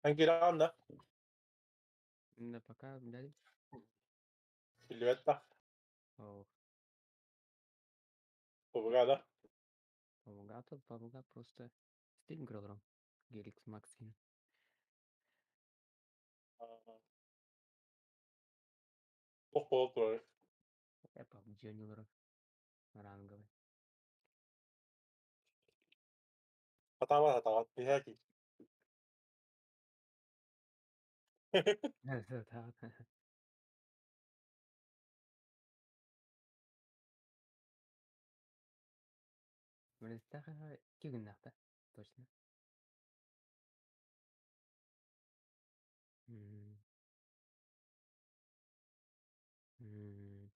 Эн киирэҕин да? Да пока блядь. Биллибэт да? О, Побуга да? Побугато, побуга просто стрим көрөлөрөм. Геликс Максин. Туох буола турарый? PUBG оонньуулара. Ранговый. Сатаабат сатаабат, иһээки. Икки күннээхтэ, точно. М. М.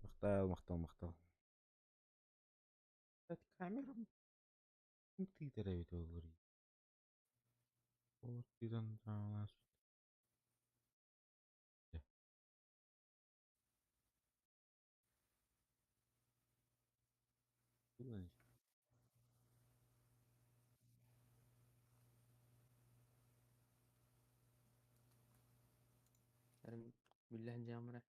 Махтал, махтал, махтал. Камерам тыытар эбит буоллар. Олор тыытан Биллэһин дьаамара.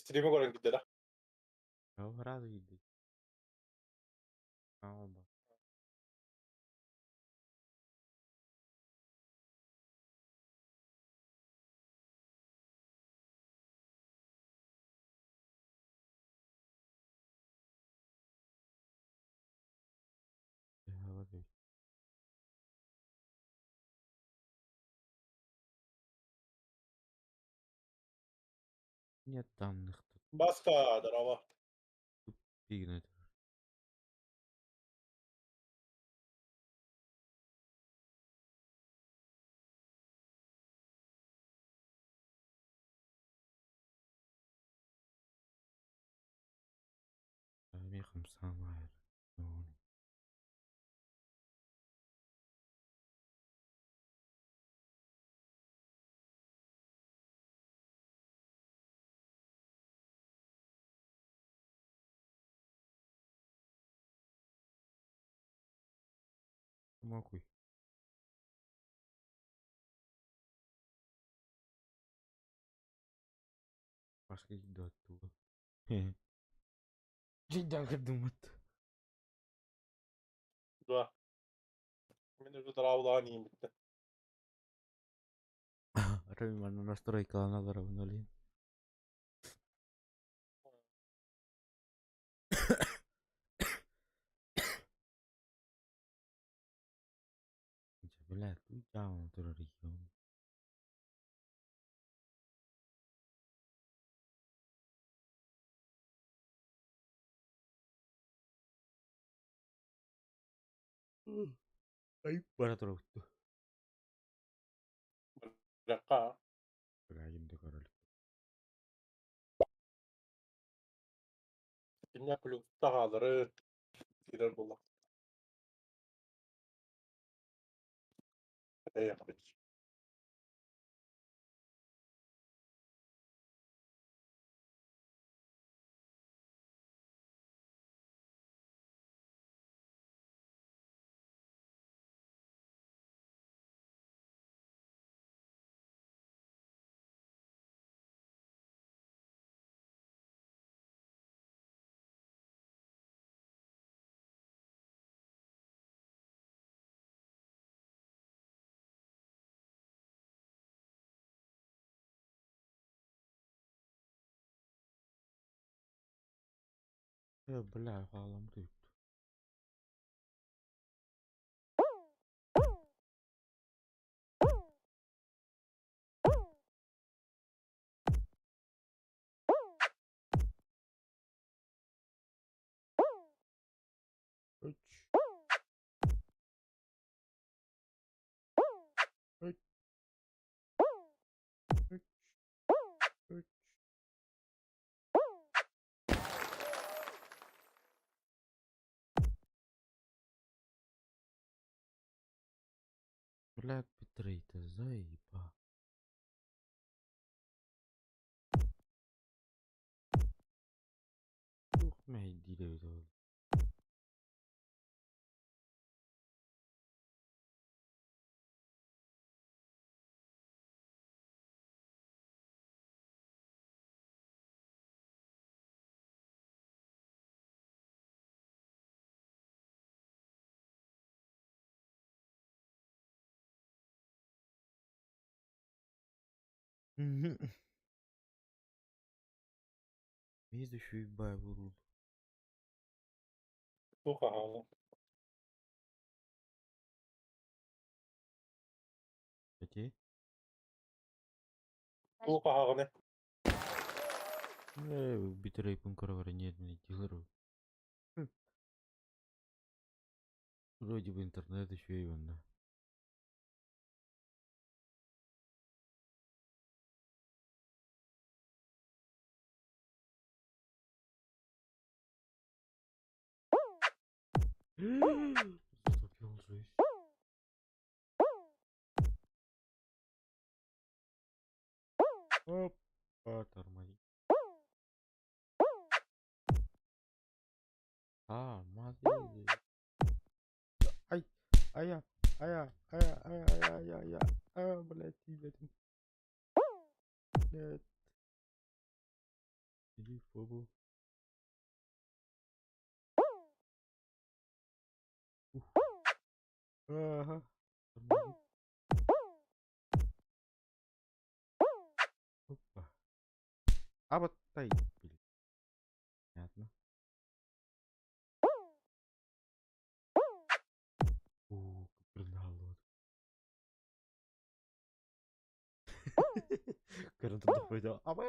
Стримы көрөн киирдэ да? Сразу киирдик. Нет данных. Баска, здорово. Тупик. Хамсаан Мокуй. Пошли до оттуда. Дьиҥ думат. Да. Мин уже дорооболоон иин бүттэ. Арай манна настройкаланалар олин. Бля, тут жаан турар регион. Ай, бара турабыт. Быракка. Бырагим да көрөлүк. Кинне плюс таҕаалары киирэр буолла. Эйэхпит. Бля, хаалам тут. Үч. Үч. Үч. Үч. Бля, битрейта заеба. Туох мэһэйдиир эбит ол? Биир үчүгэй баай буолуо. Туох аһаҕа? Ити? Туох аһаҕыный? Ээ, битрейпин көрө нервничал. Вроде бы интернет үчүгэй уонна. Затопил жизнь. Опа, тормози. А, мази. Ай, ая, ая, ая, ая, ая, ая, ая, а, блядь, блядь. Нет. Иди в попу. Ух. Ага. Тормози. Опа. А вот тай, блин. Понятно. О, как Көрөн турдах Абы.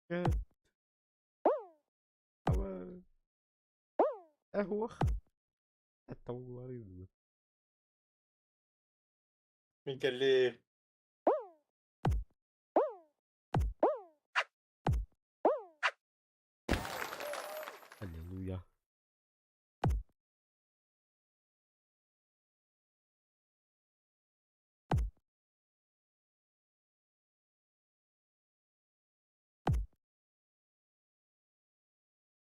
Э. Абы. Эһуох. Это уларыйдыбыт. Мин кэлли. Аллилуйя.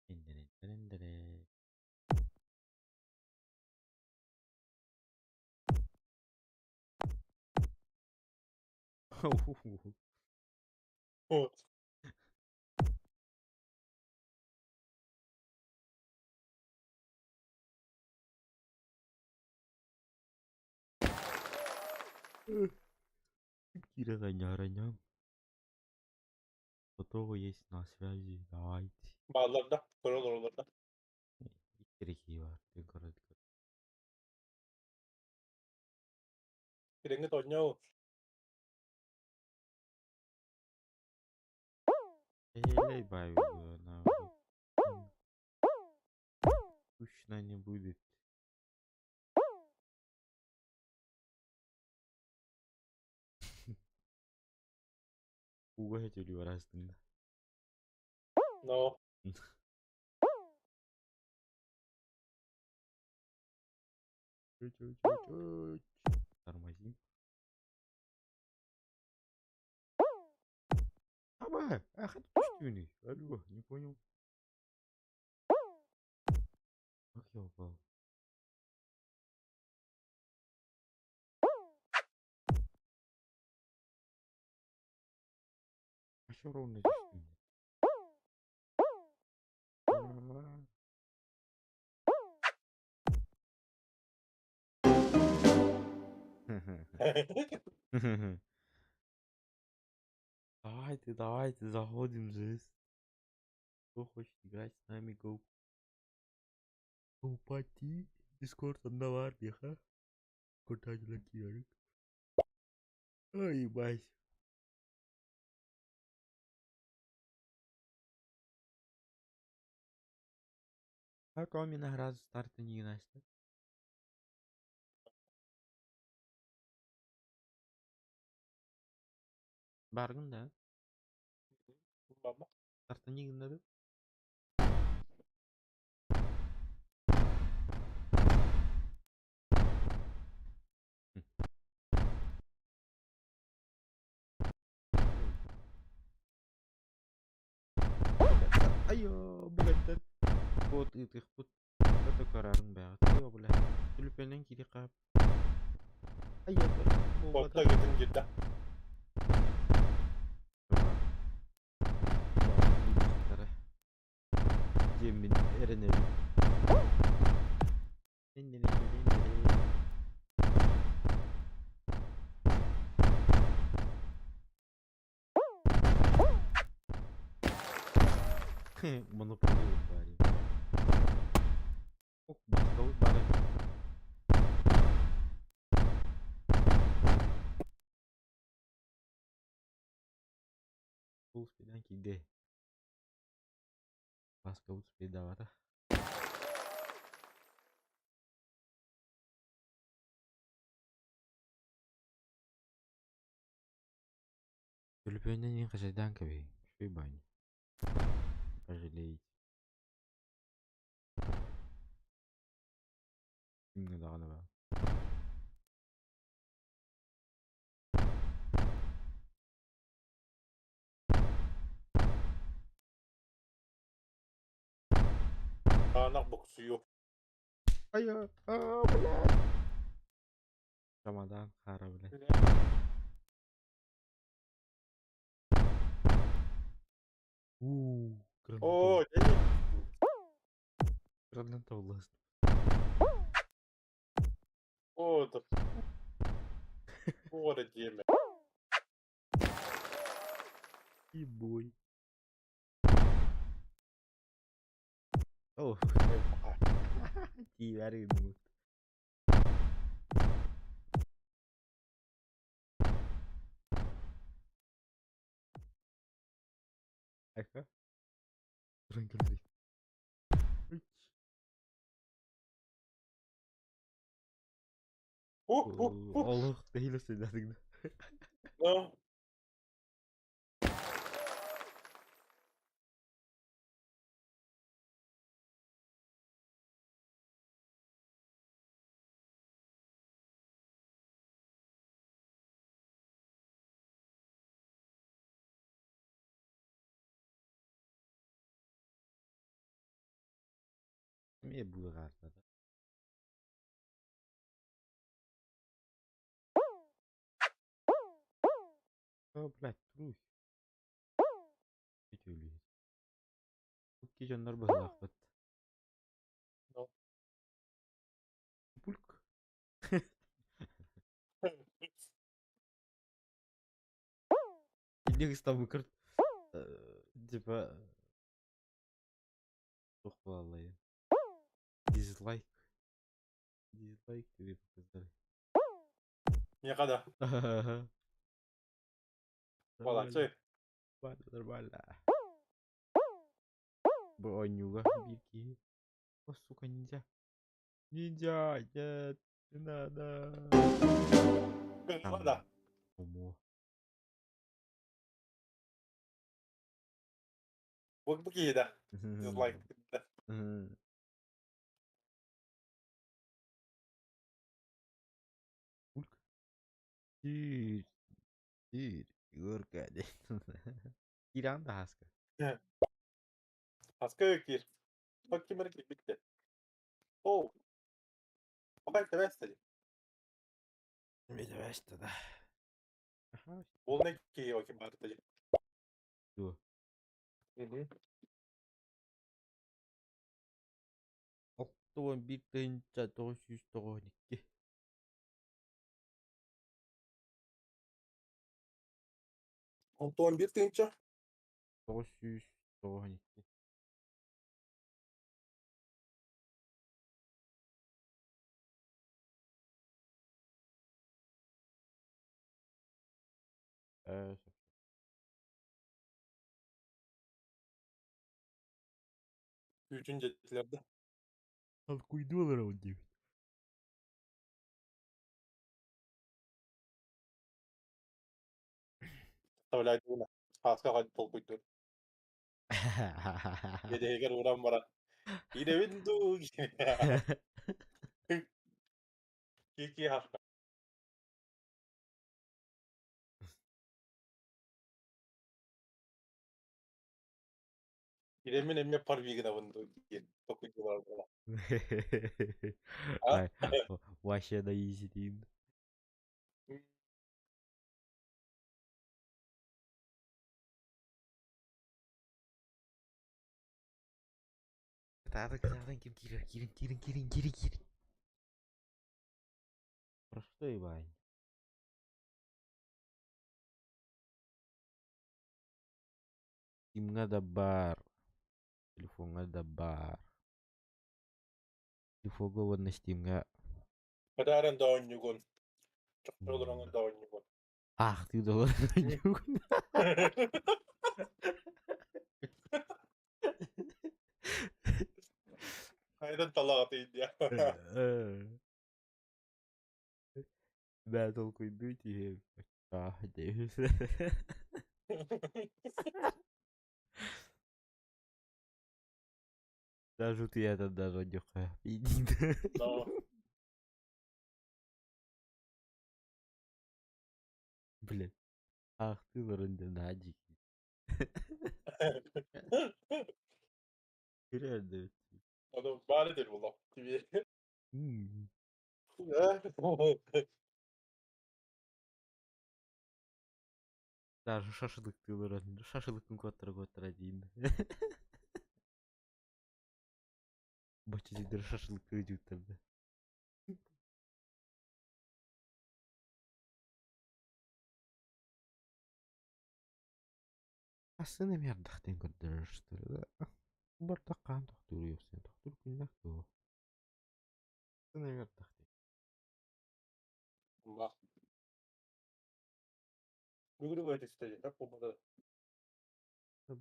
Дин-дин-дин-дин. Вот. Кира роня. Готово есть на связи. Давайте. Бааллар да, көрө олороллор да. Икки бар. Көрө. Кирэҥҥэ оонньоо. Эй, бай, на. Скучно не будет. Уга барастын. Но. Чуть-чуть-чуть. Тормозим. Аба, ах, это пустюный. Алло, не понял. Как я упал? А что ровно здесь? Давайте, давайте, заходим здесь. Кто хочет играть с нами, go. Go party. Дискорд одноварных, Куда не Ой, ебать. Как вам виноград старта не Настя? Баргын да? Баба. Старта не надо? Айо, блядь, код ыытыахпыт. Это карарын бэҕэт. Айо, блядь. Түлүпүөннэн киири хаап. Айо, Отта кытын кирдэ. Диэммин эрэнэбин. Монополия баар. Ок, бастабыт баар. Бұл успедан киирдэ. Баскабыт успейдаабата. Төлөпүөннэн иһин хачайдаан кэбиһиҥ, үчүгэй баанньа. Пожалеете. Кимҥэ даҕаны баар. Таанах буксуйу. Айа, аа, блядь. Чамадаан хаара, блядь. Уу, Оо, граната. дьэ. Граната власть. Оо, да. Уора диэмэ. И бой. О, тиийбээри гынныбыт. Айха. Туран кэллик. Олох тэһиилэ сыйдаатыгына. Ну, Эмиэ быыһаатата. О, блядь, труй. Үтүөлүү. Икки дьоннор быһалаахпыт. Ну. Пульк. Инник ыстамыкыр типа туох буолаллай дизлайк дизлайк тебе показали. Миэхэ да. Молодцы. Нормально, нормально. Бу оонньууга биир киһи О, сука, ниндзя. Ниндзя, нет, не надо. Да. Омо. Бу бу киһи да. Дизлайк. Пульк. Тиир. Тиир. Егорка. Киирэн да хаска. Хаска киир. Хокки мэр киирбиттэ. Оо. Опять тэбэстэли. Медвежь да. Аха. Полный киһи оки баартали. Дуо. Мгм. 61 992. Антон бир тыынча. 992. Ээ, Күүтүн дьиэтилэр да. Толкуйдуу олоробун диэбит. Представляю, хаска хади толкуйдуур. Иэдэһигэр ууран баран. Идэбин дуу. Кики хаска. Иремин эмиэ парвигынабын дуу диэн толкуйдуулар буолла. А? Ай, вообще да изи дейм. Кытаатан кытаатан ким киирэр киирин киирин киирин киирин киирин. Про что ебать? Кимҥэ да баар, телефоҥҥа да баар. Телефоҥҥа уонна Steamҥа Кытааран да оонньуугун. Чохчо олороҥун да оонньуугун. аахтыы да олорон оонньуугун. Хайдан талаҕатый диэ. Бээ толкуйдуу түһүөм. Аа диэбит. Даже утуйаатар даже одьоххо Но Блин, аахтыы олорон дьэ наһаа дьикти. Күлэр да эбит. Ону баар этэр буолла. Тебе. Даже шашлыктыы олорон шашлыкын куоттара-куоттара диин. Бачча сирдэр шашлыктыы дьууттарда. Ассыын эмиэ ардахтыын көрдөрөр что ли да? Бардах хаан тохтуур уопсайан тохтуур күннээх дуо? Ассыын эмиэ ардахтыын. Бах. Бүгүн өтүстэ диэтэх буолбата.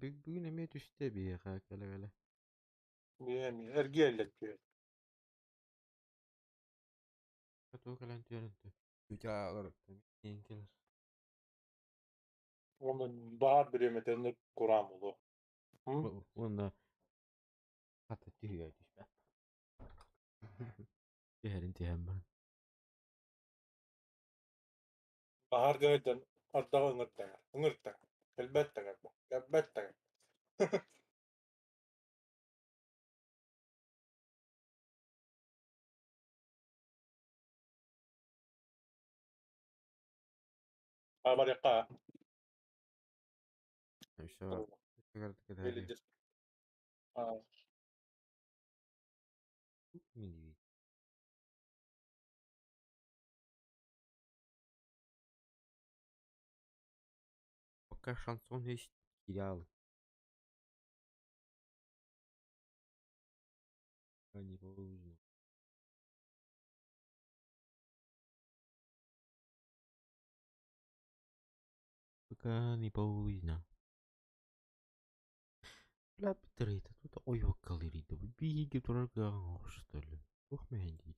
Бүгүн эмиэ түстэ биһиэхэ кэлэ-кэлэ. Эмиэ эргиэллэр түһэр. Тугу кэлэн түһэрин тиийэн кэлэр. Уонна баар бириэмэтэ кураан буолуо. Уонна хата түһүө түспэт. Түһэрин түһэн баран. Баһаарга сылдьан ардаҕы ыҥыртаҕар, ыҥыртаҕар, кэлбэт даҕаны, кэлбэт даҕаны. Абарыахха Все, А, Медведь. Пока шансон есть сериалы. А не положено. Пока не поздно. Бля, это тут ой галерида. Биһиги турарга что ли? Туох мэһэйдиир?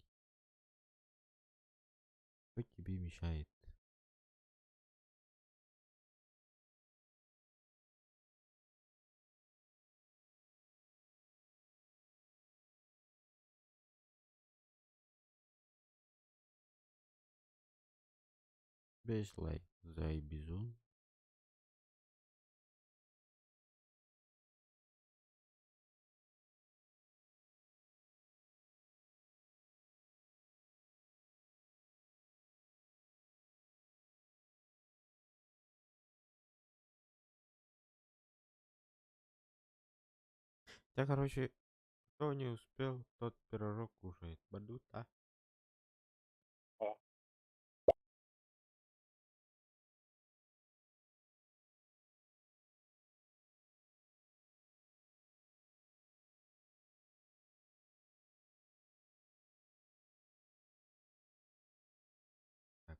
Что тебе мешает? Без лайк за бизон. Да, короче, кто не успел, тот пирожок кушает. Бадута. А. Так,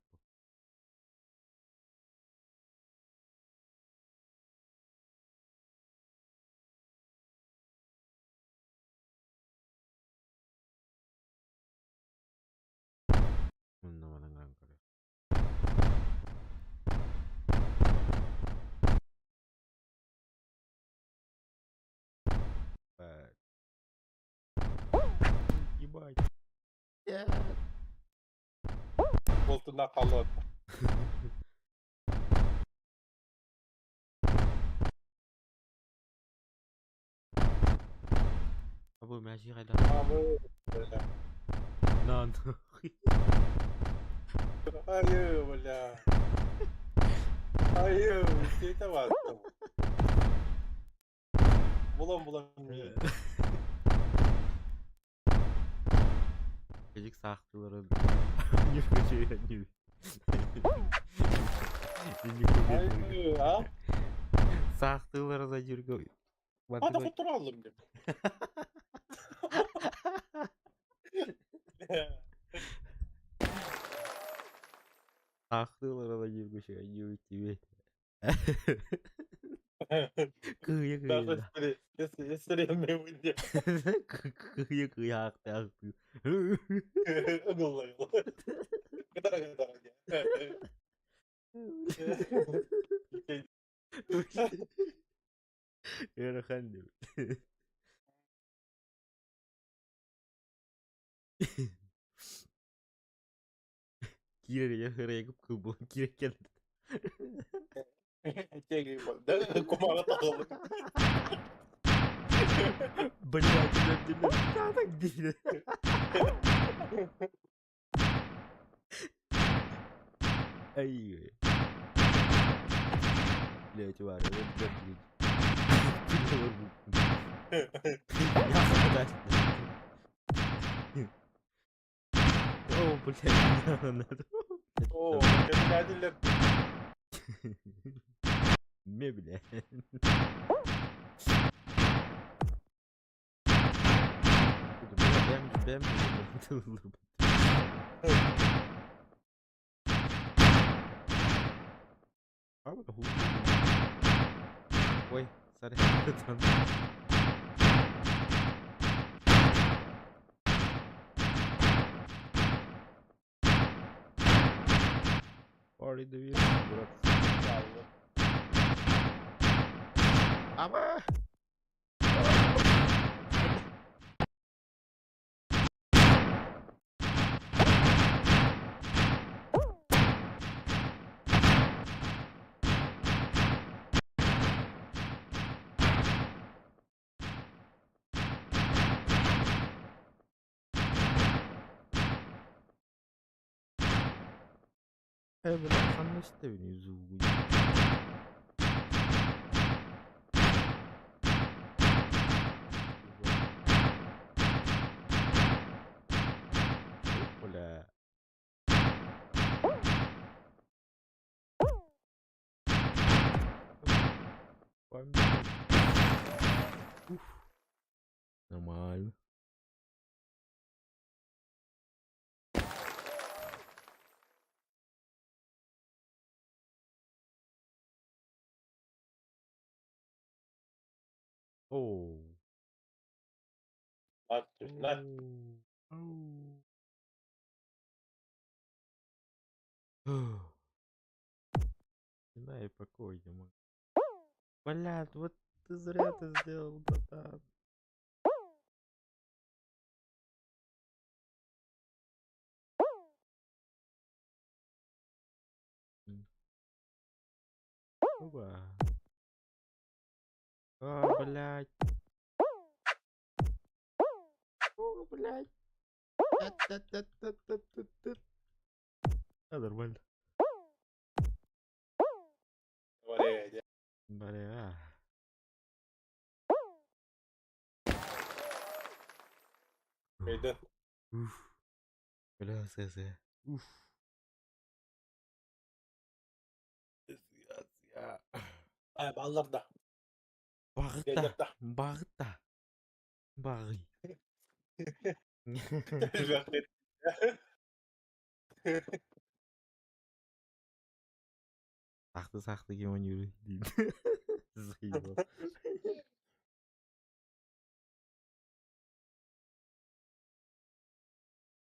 Онно манан көрөр. Ебать. Нет. Болтуна хаалыа. Абы мээчиги хайдах Абы, бля. На нахуй. Айыы, бля. Айыы, сиэтэ бааттым. Булан-булан миин. Кыдьык саахтыыларын ньүргүчү Айыы, а? Саахтыылара да дьүргө Ата хотураллым деп. Саахтыылара да дьүргүчү ньүргүчү Кыыйа Да, кыыйа. если мы выйдем. Кыыйа кыыйа аахтаахтыы. Кытара Ыарахан диэбит. Киирэригэр ырайгып кылбылан киирэн кэлбит. Кумаҕа тахалык. Блядь, так диир. Ай. Блядь, Варя, вот блядь. О, блядь, надо. Оо, кэллээтилэр. Ме, блядь. Бэм, бэм, бэм. Ой, sorry. Party the брат. Ама! Э, бля, ханна истэбин зуугуй. Бля. Уф. Нормально. Оо. На. Оу. Тишина и покой, ё Блядь, вот ты зря это сделал, братан. Оба. А, блядь. О, блядь. А, нормально. Блядь. Бля. Өйдөн. Уф. Бля, СС. Уф. Аа, балларда. Багыта. Багыта. Багый. Сахты сахты кем ойнуур дейт. Заебал.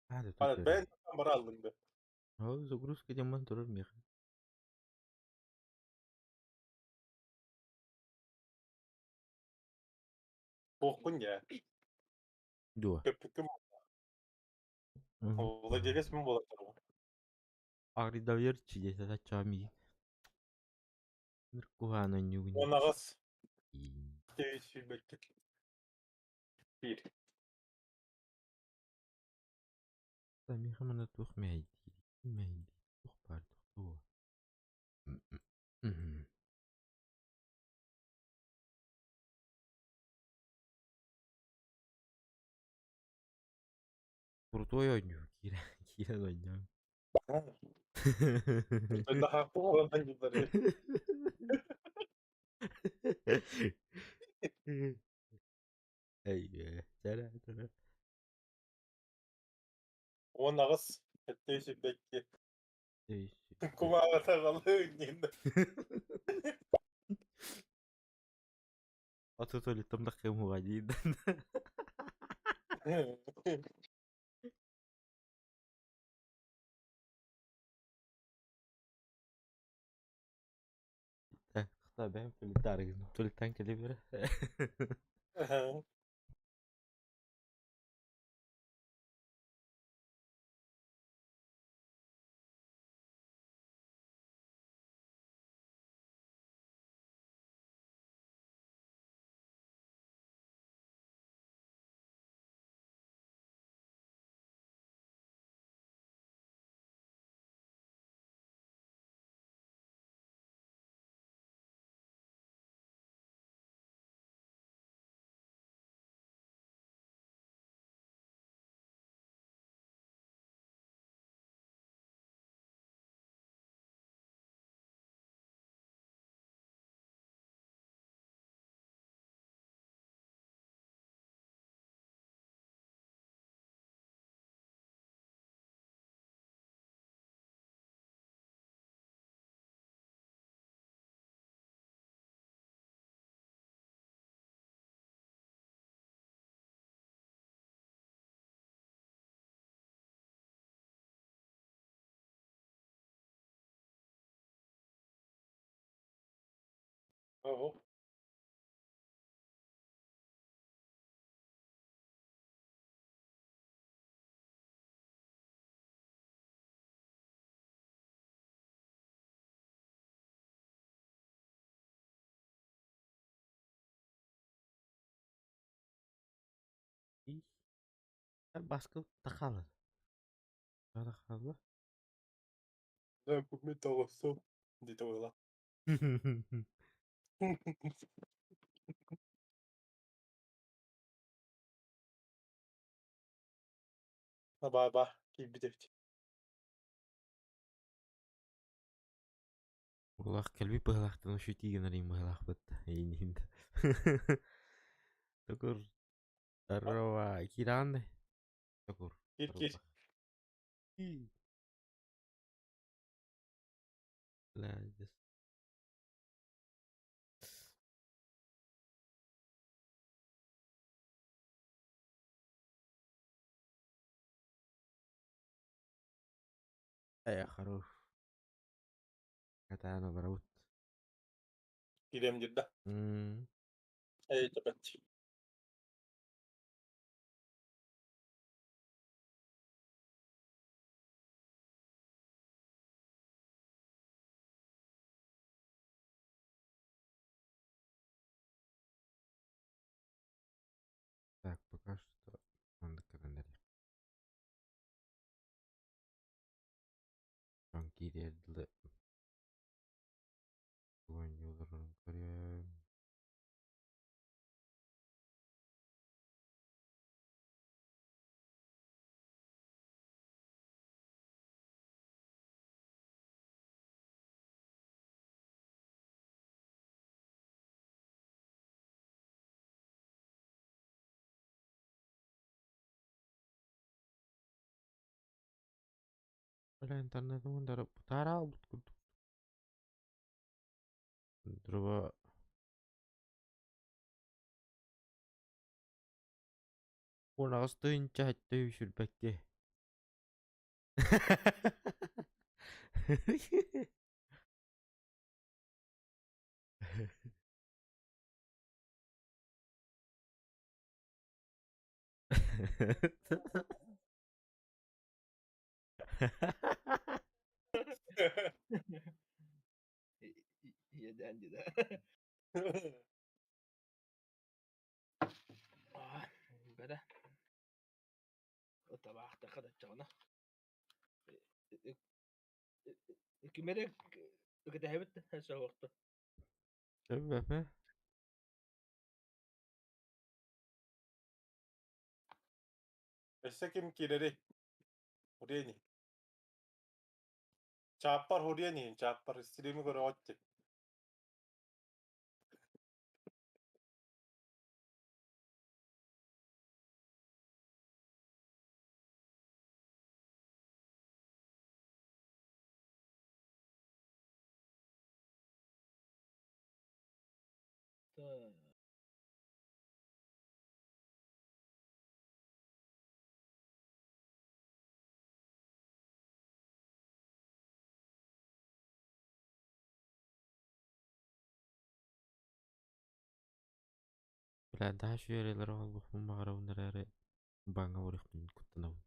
Ана бэйэн бара аллыҥ да. Ол загрузка диэн турар миэхэ. Туохпун дьэ. Дуо? Көппүккүн владелец мин буолар Агридоверчи диэтэ саччаҕа миигин. Ынырык куһаҕан оонньуугун. Уон аҕыс. Сүүрбэккэ. Биир. Миэхэ манна туох мэһэйдиир, мэһэйдиир, туох баар тохтуо. Крутой оонньуу киирэн киирэн оонньоон. Эйгэ, чара чара. 18 702. Кумааҕыта аҕалыы диэн. Аты туалеттан да кыымыга диир. Так, бэйэм туалеттаарыгын. Туалеттан кэлэ бэрэ. Оһо. Баскы тахалы. Тахалы. Да, купми тоҕусу диэтэ буолла. Аба-аба киирбит эбит. Улах кэлбит быһалаахтан ушути гынарыйын быһалаахпыт эйиниин. Токур здорово кииран Токур. Киир киир. Бля, Я хорош. Катана барабыт. Киириэм диир да? Эй, тэпэт. Так, пока что надо календарь. Киириэр дылы оонньууларын көрүөм. Бля, интернетим бутаара албыт курдук. Дроба уон тыһыынча сэттэ сүүс сүүрбэккэ. Иэдээн дии да. Эрэ. Табаахтаха да оччоҕуна. Ким эрэ кэтэһэбит соһуохтун. Сөбү Өссө ким киирэрий? Хуриэни. Чааппар хуриэн иһин, чааппар стримы көрөҕүт дии. Бля, даһа үөрэлэр оҕолбуппун баҕарабын эрээри бааҥҥа барыахпын куттанабын.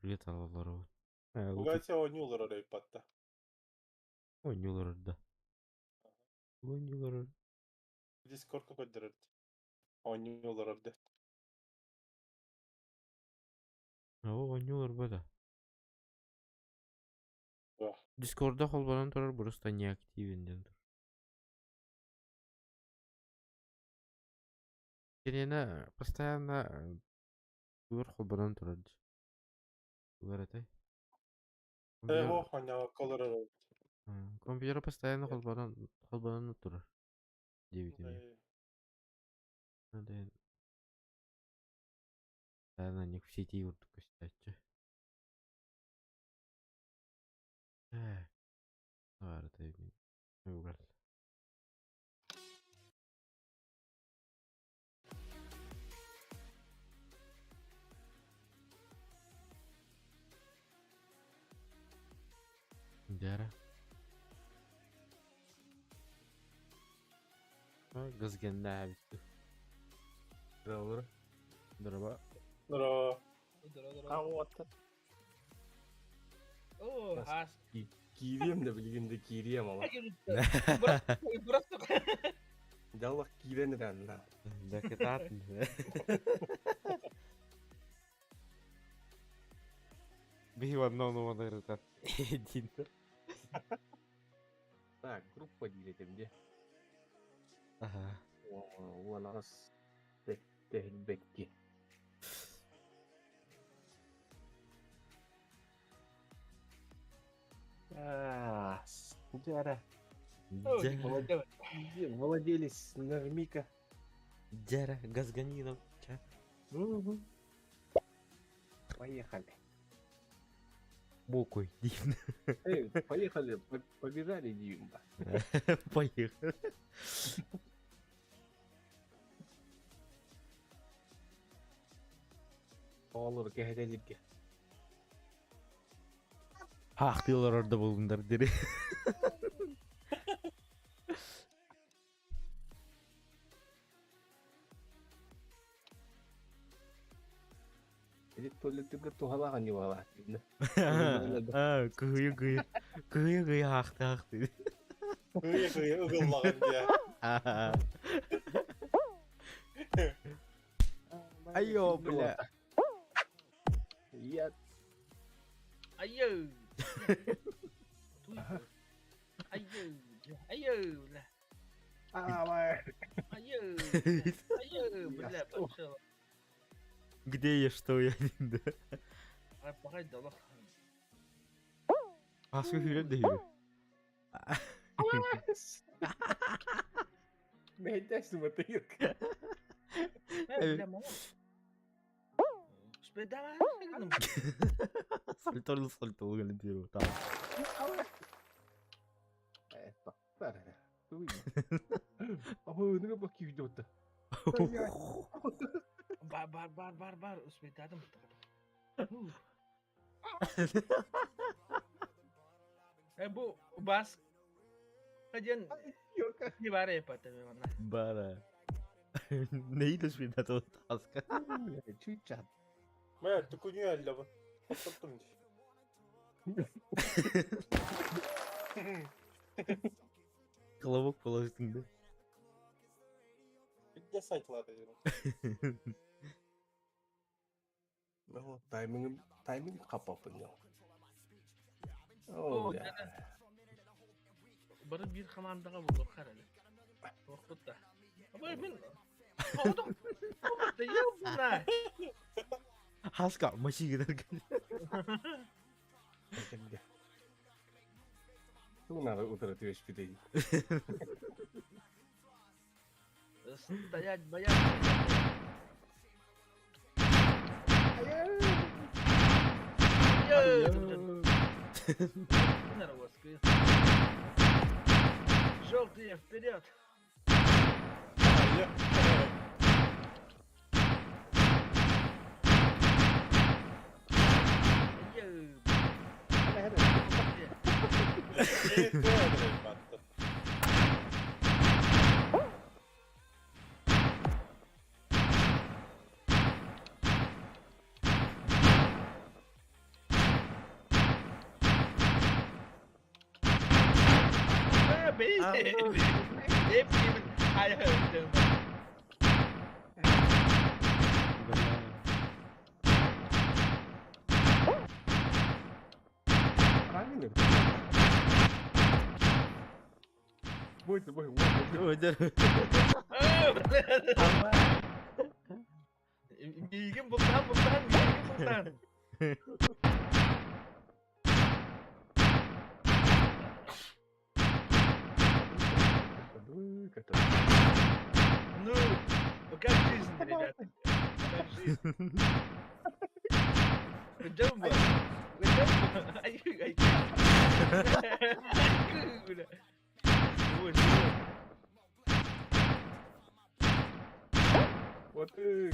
Ыытал олоробут. Бугатти оонньуу олорор эбиппатта. Оонньуу олорор да. Оонньуу олорор. Дискордка көрдөрөр дии. Оонньуу олорор да. Оо, оонньуу олорбото. Дискорда холбонон турар просто не активен диэн турар. Киниэнэ постоянно тугар холбонон турар дии. Тугар этэй? Компьютер, олорор. Компьютер постоянно холбонон холбонон турар диэбитим. Постоянно не в сети курдук көстөөччү. Угар. Дьэ Гызгэннээбит. Здорово. Здорово. Здорово. Здорово. Оо, хаас. Киириэм да билигин да киириэм ала. Просто Дьаллах киирэн эрэнна. Да кытаат. Биһи онно ону ырытар. Дин. Так, группа диир этим дии. Ага. Уон аҕыс тэһилбэкки. Дьэ Владелец, нажми-ка. Дьэ газганинов. Ча. Поехали. Бокуй, дивно. Эй, поехали, побежали, Димба. Поехали. Оҕолор кэһэтэлиргэ. Хаахтыылар ордо булундар дири. Ити туалеттарга туһалаах аньыылаах Аа, кыһыйы кыһыйы кыһыйы кыһыйы хаахты хаахты. Кыйы кыйы ыгыллаҕын диэ. Айо, бля. Я Айыы. Айыы. Айыы, бля. Айыы. Айыы, бля, пошел. Где я, что я, да? Пахай долох. Аска хүрэн да хүрэ. Мэйдэс матыйык. Сальто сальто гана диро. Бар бар бар бар бар успетадым. Бу бас диэн не баар эппэтэ манна. Бара. Нейдеш видато таска. Чучат. Мэ, тукуню әлләбін. Тоқтаттым дей. Колобок положительный да? Где сайт ладно? Ну, тайминг, тайминг хапапын. О, да. Бары биир хамаандаҕа буолуохха эрэ. Туохпут да. Абай мин Оҕотох да Хаска машиналар. Тугунары утары түбэспитий. Стоять, бояться. Желтые, вперед! Правильно? Бойся, бойся, бойся. Миигин бултаан, бултаан, миигин бултаан. Ну, как жизнь, ребята? Как жизнь? Кыдьам бу. Кыдьам бу. Ай, ай. Ой, Вот ты.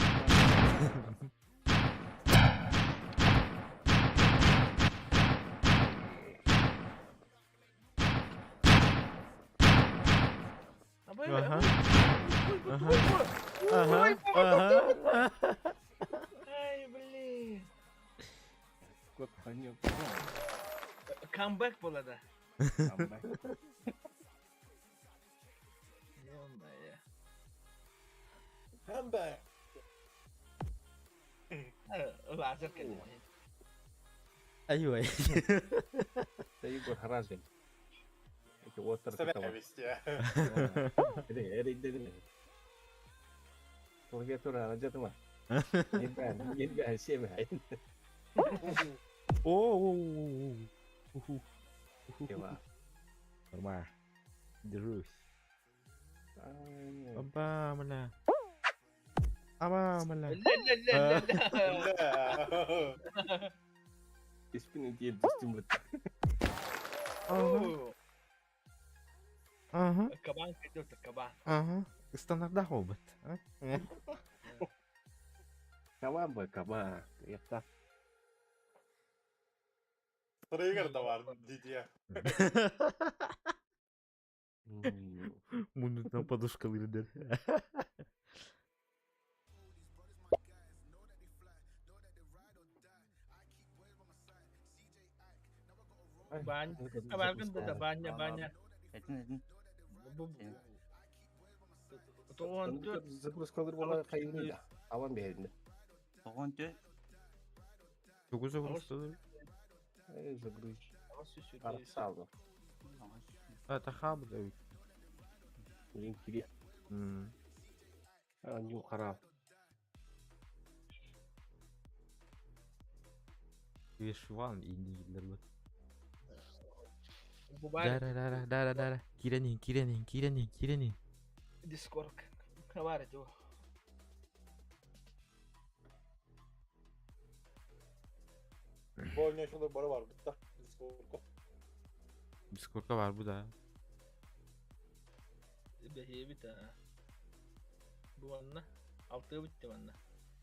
Ага. Ага. Ага. Ай, блин. Кот понёк. Камбэк буолла да. Ё-моё. Камбэк. Лазер кэллэ. Айвай. Да Егор Харажин. Эти остров Вести. Клавиатура радиатума. Не семь. О, Нормально. Держусь. Аба, мля. Аба, мля. Ля-ля-ля-ля-ля. Испин диэн түстүм бут. Ага. Ага. Кабан идет, кабан. Ага. Стандарда хобот. Кабан бы, кабан. Якта. Триггер да бар, дидия. Мунутан подушкалыр дер. Бань. Кабаргын да баня, баня. Этин этин. Тоҕон түөрт. Загрузкалар була кайыны да. Аван беринде. Тоҕон түөрт. Тугу загрузкалыр? Э, загруз. Арсалды. Это хаб да. Линк кире. Аню хара. Вишван индиилер Да да да да да да. Киренин, киренин, киренин, киренин. Дискорд. Хабар эту. Bu oynayışında bara var bitti. Discord'da. Discord'da var bu da. Бэһиэбит аа. Бу манна. Алтыа бүттэ манна.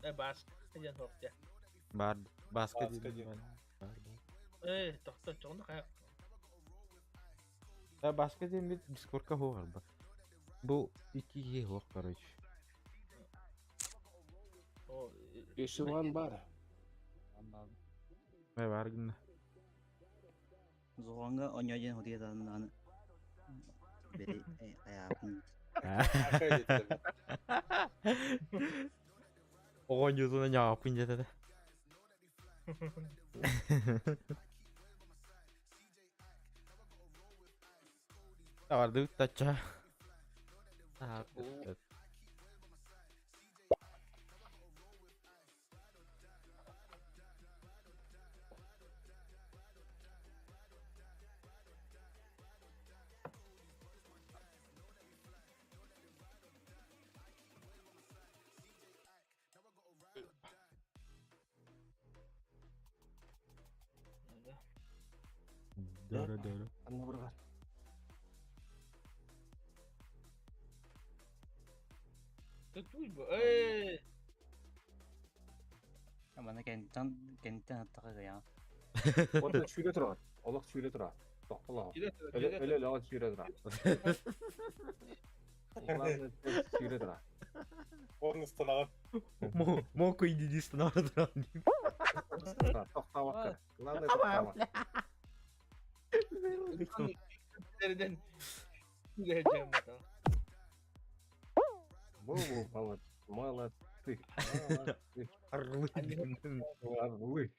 Э, Бааска диэн суох дьэ. Бар, Баска Баска диэн диэн. бар. Бар, бар. Э, тохто, чоҕуна хайа. Да, Баска диэн бит Discord'ка хугар ба. Бу икки киһи хуох, короче. О, Ешиван бар. Мэ бар гынна. Зоҕоҥҥо оонньоо диэн хотуйа аны. Бери айаапын. Оҕонньутуна ньааппын дьэтэ. Бардыбыт тачча. Дөрө дөрө. Анна бырҕар. Тут Эй! Мана кэнтэн кэнтэн аттаха гаян. Онно сүүрэ турар. Олох сүүрэ турар. Тохтолоо. Өлө өлө өлө сүүрэ турар. Главное сүүрэ турар. Он ыстанаҕын. Моку иди станар туран. Тохтообокко. Главное тохтообот. Nereden? Geleceğim bakalım. Бу бу молодцы. Молодцы. Орлы. Орлы.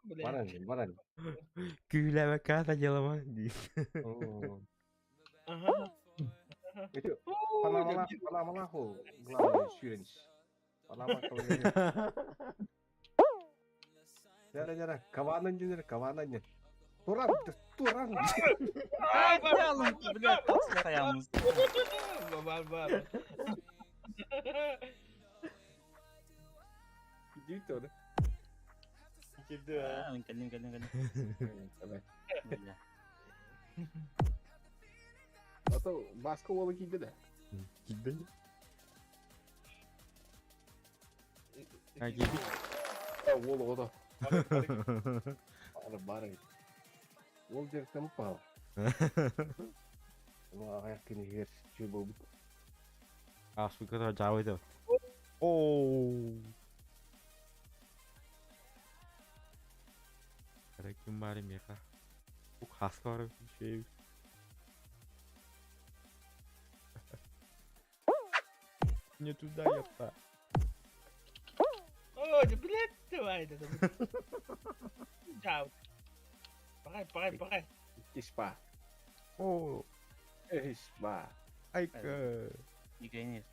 Баран, баран. Күүлэбэ ката делама. Ага. Эти Панамала, Панамалаху, главное, сүүрэнис. Панама Жара, жара, каванан динер, каванан динер. Туран, туран. Бля, хаямыз. Бар бар. Дүйт оны. Кирди ha. Кэллим, кэллим, кэллим. Бля. Ато баска ола кийди да. Кидди. А кидди. Ол ода. Бары бары. Ол жертен пал. Ну аяк кинигер чүй болбут. А сука жабыйды. Ооо. Ким бар меха. Ук хаска бар şey. Не туда ёпта. О, да блядь, давай, да. Да. Погай, погай, погай. Ишпа. О, Ишпа. айка. Игренер.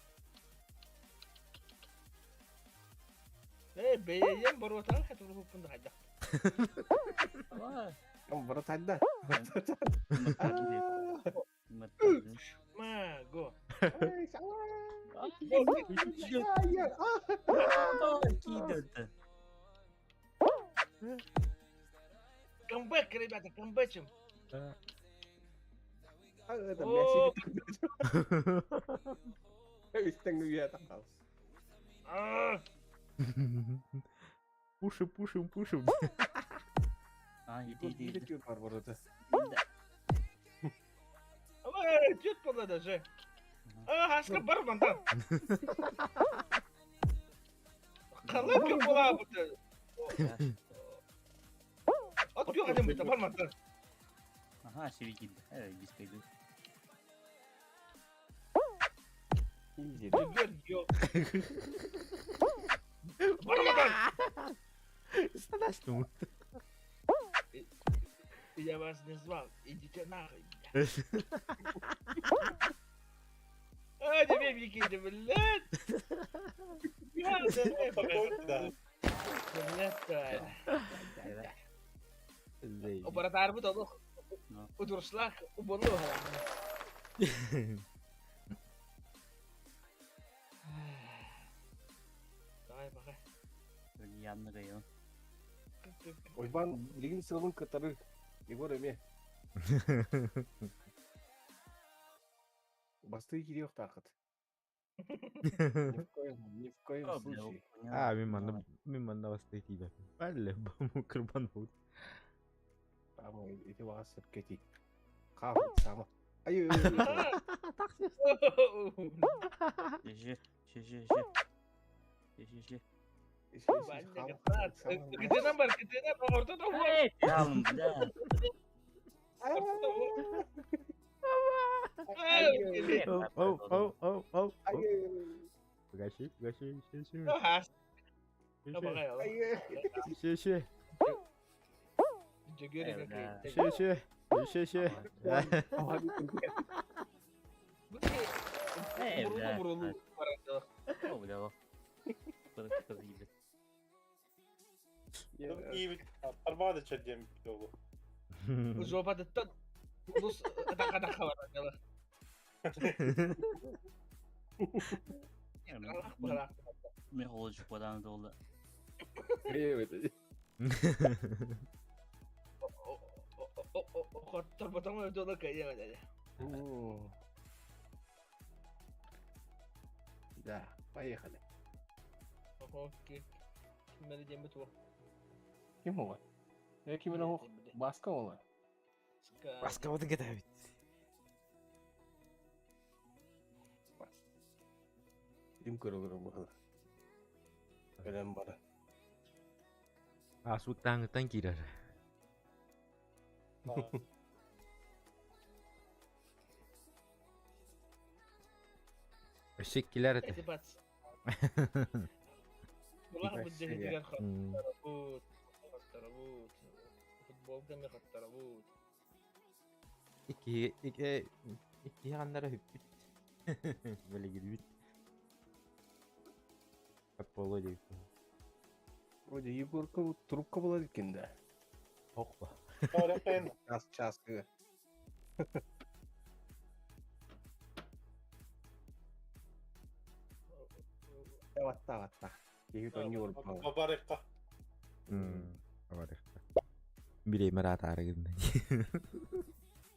Эй, бэйэм баротан хатыр хуппун хайда. Кам баратанда. Ма, го. Камбэк, ребята, камбэчим. Это Месси. Истен үйе тақал. Пушим, пушим, пушим. А, иди, иди, иди. Бар барота. Ой, чуть было даже. А, хаска бар мантан. Қалай була бу. От күйе қадам бит, бар мантан. Ага, шевикин. Дискайды. Гер, Бар мантан. Станаштым. Я вас не звал, идите нахуй. А, тебе Никита, блядь. Да. Блядь. Обратарбыт олох. Удуршлах уболуха. Давай, пока. Янны гайо. Ойбан билигин сылын кытары. Егор эме. Басты кириох тақыт. Ни в коем, ни в коем случае. А, мен манна, мен манна басты тиде. Бале, баму кырбан болду. Ама эти вагас сепкети. Кав сама. Ай. Жи, жи, жи, жи. Жи, жи, жи. Где нам бар, где нам бар, орта да Ялым, бля. Оу, оу, оу, оу, оу. Погоди, погоди, 谢谢。谢谢。谢谢。谢谢。 Жопатыттан улус атака баран Мен холодчукпадан долу. Хотторботоҥ долу кайя. Да, поехали. Окей. Ким ол? Ким ол? Баска ол. Баска вот это ведь. Ким көрөлөр бу? Кэлэн бара. Асуттаҥыттан киирэр. Өссө иккилэр этэ. Икки икки икки ханнара хүппүт. Бэлигирбит. Аполло диэбиппин. Вроде Егорка трубка была екен да. Опа. Час часкы. Ватта ватта. Киһи тонньур Бабарыкка. Бабарыкка. Бириэмэр аатаары гынна.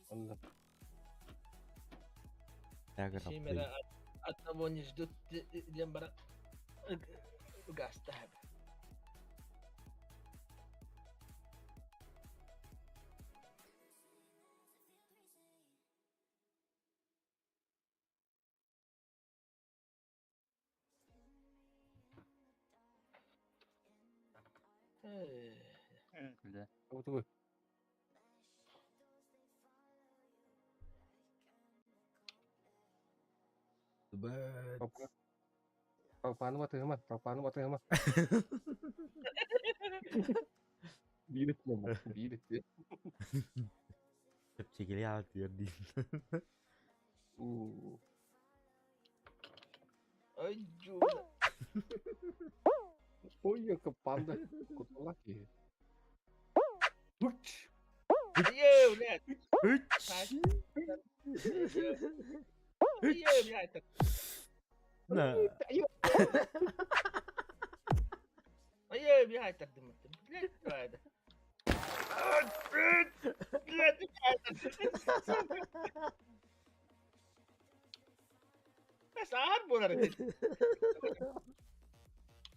Онно. Одного не ждут диэн бара гаста. Тугу. Папаны батыгыма, папаны батыгыма. Биир биир Чэпчэкили аатыгар диин. Ой, Ой, яка панда. Кутала киһи. Уч! Е, блядь. Е, блядь. На. Е, блядь, так думаю. Блядь, правда. Блядь, Саар буолар этин.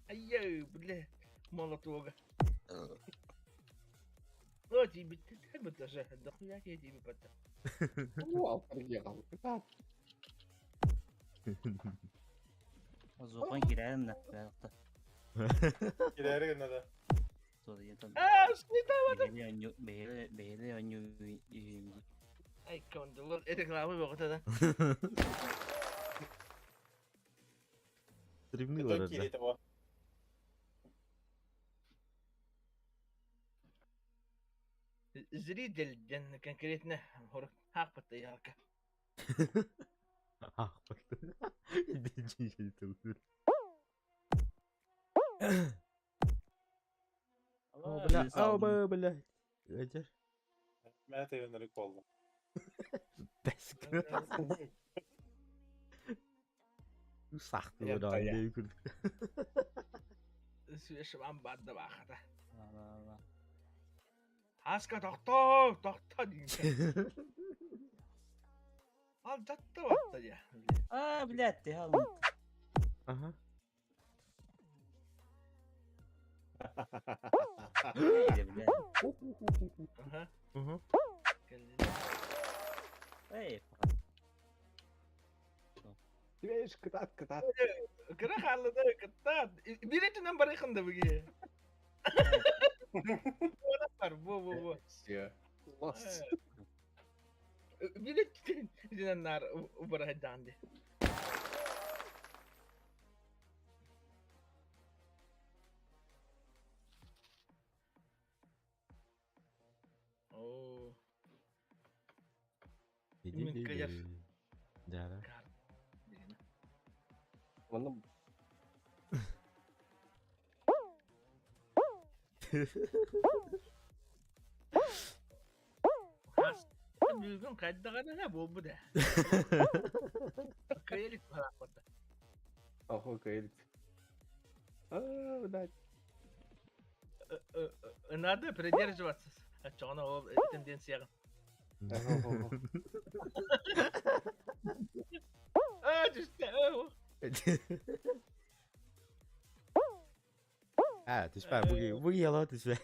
Айыы, бля, молотуга. О, тебе ты даже, да хуя я тебе потом. Ну, приехал. Зохан кирәм на. Кирәре генә да. А, слетала. Бэйэ бэйэ оню. Ай, кондолор, это главный вот это. Стримни барар да. Зритель конкретно хааппыт яка. Хааппыт. Бля, о, бля. Эдер. Мә тегеннәре колды. Бәс. Сахты да күрдек. Сүешіп барды бақыта. Хаска тоқто, тоқто деймін. Ал жатты батты я. А, блядь, ты ал. Ага. Ага. Угу. Эй, Видишь, кытат, кытат. Кыра халыда кытат. Билетинен бар якында бүге. Бар, бу бу бу. Все. Лос. Билет Сиринэн наар убарайдаан дии. Оо. Мин кыйар. Да. Онно Бүгүн хайдаҕына буолбут ээ. Кыайылык бараахпата. Охо кыайылык. Аа, да. Надо придерживаться. Оччоҕуна ол тенденцияҕын. Аа, түстэ. Аа, түспэ, бу ялоо түспэ.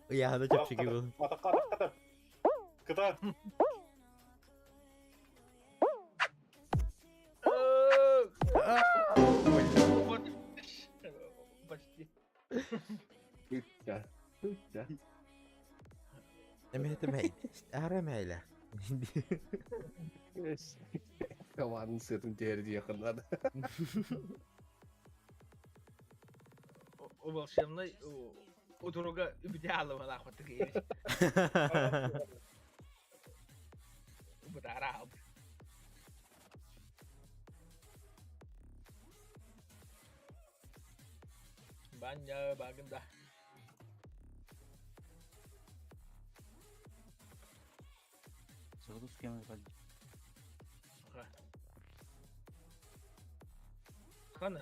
Ыйаһана чэпчэки был. Атахха, атахха. Кытаат. Почти. Тутта. Тутта. Эмэһэ тэмэй. Ара мэйлэ. Командын сытын түһэр диэххин наада. Волшебный утуруга идеалы балаахпыт киһи. Бытараал. Баня багында. Сорус кем кал. Хана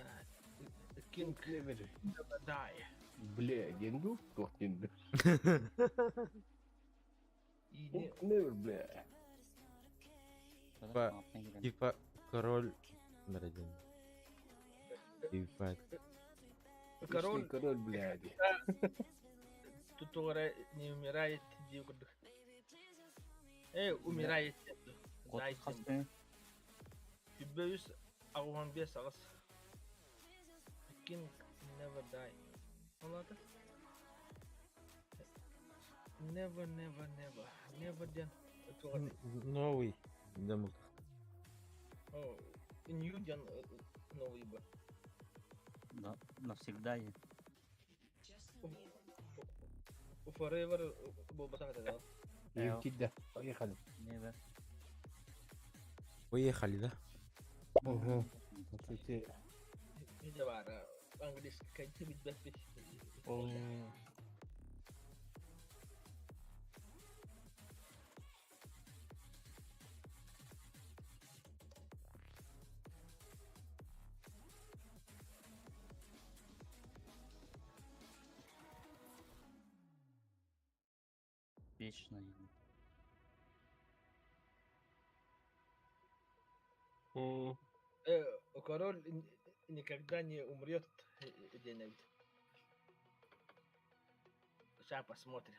King Never. Die. Бля, деньгу? Туох деньгу? Never, бля. Типа, типа король номер один. Типа. Король, король, блядь. Тут не умирает, диир умирает. Үс 85 аҕыс. King never die. Ол Never, never, never. Never диэн Новый. Да, О, New диэн новый бы. Да, навсегда я. Forever буолбатах этэ да. Кидда. Поехали. Never. Поехали, да? Угу. Ide баара английский кайты билбэппит. Вечно. Король никогда не умрет где-нибудь. Сейчас посмотрим.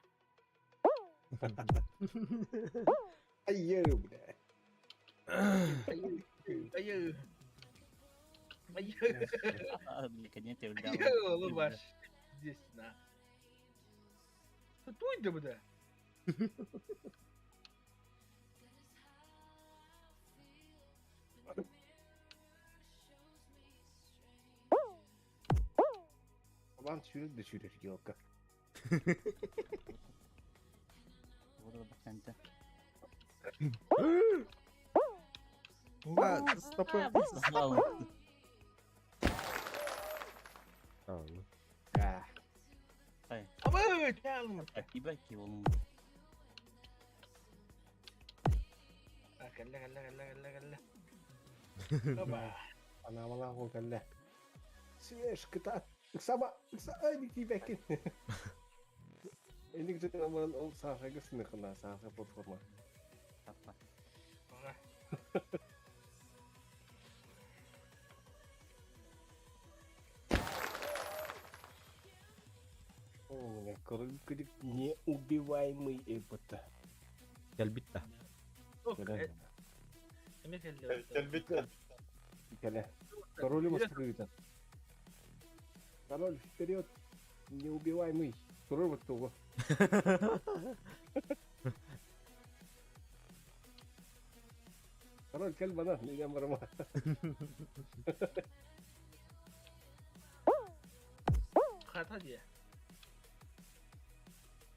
Ай, бля. Ай, ай. Ай, Здесь, на. Туй да бля. Lan сүүрэр да сүүрэр елка. Стоп. Кэллэ, кэллэ, кэллэ, кэллэ, кэллэ. Анаамалаах кэллэ. Свеж кытаат. Ыксаба, ыкса, ай, тиибэккин. Эник жаман ол саахага сыныхына, сааха платформа. О, король неубиваемый эпота. Кэлбит да. Кэлбит да. Кэлэ. Король Москвы. Король, вперед! Неубиваемый. Король вот того. Король кел бана, нeden барама. Хата дии.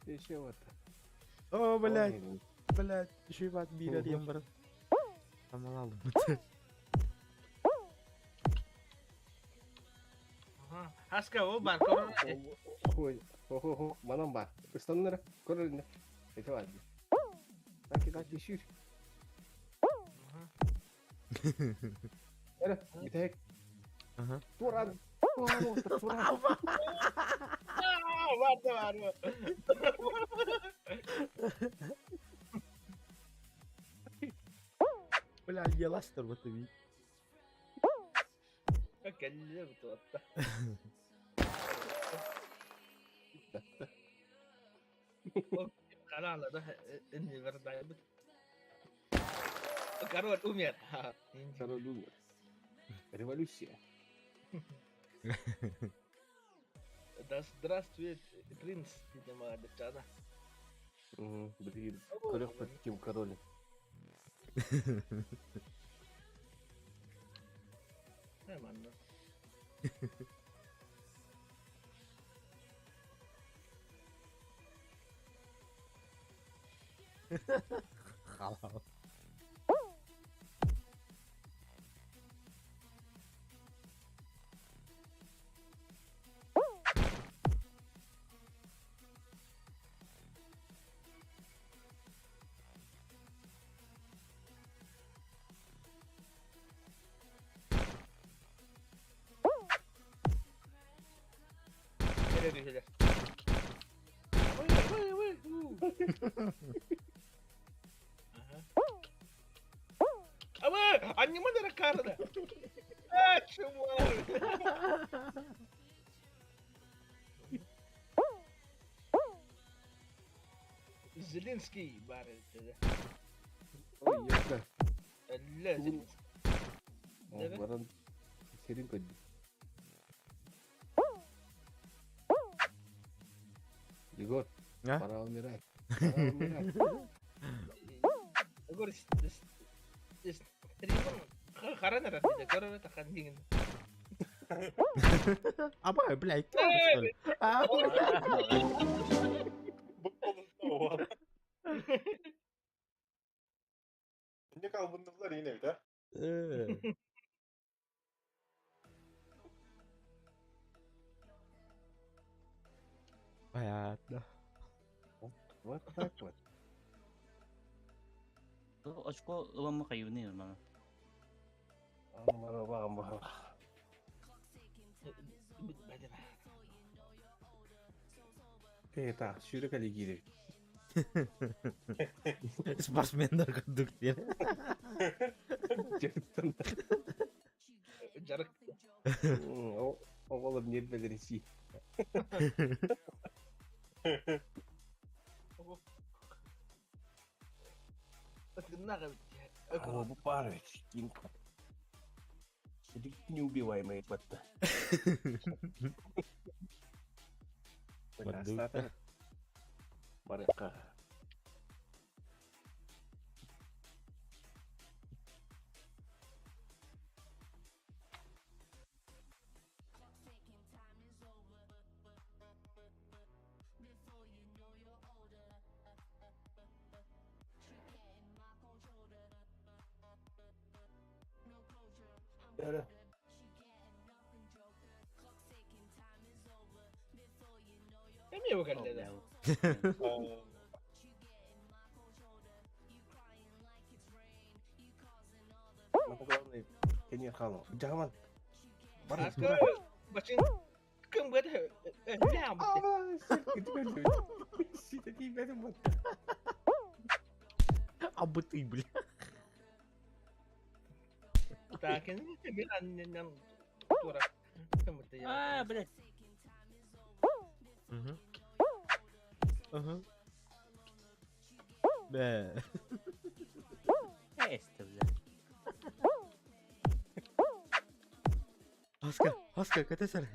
Еще вот. О, блядь, блядь, еще бат биирэ диэн баран. Тамалалым. Хаска ол бар король. Ой, хо-хо-хо, манан бар. Ыстаннара, король. Это ладно. Так и так еще. Эрэ, бүтэһик. Ага. Туран. Туран, туран. Барды барды. Бля, еластыр вот и. Кэллэ бутуотта. Хараалада инни бардайбыт. Король умер. Король умер. Революция. Да здравствует принц, видимо, обещана. Угу, блин, король под таким королем. Нормально. Халал. Nereye düşeceğiz? Vay vay vay. Ama anneme de kardı. Açım var. Зеленский бар dedi. Ой, ёпта. La Zelenski. Баран серин көдді. Егор, А? пора умирать. Пора умирать. Егор, стримом харан dedi. Король тахан деген. Абай, блядь, кто что ли? А, Бу Ne kalbındılar yine bir de. э. Понятно. Вот так вот. Очко ыламмы хайыбын мана. Амара бағым. Э, так, сүйрек әлі керек. Спортсмендер курдук диэн. Жарык. Оғылым нервелері си. О, bu пар ведь, кинг. Неубиваемые батта. Бандука. Барыка. Эрэ. Эмне bu кэллэ? Мата главное, кене хало. Жаман. Бар. Аска бачин кым бэт ням. А бы ты, бля. Так, мен аннен тура. Кым бэт А, блядь. Угу. Угу. Бля. Эсте, блядь. Аска, Аска, катасар.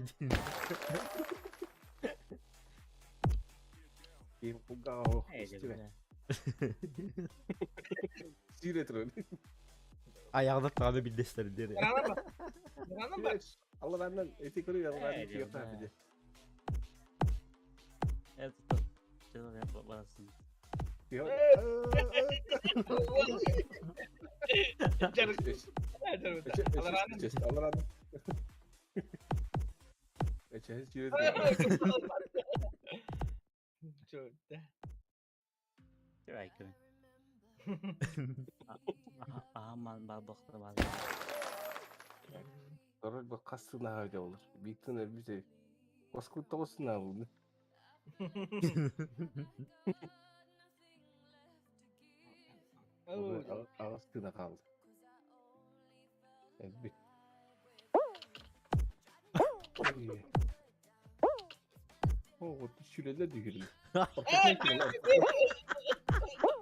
Пугал. Эсте, блядь. Сиретро. Ayağına tane birleştir diye. Yaranam var. Yaranam var. Аллараннан эти көрү аллараннан Э, тиэхтэ да. били. Это тут. Человек барасың. Жарык. Алараннан. Аллараннан. Эче жирет. Чөттэ. Давай көр. Аха, ман бар бохта бар. Дорог бу кассына хавда болар. Биттен элбисе. Оскут тоғысына булды. Ағас тына қалды. Элбит. О, вот сүрелер дүгүрү.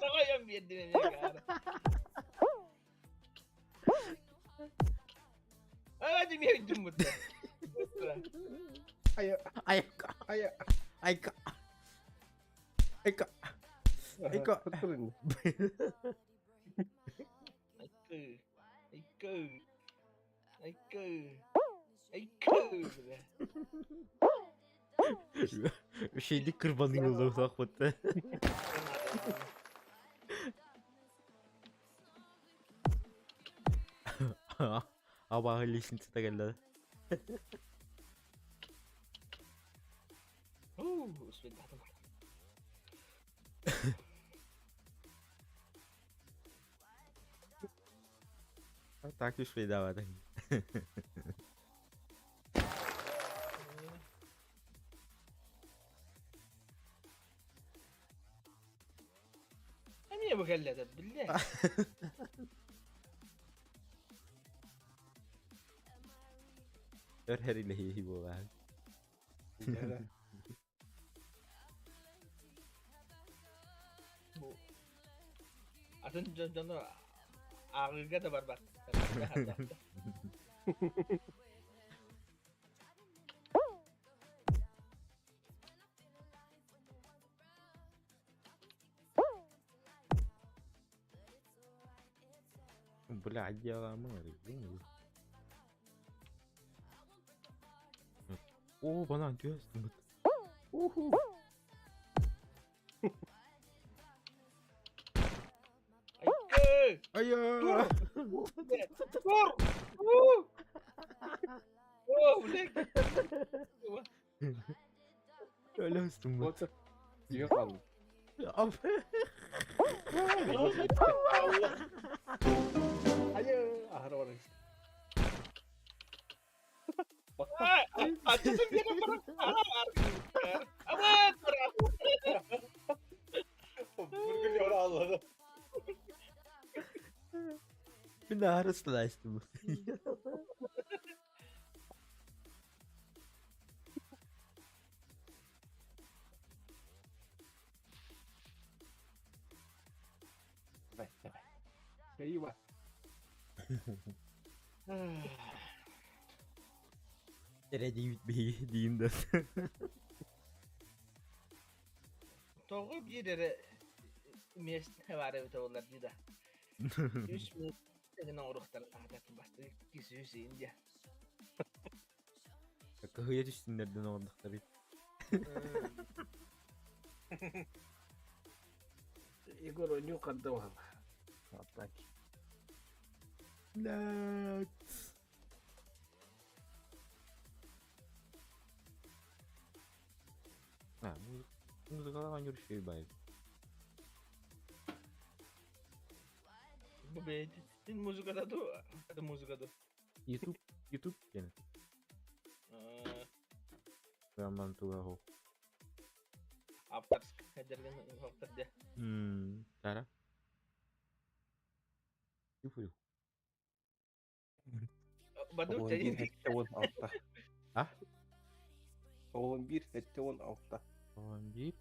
Тоҕойон биэрдим эмиэ гаара. Аа, димиэ дьуммут. Ая, Ayka. ая. Ayka. Ayka. Айка. Турын. Айкы. Айкы. Айкы. Айкы. Şeydi kırbanın yolda uzak battı. Абаҕы лестница келді. Уу, успейдатым. Так успейдаватың. Эмиэ бу кэллэ биллэ. Өр хэрилэһи буолаа. Бу атын дьон дьону ааҕыыга да барбат. Бля, дьяламы. О, банан түөстүм. Уху. Айкы! Ая! Тур! Уу! Оо, блядь. Өлөстүм. Вот. Тиге қалды. Ая, ахыр бар. Аттысын биэрэн баран. Аман баран. Бүргүл аллады. Мин арысластым. Давай, давай. Кайыба. Эре дейм да. Тоҕу биир эрэ миэстэ баар эбитэ буоллар дии да. Үс миэстэ оҥоруохтарын аһатар бастакы иккис үс Индия. Кыһыйа түстүннэрден оҕордохтор. Егор ойнуу қарды Вот так. Блядь. А, музыкалар жүрүшөй бай. Бу бэйэтин музыката ду, аты музыка ду. YouTube, YouTube диэн. Раман туга хо. Авторская дерген автор де. Тара. Юфу. Баду 11 чайын. 16. А? 11 16. 11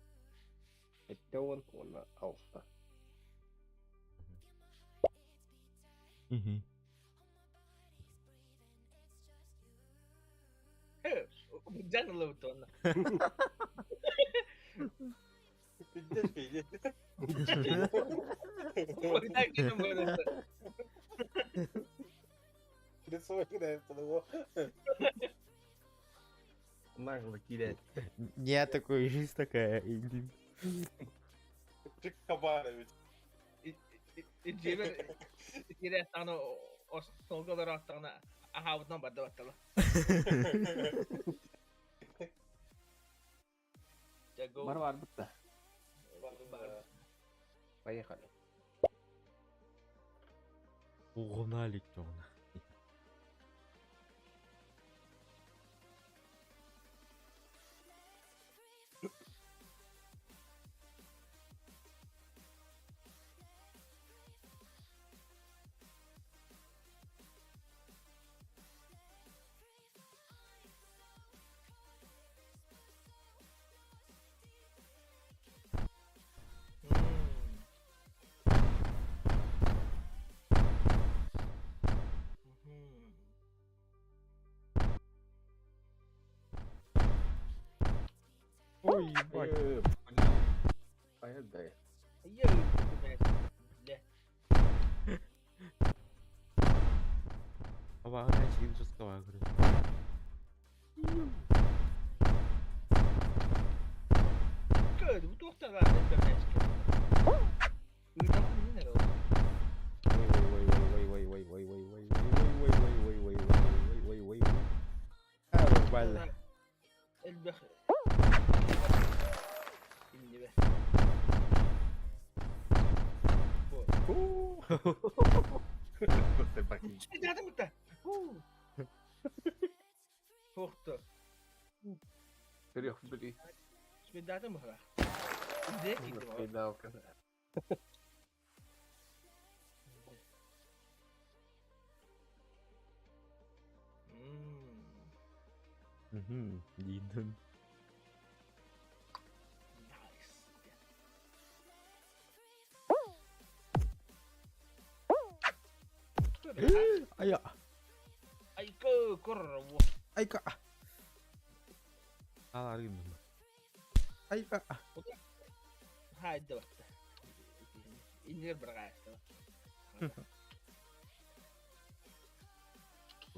16. Мгм. Жан ылыбыт онно. Пиздец, пиздец. Так гынан баран. Нагло кидает. Я такой, жизнь такая. И- Чик Кабанович. Дьиэбэр киирээтэҕинэ остуолга олороохтоҕуна аһаабытынан барда баттала. Дьэ, go. Бар барбыт да. Бар. Поехали. Угнали чёрно. М. Мгм. Ой, ебать. Поехали. Я бля. Аба, раньше жестковая, говорю. Көр, бу туохтан баар бэрнээчиккэ. Ыытаман иһин эрэ ол. Ой, ой, ой, ой, ой, ой, ой, ой, ой, ой, ой, ой, ой, ой, ой, ой, ой, ой. А, бля. Элбэх иннибэ. Бу. Спидадым да. Туохта. Трех, блин. Спидадым баха. Дэ киирдим. Спидалка. М. Мгм, Дидон. Nice. Ая, Айка корво. айка. Аларым. Айка. Хайда батта. Иннер баргаайста.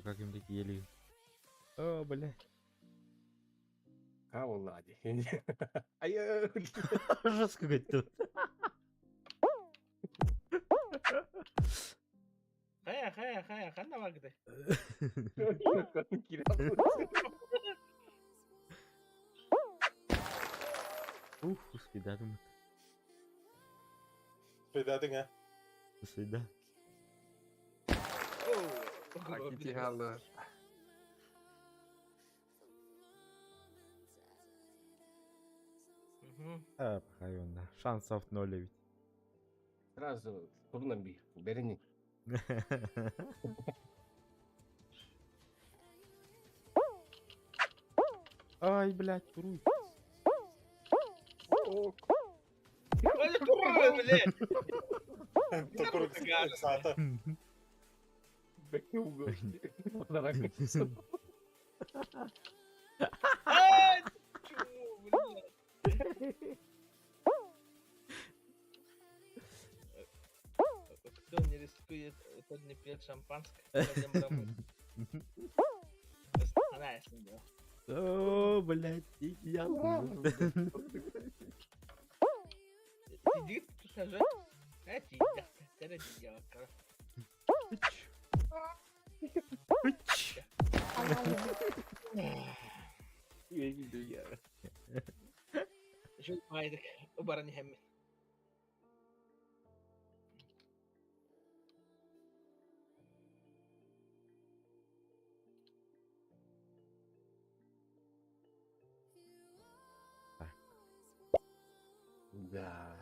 Как им такие ели? О, бля. А, Влади. Ай, Жестко говорит тут. Хая, хая, хая, ханна багды. Ух, спидадым. Спидадың, а? Спида. Акитихалы. А, похайонно. Шансов ноль ведь. Сразу турнан би. Берини. Ай, блядь, туруй. Ой, турра, блядь. Токурук саата. Ай, чмо, блядь. Кто не рискует, тот не пьет шампанское. Пойдем домой. Она с ним. О, блядь, я. Иди, скажи. Эти, да, это девка. شو فايدك وبرني همي. Да.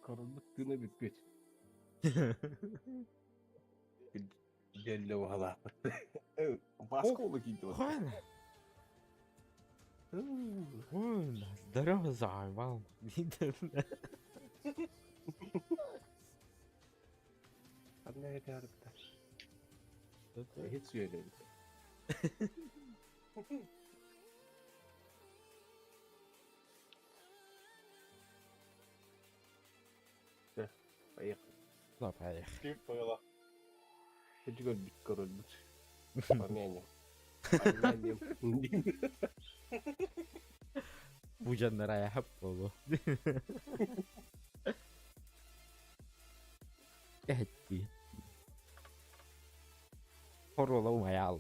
Королбут тыына бүппүт. Дьэллэ уһалааппыт. Басколы киирди. Хуан. Хуан, здорово, заебал. Одна это арбита. Хит сүөлэбит. Все, поехали. Да, поехали. Тип было. Иди көрбүт көрөлбүт. Помянем. Помянем. Бу дьоннор айахап буолуо. Эһэттии. Хоруола умайаал.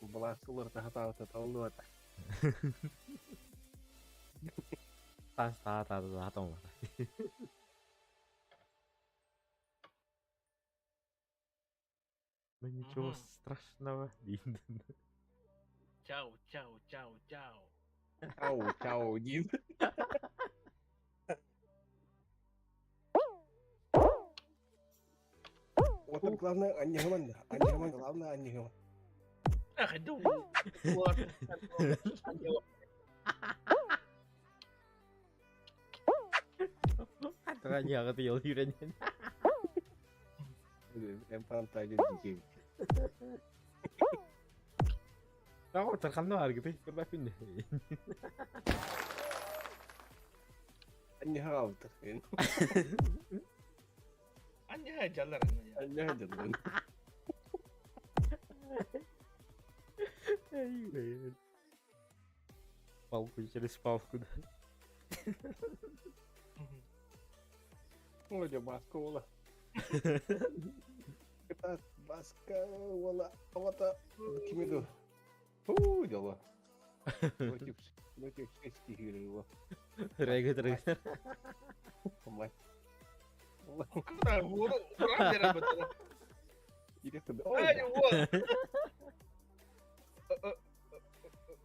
Былааскылар таһатаабыта таллыбата. Таас таа таа таа тоҥмата. Ну ничего страшного диин. Чао, чао, чао, чао. Чао, чао, диин. Вот главное, анньыһыман да. Анньыһыман, главное, анньыһыман. Ах, ду. Анньыһаҕыт ыал үүрэнин. Эн фантазия дикий. Тоҕо тарханна бааргытай көрбөппүн. Анньыһаҕабыттар. Анньыһа дьаллар. Анньыһа дьаллар. Палку через палку, да. Ой, баска уола. Кытаат баска уола. Оҕото кими ду? Фу, дьоло. Против, против шести киирэр Регет, регет. Мать. Ай, вот.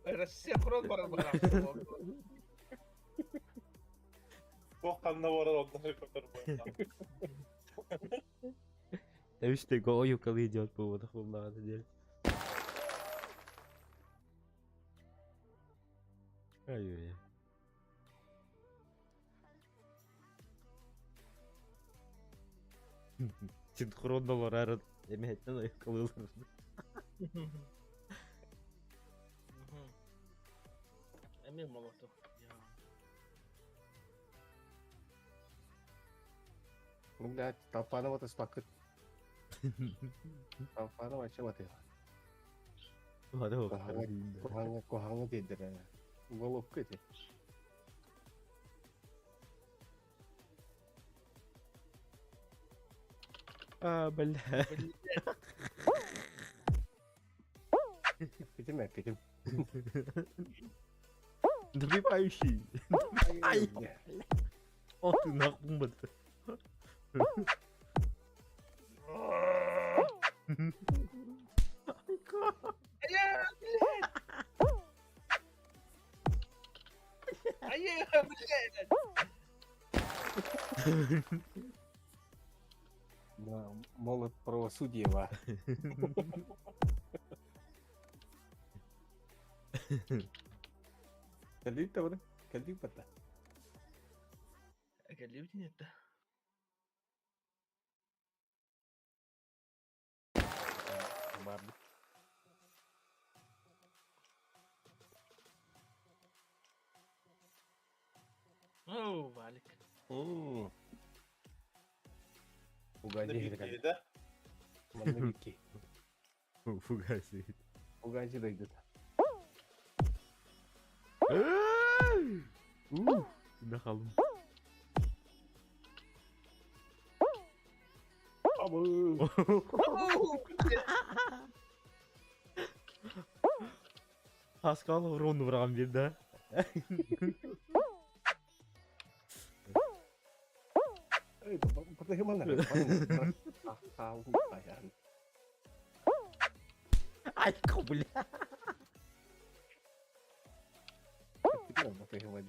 Россия курон барар Туох ханна барар онно көтөр буолла. Тэбисте ойукалы идиот буолбатах буоллаҕына диэн. Ай-ой. Синхронно барар эмэһэттэн ойукалыылар. Эмиэ молотов. Блядь, толпаны вот испакыт. Толпаны вообще вот его. Куһаҥҥа куһаҥҥа тиэрдэрэ. Головка ити. А, бля. Эппитим эппитим. Добивающий. Ай. О, ты нахуй бата. Айа, блядь! Айа, блядь! Да, молот правосудия ва. Кэлбит да Кэлбит бата. Кэлбит нет. Барбит. О, Валик. Фугази Да? Манна бикки. Фугаси. Фугази дойдута. Нахалым. Абы. Паскал урон быраган бир да. Эй, батыһыман эрэ. Ахаал баян. Ай, бля. Батыһыман.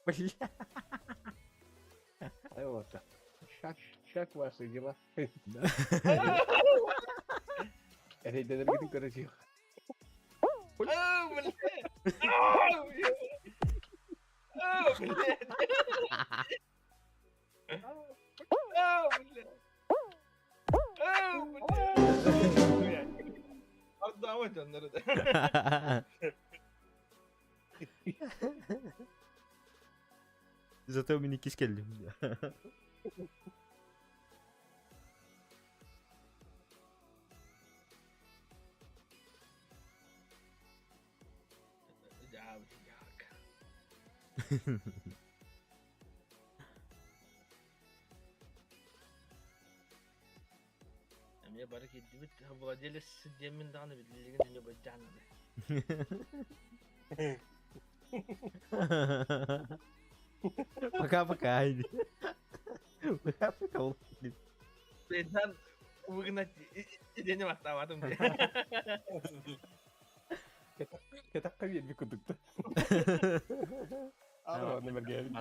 Бля. Ай, вот так. Шаг, шаг ваши дела. Эрэйдэнэргитин көрөсүөх. О, блядь! О, блядь! О, блядь! О, блядь! О, Хаама дьоннору да. Зато мин иккис кэллим. Дьаабыт дьаак. Эмиэ бары киирдибит. Владелец диэммин даҕаны биллигин эмиэ былдьаан Пока-пока. Пока-пока. Бензан выгнать идэни баттаабатым дии. Кэтэххэ биэрбит курдук да. Аны бэргээбит.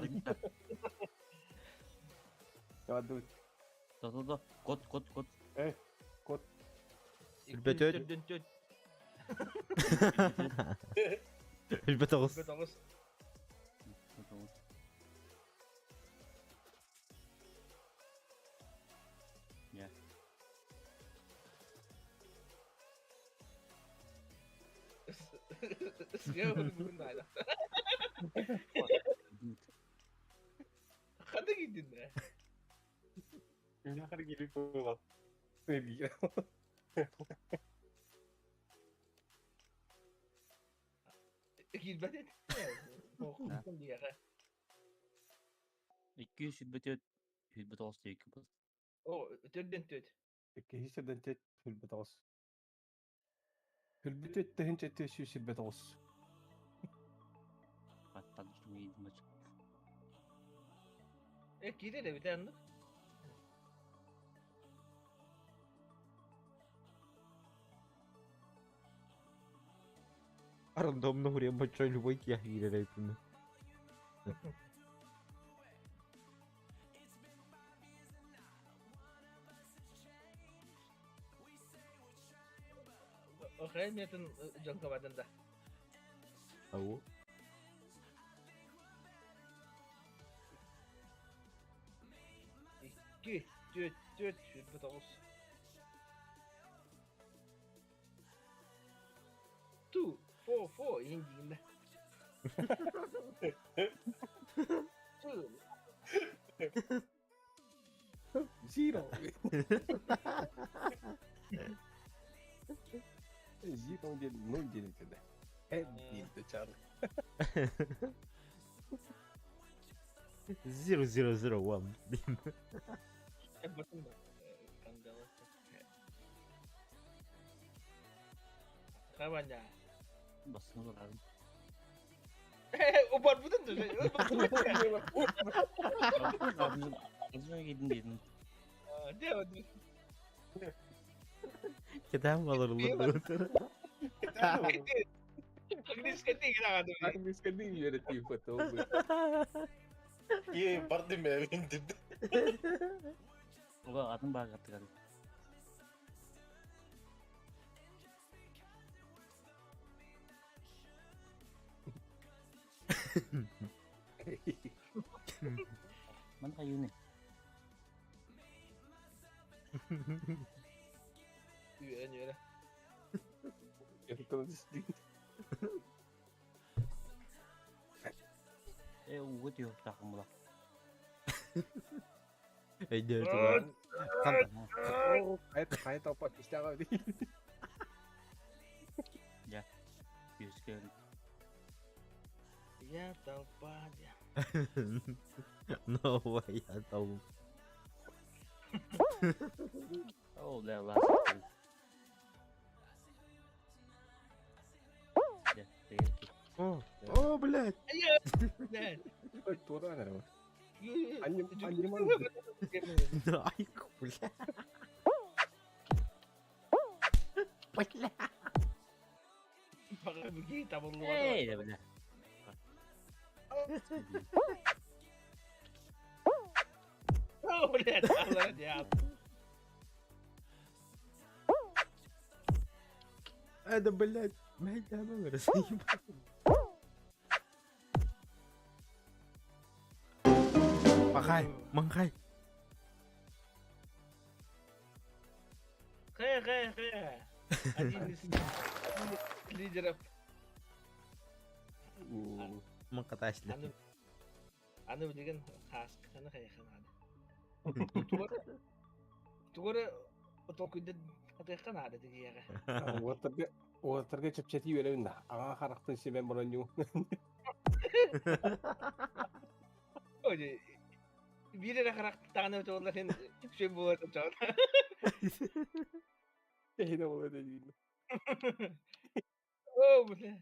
Ладно. Да-да-да. Кот, кот, кот. Эй, кот. Үрбөтөт. Үрбөт оҕус. Үрбөт оҕус. Я. Хата киирдин ээ. Миэхэ киирбит буолан. Киирбэт этэ. Диэҕэ. 224 29 диэки был. О, төрдөн төт. Иккиһи сирдэн тет хүрбэт оҕус. Хүрбүт өттөһүн четте сүүс сүрбэт оҕус. Аттан иидимэч. Э, киирэр эбит аннык. Рандомно хуриам боччо любой киһи киирэр эбиппин. Охрен метын дьонко бардын да. Ау. Икки, түөрт, түөрт, сүүрбэ тоҕус. Two, four, four, иһин диигин да. Two. Zero. Zero диэн ноль диэн этэ да. Эн диэн да чаар. 0001. Эбэтин да. Кандала. Хабаня. Басына барарым. Убарбытын да. Азыр киирдин диэтим. Дэ, Кэтээн баларылар. Английский грамотно. Английский үөрэтии потом. Ие, бардым эбин дед. Ога атын баагаттыгар. Ман кайыны. Үөрэн үөрэ. Э ууга түһүөхтаахпын була. Өйдөөтүм. Хайа хайа топпот истэҕэ Дьэ. Үөскэ Я толпа. No way, я толпа. О, бля, ласк. Дьэ, тэйэччи. О, о, блядь. Блядь. Туораан эрэ. Ай, бля. Бля. Эй, да, бля. О, блядь, алла, Это, блядь, блядь, номер заебал. Махай, махай. Хэ, хэ, хэ. Один из лидеров. Мын каташлы. Аны аны билигин хаасканы хайыха наада. Тугу эрэ толкуйда атыахха наада тигиэҕэ. Уоттарга уоттарга чэпчэтии үөрэбин да. Аҕа харахтын симэн бронньуу. Ой, биир эрэ харахтаҕына өтөҕүллэр иһин үксүн буолар чоҕун. Эһине буолар диин. О, бля.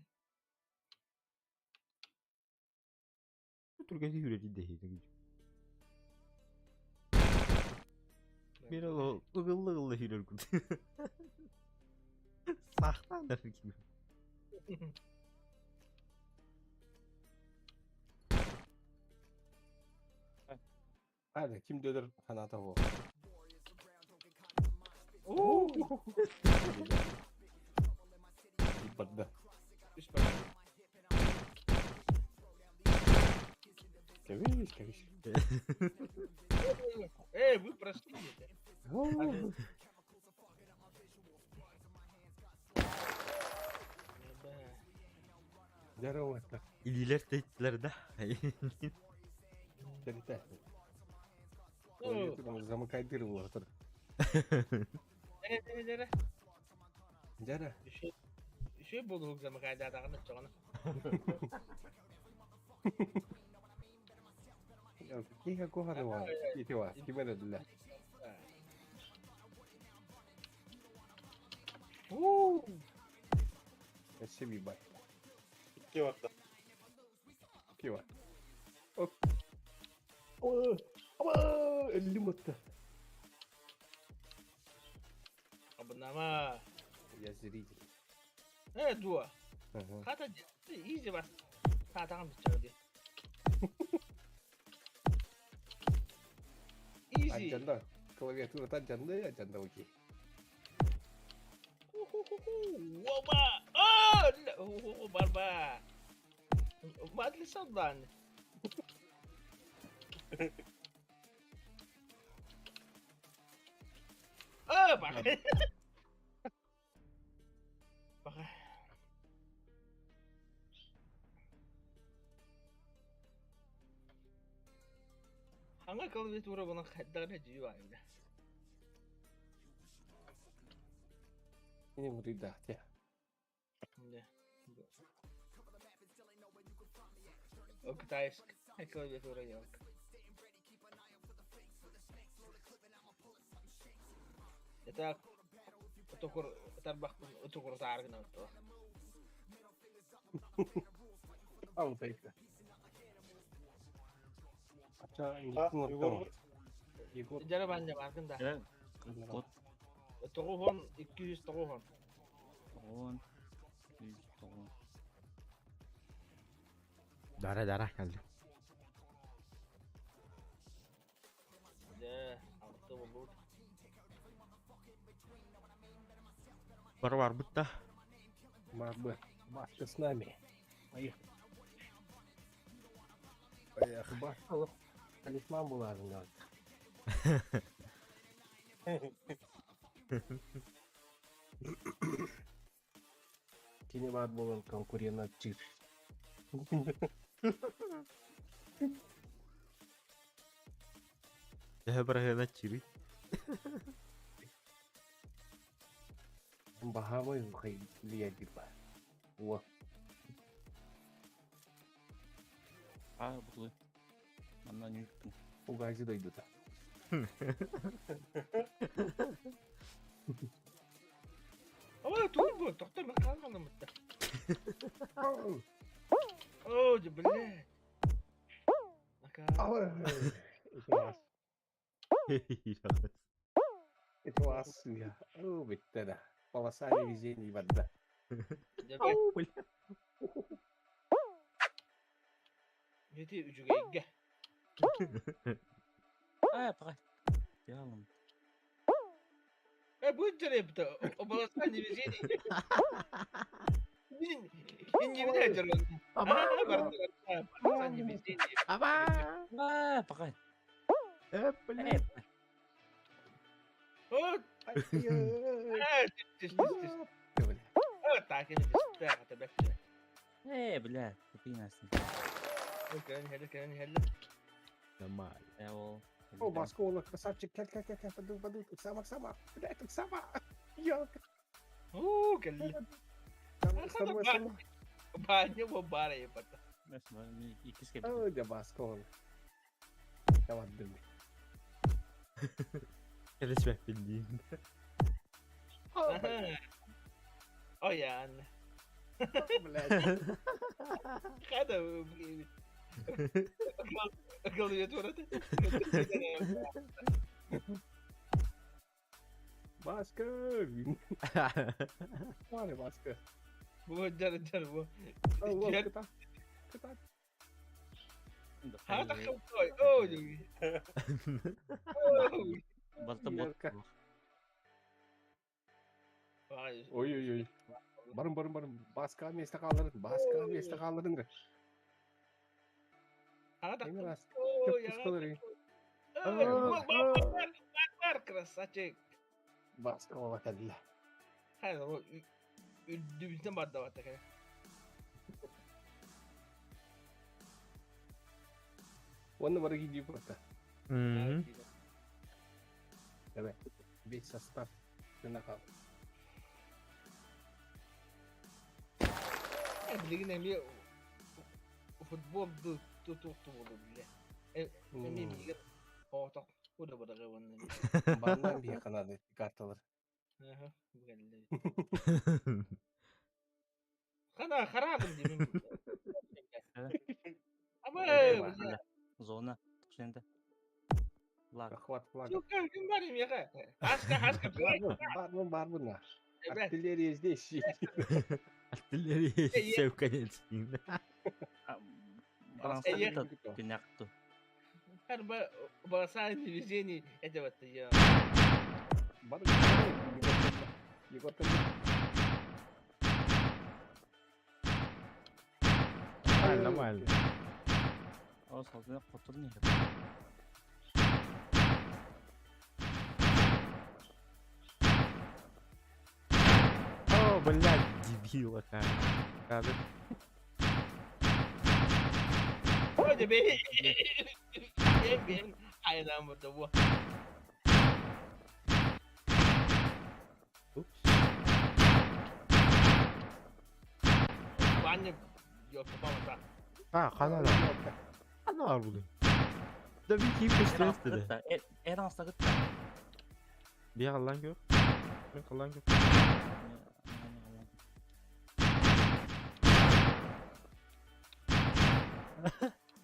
Түргэнник үрэтин дэһиитин. Мин ол ыгылла-ыгылла сүүрэр курдук. Саахтаан да ким. Hadi kim döder sanata bu. Барда. Үс бар. Кэбис, кэбис. Эй, вы прошли это. Здорово. Илиилэр тэйттилэр да. Тэритэ. Замыкайдыр буолар. Дьэрэ, дьэрэ, дьэрэ. Дьэрэ. Үчүгэй үчүгэй буолуһук замыкайдаатаҕына оччоҕуна. Киһи куһаны бар. Ити бар. Ким эрэ билэр. Өссө биир бар. Икки барда. Икки бар. Оп. Аба, өллүм отта. Абынама. Я зритель. Э, дуо. Ага. Хата изи бас. Саатаҕын бүтчэҕэ дии. Изи. Ардьанна. Клавиатура ардьанна, ардьанна окей. Оба! А, барба. Мадли садлан. А, бах. Бах. Хаҥа клавиатура буолан хайдах эрэ дьиэ баайда. Ini муруйдаах дии. Дьэ. Ол китайскай клавиатура диэбит. Это отокур тарбахпын отокурутаары гынан туох. Алтайка. Ача, А, Егор. Егор. Егор. Дьара баанньа бааргын да. Дьэ, кот Тоҕуһун, 290. тоҕуон, үс тоҕуон. Дара дара кэлли. Дьэ, алта буолбут. Бары барбыт да. Марбы. Машка с нами. Поехали. Поехали. Башка талисман буларын говорит. Кини бар болан конкурент чир. Төһө барыһына чири. Бахамы хай лия ба. О, Аа, бутулуй. Манна нүүрпүн. угази дойдута. Ой, туй бу, тохтор мен хаалҕанаммытта. Оо, дьэ, блядь. Ака. Это вас я. О, биттера. Полоса везений вода. Дьэ, Ау, бля. Ити үчүгэйгэ. Аа, пагай. Ялым. Э, будет дьэрэ Полоса невезений. Мин иннибинэ дьэрэ. Аба! Полоса невезений. Аба! Аа, пагай. Э, бля. Э, О, түс, түс, түс. Так, түс. Э, бля, тупые нас. Кэлэн иһэллэр. Нормально. Э, ол. О, Баскола, красавчик, кэл, кэл, кэл, кэл, паду, паду, сама, сама, блядь, сама. Ёлка. Уу, кэллэ. Сама, сама. Баанньа бу баар епата. Иккис кэлбит. О, да Баскола. Давай, дым. Кэлэспэппин диин. Ойаан. Блядь. Хада клавиатурата. Баска. Валя, Баска. Бу жар жар бу. О, вот, кыта. Кыта. Хада хаптой. Ой. Ой. Балта бот. Ярко. Ой-ой-ой. Барın барın барın. Баска месте қалдырын. Баска месте қалдырын. Хада Эми рас. Ой. Көп қысқалар. Бар бар красавчик. Баска ола кәлі. Хада бу үрдүбүтен барда бата кene. Оны бары кидип бата. Мгм. Давай. Весь состав. Жана қал. Билигин эми футбол тутукту болду биле. Эми миге ооток куда барага вонна. Бандан бие канады карталар. Аха, бугалле. Хана харабын димим. Аба, Зона. Тушенде. Лаг. Захват флага. Сука, ким бар эми яка? Ашка, ашка. Бармын, бармын. Артиллерия здесь. Артиллерия все в конец. Күнәкту. Харба бросаем везение этого я. Бар. Егор, Нормально, нормально. О, салдына котурны. О, блядь, дебила как. Кадр. Ой, тебе. Бен, ай нам вот того. Упс. Ваня, ёпта, памата. А, хана да. Хана бар бүгін. Да bir keyif gösteririz dedi. Эран сагытта. Bir Allah'ın gör. Bir Allah'ın gör.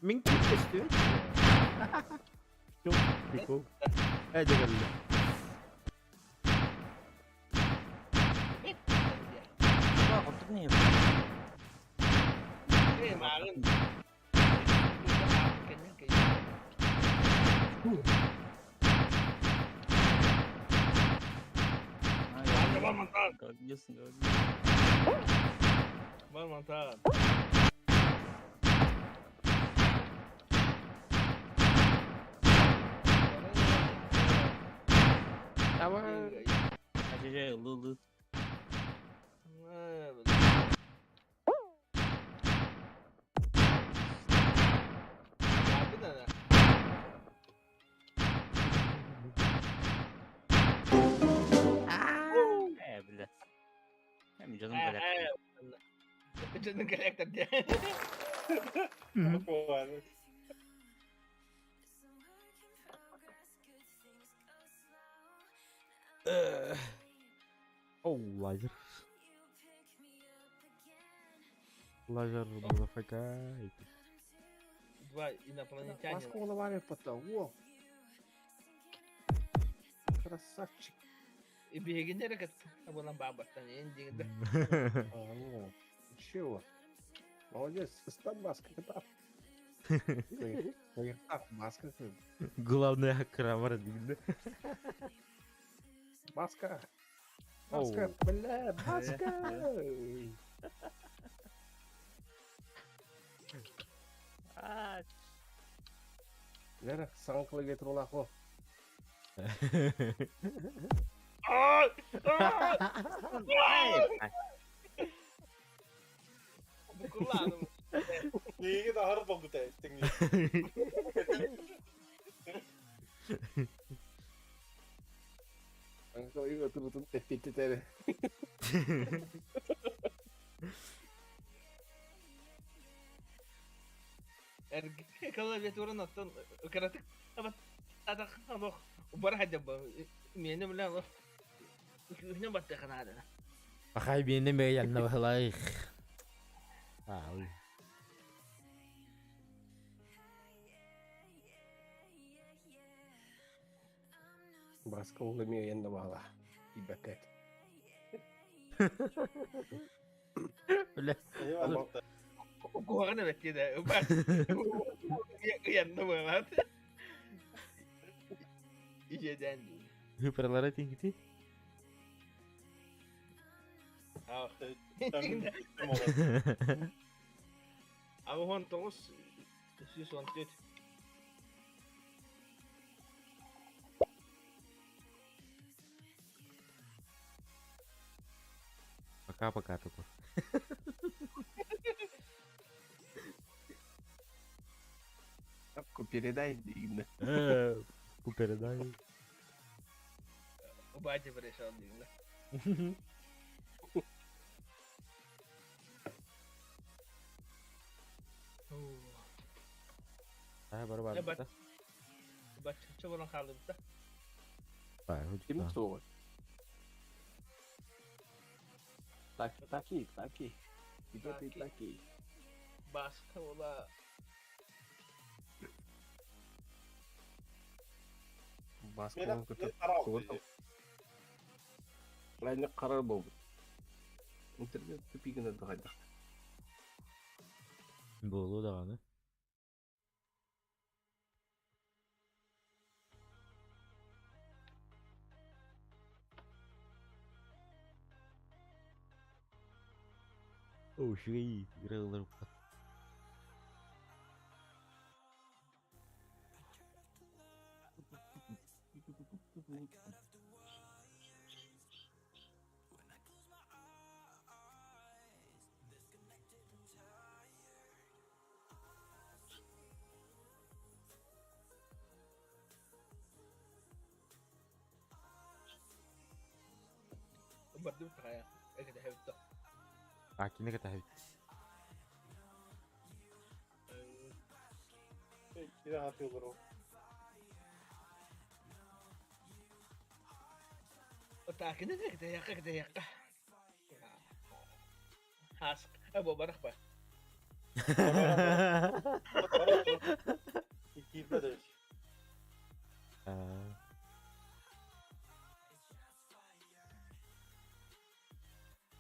Min keyif gösteriyor. Çok прикол. Hadi geldi. Котурны. Э, марын. Бар монтаж. Давай. Ажы лы лы. Э, бля. Эми жаным коллектор. Жаным коллектор де. Буквально. О, лазер. Лазер, motherfucker. Два инопланетянина. Баскола бар епата. О. Красавчик. Бегинер кат абонан бабаттан эн дигенде. А, ну, чего? Молодец, стан маска, кыта. Маска. Главное, крамар дигенде. Маска. Маска, бля, маска. Лера, саңа клавиатуралах о. Букулааным. Миигин аһар долгута истиҥ. Отурутун эппиттитэр. Клавиатуран оттон кыратык атах олох бара сылдьабын. Миэнэ бile олох күүһүнэн баттыахха наада. Пахай биэнэ мэй анна баһылай. Аал. Баска ол эмиэ ыйан да баала. Тиийбэккэ. Бля. Куһаҕан эбит диэн ыйанна буолаат. Иэдээн дии. Ыпыралара тиҥкити. 89 114. Пока-пока такой. Тапку передай диигинэ. Ку передай. Батя пришел диигинэ. Аа бары бар. Бачча болон хаалбыта. Ким суоҕуй? Так, таки, таки. Где ты таки? Баска ола. Баска көтөр. Лайны карар болбут. Интернет тупигіне дығайдақ. Буолуо даҕаны. Оо, үчүгэй ырыалар Бардым хайа. Эгэ А кини кэтэһэбит. Кире хатыылар ол. Таакины кэтэһиэххэ кэтэһиэххэ. Хас бу барах ба. Киирбэт эбит.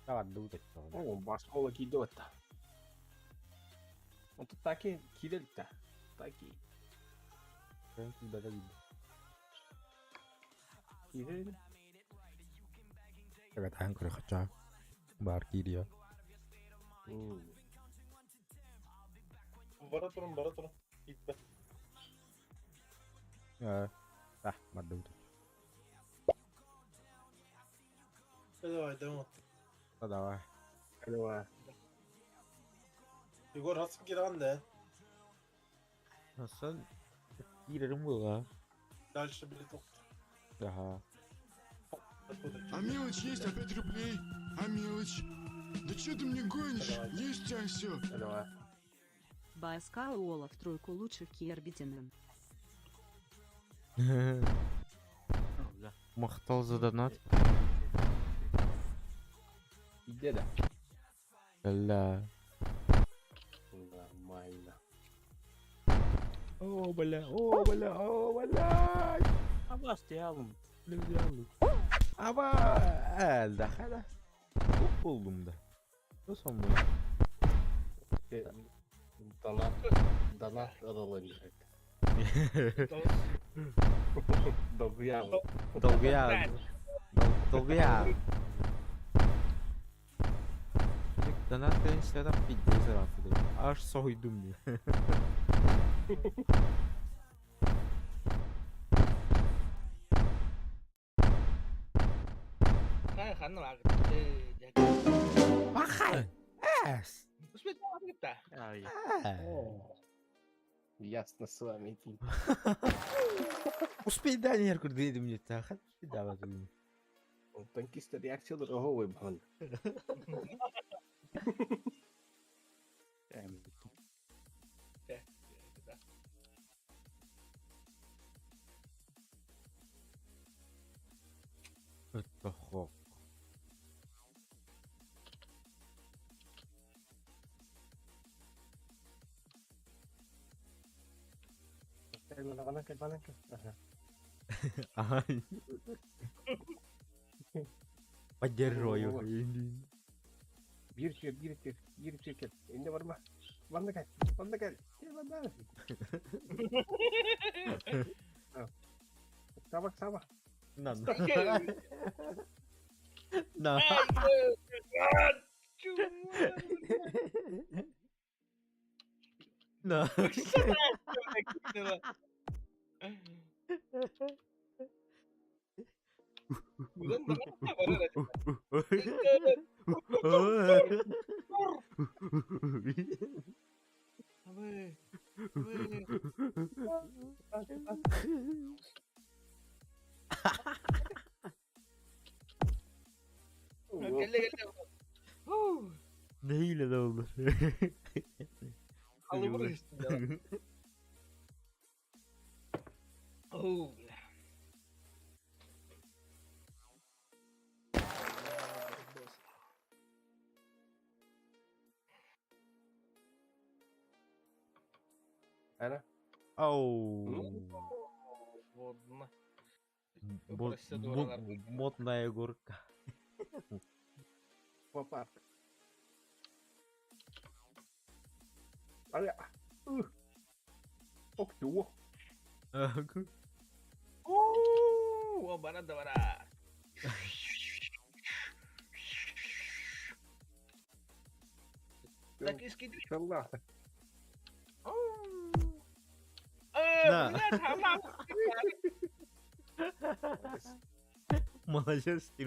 Табардыбыт өттөҕүнэ. О, баскола киирдэ батта. Онто таки киирэлитта. Таки. Көн киирбэтэ киирдэ. Киирэ. Кэбэтаһан көрө Баар киириэ. Бара турун, бара турун. Киирбэт. Аа, бардыбыт. Давай, давай. Давай. Давай. Егор хасып киирэн да. Асан киирэрим буолла. Дальше билет. Аха. А мелочь есть, а 5 рублей? А мелочь? Да че ты мне гонишь? Есть у тебя все. Давай. Баска Ола в тройку лучших Кербитиным. Махтал за донат. Иди да. Бля. Нормально. О, бля, о, бля, о, бля. Абастыялым. Аба, әлді қада. Көп болдым да. Сосын бұл. Донат, донат ырылын. Долгуя. Долгуя. Долгуя. Донат инстаграм пиздец рафты. Аж сойдум. Хай ханна баар Махай! Эс! Ай. Ясно с вами. Успейдание курдуйдум мне тахан. Успейдава Танкиста реакциялар оһо бахан. Өттөххо. Ай. Поддерживаю. Биир сүр, биир сүр, биир сүр кэл. Инде барма. Манна кэл, манна кэл. Кэл манна. Саба, саба. На. На. На. Кэллэ кэллэ. Neyle de olur. Халыбыр истин. Оу, бля. Ана. Оу. Водно. Модная горка. Папа. Аля. Ок, туу. Уу, бара да бара. Так искиди. Салла. Да. Молодец, ты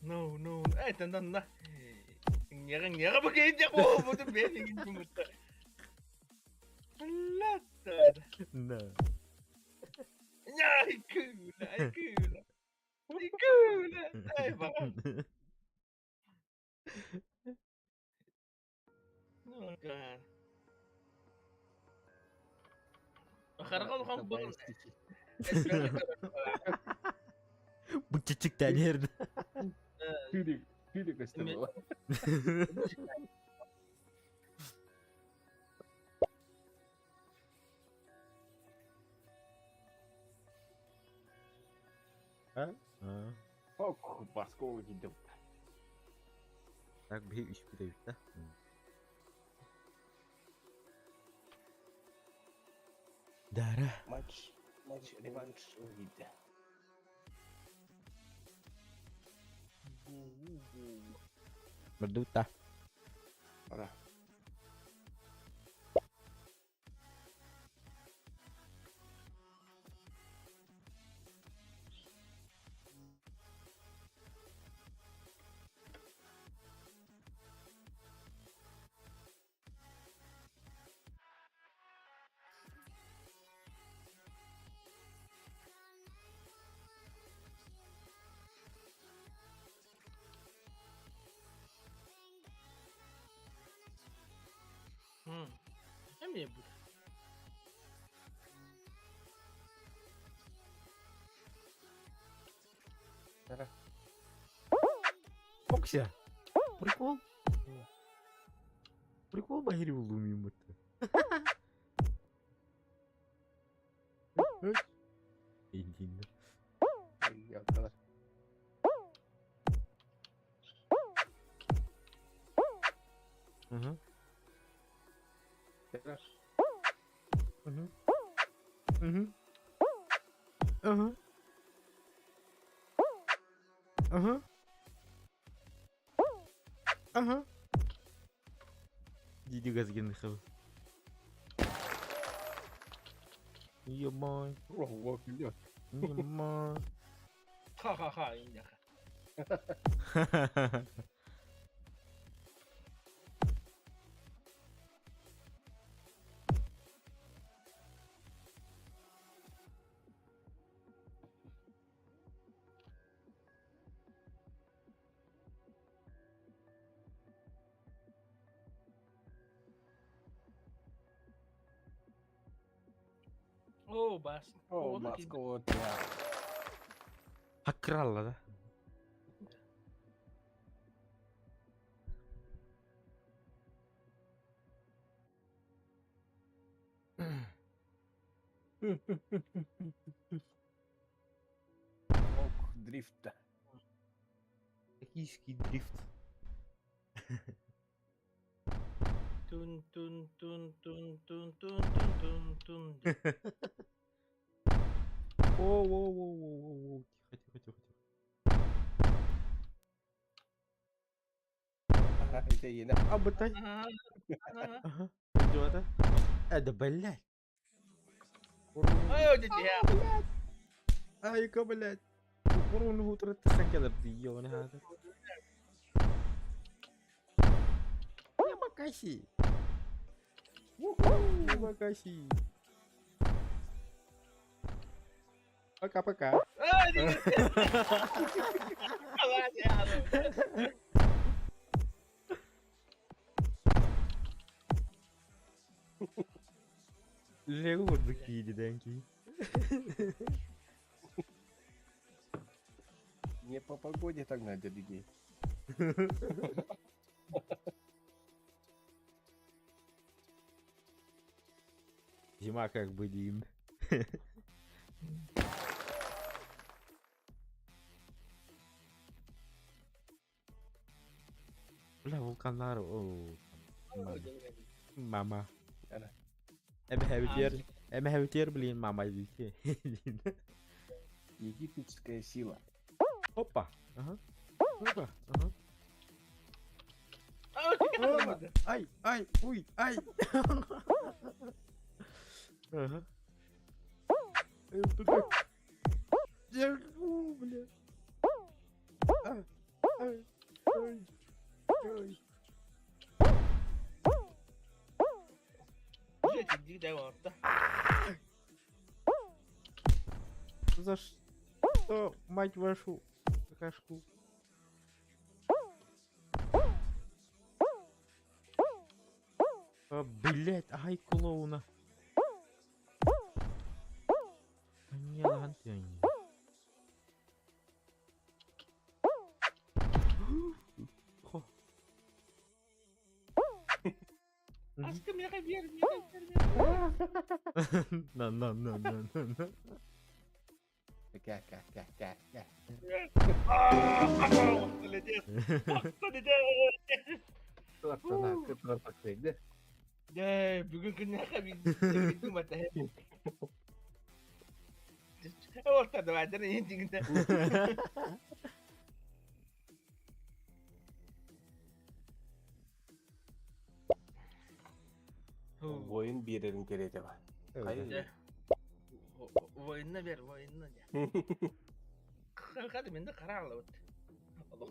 No, no. Э,等等等。Ньяга ньяга бакайын о, бу бен жумутта. Латтар. Да. Ай, kyllä, ai kyllä. Ai kyllä. Ei vaan. No god. Харгал хан бун. Бычычык тәнерді. Түйрек, түйрек өстіп. А? Ок, баско кидим. Так, бей үш бит да? Дара. Матч, матч, реванш кидди. Бердута. Ара. Эмне бу? Ара. Окся. Прикол. Прикол багири булду мен бутта. Индин. Ятталар. Ага. Ара. Угу. Угу. Ага. Ага. Ага. Диди газген хаб. Ебать. Ого, блядь. Ебать. Ха-ха-ха, инняха. О, бас. О, О, Москва. Хакралла, да? Ок, дрифт. Токийский дрифт. Тун тун тун тун тун тун тун тун тун. О, о, о, о, о, тихо, тихо, тихо, тихо. Ага, это ена. А, бытай. Ага, ага. Ага. Идёт, а? Да, блядь. Ой, дитя. Айка, блядь. Урон утро ты сакелер, ёбаный хата. Ямакаси. Ямакаси. Пока-пока. Ой, дитя. Лего курдук кииди дэнки. Не по погоде так надо людей. Зима как бы дим. Бля, вулканар. О, мама. Мама. Ана. Эм блин, мама идите. Египетская сила. Опа. Ага. Опа. Ага. Ай, ай, уй, ай. Ага. Это так. Держу, бля. А, ай, ай, ай. За что, мать вашу, какашку? А, блять, ай, клоуна. Не, ладно, не. Хо. На, на, на, на, на, на. Ка, ка, ка, ка, ка. Дэ, бүгүн күннэхэ бидим ата. Орта давай, да не дигнэ. Воин биэрэрин кэриэтэ ба. Дэ. Воинна бер, воинна дэ. Хады менде караала вот.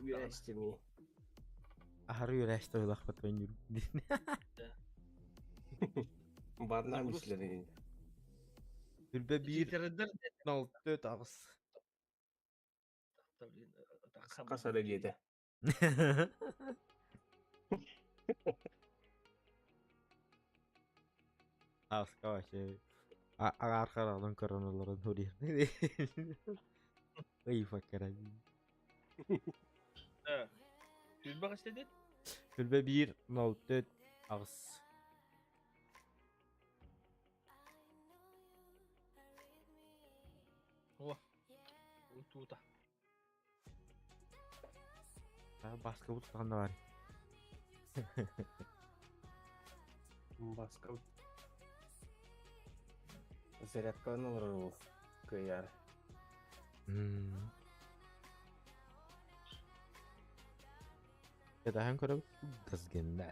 Үрэстими. Ахары үрэсти ойлахпат ойнур. Барнам ишлерин. Түрбе бир, нол, төт ағыс. Касара диэтэ. Аска вообще. Арқарағынан короналарын хурир. Ой, факара. Түрбе қастеді? Түрбе бир, нол, төт ағыс. О, тута. Басқа бұт да бар. Басқа Зарядканы олорор кыйар. Кедахан көрөбүт газгенде.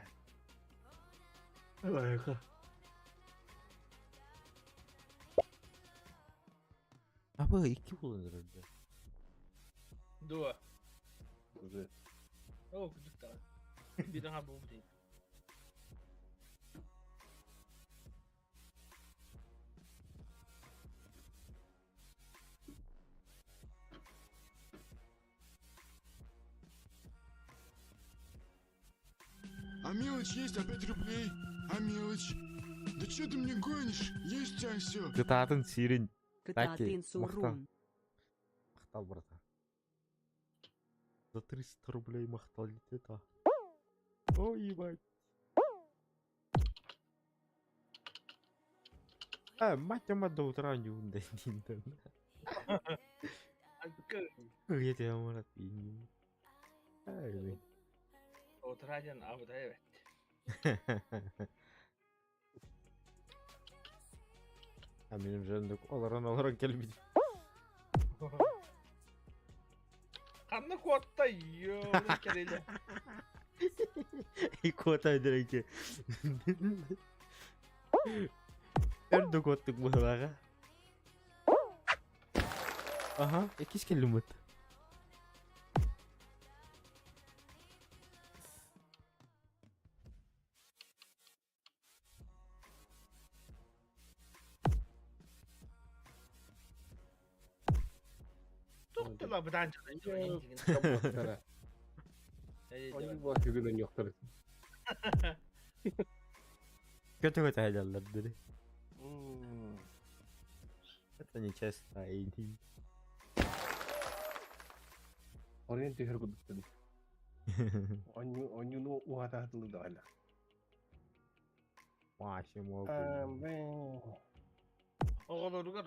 Лайка. Абы икки буолан эрэр да. Дуо. Уже. Оо, күдүк даҕаны. Биир аҥаар буолбут ини. А мелочь есть, опять рублей. А мелочь? Да че ты мне гонишь? Есть у тебя все. Кытаатын сирин. Таки, Кытаатын махтал. сурун. Махтал, брата. За 300 рублей махтал это. Ой, ебать. А, мать мать до утра не ундадин. Я тебя марат Ай, Утра диэн абытай эбит. А минем жөндүк олорон олорон кэлбит. Ханна куотта ёо кэрилэ. И куота дирэки. Өрдө куоттук быһылааҕа. Аха, иккис кэллиммит. Туох тыла бытаан Тара. Они бу бүгүн ойнуохтар. Көтө-көтө сылдьаллар дири. Это нечестно, эйди. Орен түһэр курдуктар. Онньу онньуну уһатаатылы даҕаны. Маша мог. Оҕолоругар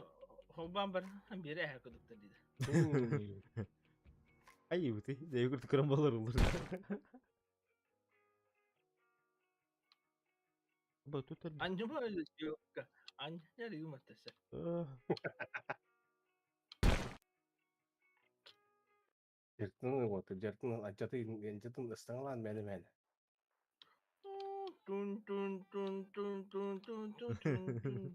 холбоон баран биэрэ эһэ курдуктар диде. Ай, бути, дәйгүр түкөрөн болар улар. Бу тут Анньыма өлүөккэ. Анньа юматтаса. Дьартын вот дьартын ачатын ачатын ыстаҥалаан мээнэ мээнэ. Тун тун тун тун тун тун тун тун тун.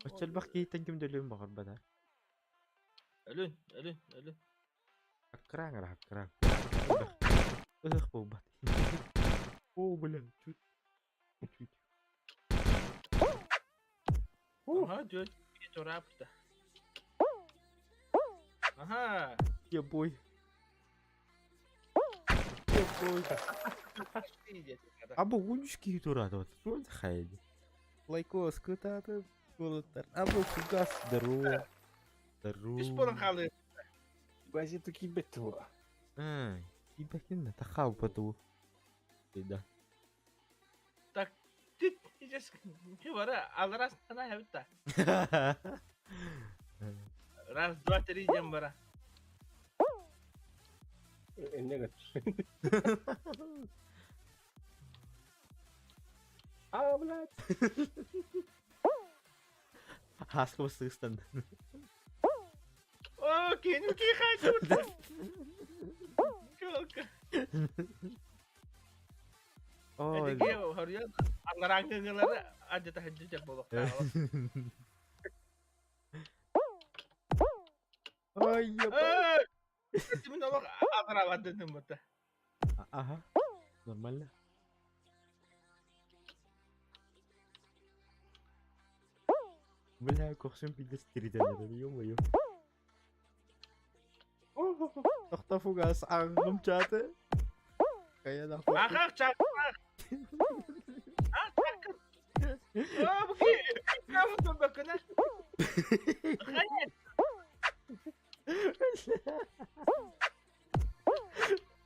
Оччолбах киһиттэн ким да өлүөн баҕарбата. Өлүн, өлүн, өлүн. Аккыраҥ эрэ аккыраҥ. Ыһых буолбат. О, бля, чуть. Чуть. Ага, дьүөт тураапта. Аха. Я бой. Я бой. Аба уончу киһи тураат вот хайди. Лайкос кытааты буолуттар. Аба фугас здорово. Үс буолан Здорово. хаалыы. Газету киирбэт туо. Ай, киирбэккин да хаалбат уу. Да. Так, тит, сейчас бара аларас ана хэбитта. Раз, два, три диэн бара. Эннега. А, блядь. Хаска сыстан. О, кини ки хайдут. Чолка. Ой. Эдиге хоруйан алларааҥҥылары адьата сылдьар буолуохтаах. Ой, ебать. Мин олох аллараабат бута. Ага. Нормально. Бля, көхсүм пиздец тиритэн ё-моё. Тохто фугас аңгым чаты. Кая нахуй. Ахах чак. А чак. О, бу ки. Кам бакына. Хайа.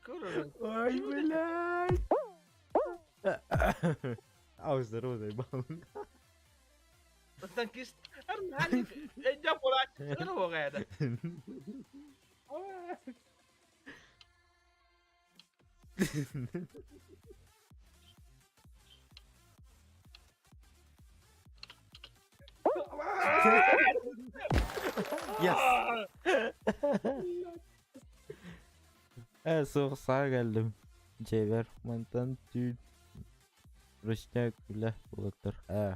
Курва. Ой, блядь. Ау, здорово, заебал. Танкист. Армани. Эдя буолааччы оҕоҕо Yes. Ээ, суох саҥа кэллим. Дьиэбэр мантан түүн ручная күлэ уолаттар. Ээ.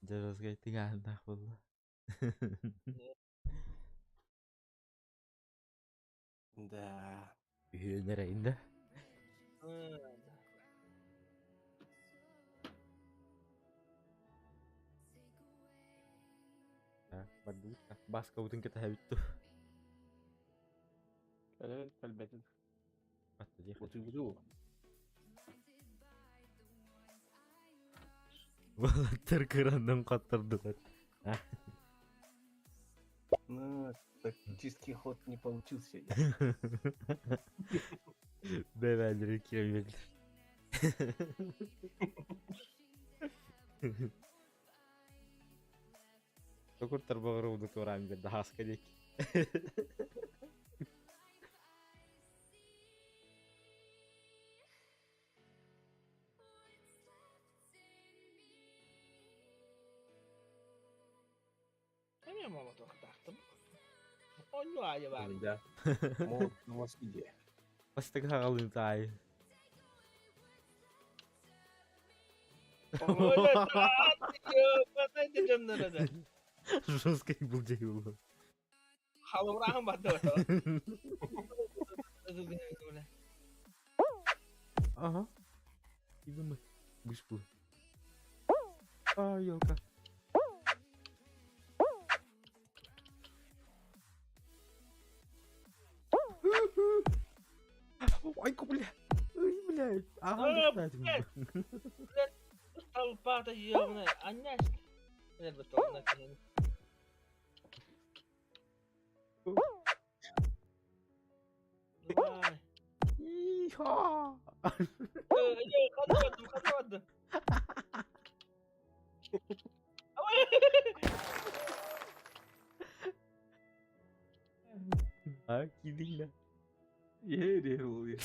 Дьоруоскай тыҥааһыннаах буолла. Да. Үһүөн эрэйин да. Бардыбыт да. Бааскабытын кэтэһэбит ту. Кэлэр кэлбэтин. Атта диэх. Утуйбуту. Балаттар кыраннан хаттардылар. Ну, тактический ход не получился. Бэбэлэри киирбэллэр. Токур тарбаҕар ууну туораан биэрдэ хааска диэки. Эмиэ молотуохтаахтым. Онньу аайы баар. Да. Молот идея. Бастакы хаҕалыын таайы. Жесткий был дьайылла. Халыбыраһын барды. Ага. Идем. Быспу. А, елка. Ой, бля. Ой, блядь. Ага, блядь. Толпа-то ёбаная. Аня. Давай. Иха. Ханна А, кидilla. Е,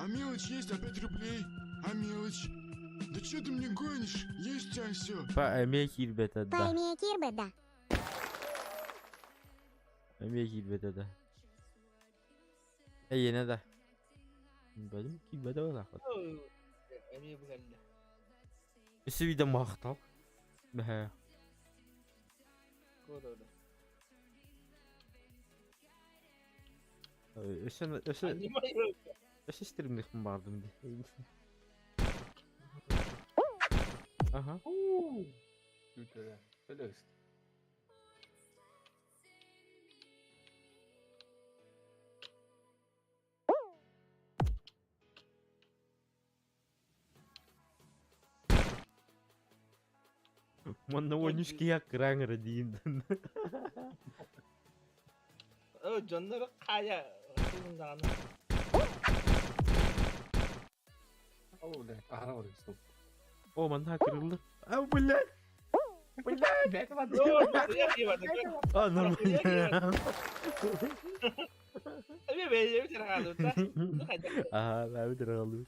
А мелочь есть, опять рублей? А мелочь? Да че ты мне гонишь? Есть у тебя все. Па эмиэ киирбэтэ да. Па эмиэ киирбэт да. Эмиэ киирбэтэ да. Эйиэнэ да. Бэлим киирбэтэ буолаахпыт. Эмиэ бу кэллэ. Өссө биирдэ махтал. Бэһэ. Куода. Өссө өссө өссө стримних бардым дии. Ага. Күтэрэ. Өлөс. Манна уонүс киһи аккыраан эрэ диин. Ö, дьоннору хаайа даҕаны. Ол да, аһара барыгыстым. О, манна аккырыллар. А, блядь! Блядь! А, нормально. Эмиэ бэйэбит эрэ хаалбыт Ага, бэйэбит эрэ хаалбыт.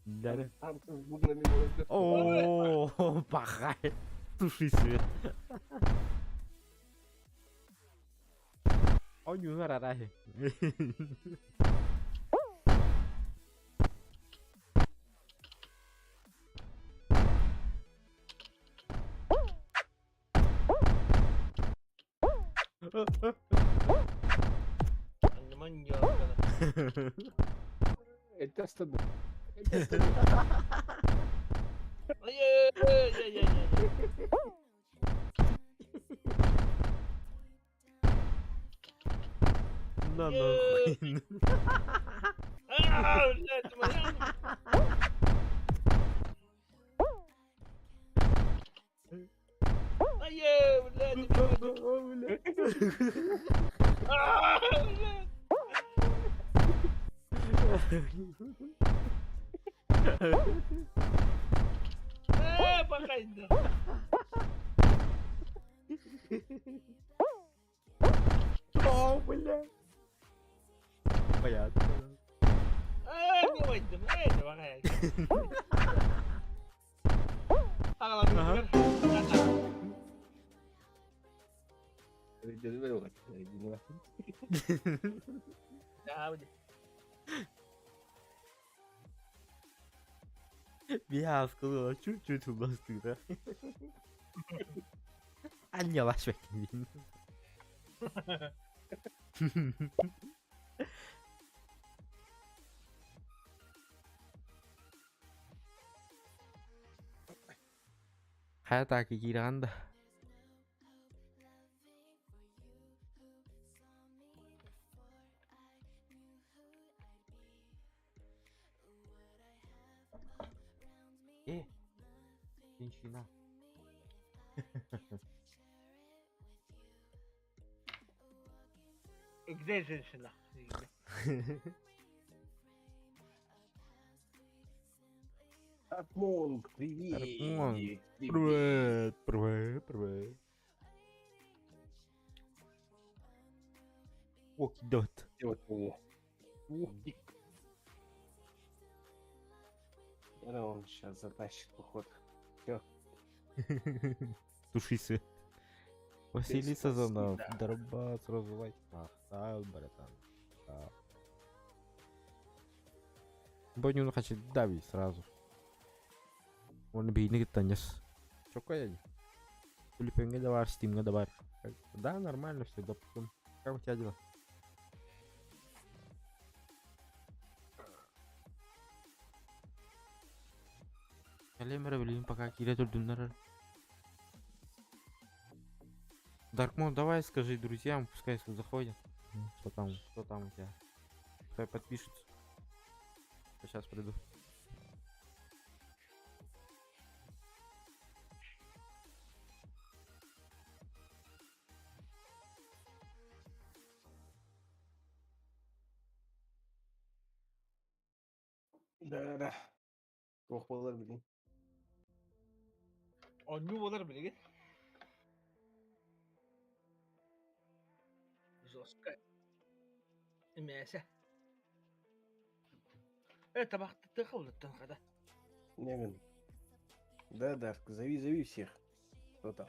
Да. О, пахай. Туши свет. Ойуун арарай. Это стыдно. На нахуй. А, блядь, моя. Ай, блядь, блядь. А, блядь. Э, пахайда. О, бля. Понятно. Э, не войдем, э, давай. Биһаас кылыла чуть-чуть тылластыыра. Анньалаш бэккин. Хайа таки киирэҕин да? Э, женщина. Где женщина? Атмон, привет! Атмон, Привет, привет, привет. Окидот. Он сейчас затащит поход. Туши свет. Василий Сазонов, Спасибо. Дорба, сразу лайк. Ах, братан. Да. Боню хочет давить сразу. Он бейник танец. Чокой Тулипенге давар, стимга давар. Да, нормально все, допустим. Как у тебя дела? Кэлиэм блин, пока киирэ турдуннар. Даркмон, давай скажи друзьям, пускай заходят. Что там у тебя? Пускай подпишутся. Я сейчас приду. Да-да. Туох буолар билин. Онньуу буолар билигин. Жестко. Эмээсэ. Э, табахтыттыха улуттан хада. Негин. Да, Дарк, зови, зови всех. Кто там?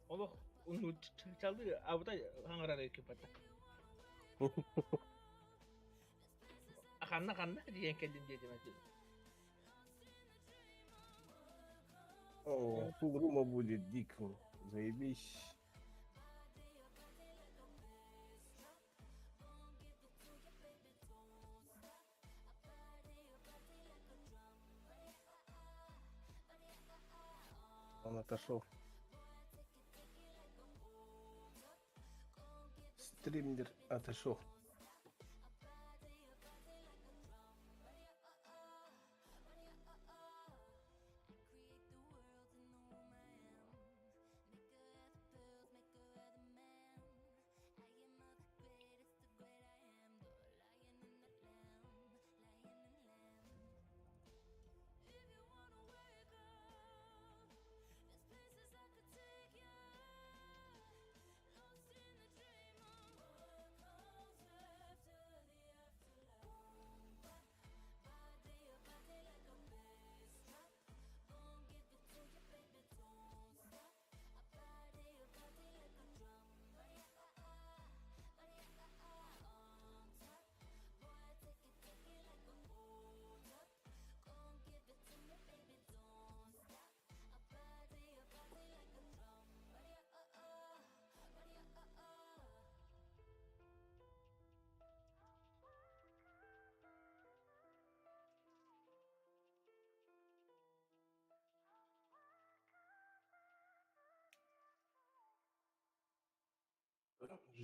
Олох нууччалыы абытай хаҥарар экипата. Ханна ханна диэн кэллим диэтим этим. О, пол будет дико. Заебись. Он отошел. Стример отошел.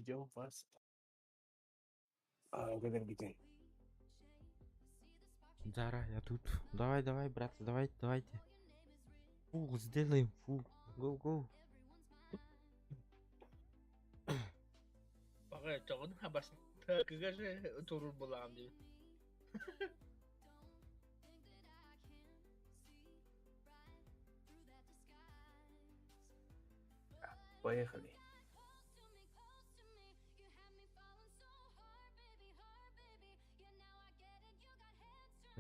Ждем вас. А, Гадаргитин. Зара, я тут. Давай, давай, брат, давай, давайте. Фул, сделаем, фул. Гоу, гоу. Баҕа тоҕун хабас кыгар турур булаам диэн. Поехали.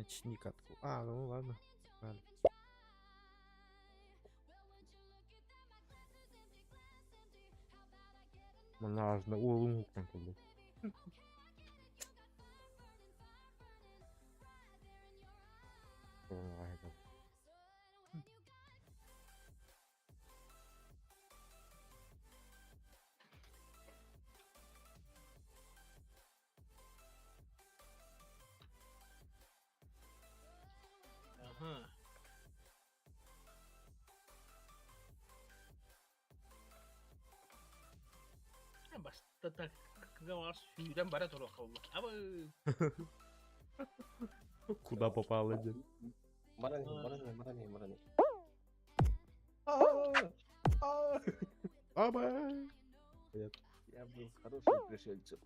Начни катку. А, ну ладно. Ладно. Манна ağzına oğlum hukuktan kaldı. Aha. Бастата сүүрэн бара туруохха Аба. Куда попало дед? Баран баран баран баран. Аба. Я был хорошим пришельцем.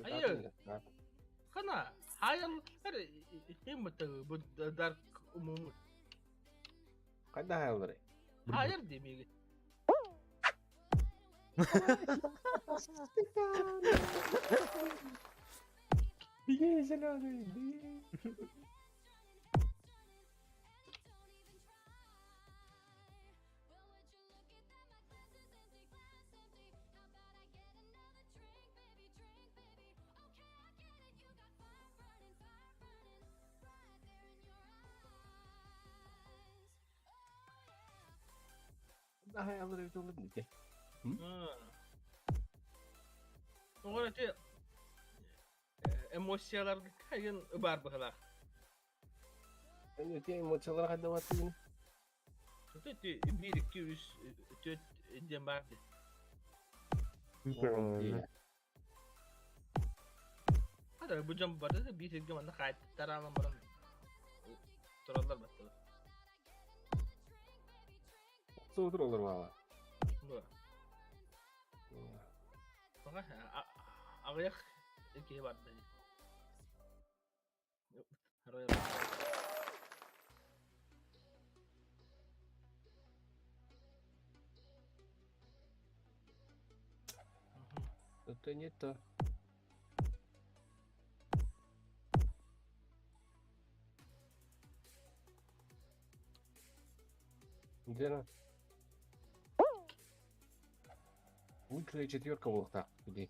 Айы. Хана, хайал химмата бу дарк умум. Кайда хаялары? Хайар демеги. Беги, зеленый, беги. Кайда хаялары бит олар дите. Оҕор ити эмоцияларга кайын бар быһылаах. Эти эмоциялар кайда баттыгын? Ити 1 2 3 4 диэн бар ди. Хада бу дьон бары да биир сиргэ манна хаайтаралан баран тураллар баттылар. Соотур олар бала. Бу. Баҕа аҕыйах киһи бар да. Это не то. Где она? Лучшая четверка была так, иди.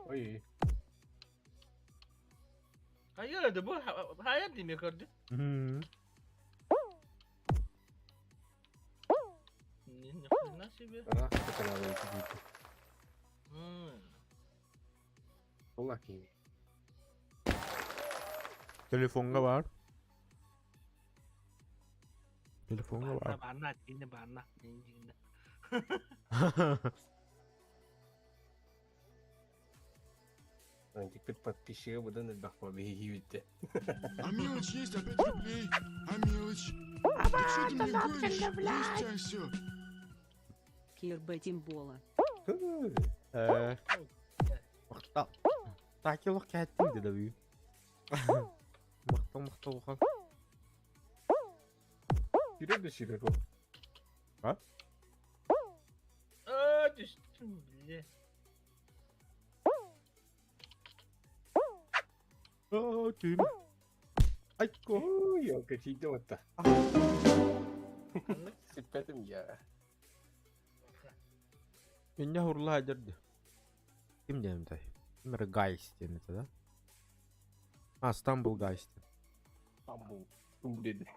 Ой, Hayır да бу hayır демек көрдү. Ни хрена себе. Рах каналы идите. Кулаки. Телефонга бар. Телефонга бар. Барна, барна, барна, барна. Теперь подписчики буду на бахпа бегите. А мелочь есть, а 5 рублей? А мелочь? Да что ты мне гонишь? Есть все. Кирбе Тимбола. Махта. Так елох кәттің деді бүй. Мақта мақта оған. Сүйреді сүйреді ол. А? А, түстім, біле. А, түйм. Айко. Ой, елка, тиді отта. Сиппетім я. Менде хурла дерді. Ким деймін Кимер Гайс деймін да? А, Стамбул Гайс. Стамбул. Деді.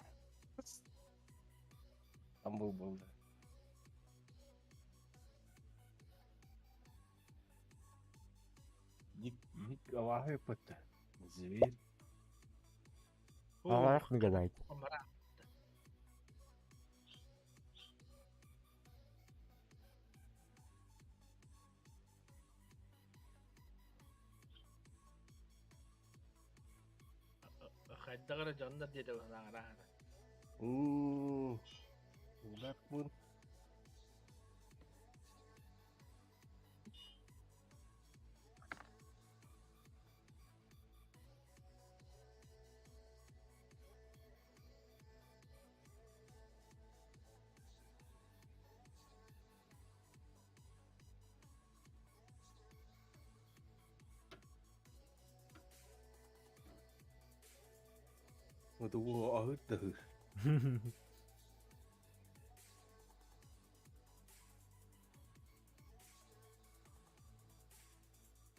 Стамбул болды. Ник, ник алағы пытты. Зверь. Ағақ не гадайт. Хайдагара дьоннор диэдэ баһаара. Black Moon. Отугу аһыыр да аһыыр.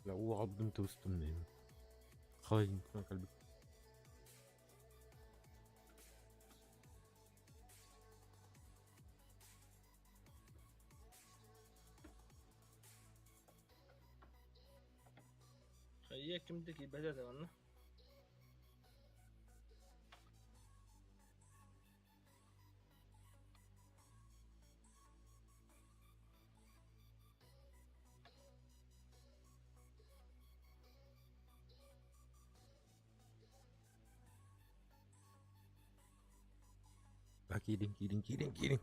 Бля, уу аҕалбытым тубустум диэн. Холодильниктан кэлбит. Хайа ким да киирбэтэ да онно. Да, киирин, киирин, киирин, киирин.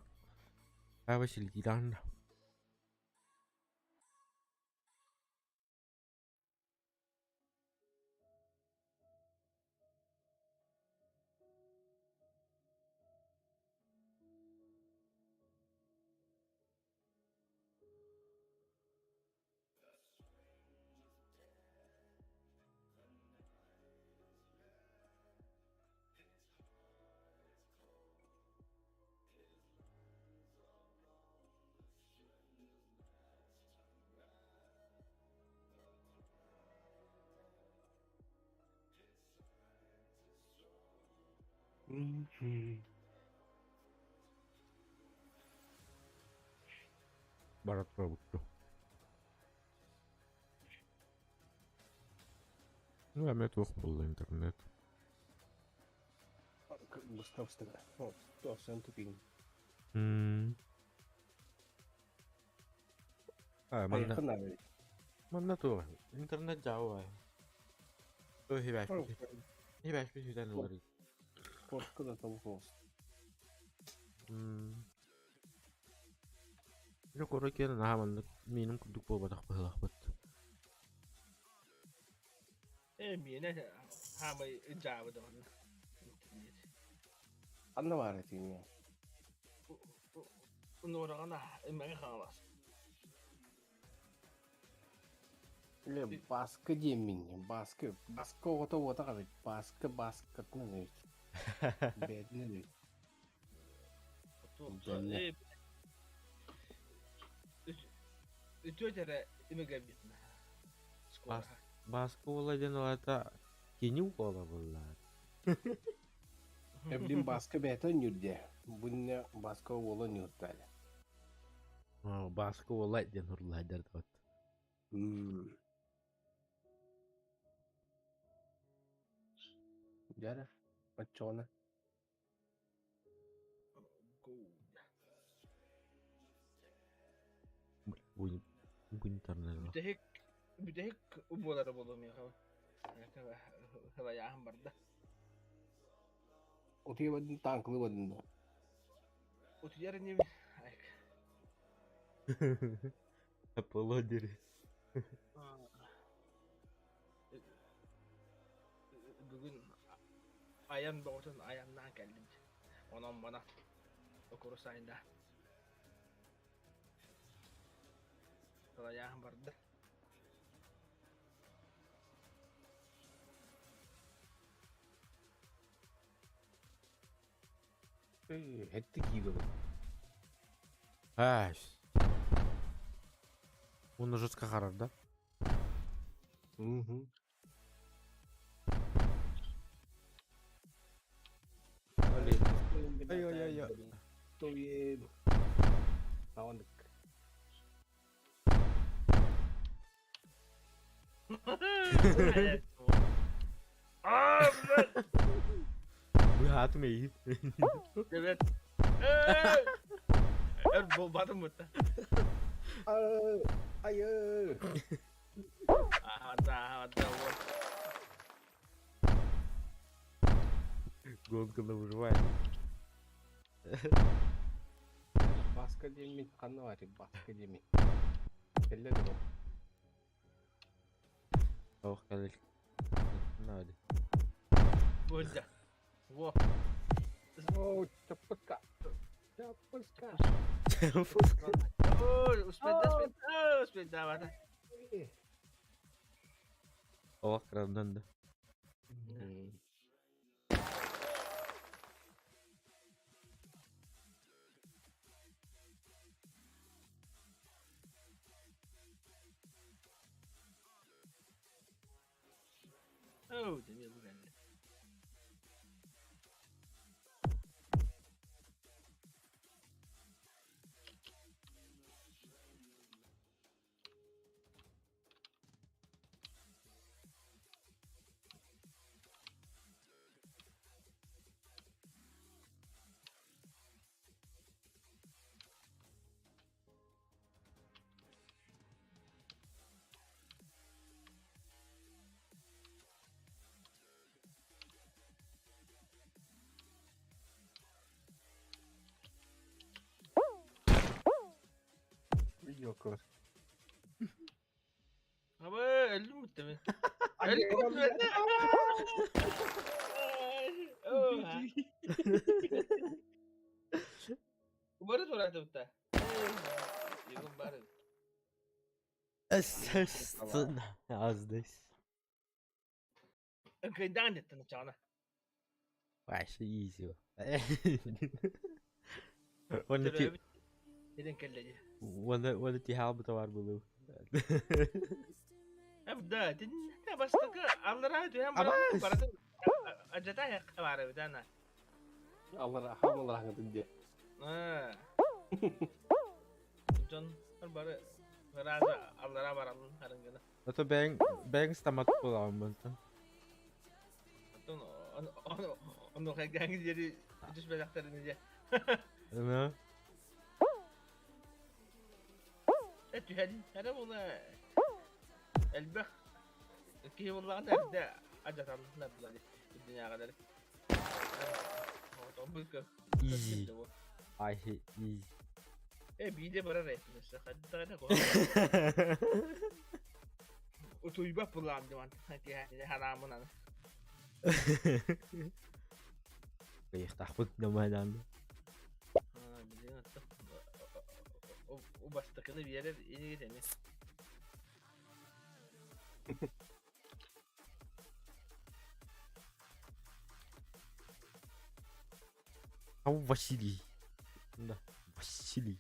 А, Василий, киирэн. Бара турабыт Ну, эмиэ туох буолла интернет. Быста быста. Туох тупин. А, манна, Айыкын abi. манна туох. Интернет жауа. Ой, хибаш. Хибаш би хүдэн олар. Korku da tavuk olsun. Дьэ куорат киэн наһаа маннык мииним курдук буолбатах быһыылаахпыт. Э миэнэ хаамай дьаабы да онно. Интернет. Анна var eteyim ya. Нуораҕана имэҥи хаҥалас. Ле баскы диэммин. Баскы. Баскы оҕото уота эбит. Баскы баскытынан эбит. Бээтинэн эбит. Дьэннэ. Үтүө эрэ имэгэ битнэ. Скоро. Бааска уола диэн алата кини уола буоллаар. Эблин баскы бээтэ ньүрдэ. Бунне баскы уола ньүртәле. Бааска уола диэн хурлаайдар вот. Дьара. Оччоҕуна. Бу бу интернет. Бүтэһик бүтэһик буолара буолуо миэхэ. Хылайааһын барда. Утуйабадын таҥкылыбадын да. Утуйар инибин. Айк. Аплодери. Бүгүн айан бөҕөтүн айаннаан кэллим. Онон бана окурус айда. Хылайааһын барда. Хэтти киило. Ай. Он жестко харар, да? Угу. Ай, ай, ай, ай. Тоен. Ауандык. Аа, блядь. Вы хаатым эйит. Evet. Эр буолбатым бутта. Айы. Аа, да, да, вот. Гонка на выживание. Баска диэммин ханна бар баска диэммин. Кэллэ да Ох, кэлэл. Надо. Бульда. Во. О, чаппыска. Чаппыска. О, успейда, успейда, успейда, бата. Ох, крандан да. эбит эмиэ бу кэннэ. Йокор. Абы өллүм бүттэ мин. Өллүм бүттэ. Бары турады бутта. Югум бары. Аздайс. Кыйдаан деттин очоҕуна. Вообще easy. Уонна ти Төрөөбүт сирин кэллэ дии. уонна уонна ти хаалбыта баар буолуо. Эбда, тиннэ бастакы аллараа түһэн баран Абаас! барытын адьата баар эбит ана. Аллара хаалалараҥытын диэ. Аа. Дьон бары ырааза аллараа бараллын харынгына. Ото бэйэҥ бэйэҥ стамат буолаҕын бантан. Оттон ону хайгааҥы диэри түспэтэхтэрин дьэ. Ну, Э түһэн эрэ була элбэх киһи буоллаҕына эрдэ адьаталлар була үрдүнээҕилэри. Easy. I hate easy. Э биирдэ барар этим өссө хайдах эрэ Утуйбат булаам дьоман киһи хараамынан. Кыйыхтаахпыт ньамайдаан. Билигин убастыкыны биэрэр инигит эми. Ау, Василий. Да, Василий.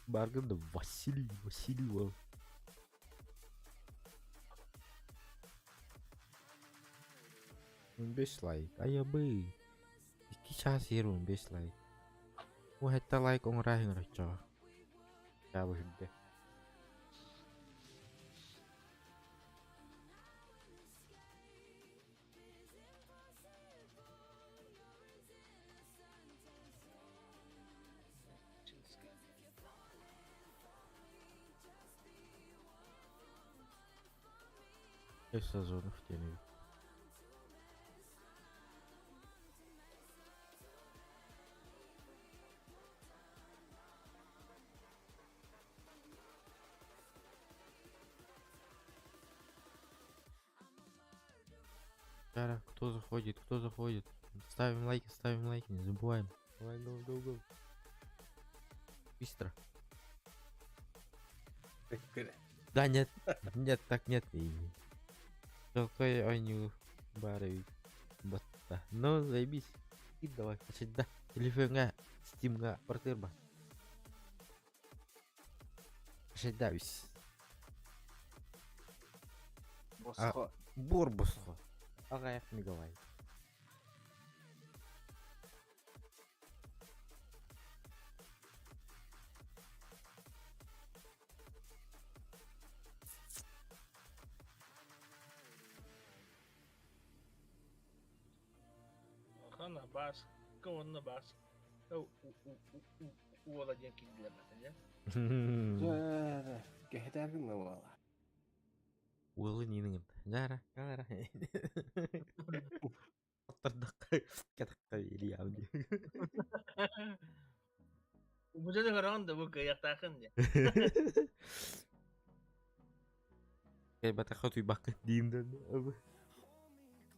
Баргын да Василий, Василий ол. 15 лайк. Айабы. Икки чаас иһэр 15 лайк. Бу хэтта лайк оҥорааһын оччоҕо. Чаабы үрдэ. Үс Сазонов диэн эбит. Тара, кто заходит, кто заходит? Ставим лайки, ставим лайки, не забываем. Давай, go, go, go. Быстро. Да, нет, нет, так нет. Какой они бары батта. Ну, заебись. И давай, значит, да. Телефонга, стимга, портырба. Шедавись. Босхо. Бур босхо. Ага, мегавайт. Хана бас, кауанна бас. Уола диэн киирдилэр бата Дьэ, кэһэтэргин буолла. Уолу ниниҥ Жара, жара. Оттардакка катакка илиям дии. Бу дьэ көрөҕүн да бу кыайыахтааххын диэн. Кайбатахха утуйбаккын диим да.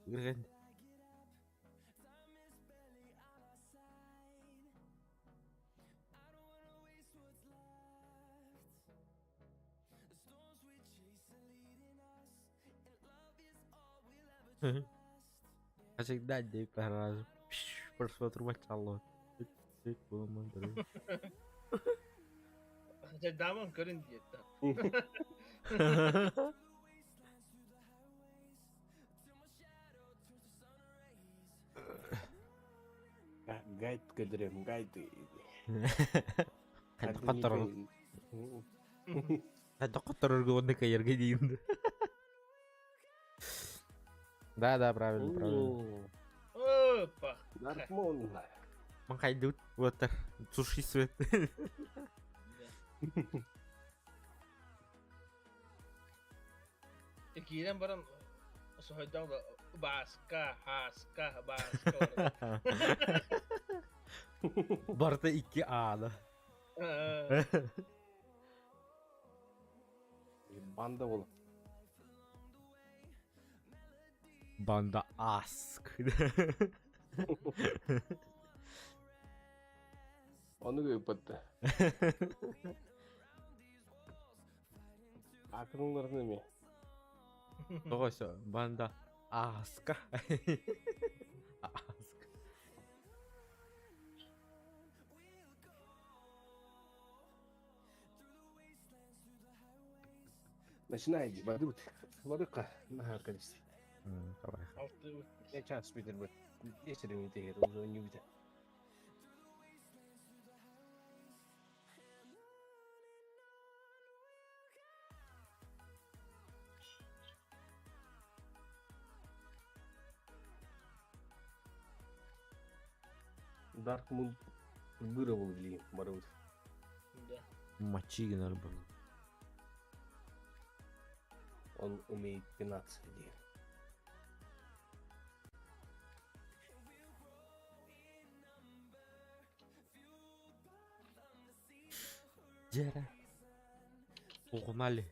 Үргэн. Всегда день по разу. Просмотр мачало. Дьэ, дааман көрүн диэт. Гайд көдөрөм, гайд. Хайдах хотторор Хайдах хотторорго уонна кыайарга диин. Да, да, правильно, правильно. Опа. Даркмон. Махайдут, вот так, суши свет. Киирэн баран соһойдоох да Бааска, Һааска, Бааска Барыта икки аана. Банда бол. Банда аск. Ону ыыппатта. Акырынларын эми. Тоҕо банда аска. Аска. Начинай, бадыбыт. Бадыкка, нахар калисти. Давай. Я час битер бит. Есерин тегер уже не бит. Dark Moon вырвал ли барыбыт. Да. Мочи генер был. Он умеет пинаться. Ди. Дера. Угнали.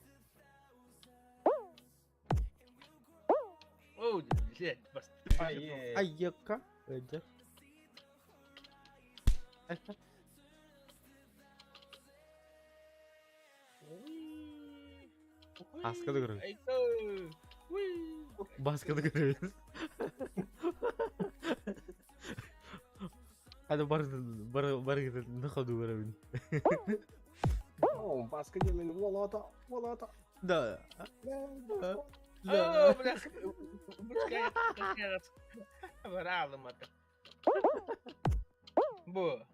О, блядь, бас. Айека. Эдер. Аскада көрөбүт. Баскада көрөбүт. Hadi бар бар бар находу көрөбүн. О, баска демен волота, волота. Да. Да. Бля, Баралым это. Бу.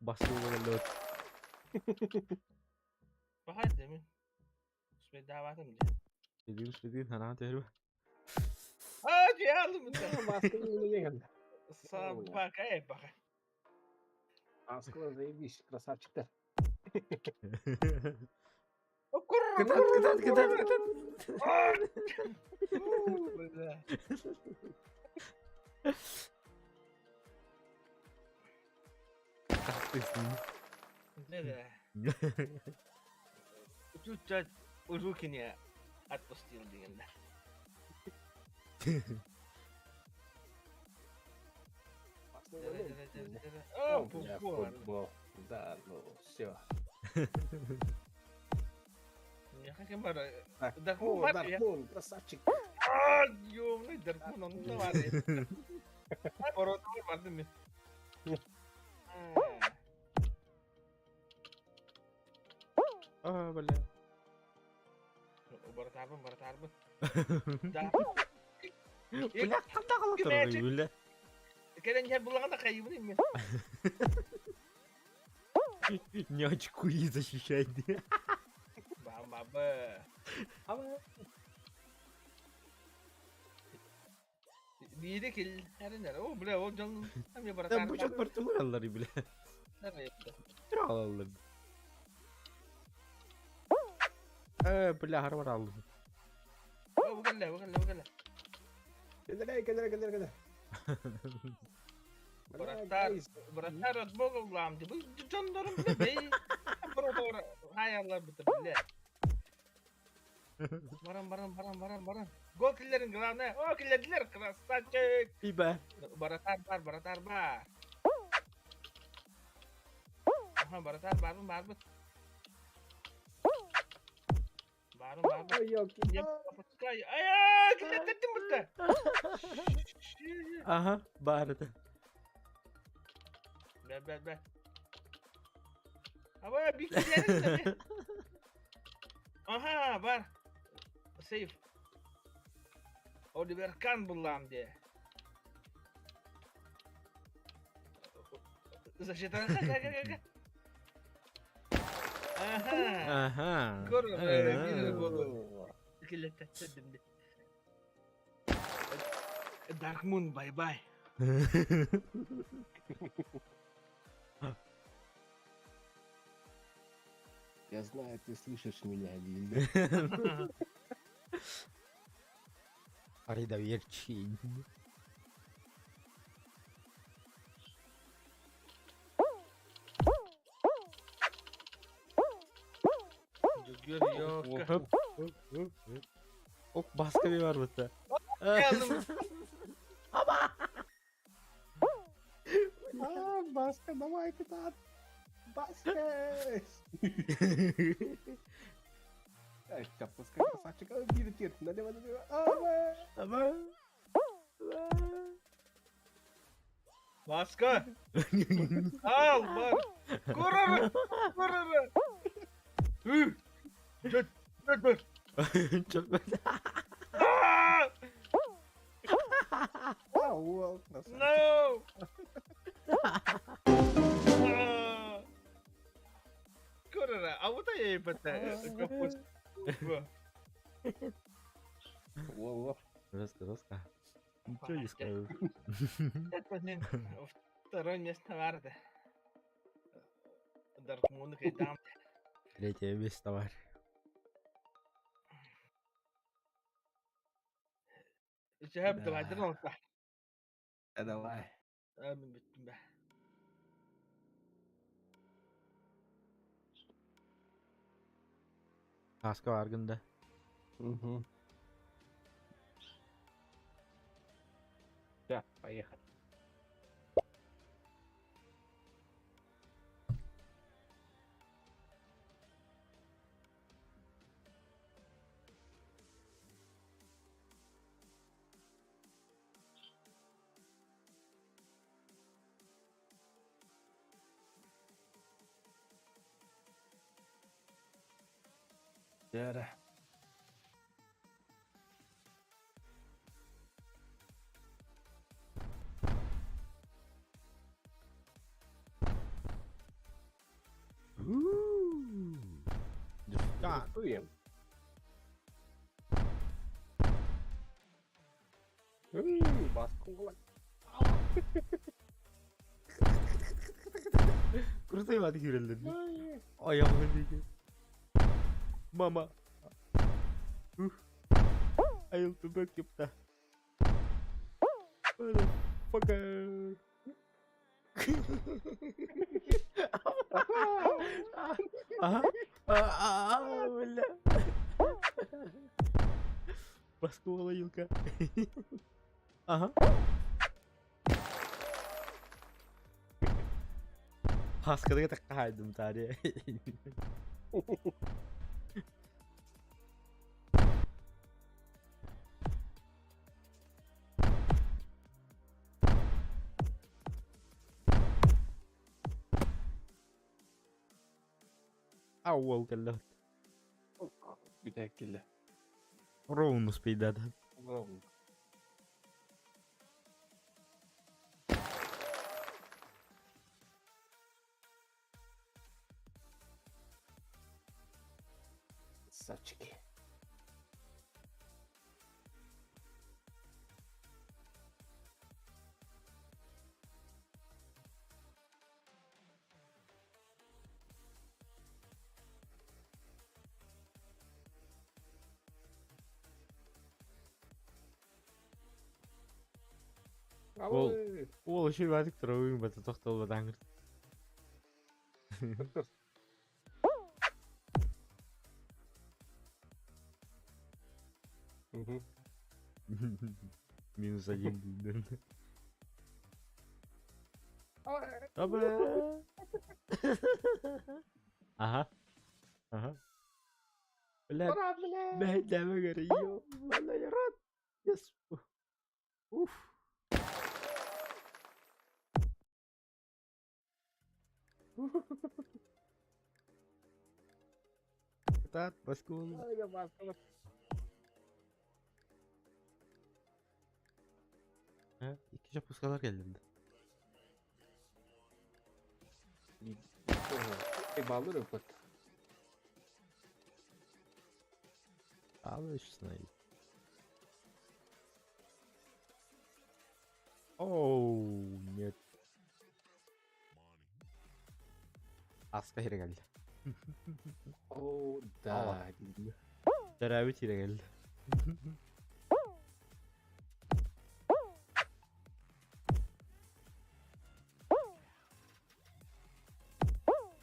Баскы болот. Бахай деmin. Успейдаватым де. Следин, следин, хана тербе. А, жиалым. Баска демен. Собака, эй, бахай. Аскала заебись, красавчик-то. Кытат, кытат, кытат, кытат. Как с ним? Да-да. Тут руки не отпустил дегенде. О, футбол. Да, ну, все. Я хотел бы... Даркмун, Даркмун, красавчик. А, ёмный, Даркмун, он давай. Поротор бардым мен. А, бля. Баратарбын, баратарбын. Бля, қанда қалып тұр бля. Кэлэн иһэр булаҕына хайыбын мен. Не очкуи защищай. Бам-ба-ба. Биири кил эринер. О, бля, ол дьон эмиэ Да баратар. бу дьон бартылар бля. Алалар. Э, бля, харвар алдым. О, бу кэллэ, бу кэллэ, бу кэллэ. Кэлэрэй, кэлэрэй, кэлэрэй, кэлэрэй. Бараттар, бараттар от бога улаам. Бу дьоннорум бля, бэй. Боротор хаялар бит бля. Баран, баран, баран, баран, баран. Гол киллерин главное. О, киллердилер, красавчик. Иба. Баратар бар, баратар бар. Аха, баратар барбын, барбын. Барбын, барбын. Ой, ёлки. Я пропускаю. Ай, киллердим бутта. Ага, бар это. Бә, бә, бә. Аба биккилэрин Аха, бар. Сейф. Оливер Кан буллаам дии. Защита. Аха. Аха. Көр, биир голу. Киллэттэрдим дии. Dark Moon, bye-bye. Я знаю, ты слышишь меня, Лиля. Придоверчий. Дьөгүөр, Ок баска bir var burada. Geldim. А, Баска, давай, капитан! Баска! Эй, пускай красавчик, а, бир, налево, налево, ава! Ama. Баска. Ал, бар. Көрөрө. Көрөрө. Ү. Чөт, чөт, бар. Çok Аа! А, уол, красавчик. No. Аа. Көрөрө. Абыта ейбете. Капус. Уол, уол. Жестко, жестко. Ничего не скажу. Это не второе место барды. Dark Moon кайдам. Третье место бар. Жаб Да. давай олта. А, давай. Мен бүттүм бе. Баска var günde. Угу. Да, поехали. Да. Да. Стартуем. Ui, Баску уол. Крутой ват кирелди. Ayağımı diyeceğim. Mama. Ух. Айыл түбәк кепті. Motherfucker. Ага. А, бля. Баскула юлка. Ага. Хаскадыга таккайдым тари. Ауыл кэллэ. Бүтэккилле. Ровно спейдада. Ровно. Сачки. Ол ол еще ватик троуинг бата тоқтол батаңыр. Угу. Минус один дейден. Аба. Ага. Ага. Бля, бля, говорю, ё, рот. Yes. Уф. Кытаат, баскуол. Икки чоппускалар кэллим да. Баллар ыппыт. Алышный. Оу, нет. Аска хире кэллэ. О, да. Төрөөбүт сирэ кэллэ.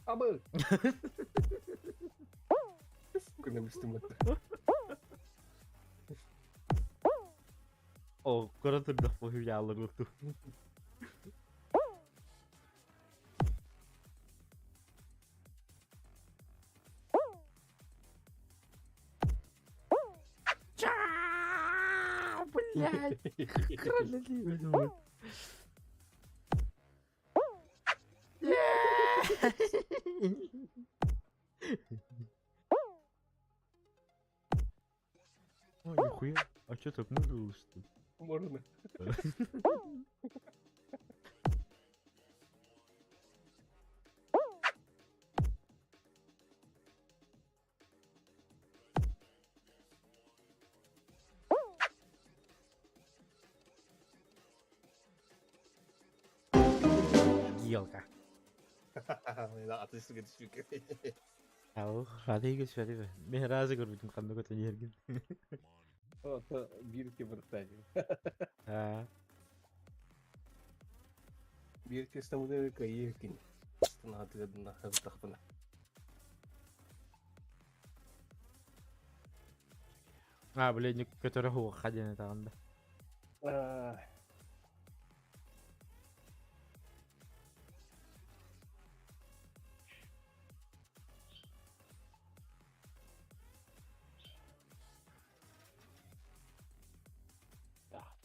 Абы! Сука, быстым это. О, көрө турдах бу хүйаалар уту. Блядь, кролли Ой, нихуя. А чё так можно было, что ли? Можно. Гелка. Аты сүгэ Ау, хаты көспәти. Мен разы көрбүтүм ханны көтөн ерген. Это бирки биртани. А, Бирки стамуды кайыркин. Станатыгадна хабтахпана. а, блин, көтөрө хуга хадена тагында.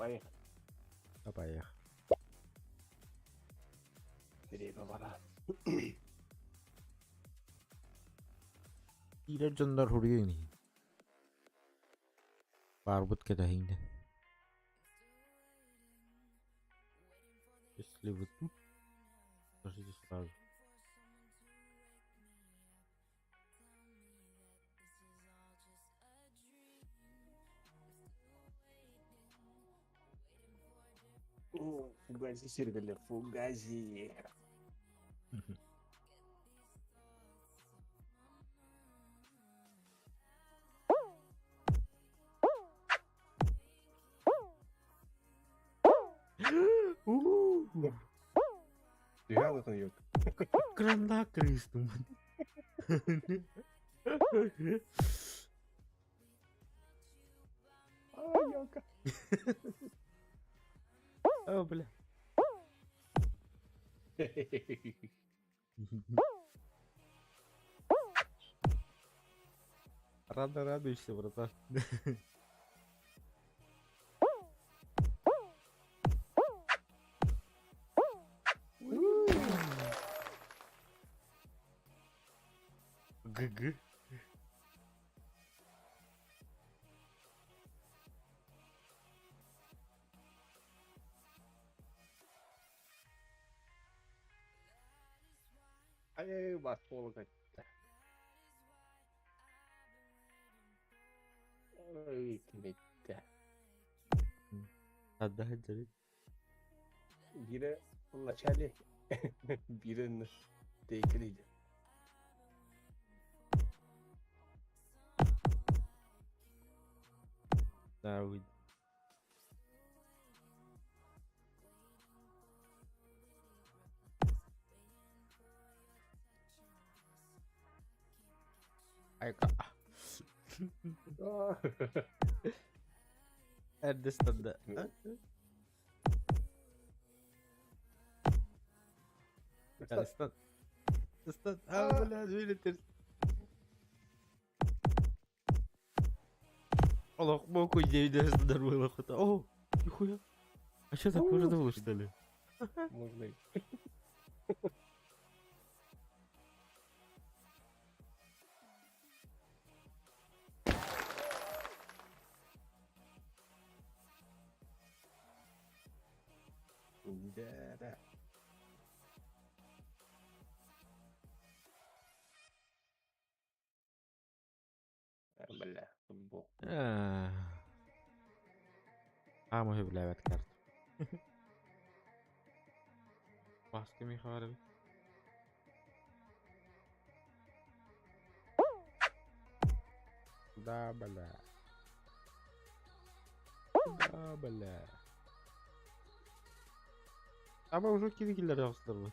Поехали. А поехали. Время пора. Илер дьоннор хуруйуҥ иһин. Барбыт кэтэһиҥнэ. Если вы тут, скажите сразу. О, Фугази сергали, фугази. Дүйалытын yok. Кранда крыстым. А, ёлка. О, бля. Рано радуешься, братан. ГГ. Ай, бас полка. Ой, киметте. Отдай, отдай. Бире в начале, бире тейкелейdi. Да, вы. Айка. Эрдестанда. Стан. Стан. А, бля, вылетел. Олох, боку идею было хута. О, нихуя. А что так можно было, что ли? Можно и. Да. Бля, футбол. Хаама сөбүлээбэт карта. Баска Михайлович. Да, бля. Да, бля. Ama уже киви киллер ястырбыт.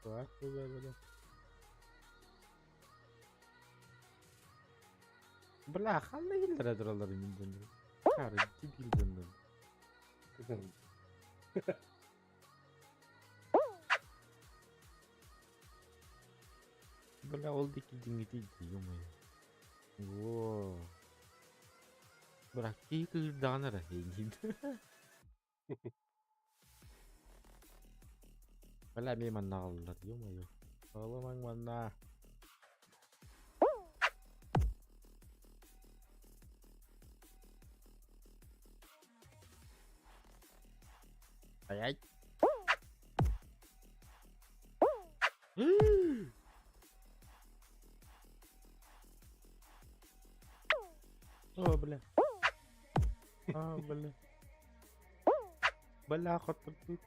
Так, бля, бля. Бля, ханна киллер тураллар минден. Кары, киви. Бля, ол дики диңити, ё-моё. Во. Бра, киви даганара хейгин. Бля, мен маннагаллар, ё-моё. Оламаң манна. Ай-ай. О, бля. А, бля. Бля, хотпут.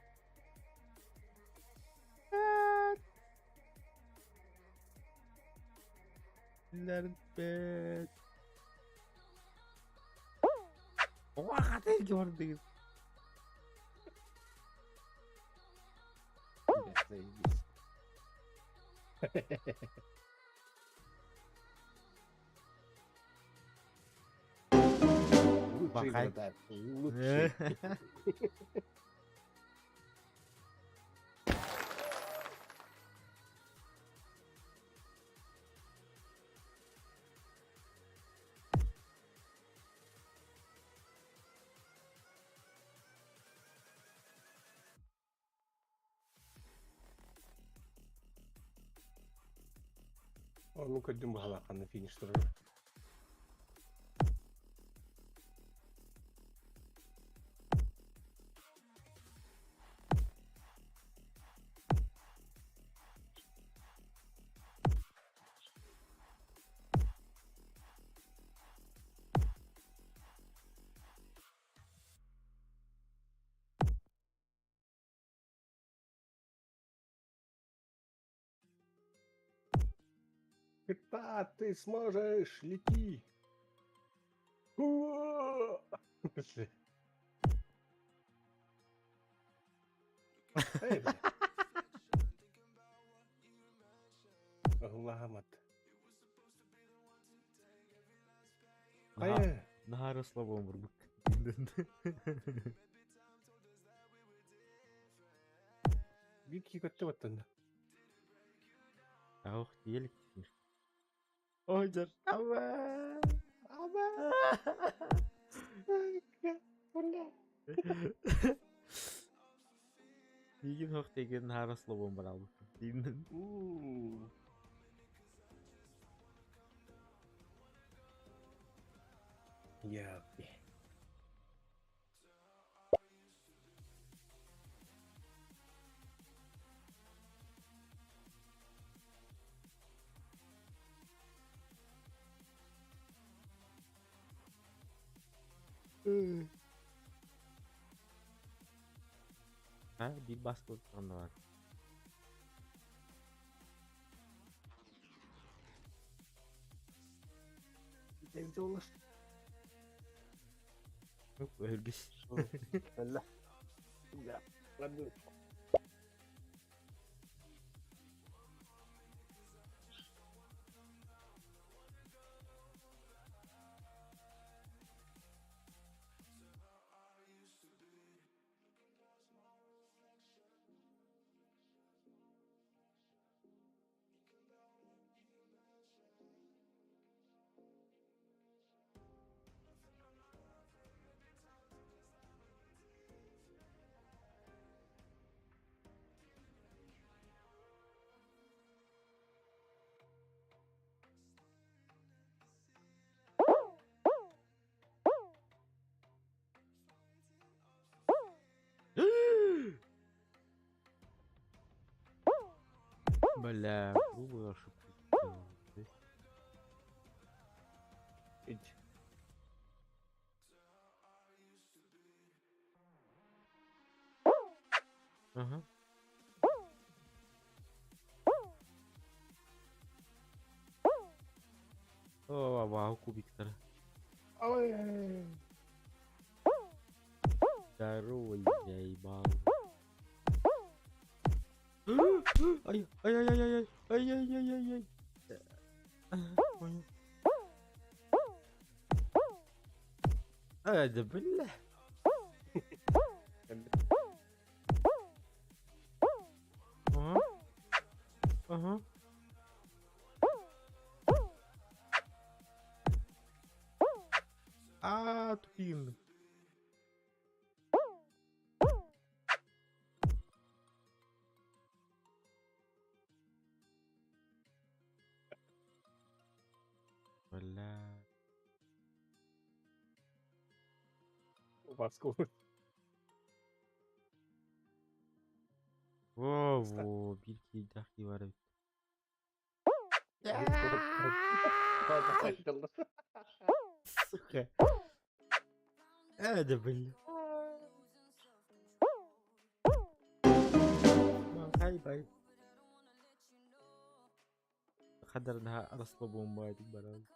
Лербет. О, хатыр көрдіңіз. Бля, заебись. Лучший Бахай. вратарь. Лучший. О, ну көрдүм баһалааханна финиш турар. Да, ты сможешь, лети. Уа! Эй, бля. Аллахамат. Ай, Нахара слабо бурбук. Вики көттө баттан. Ах, елик. Ой, жар. Ама. Ама. Бля. Мигин хох деген хара слабо барал. Дин. Я. Ha, bir baskı var. Evde olur. Yok, ölgüs. Allah. Ya. Lan Бля, грубую ошибку сделал. Ить. Ага. О, вау, кубиктар. Ой. Здорово, заебал. Ай, ай, ай, ай, ай, ай, ай, ай, ай, ай. Понял. А, да бля. Ага. Ага. А, тупин. Бля. Баска. Во-во, биир киирдээх киһи баар эбит. Сука. Да бля. Хай бай. Хадарнаһа расслабон баайдык баран.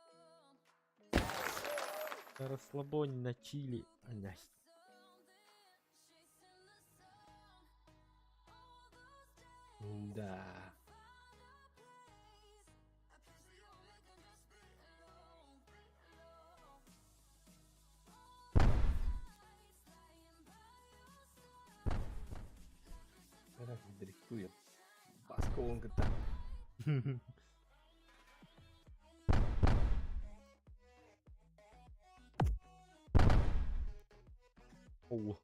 На расслабоне на чили. Анясь. Да. Дрифтует. Баска он говорит. О.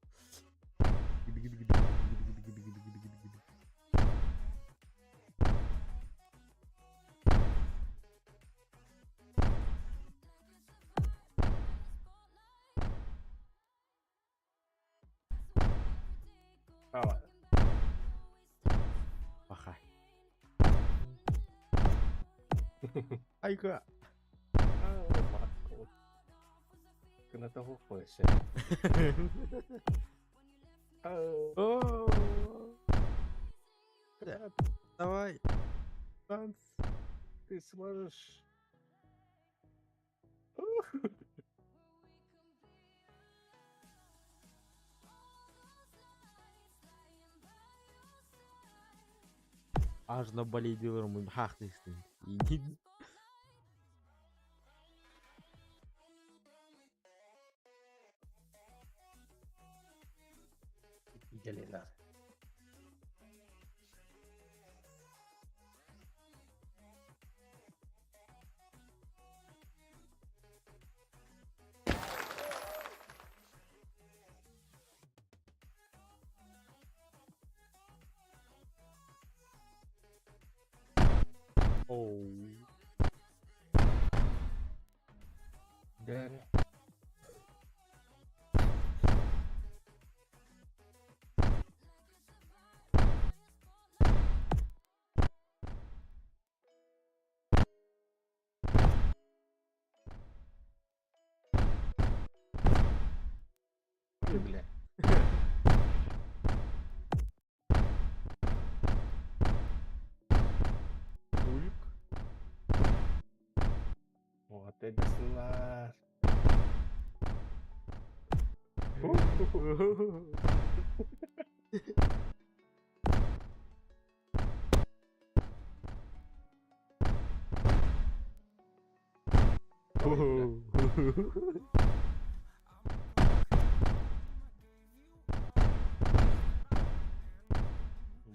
Давай. Пахай. Айка. Баска. Гына того хоче. О. Давай. Шанс. Ты сможешь. Аж на болейдилерім хахтыстың. Елена. Оу. Да. Ой, бля. Ульк. Вот это слар.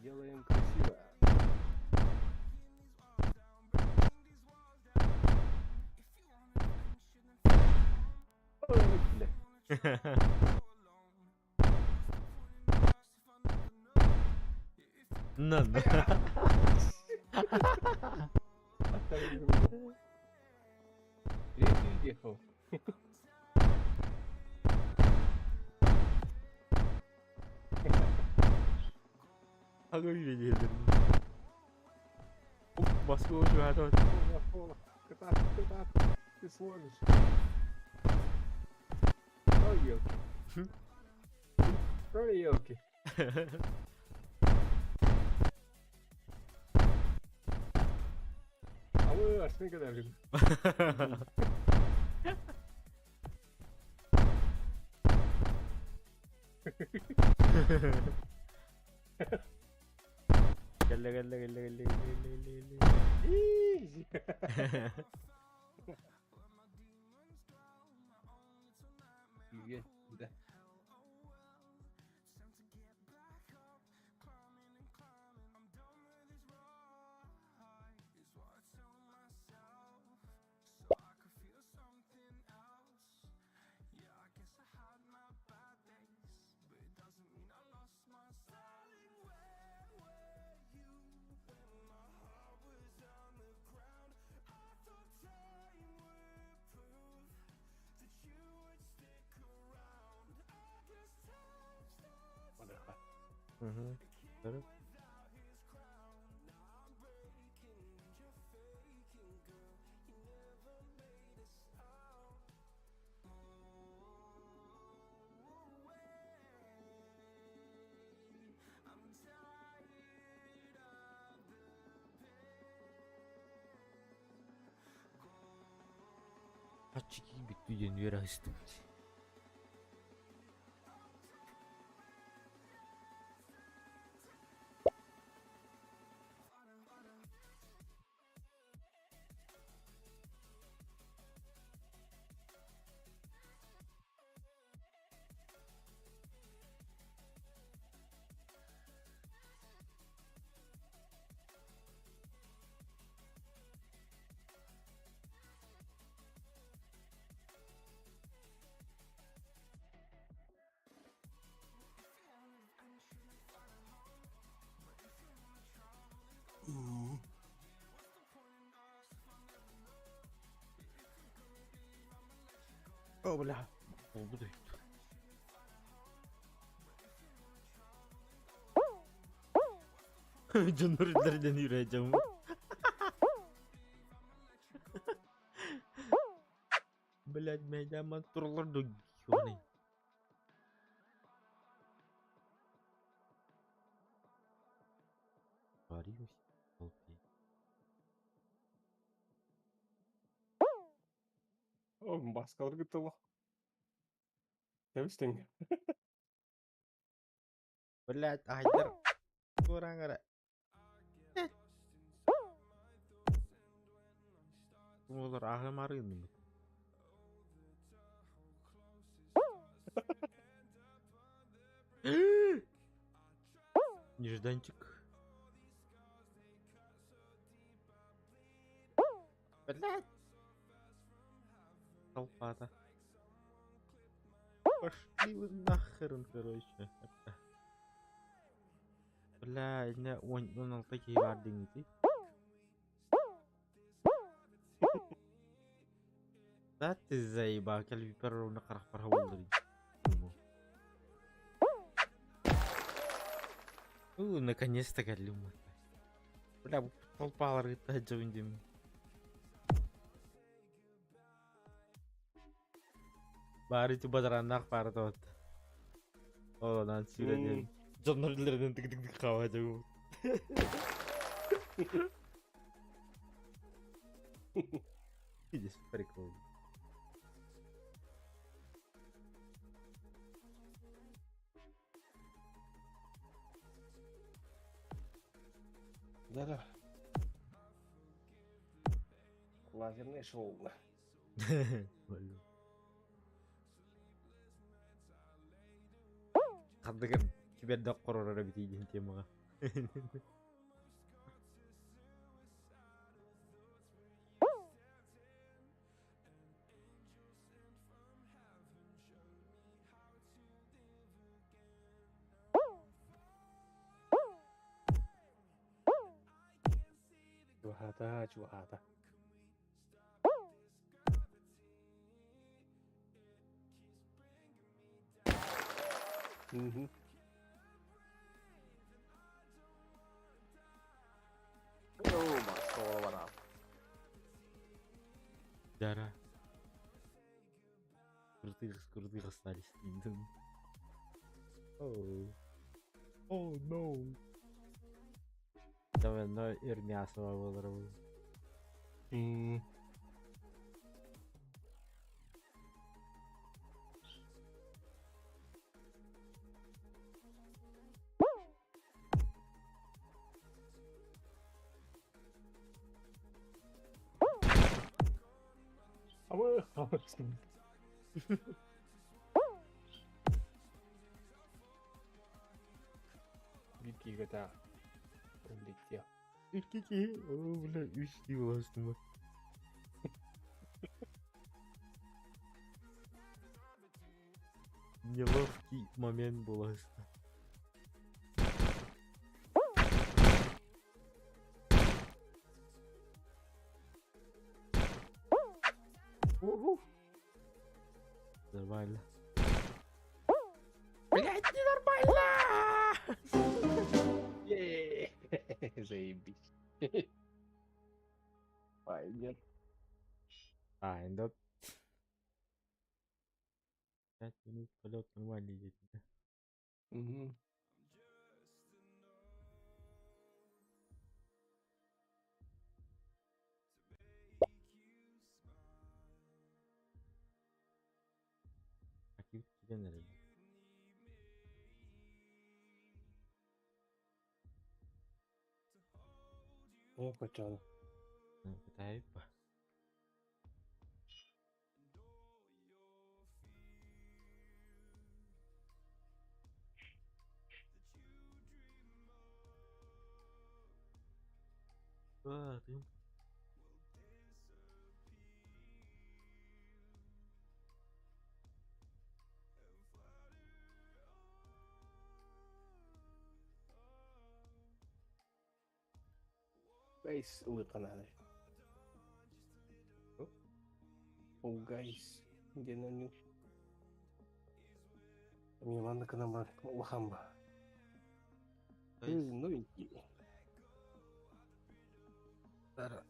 Делаем красиво. Ой, бля. На, на. Третий ехал. Ага, видели. Баска чугаһаата. Кытаат, кытаат, ты сможешь. Ой, елки. Ой, елки. Алы, арсен кадаврин. Кэллэ кэллэ кэллэ кэллэ кэллэ кэллэ кэллэ. Үйе, да. Мгм. Хаччы бүттүү диэн үөрэ сыстым. О, бля. Oldu da. Дьоннор үрдэринэн үүрээдьэм. Блядь, мэйдэммэн тураллар да ёбаный. Варилась в толпе. О, баскалар гытылы. Кэбистиҥ. Блядь, айдар. Тураҥара. Олар аһымарыын. Нежданчик. Блядь. Толпа-то. Пошли вы нахрен, короче. Бля, не он он ал такие бардыңы Да ты заебал, кэлби перровна харахпар хавалдыр. У, наконец-то кэллим. Бля, толпалар гытта жабын Баары ту бадараннаах баары тоот. Ол онан сүүрэн дьоннор үллэринэн тык тык тык хаава жабы. Видишь, прикол. Да-да. Лазерное шоу. Хандыгар кибердак коророра битийдин темаға. Чугата, чугата. Мгм. О, баскалар. Дара. Крутых, крутых остались. Oh. Oh no. Давай, но Ирмясова был. Ama Bir киһи Улетел. Икки, о, бля, үс дии буластым. Неловкий момент буласта. Уху. Нормально. Блять, ненормально! Заебись. Пойдет. А, да. 5 минут полет нормально идет, да? Угу. Какие тебе наверное? О, качан. Пытайпа. А, ты. Guys, ылыҡ. Oh, guys, диэн оонньуу. Мин манна кына бар улахан ба. Новенький. Дара.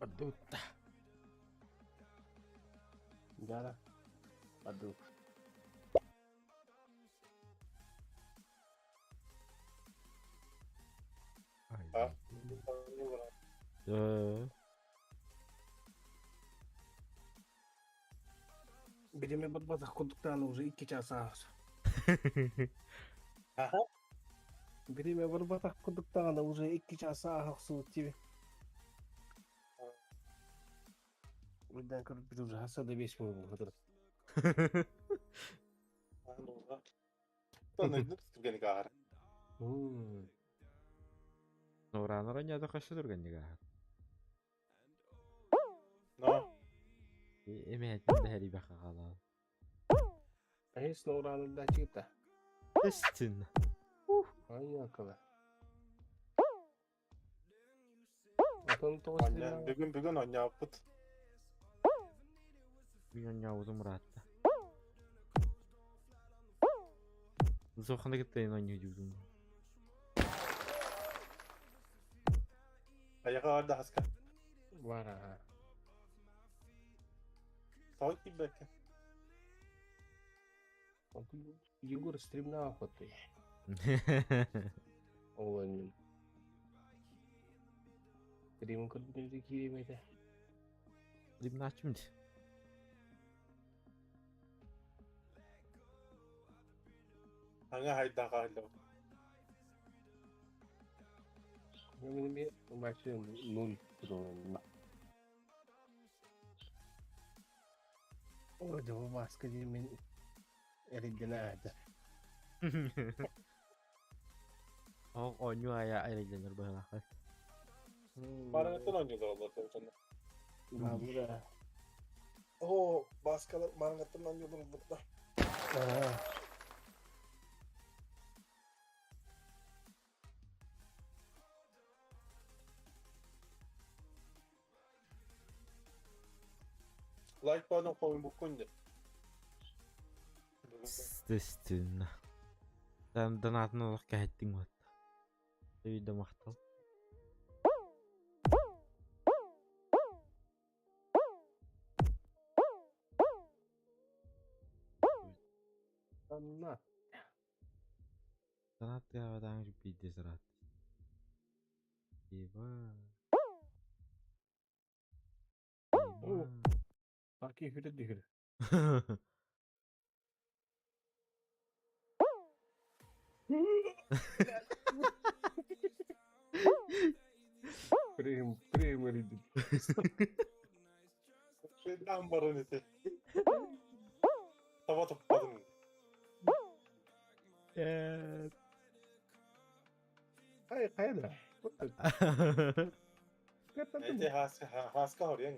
Подута. Да, Аду. А? Да. Бириэмэ барбатах курдук уже 2 час аас. Аха. Бириэмэ барбатах курдук уже 2 час аас тебе. Уйдан көрүп уже хаса да 5 минут болду. Ну, да. Тон түргэнник ааһар. Нуранара не хасы түргэнник ааһар. Но. Эме да хәри баха кала. Эс Нураны да чыта. Эстин. Айакала. Атын тоғыз Бүгүн оонньообуппут. Мин оонньообутум ыраатта. Зохана кытта оонньуу. Аяга барда хаска. Бара. Той тибекке. Егор стримна охоты. Ол Стрим көрдүм киремете. Стримначым. Аңа хайда хаалла. Мен вообще ноль. Ой, да маска мен эрэйдэнэ. Ол оонньуу аайы эрэйдэнэр быһыылаах. Марангаттан оонньуулар олар сонно. Бабура. О, баскалар марангаттан оонньуулар олар. Аа. Лайк бадан қойын бұққын Естественно. Дан донатын олох кэһэттиҥ вот. Өйдө махтал. Анна. Донат тыаҕа биирдэ сыраат. Еба. О, Таки хүлэ дихир. Прем, прем ридит. Шейдан баран ити. Таба туппадым. Ай, кайда? Эти хаска хаска хорьян.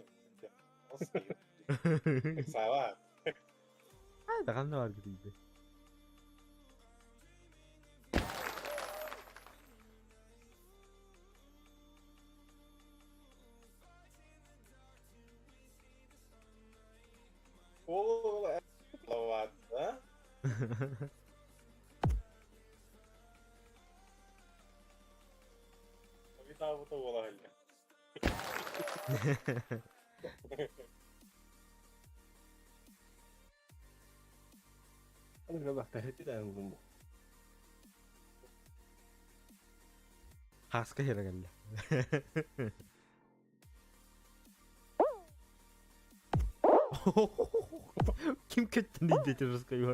Сава. Ай, даҕаны бар кытыйды. Ол лават, да? Витабыта буола иле. Аны бахта хетти да бу. Хаска херагalla. Ким кеттин дейди русской.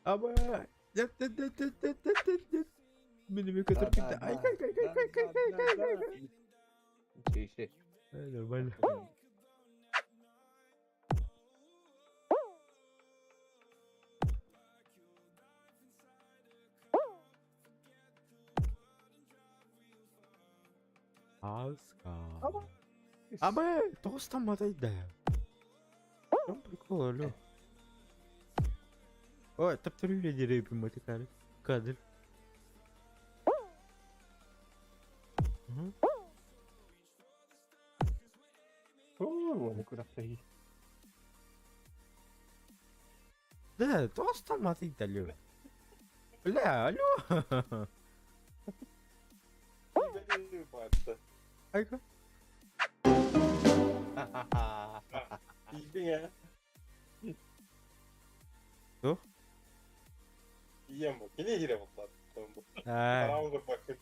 Аба. Нет, нет, нет, нет, нет, нет, нет, нет. Мени көтөрүп кетти. Ай, кай, кай, кай, кай, кай, кай, кай, кай. Шей, Ай, нормально. Хаска. Аба, тоғыстан матайды. В чем прикол, алло? Ой, таптыры деревья матикары. Кадр. Мгм. О, оны курахта. Да, тоғыстан матайды, алло. Бля, алло. Айка. Иидин э. Туох? Ием бу. Кини хире буолла. Бу. Аа. Тараун көрбөккүн.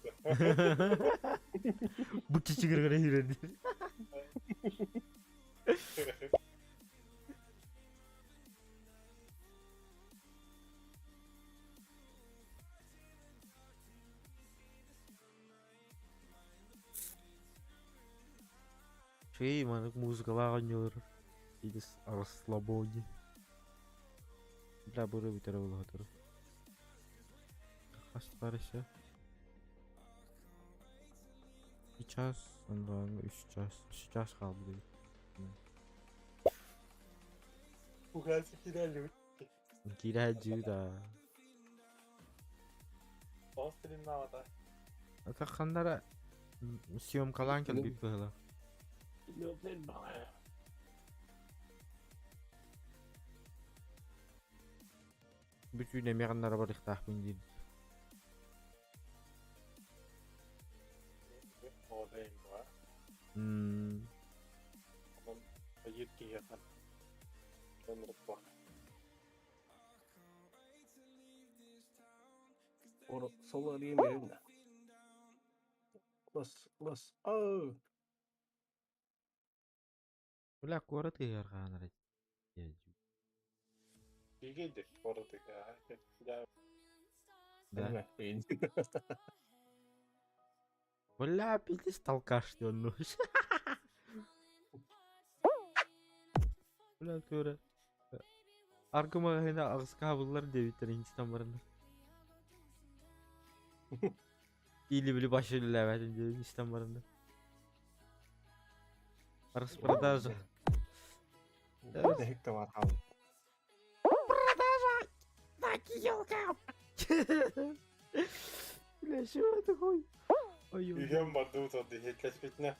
Бу чичигир хирен. Шей, манык музыкалар ойнолор. Идис расслабоне. Бля, бұры бүтәрі болатыр. Хастарыша. Сейчас, ондан 3 час, 3 час қалды. Угасы кирәли. Кирәҗі да. Острин навата. Ата хандара съемкалан келбит быһыла. Бүтүн эмиганнара бар ихтаахпын диир. Одайм ба. Онон айыр киһиэхэ. Онрут ба. Ор соларыйын берин да. Лос, лос. Оу. Бля, куорат ыһыарҕаанара. Кигейди боротыга. Да. Да. Бля, пиздец алкаш ты он. Бля, тура. Аргы магазина аҕыска буллар диэбиттэр инстан бараннар. Или били башы үлэлээбэтин диэн инстан бараннар. Распродажа. Дэхик бар хал. Продажа! Так, елка! Бля, чего такой? Ой, ой. Үйен барды утады хетлеспитне.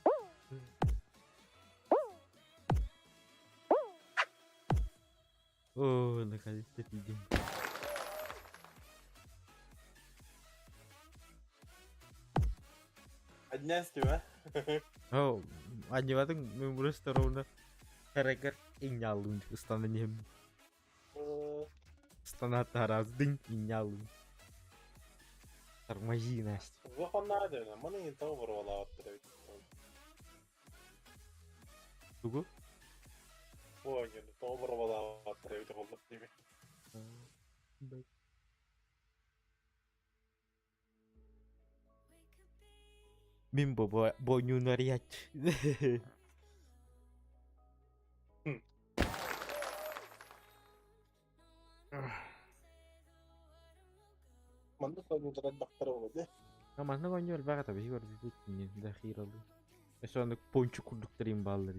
О, наконец-то пидем. Однястима. О, Анньыбатыҥ мин просто ровно Карагар иҥняллыын ыстанан иһим. Ыстанаат араас дыҥ иҥняллыын. Тормози, Настя. Улаханнаа дэнэ, маны интау боруолаабаттар эбит. Тугу? Ой, тоҕо боруолаабаттар эбит оллар диби. Мин бу бу арыйааччы. Маннык оонньуулар элбэхтэр буолуо дии. А маннык оонньуу элбэх этэ биһиги көрбүппүт иннин да хиролуу. Өссө оннук пончик курдуктар бааллар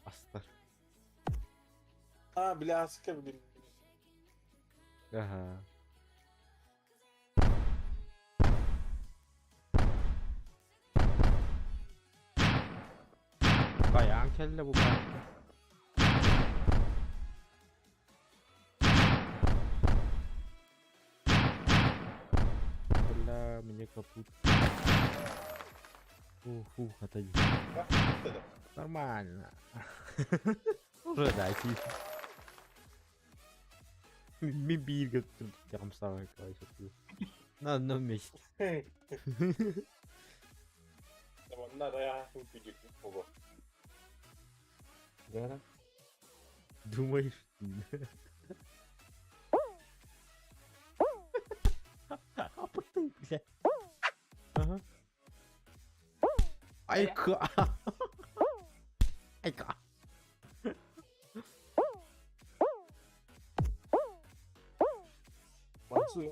астар. А, бляска, блин. Ага. Баян кэллэ бу баатта. Бля, мне капут. Фу, отойди. Нормально. Уже дайте. Мин бииргэ хамсаабай короче. На одном месте. Манна рая күдүк буолуо. Да? Думаешь? А ты, бля. Ага. Айка. Айка.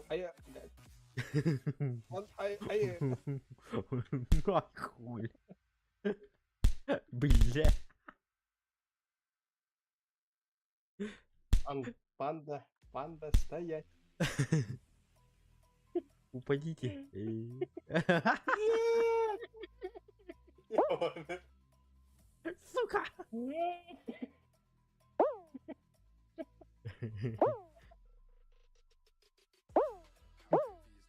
Айа, ай, ай. Хуй. Бля. Панда, панда, стоять. Упадите. Сука!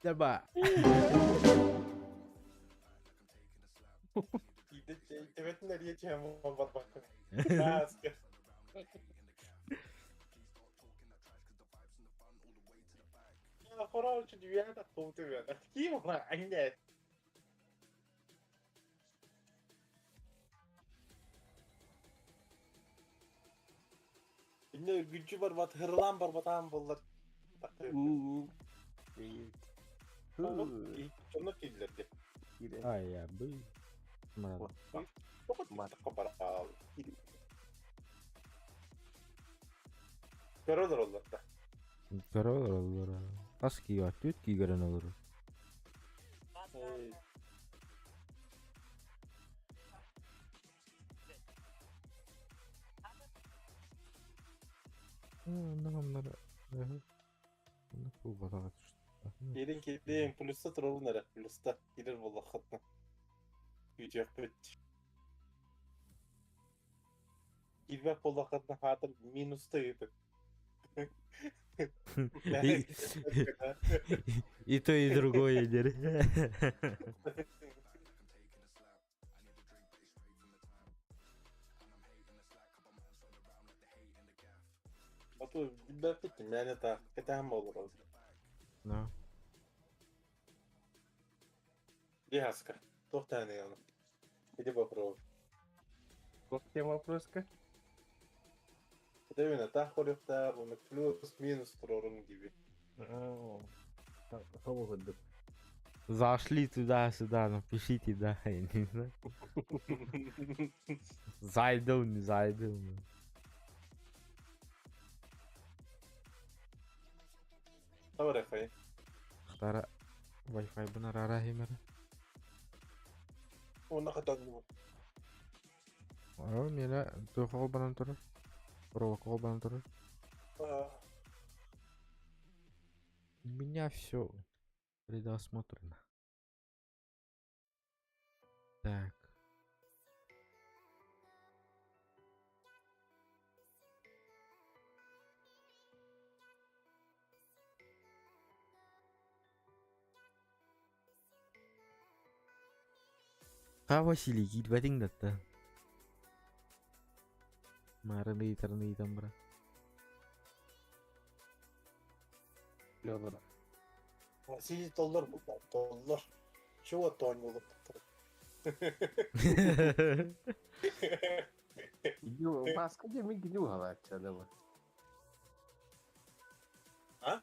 Давай. Төбөтүн эрийэ түһэн барбакка. Наска. Короче, две тахтубут. Ким анне. Инне үргүчү барбат, хырлаан барбатаан боллар. Онно киллерди. Ай, я бы. Көрөлөр оллар да. Көрөлөр оллар. Тас кига, түт кигерен олор. Кирин кирин плюста турорун эрэ плюста кирер буоллаххытына. Күүтүөхпүт. Киирбэт буоллаххытына хаатыр минуста ыытын. И то, и другое дери. Ото билбэппит мээнэ таах кэтээн буолар. Да. Диаска. Туох тааны ону. Иди попробуй. Тем вопроска? Дэвина таах көрүөхтээх уонна плюс минус туруоруҥ диби. Тоҕу Зашли туда-сюда, напишите, да, я не знаю. Зайду, не зайду. Тавара хай. Хтара Wi-Fi бына рара химера. Уонна хатан О, мена туох банан турар. Провокол банан турар. У меня все предусмотрено. Так. Ха Василий киирбэтиҥ да да. Маарын ыйытарын ыйытан бара. Лёбара. Василий толлор булла, толлор. Чего тоонньуулук? Бааска диэн мин кини уһалааччы ба. А?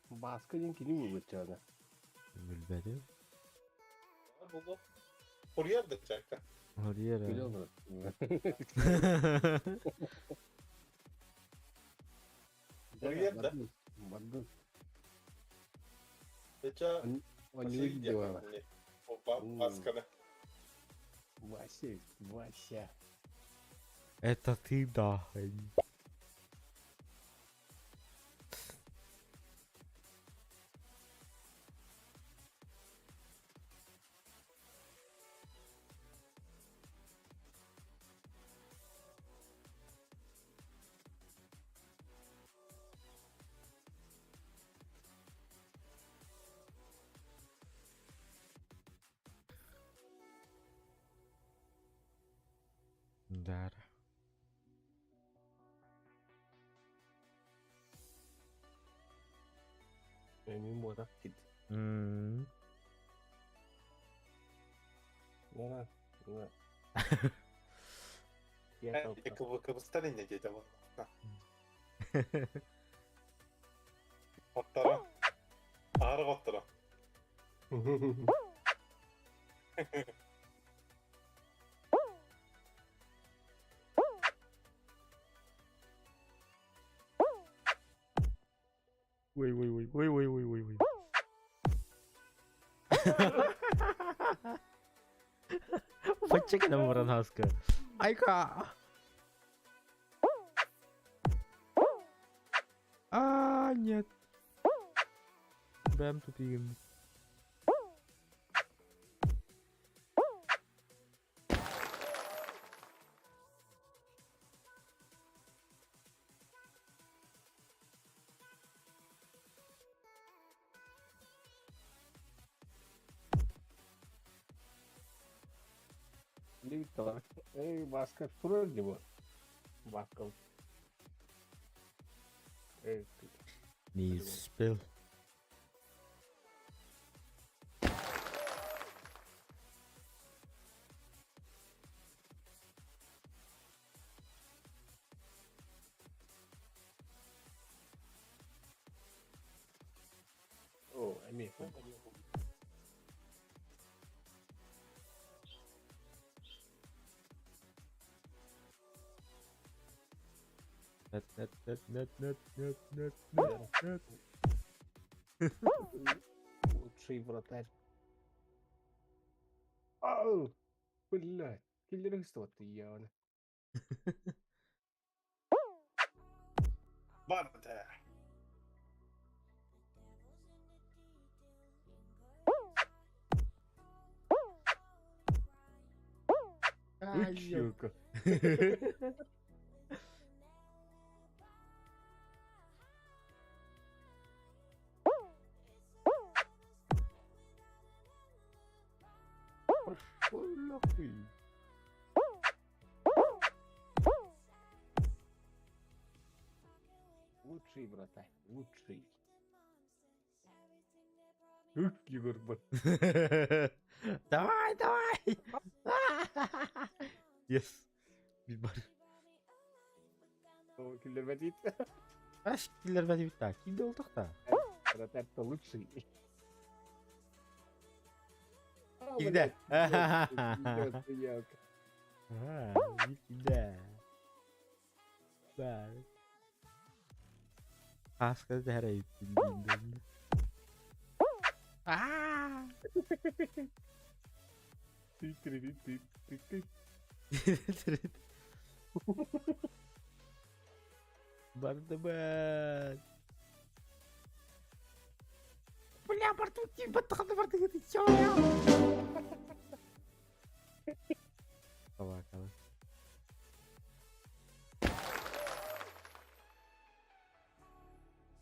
Бааска диэн кини уһалааччы. Билбэтим. Булу. Курьер да чакка. Курьер. Билэр. Курьер да? Бардын. Это Василий дела. Опа, Баасканы. Вася, Вася. Это ты, да. Да. Мин буотах кит. Нара. Нара. Кыбыстан инне диэтэ буолла. Оттара. Аһара оттара. Ой, ой, ой, ой, ой, ой, ой, ой. Бачча кэлэн баран ааска. Айка! А, нет. Бэм тупигин. Виктор. Эй, Баска турар дии бу. Баска. Эй, Не успел. О, эмиэ. Нет, нет, нет, нет, нет, нет, нет, нет, нет. Лучший вратарь. Ау! Блядь, киллеринство ты явно. Барда. Училка. Пошел нахуй. Лучший вратарь, лучший. Ух, Егор, бот. Давай, давай! Yes. Bir bar. О, киллер Аш киллер бәдибит та. Кимде болдук та? Вратарь-то лучший. Кимде? Блядь, Ага, кимде? Бар. Хаска дәрәйт Аа! Барды бат. Бля, барды ким баттаханы барды гыты. Чё? Собакалы.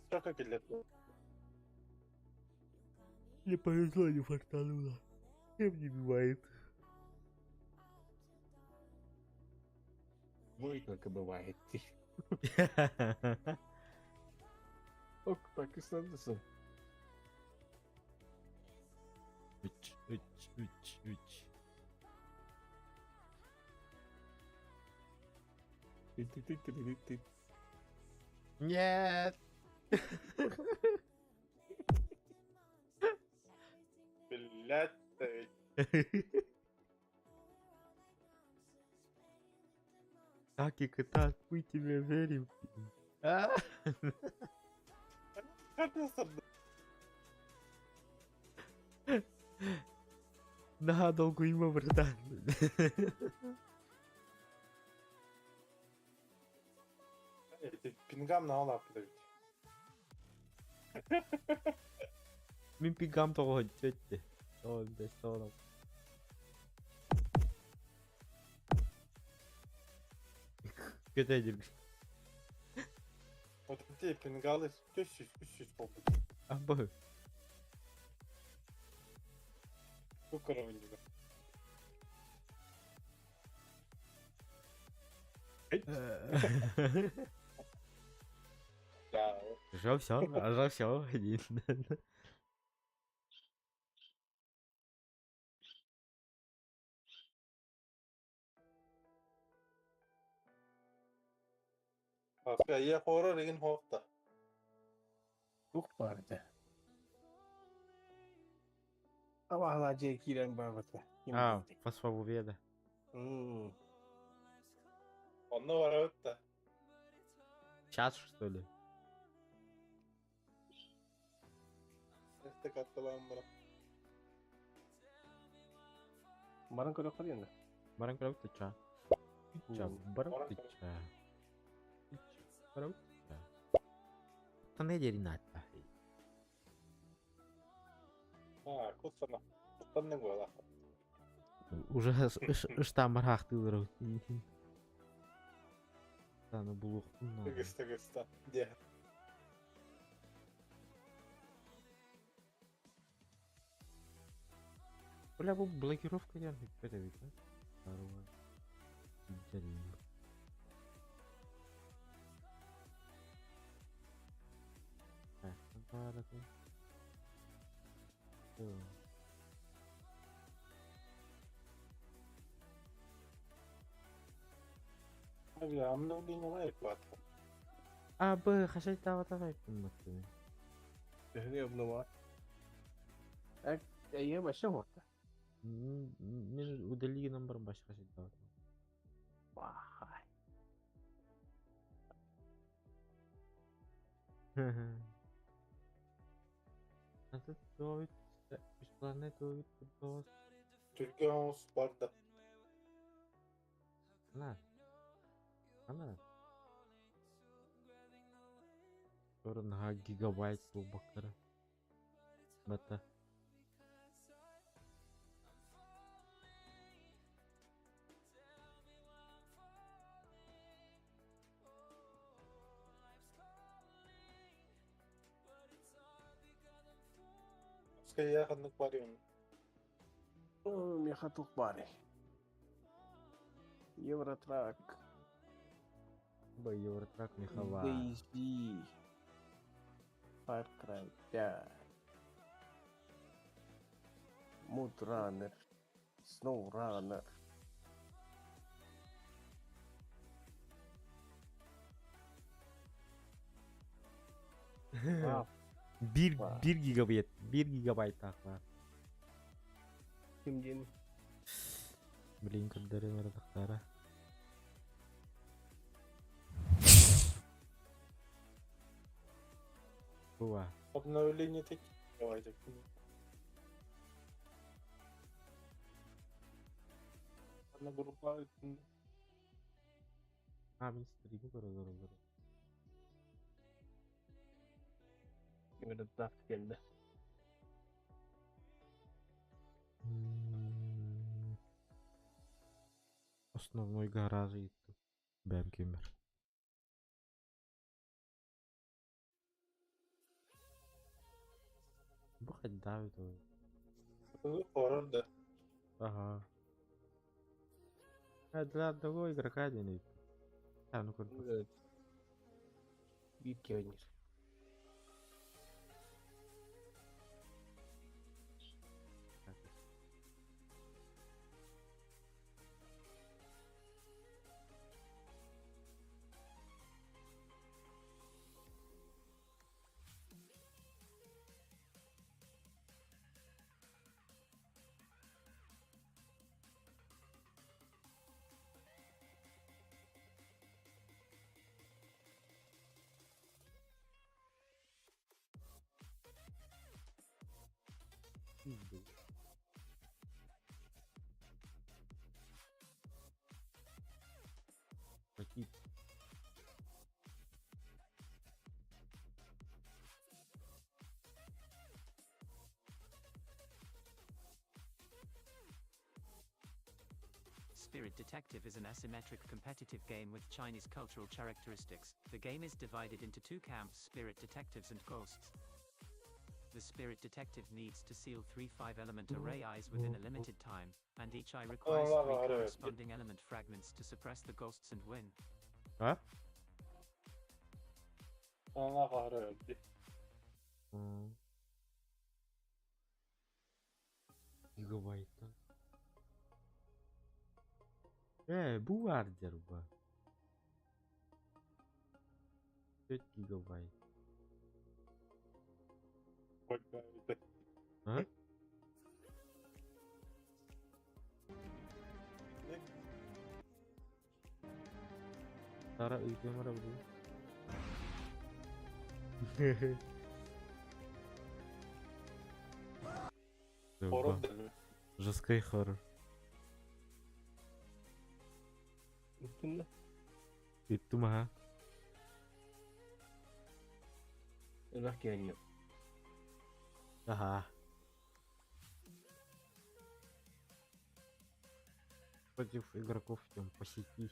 Чока киллер. Не повезло, не фартануло. Кем не бывает. Бу только бывает. Ок, Пакистандasın. 3 3 3 3. Нет! Блядь. Так и так, мы тебе верим. А? На, долгу има, братан. Пингам на лапы ведь. Мин пингам того тетте. О, без того. Көтәдир. Вот эти пингалы 300 болду. А бу. Бу коровник. Да. Уже все, уже все. Я хоррор деген хоқта. Тух барды. Абахла же кирен барбыта. А, фосфобоведа. Онно барабытта. Час, что ли? Это катталам бара. Баран көрө калыйын. Баран көрө ча. Ча, баран ча. Баран ча. Тане деринатта. А, кутсана. Кутсанны гола. Уже ыштамар хактылыр. Таны булуктун. Тыгыс тыгыста. Де. Бля, бу блокировка ден это ведь, да? Здорово. Блин. Так, ну Бля, обновление лайк ватра. А, Б, хашай тава давай. Төһөнү обнова. Эк, эйе башы хорта. Мен удали номер баш хашай тава. Вахай. Это то планету то. Түркия барды. На. Ана. Орын гигабайт бу бактара. Бата. Ская ханнык бар юм. Меха тух бары. Евротрак. Б, Евротрак мехова. DayZ. Far Cry 5. Mudrunner. SnowRunner. Bir, 1 гигабайт, 1 гигабайт тақла. Кимден? Блин, көрдөрүн аратактара. Буа. Обновление такие. Давайте. Одна группа. А, мен стримі көрө көрө. Евротрак келди. Основной гараж итти. Бәм кемер. Бу хәдда бит ул. Хоррор да. Ага. А для одного игрока один. А, ну көрбөт. Биир киһи Пизду. Какие Spirit Detective is an asymmetric competitive game with Chinese cultural characteristics. The game is divided into two camps, spirit detectives and ghosts. The spirit detective needs to seal 3 5-element array eyes within a limited time, and each eye requires Allah three Allah. corresponding element fragments to suppress the ghosts and win. А? Allah kahretsin. М. Гигабайта. Э, бу баар ба. 5 гигабайт. А? Тара ыйтымара бу. Хоррор değil mi? Жесткий хоррор. Үттүн Иттум аха. Элбэх киһи Ага. Против игроков там по сети.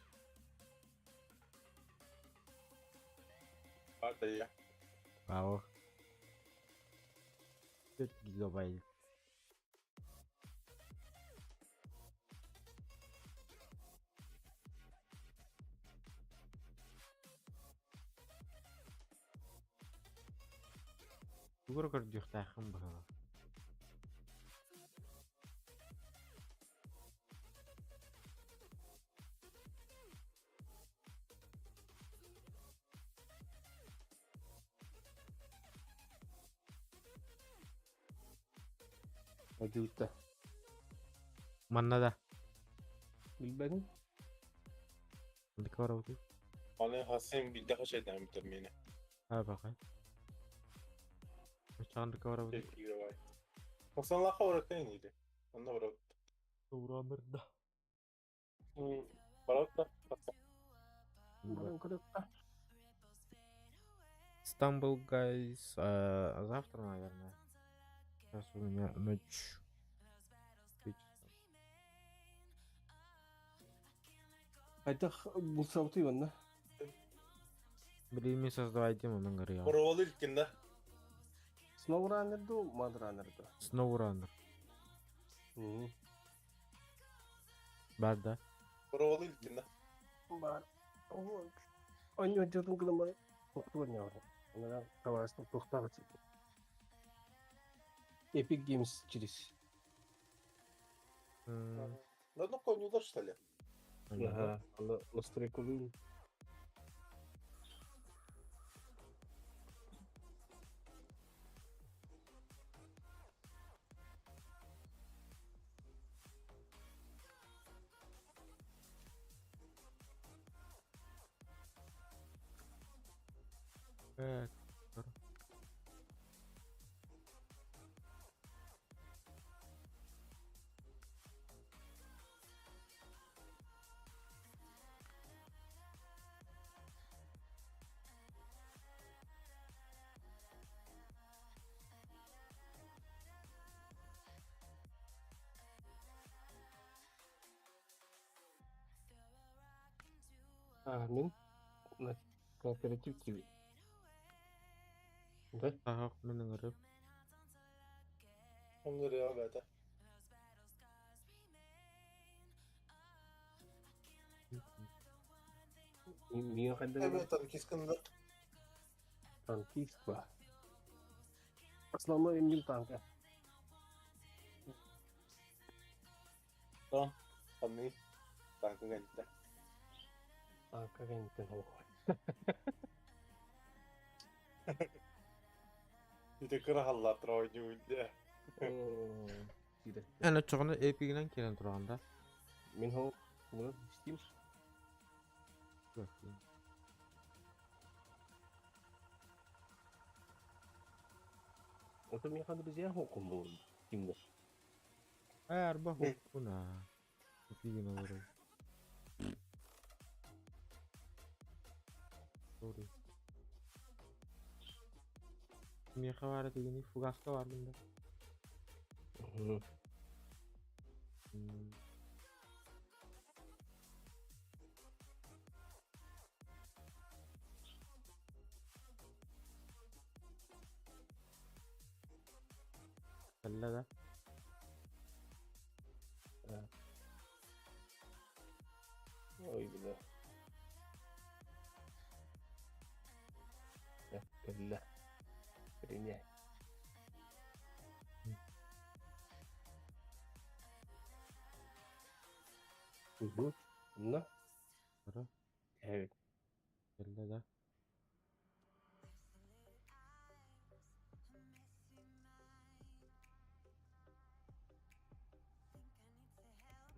Hadi ya. Вау. 5 гигабайт. Тугура көрдүөхтээххин быһыылаах. Одьуутта. Манна да. Билбэтин. Ханнык барабытый? Аны Hasan bir daha şeyden bitirmeyene. Ha баҕай. Ханнык барабытый? 5 GB. 90 laka bıraktın iyiydi. Onu bıraktı. Урамырда. Bıraktı. Баран Stumble Guys. А, завтра, наверное. Сейчас у меня ночь. 3 часа. Хайдах булсабыты манна. Блин, мен создавай тему на горе. Провалы ilkinde. SnowRunner ду, MudRunner ду. SnowRunner. Бар да. Провалы ilkinde. Бар. Оньо дьотун гынамары. Тоқтуар не Она таварыстың тоқтағы Epic Games через. На одну коню что ли? Ага, она настройку Э, А, мен на кооператив ТВ. Да? Ага, мен ыңырып. Onları ya bede. Миигин хайдах Эбэ танкисткын да. Танкист ба. Основной эмнин танка. Тон. Ханны. Танка кэллэ. Танка кэнниттэн оһуохай. Ити кыра халлааттар оонньуу дэ. Эн оччоҕуна эпигинэн киирэн тураҕын да? Мин ол bunu Steam. Ото миэхэ друзья хоққун буолун Steamга. Ээ, арба хоққун аа. Эпигин олорор. Sorry. Миэхэ баара тигини фугаска баарбын да. Кэллэ да? Ой, бля. Кэллэ. Принять. Угу. На. Ара. Evet. Кэллэ да?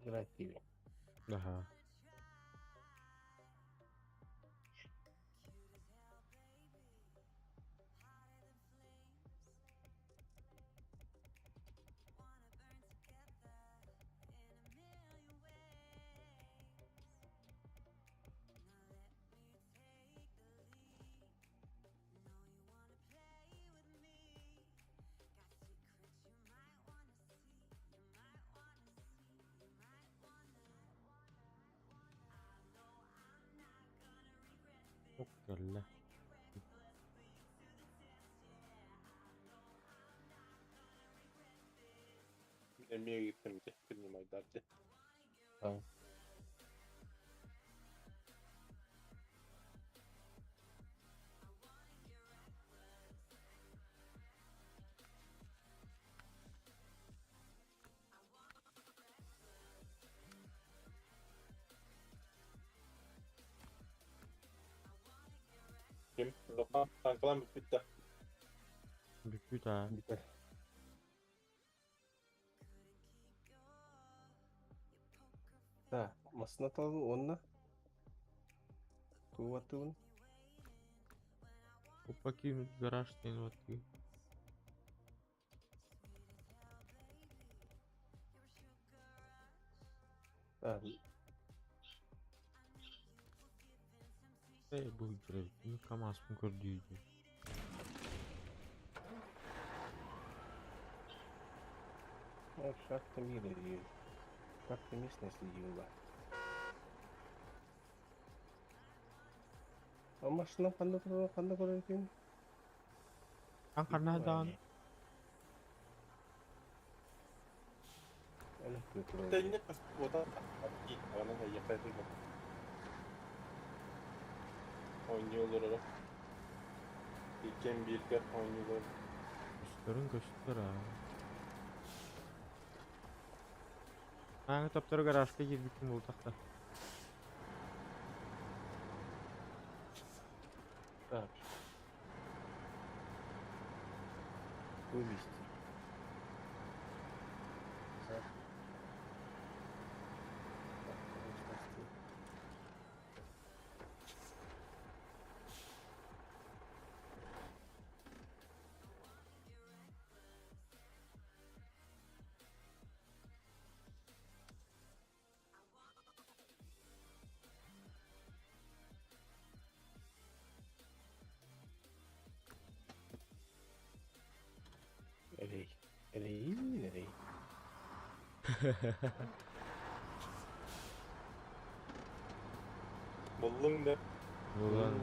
Играть тебе. Аха. Кэллэ. Эмиэ гиттим дьэ, принимайдар дьэ. А. Ким? Лоха, танкалаан бүппүт да. Бүппүт аа. Бүтэр. Да, масына талын онна. Туаттыбын. Опа киирбит гараж диэн уоттуу. Да. Ээ бу илдьирэбит КамАЗпын көрдүү дии. Шахта мира и карта местности юга. А машина ханна турар ханна көрөр эбиккин? Ан ханна даҕаны Тэннэ уота Аны эйиэхэ Оонньуу олороро. Иккиэн бииргэ оонньуулар. Көстөрүн көстөр аа. Ааҥы таптары гаражка киирбиккин бултахта. Так. Вывести. За. Так, короче, Эрэй. Эрэй, эрэй. Буллуҥ да? Булан.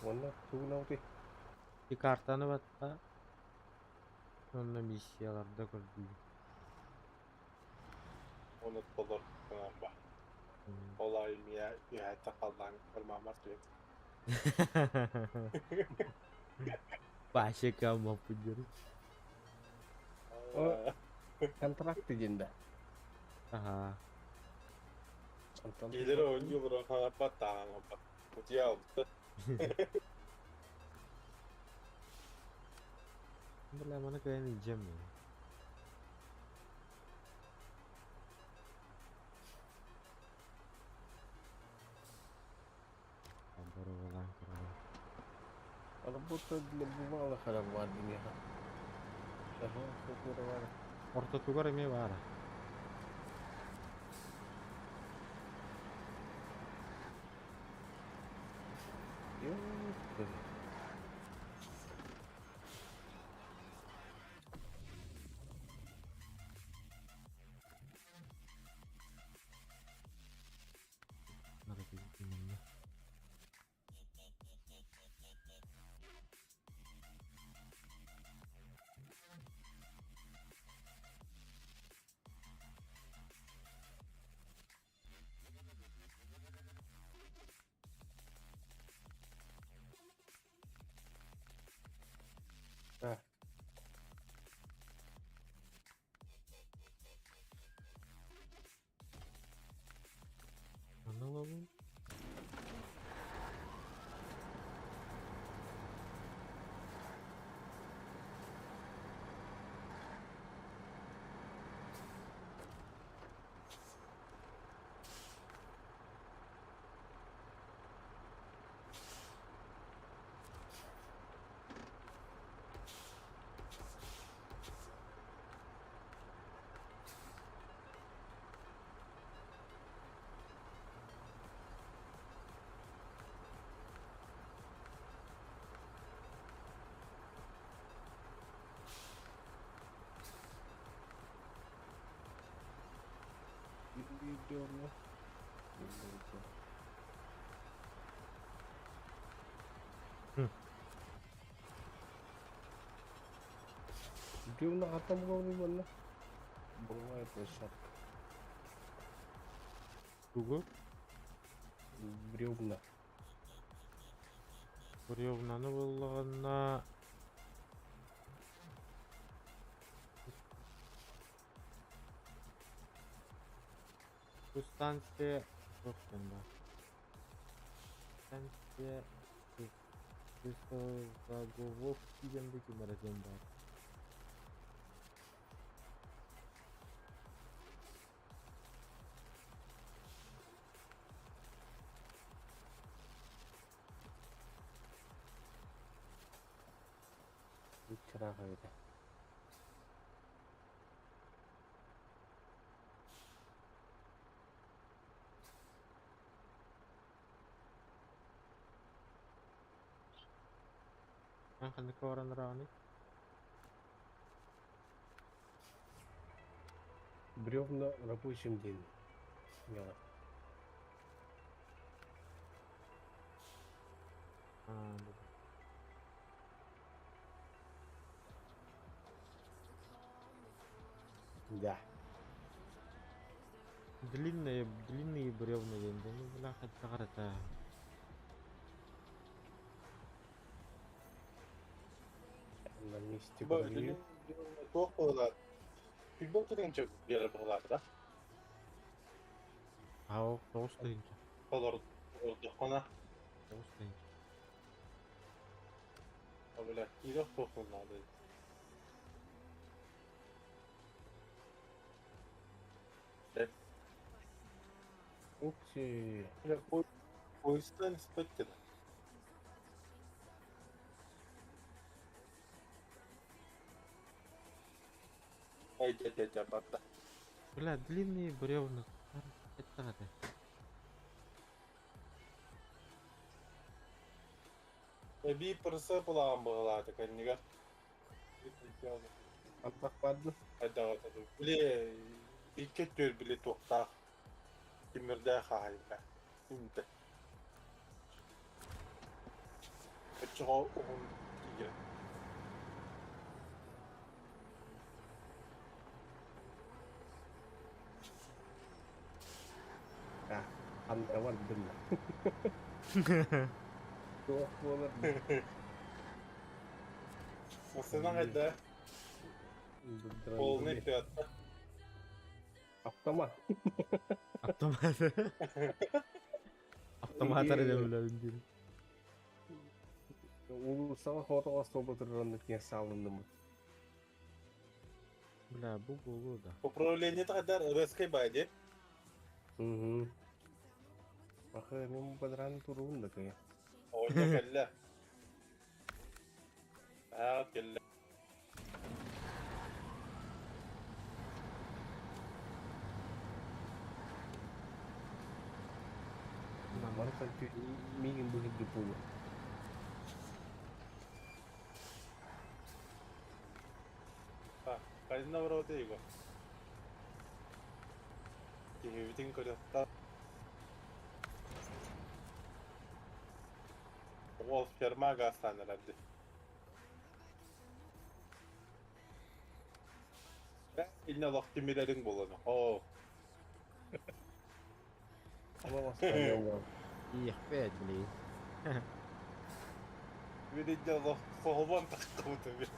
Уонна тугун аутый? И картаны батта уонна миссияларда көрдүүбүн. Оны толорбутунан ба. Ол аайы миэ үһээттэн халлаан ырмааммар түһэн. Вообще кыаммаппын диэн. Контракт диэн да. Аха. Онтон Киилэри оонньуу олорон хаҥарбат тааҥҥа Утуйа алта. Бля, маны кыайан илдьэм мин. Боруобалаан көрөбүн. Работа для бывалых эрэ баар диниэхэ. Ортотугар эмиэ баара. Надо перейти А. Аны ылабын. Видео. Бревна хатан булабын манна. Буровая площадка. Тугу? Бревна. Бревнаны буоллаҕына Бу станция туох диэн баар? Станция Лесозаголовки диэн бу ким эрэ диэн баар. Чыраах эбитэ. Эн ханнык баран ыраҕыный? Бревна рабочим диэн дьоно. Аа, бу. Да. Длинные, длинные бревна диэн дьэ, ну бля хайдах эрэ На месте Бу продаю. туох буолар? Футбол тыгынча биэрэр буолаата. Аа, тоҕус тыһыынча. Олордоххуна. 9 тыһыынча. Бля, киирэх туохпун наада. Ух ты. Бля, поездтан испэттин. Ай, дьэ, дьэ, дьэ, барда. Бля, длинные бревна. Это это. Эбии прицеп ылаҕын быһыылаата кэннигэр. Антах баардын. Хайдаҕа Били икки өттүгэр били туохтаах тимирдээх хаһаайка. Интэ. Оччоҕо уһун тиийэр. Ханна бардым? Туох буолар? Массыына хайда? Полный пятна. Автомат. Автомат. Автоматар эрэ диир. Уулуссаҕа хоотоҕо суолба турар киһи саалыннымыт. Бля, бу буолуо да. Управление хайдар резкий бади. Угу. Баха мин бадран туруун да кыйа. Ойна кэллэ. Аа кэллэ. Мантан миигин быһырды буолуо. Хайна вроде его. Киһибитин көрүөхтэ. Ол ферма газтан эрэрди. Инне олох тимирерин буолан. Оо. Иэхпэт, блин. Видите, олох соһубан тахтыбыт эбит.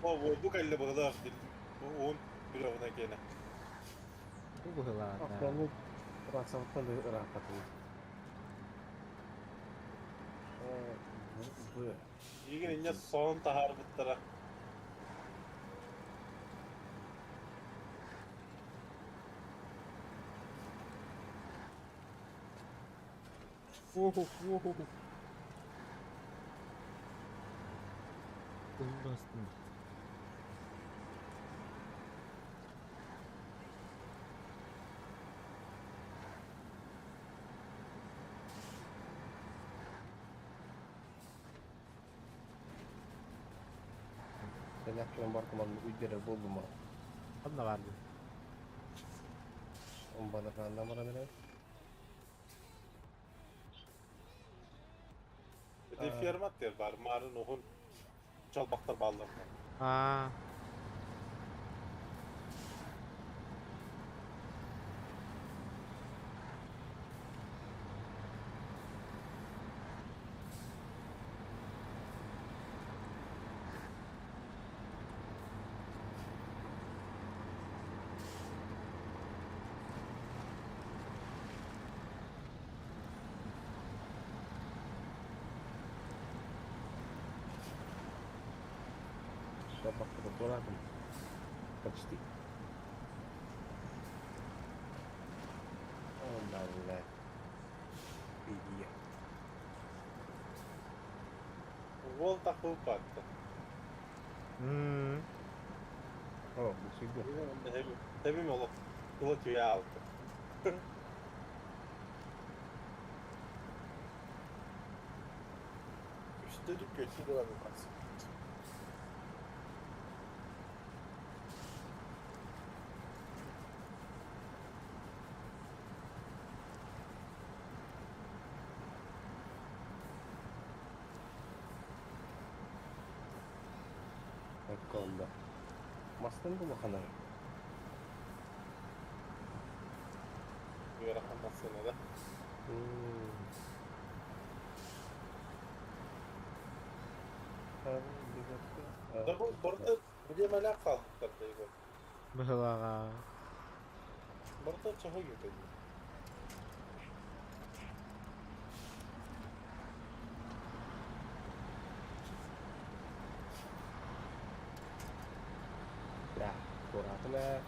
О, бу кэллэ быһылаах уон бирөҕүнэ киэнэ. Бу быһылаах. Автомобиль трассаттан да ырааппатым. Б. Игин инне соон таһаарбыттара. Охо, охо. Бастым. Sen akşam barkımан üydere buldum ha. Ханна барды. Он бана баран эрэ. Ити ферма тер бар, марын уһун чалбактар бааллар. Аа. Чалбактары туораатым. Почти. О, бля. Пиздец. Уол тахпыт. О, бу сүйдү. Тебим олох. Тула түйэ алты. Үстелік көтү дыланы бас. Экконда. Мастан булахана. Үөрэхэн массыына да. Да бу барыта билиэмэлээх хаалбыттар да Егор. Быһылаҕа. Барыта чаһы киирдэ. Бля, туораатым ээ.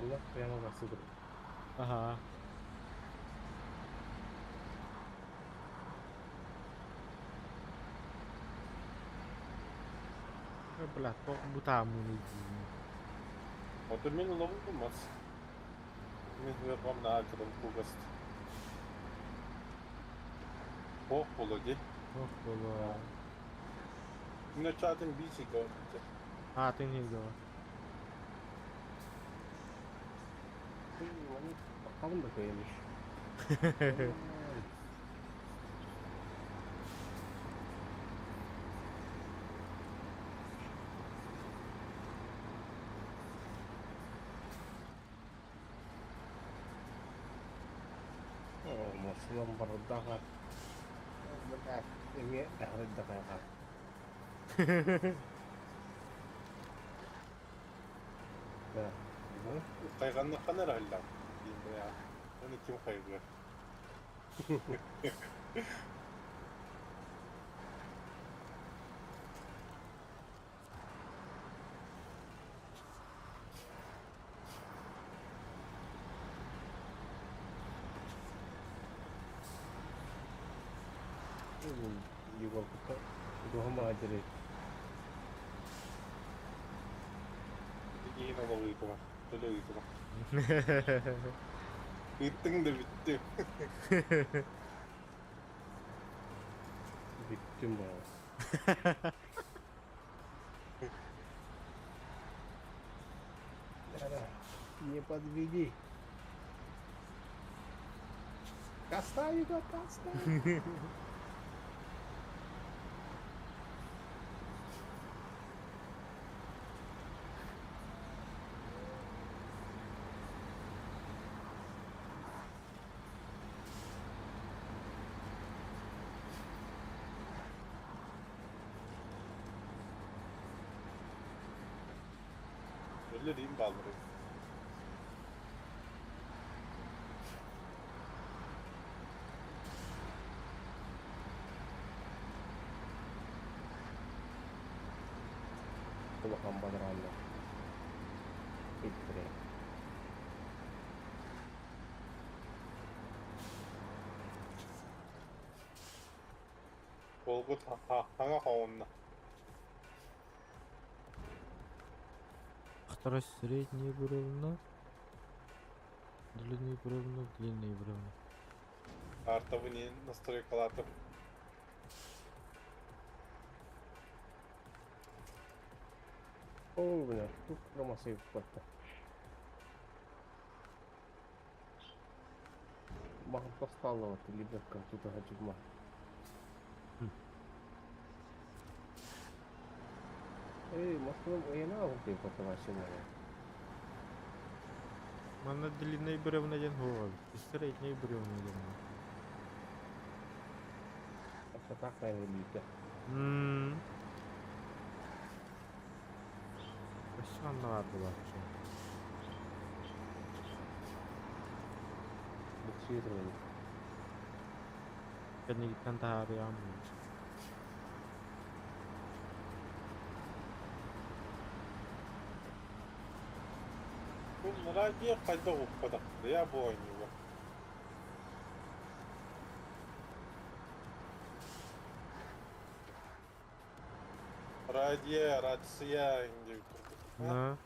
Allah прямо басыдыр. Аха. Бля, туох бутааммыный дии. Ото мин улабын мас. Мин вербам на акырым кугаст. Ох, боло ди. Ох, боло. Мин чатын биси го. А, ты не видела. Хаҕын да кыайымыш. Массыынам бардаҕа эмиэ эҕирийдэҕэ. Хайҕаннаххына эрэ ыллаҕын диэн бэйэҕэ. Ону ким хайҕыа? Егорка дуһа маадыры. Итигиһин олох ыытыма, төлө ыытыма. Ыыттыҥ да бүттү. Бүттүм баҕас. Не подведи. Коста, Егор, коста. Öyle diyeyim baldırı. Улахан бадарааннар. Иттире. Болгут хаҥа хоҥунна. Второе среднее бревно. Длинное бревно, длинное бревно. Картабы настройкалаатым. О, бля, тут промасый какой-то. Маған тасталып либо компьютерға жүгма. Эй, машина уяна алып потом. Манна длинное бревно диэн хуоҕа. Среднее бревно диэн. Это так наверное. Өссө манна баар буолааччы. Буксирование. Кэннигиттэн таһаарыам. Бу радио хайда укпатах. Я бу ойнууга. Радио, рация диэбит курдук. На.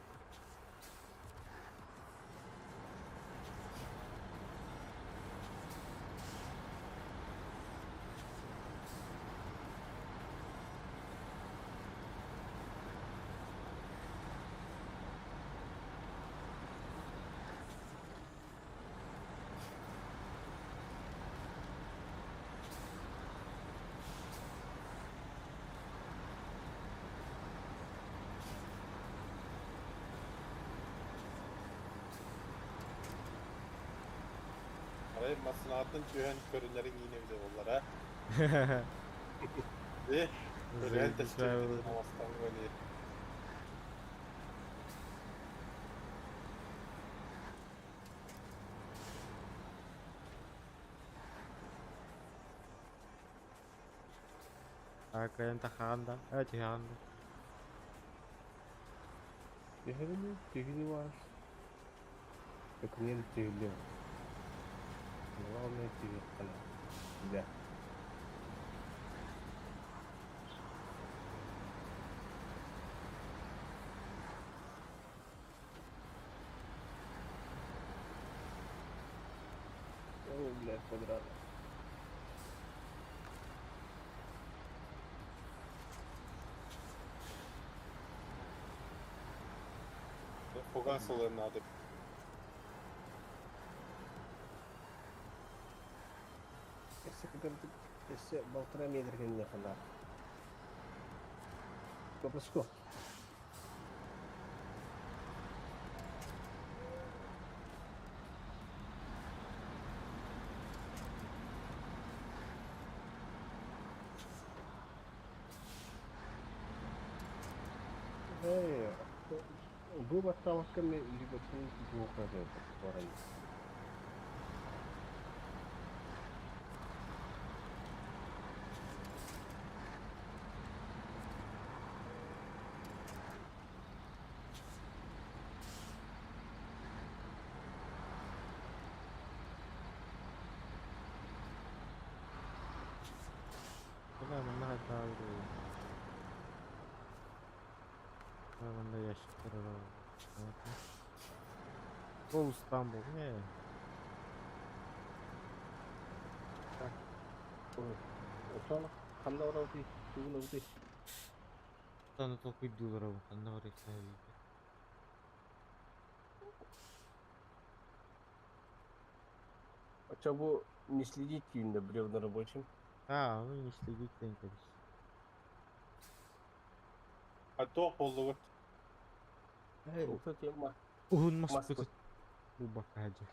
Арай массыынатын түһэн көрүнэрин иинэ билэ буоллар, а? Э, көрүнэн Заебись, тэстибит оҥостон. А кайын тахаанда, а тихаанда. Түһүнү, түһүнү бар. Өкүнен түһүлү. Главное түһү кана. Да. О, блядь, квадрат. Фугас ылыан наада. Өссө кырдьык өссө балтараа метр кэнниэхэ наада. Пропуску. Эй, бу баттаабакка мен Ливерпуль туохха баран. Бля, манна хайдах Манна ящиктар Ол Стамбул. Не. Отон ханна барабытый? Тугун ыбытый? Таны толкуйдуулар абы ханна барыахтаах эбит. Оччо бу не следить түүннэ бревна рабочим. А, ну не следить дэнкэбис. А туох буоллугут? Ото тема Уһун Маспыт. маспыт. Бу бакаадьа.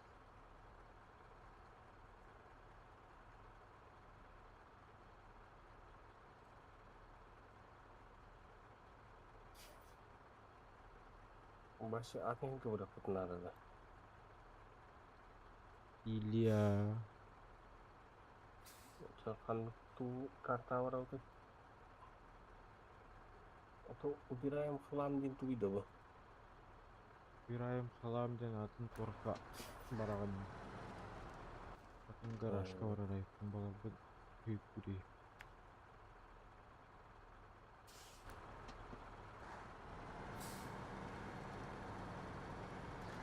Башы атын кыбыраппыт надо да. Илья. Ото ханнык туу карта барабытый? Ото убираем хлам диэн тугуй да бу? Убираем хлам диэн атын куоракка бараҕын. Атын гаражка барар айыппын баларбын күүппүрүй.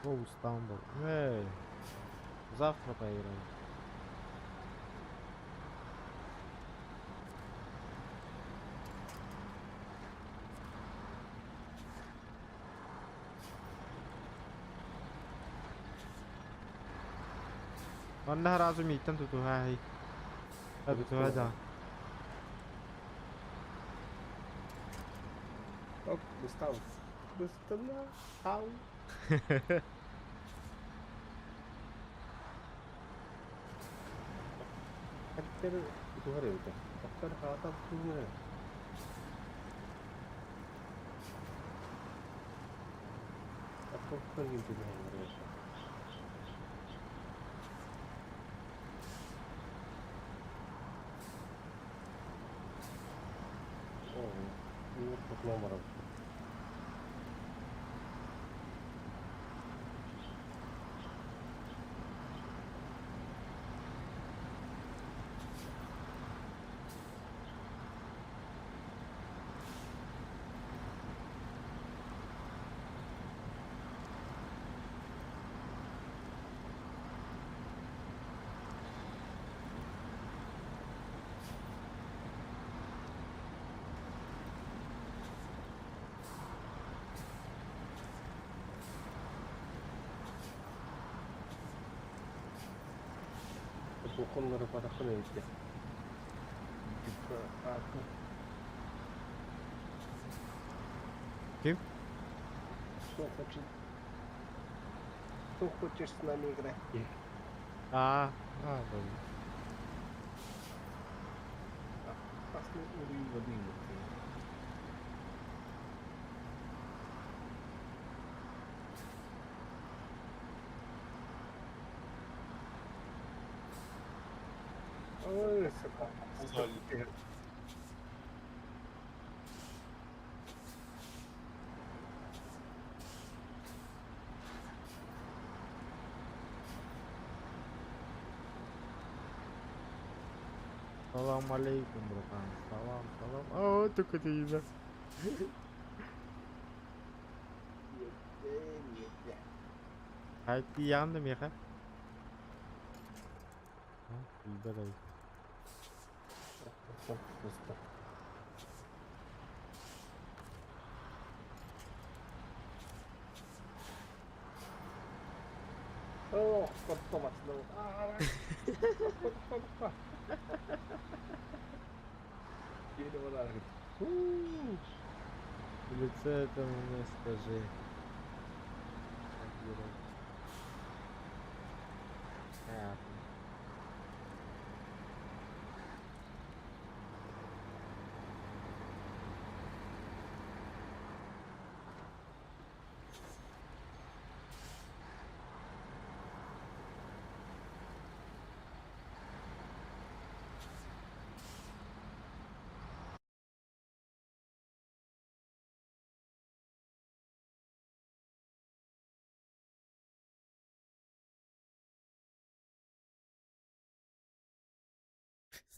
О, Стамбул. Эй, завтра поиграем. Онно сразу мийтен тутуһаай. Тутуһа да. Оп, быстал. Быстана. Ау. Хаттер тутуһар эбитэ. Хаттар хаата тутуһар. Аттан ким тутуһар. О, ну потом барабыт. Тохоннору батахын эбитте. Типа аты. Ким? Кто хочет? Кто хочешь с нами играть? А, а, да. Опасный уровень воды. Ой, сука. Узали. Салам алейкум, братан. Салам, салам. О, только ты не Хайти янды меха. Билбэт Просто. О, потом отсюда. Еле вода, говорит, «Фу, В лице этому мне скажи. Так, герой. Понятно.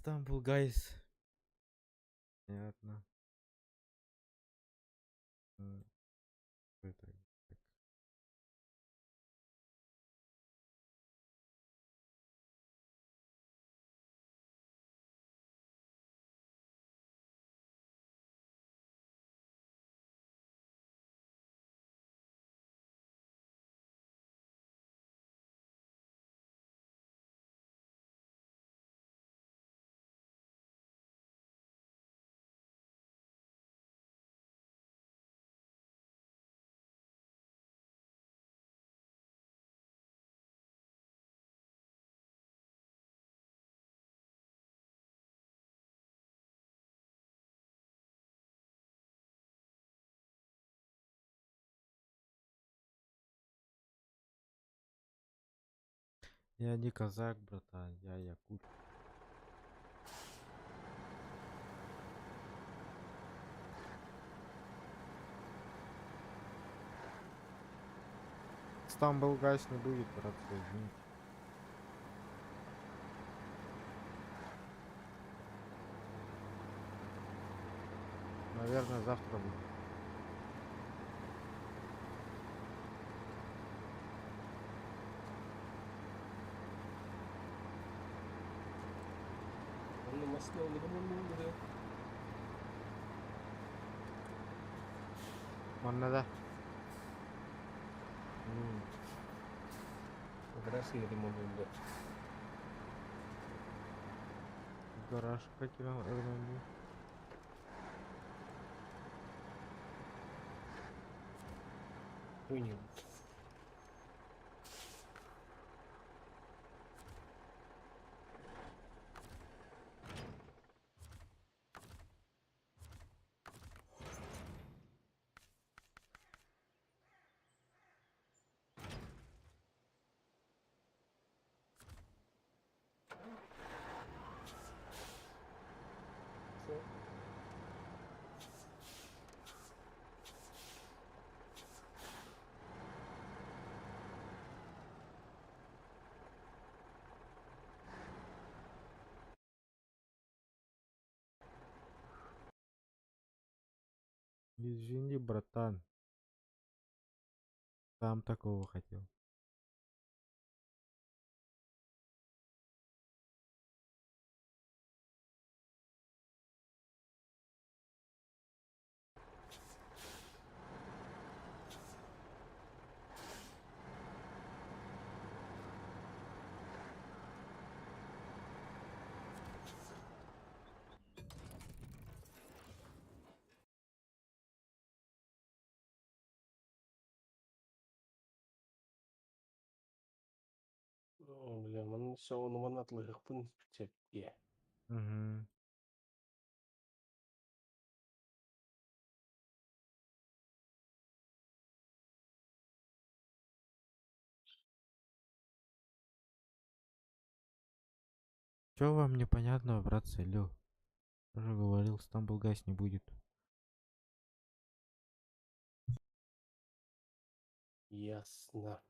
Stumble Guys. Понятно. Это? Так. Я не казак, братан, я якут. Stumble Guys не будет, братцы, извините. Наверное, завтра будет. Онно масына ремонтунда. Манна да. Гараж ремонтунда. Гараж каким ремонт? Понял. Извини, братан. Сам такого хотел. О, бля, ман соҕунуман атлыһыкпын чэппиэ. Угу. Чё вам непонятного, братцы, алло? Уже говорил, Stumble Guys не будет. Ясно.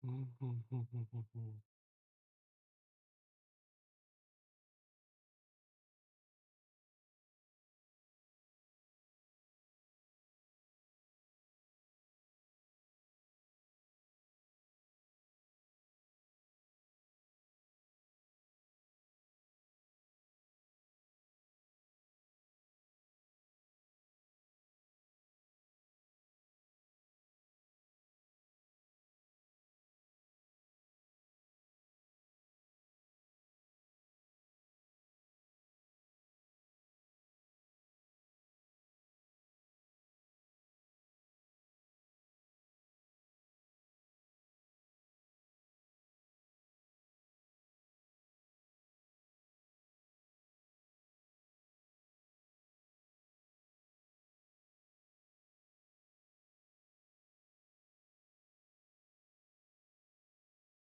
Мгм.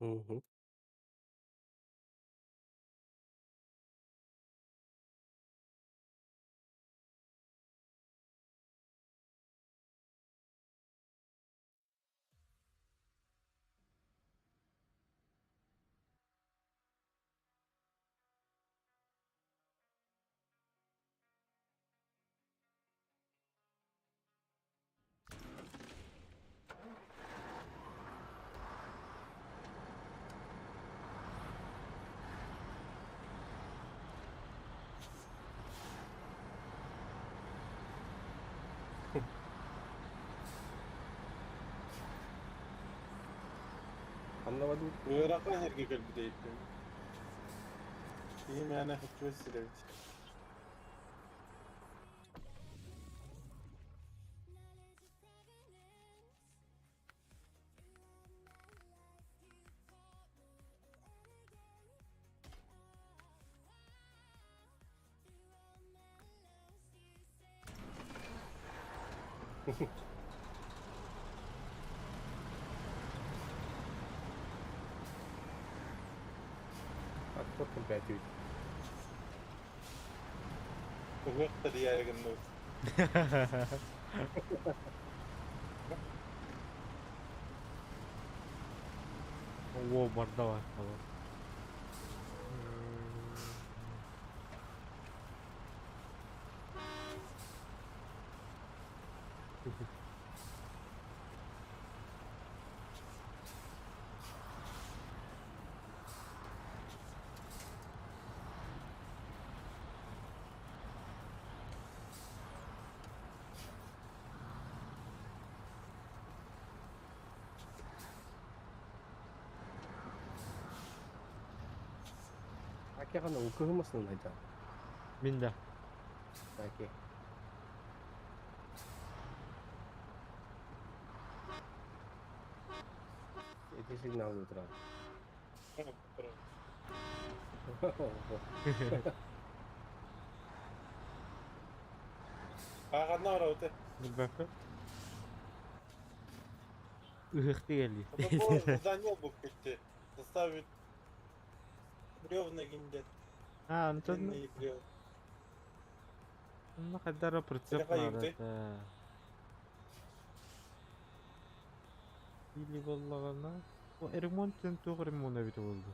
Мгм. Ханна бардыбыт? Ыарахан сиргэ кэлбит эбиппин. Киһи мээнэ көччүбэт сирэ эбит. Аттар кэлбээтибит. Ыһыах тэрийээри гынныбыт. О, барда бар. Акеҕа укуһумасын айда. Мин да. Аке. Эти сигналы утра. Ааҕанна барабыт. Билбэппин. Ыһыахты кэлли. Задание бу кэлти. Заставить бревна гиндет. А, онтон Длинные бревна. онно хайдара прицеп Хайда наада хайыгытай? этэ. Или буоллаҕына О, ремонт диэн туох ремонт эбитэ буолла?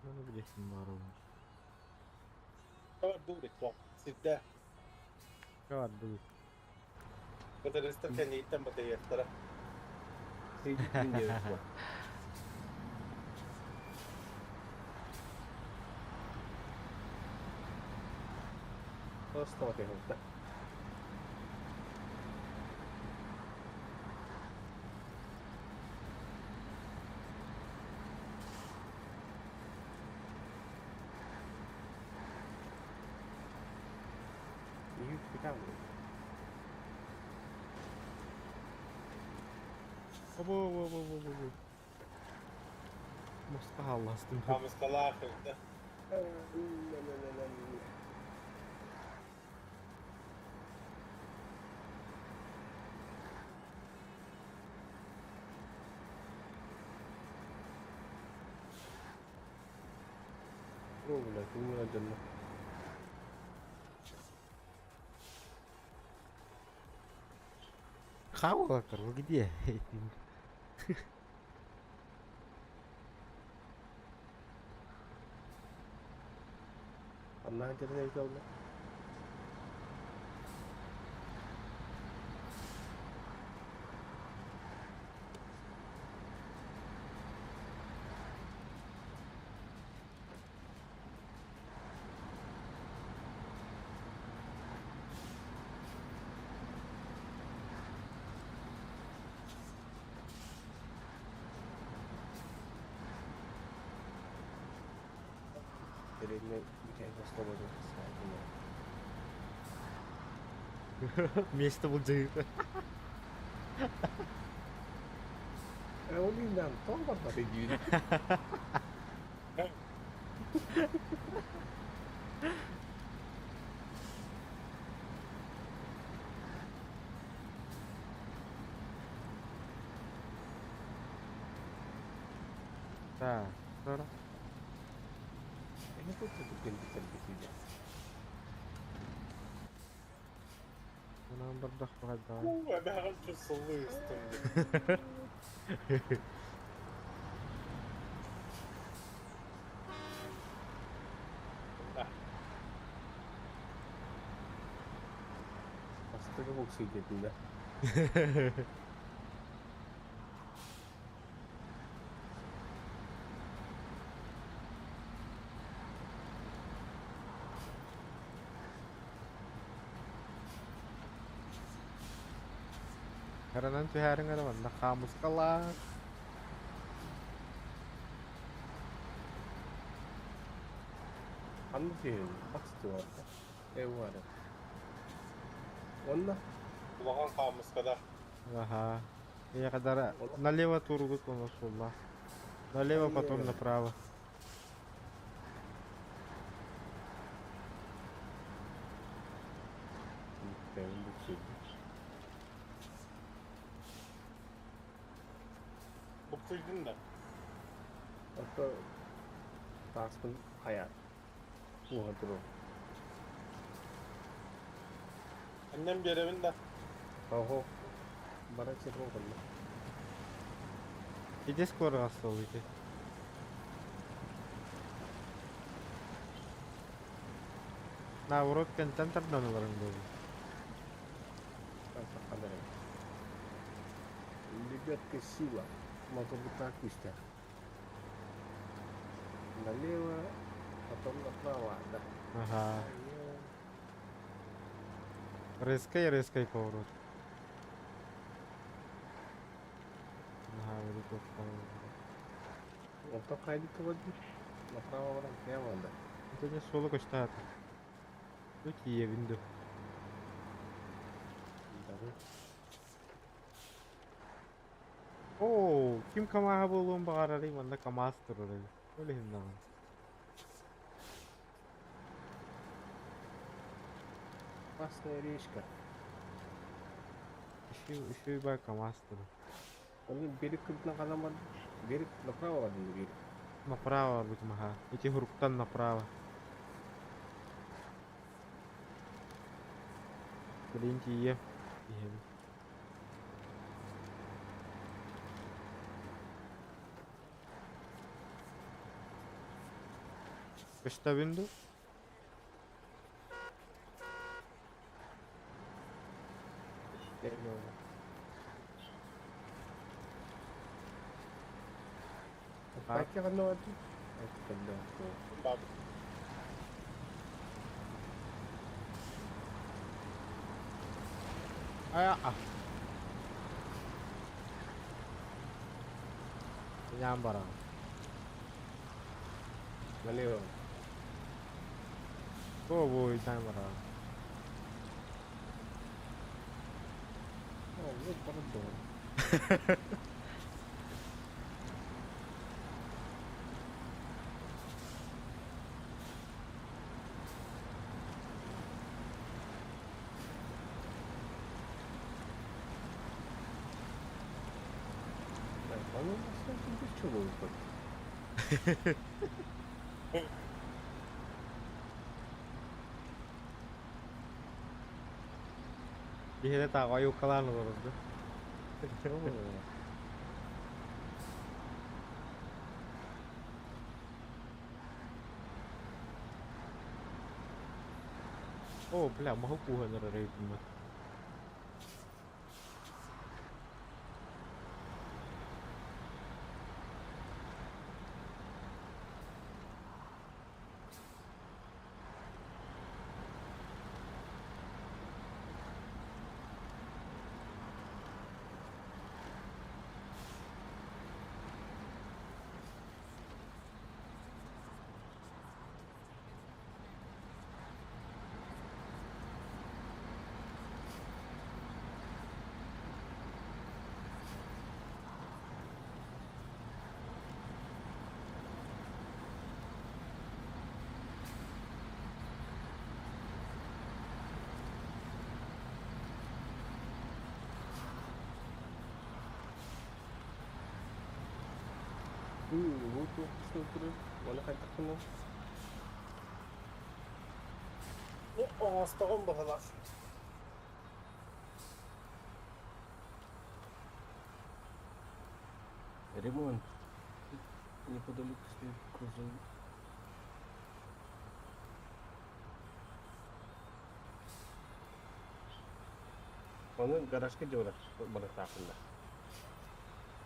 Ону билиэхпин баҕарабын. Дуурит Сирдэ. Бардыбыт. Мотористар кэнниттэн батыйыахтара. Сейдин диэбит буо. Остават ehdotta. Yksi käy. Обо, обо, обо, обо, обо. Моска хаалластым. Хамыскалаах эбит. Бля, ты не дьонно. Хавалакар, вы где? Анна дьонно эбит олла. Передний бүтәй слободу Место былдьыгыта. Олиндан тоң барбат дейді. Да. Sonra. Эһэ курдук кэлбит да. Анам бардах баҕайдаҕа. Уу, эбэҕин чусуллуу истим. Бастакы буксуй диэтин да. Каранан түһээриҥ эрэ манна хаамыскалаах. Ханна түһүн? Бакс туорда. Э уара. Онно Улахан хаамыскада. Ага. Я когда налево тургут у нас ула. Налево, потом направо. Бэйэм буксуйдум. Буксуйдун да. Ото тааспын хайа. Уоха турар. Аннем биэрэбин да. Оһо. Бара сирин конно. Иди скоро остол иди. Наоборот, кентен тардан ыларың буолуо. Сахалары. Лебедка сила. Мотобута күүстээх. Налево, потом направо, да. Ага. Налево. Резкий, резкий поворот. Ага, вот это поворот. Онтон хайдык барбыт. Направо баран прямо, да. Это не соло көстө. Тут иебин Да. Оо, ким КамАЗ буолуон баҕарарый, манна КамАЗ турар эбит. Ол иһин даҕаны. Красная речка. Еще, еще и баар КамАЗ турар. Оны берег кырдынан ханан бар. Берег направо бардым берег. Направо барбытым аха. Эти хуруктан направо. Блин, тиийэ. Иһэбин. Көстөбүн дуу? А? Пакка ханна бардым. Айтты Баб. А, а. Ням бараҕын. Налево. О, бой, там бараҕын. О, вот бордон. Так, по-моему, без чего выходит. Биһиэнэ тааҕы ойуоккалаан олорорду. О, бля, могу кууһан эрэр эбиппин. Уу туох сылдьарын уонна хайдахпыный? Ну, оҥостоҕун быһалаах. Ремонт. Неподалеку стоит грузовик. Ону гаражка дьуолар барыктаахпын да.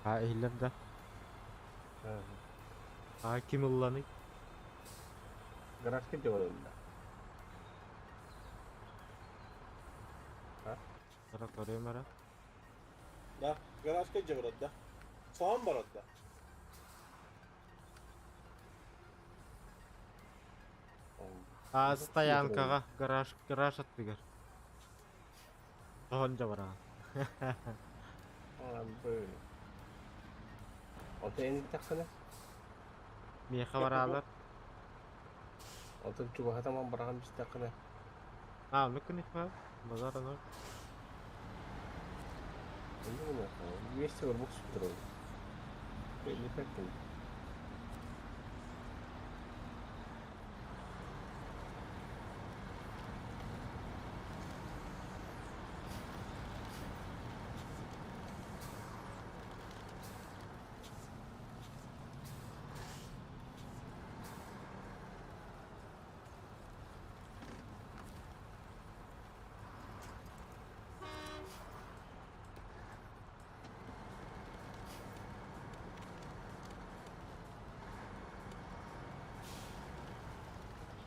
А иһиллэр да? А ким ылланый? Гаражка дьуолар да. Ара көрүөм эрэ. Да, гаражка дьэ да. Соһон барар да. А стоянкаҕа гараж гараж аттыгар. Соһон дьэ бараҕын. Онтон эн тахсана? Миэхэ бараалар. Онтон чугаһатаман бараҕын бистэххинэ. А, ну конечно, базар оно. Вместе барбыт сүттэр Не пэттим.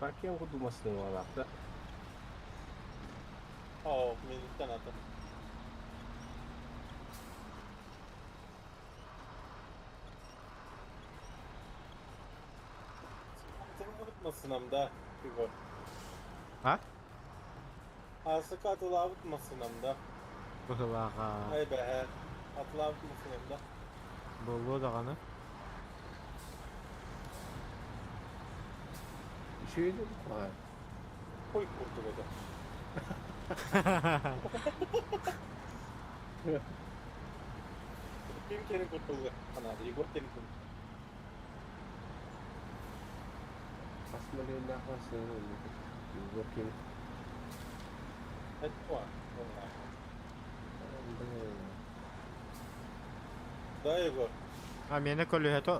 Паркем курдук массыыналаахтар. Оо, минуттан атын. Атылаабыт да, Егор. А? Аасыка атылаабыт массыынам да. Быһылааҕа. Ай бэһэ. Атылаабыт массыынам да. Буолуо даҕаны. Үчүгэй да куһаҕан. Хуй курдук этэ. Ким кэлин курдук санаата, Егор кэлин курдук. Хас мөлүйүөннээх массыына Егор ким? Это Да, Егор. А миэнэ көлүөһэтэ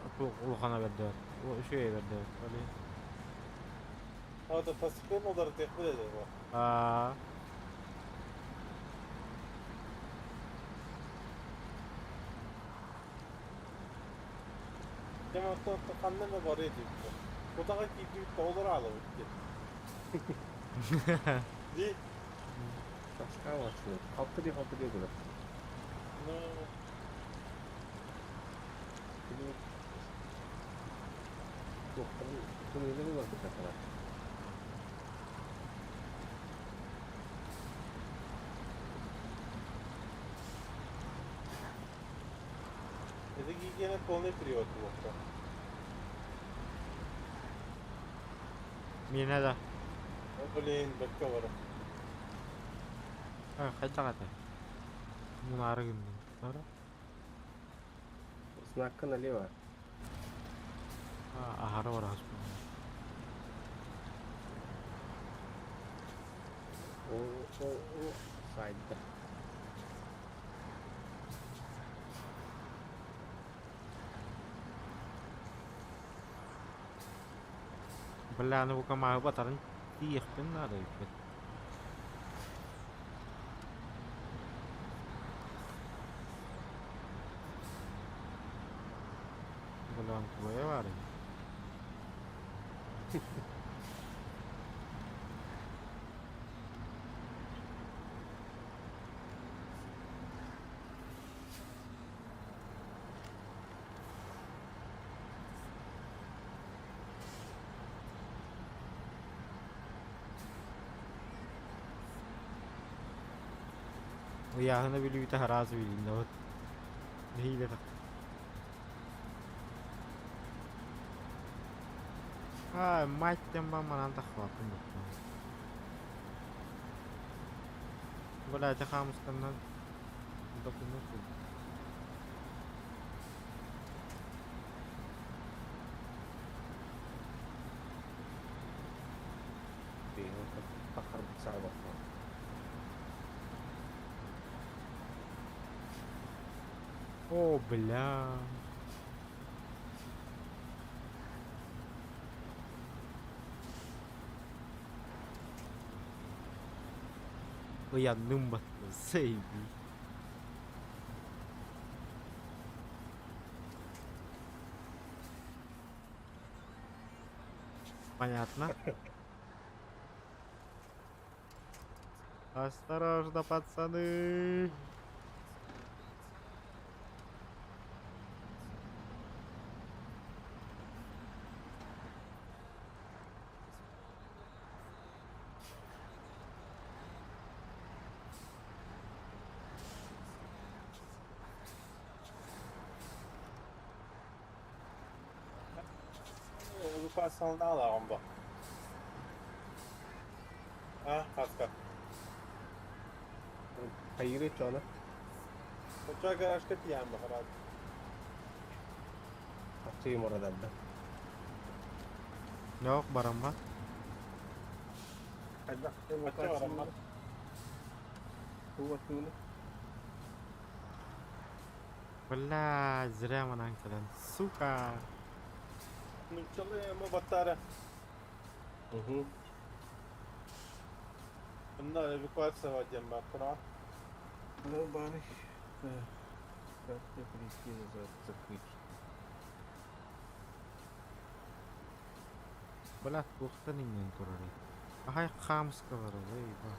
улахана бэрдэ. Үчүгэй бэрдэ. А это постепенно ударытыах билэ Егор. Аа. Кем оттон ханна эмэ барыа диэбиттэр. Кутаҕа киирдибит да олор аалабыт диэн. Дии. Тоска массыына. Халты дии халты дии гынар. Ну, Туохтан тымныыны буларбыта это гигиена полный привод буолта. Миэнэ да. О, блин, бэккэ барар. Хайдах этэ? Мунаары гынным. Ара? Знакка налево. Аһара бараспын. О, о, о, сайда. Бля, аны бука мааһы батарын тиийиэхпин наада эбиппин. Бля, он твоя баар ини. Ыйааһына бүлүүтэ араас билиннэ вот. Нэһиилэ А, мать тем манан таххалаппын баппын. Бля, ити хаамыстаннан документ. О, бля. Ыйанным баттым, заебись. Понятно. Осторожно, пацаны! Эвакуацияланалаҕын бо? А, хаска. Хайыры чона. Оччоҕо гаражка тиийэн баҕарар. Хаччы морадарда. Yok бараммат. Хайдах Оччо бараммат. эвакуация? Тугу Бля, зря манан кэлэн. Сука. Нууччалыы ему баттаара. Угу. Онно эвакуацияҕа диэн баар тураҕа. Ну, барыш. Как мне прийти назад, закрыть? Бля, туохтан иҥнэн турарый? Ахай хаамыска барар, эй, ба.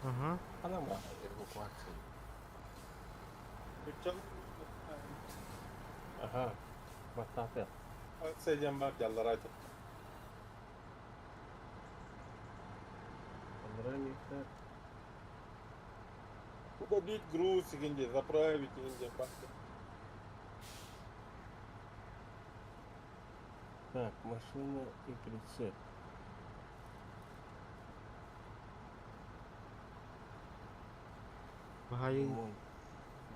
Ага. Анама эвакуация. Нууччалыы Ага. Баттаата. Акция диэн баар дьаллара этэ. Андрей Удалить груз игин заправить игин диэн баар. Так, машина и прицеп. Баһайы Ремонт.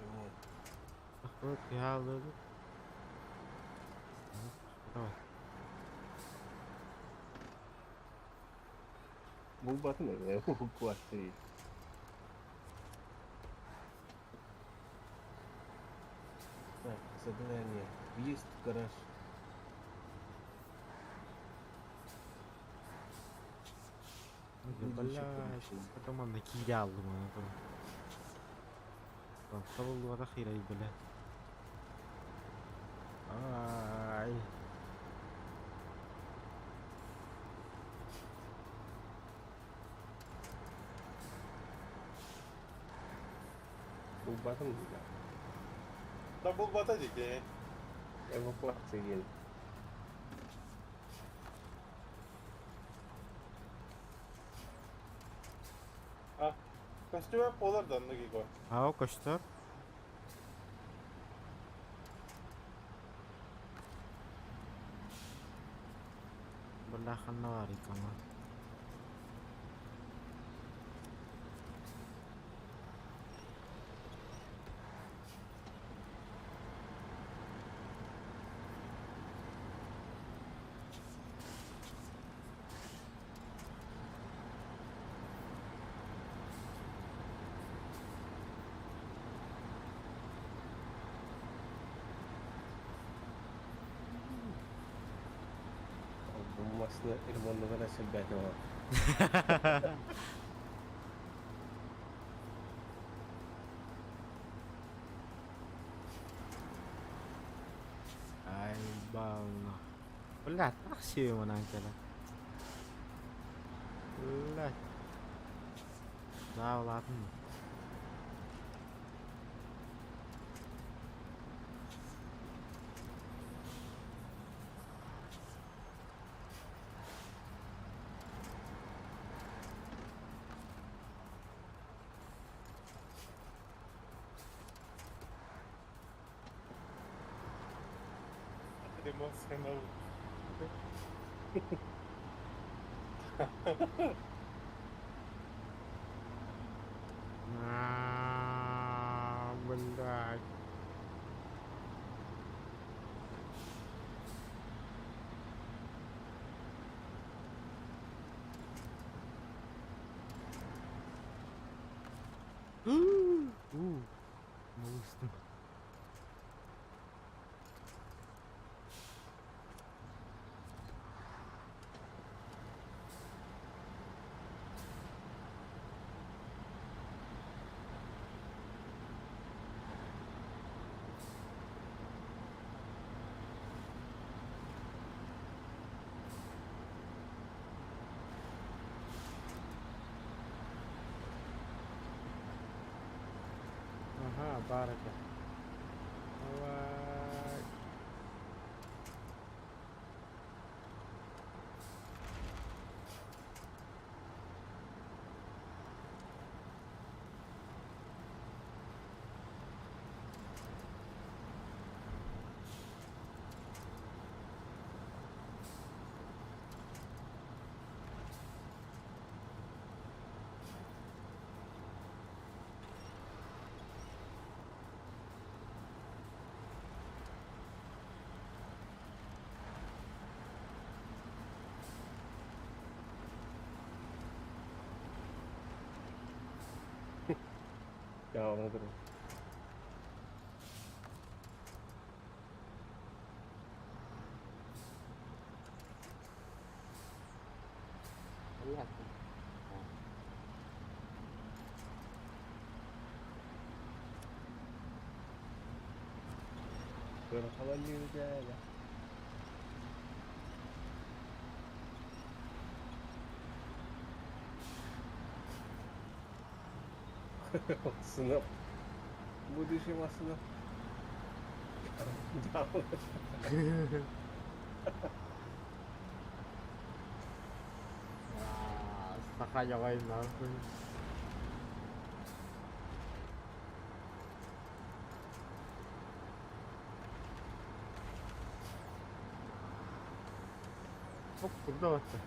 Ремонт. вот я Давай. Булбатын эвакуация. Так, задание. Въезд в гараж. Бля, потом он накидал, думаю, там. Табыллыбата хирай, бля. Ай. Булбатын Да булбата дии. эвакуация диэн. А, костюм буолар да оннук Егор. А, көстөр. Бля, ханна бар икана. Бу массыына ремонныгар сэлбээтэ бар. Ай, бална. Бля, такси манан кэлэн. Бля. Да, ладно. Ремонт схема. А, блядь. Уу, Малыстым. Ага, баар этэ. Давай. Ya onu dur. Понятно. Böyle falan diyor ya. Sınıf. Будущего сынов. Саха явай нахуй. Оп, куда это?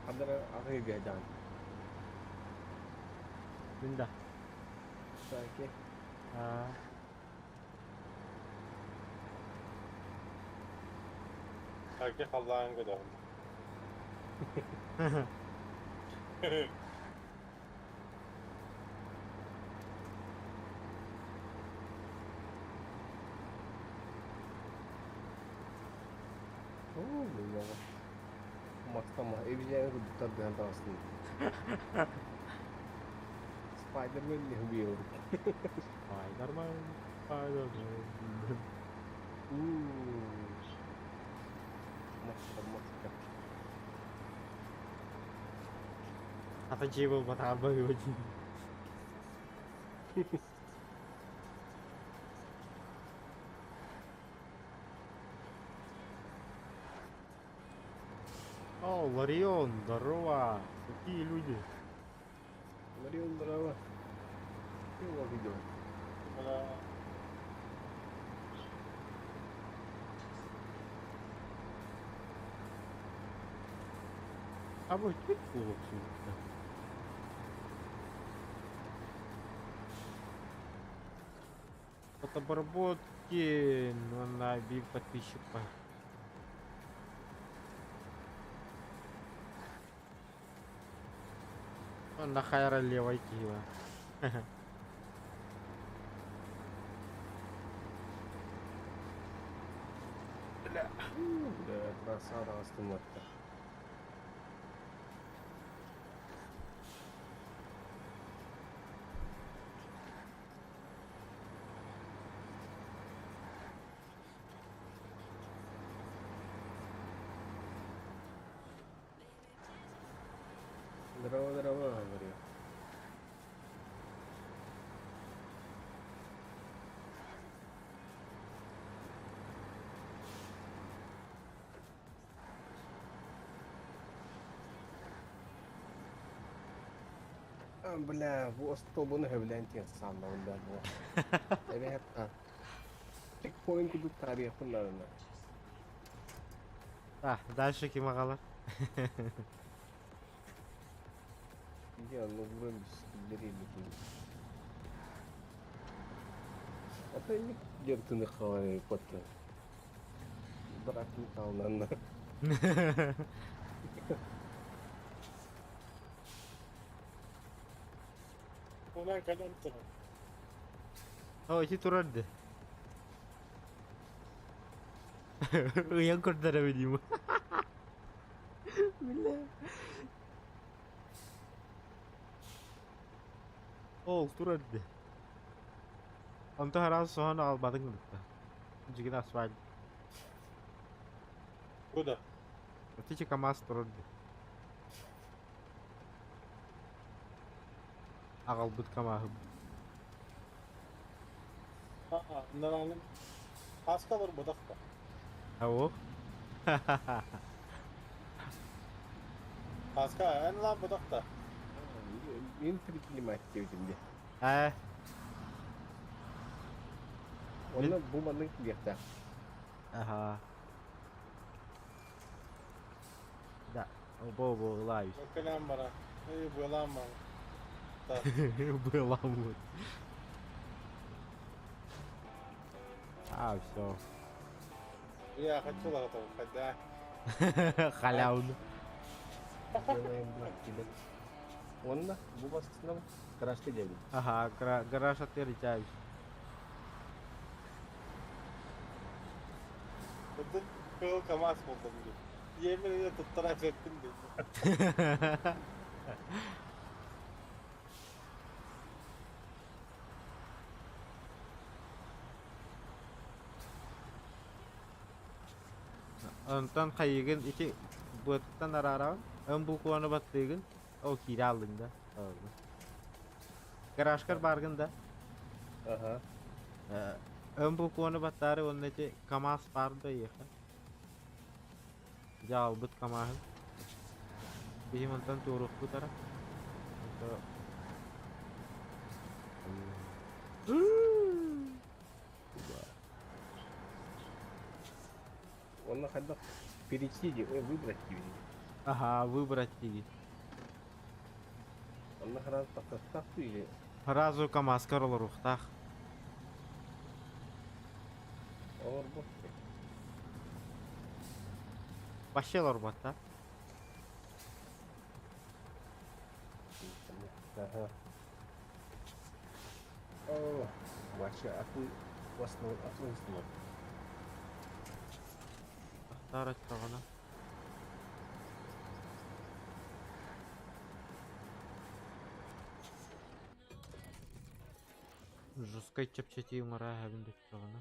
Хадара ағай гайдан. Мында. Саки. А. Саки халлаан көдөҕүн. Оо, бля. Мастама, эбижээн курдуктар дыһан таҕыстым. Spider-Man не убил. Spider-Man, Spider-Man. Ууу. Маска, маска. Ата жей болбата арба өдин. О, Ларион, здорово! Какие люди? Ларион, здорово. Его видео. Бля. А вот тут хлопцы. От обработки ну, на бир подписчика. Он на хайра левой кила. Бля, трасса таҕыстым атта. Здорово, здорово, говорю. А, бля, бу остолбуну хөбүлээн тиэн санна бля бу. Эбэт. Поин курдук таарыйыахпын наадана. А, дальше ким аҕалар? Иди онно ууран бискиллэр илитин. А то инник дьарытыны хаалан эбиппаттан. Быраатын хааланна. Онан кэлэн турар. О, ити турар ди. Ыйан көрдөрөбүн дии. Бля. Ол турар ди. Онто хараан соһон аҕалбатыҥ да. Дьигин асфальт. Куда? Ити КамАЗ турар ди. Аҕалбыт КамАЗым. Аа, нананы Хаска олорботох да. Ау. Хаска эн лаампытах да. Мин предприниматель диэбитим дии. Ээ. Онно бу маннык диэхтээх. Аха. Да, бо бо ылаайыс. Кэлэн бара. Эй, быалаан бара. Быаламмыт. А, все. Я хочу лағатау, хотя. Халявно. Делаем блок Онно бу бастынан гаражка диэбит. Аха, гараж аттыгар ичаабис. Этот кыл КамАЗ болдум дии. Yemin туттара эффектин дии. Онтон хайыгын ити быаттан араараҕын, өн букваны баттыыгын, ол киирэ аллыҥ да. Гаражкар бааргын да. Аха. Өн букваны баттаары уонна ити КамАЗ баар да эйиэхэ. Дьэ аҕалбыт КамАЗын. Биһи мантан туоруохпут ара. Онто Онно хайдах перейти дии, ой, выбрать диибин. Аха, выбрать диигит. Онно хараан тахсастаах дуу или Сразу КамАЗкар олоруохтаах. олорбут. Вообще олорбот да? Ага. О, вообще атын основ атын основ. Тахтаар оччоҕуна. Жесткай чэпчэтии уҥараа эһэбин оччоҕуна.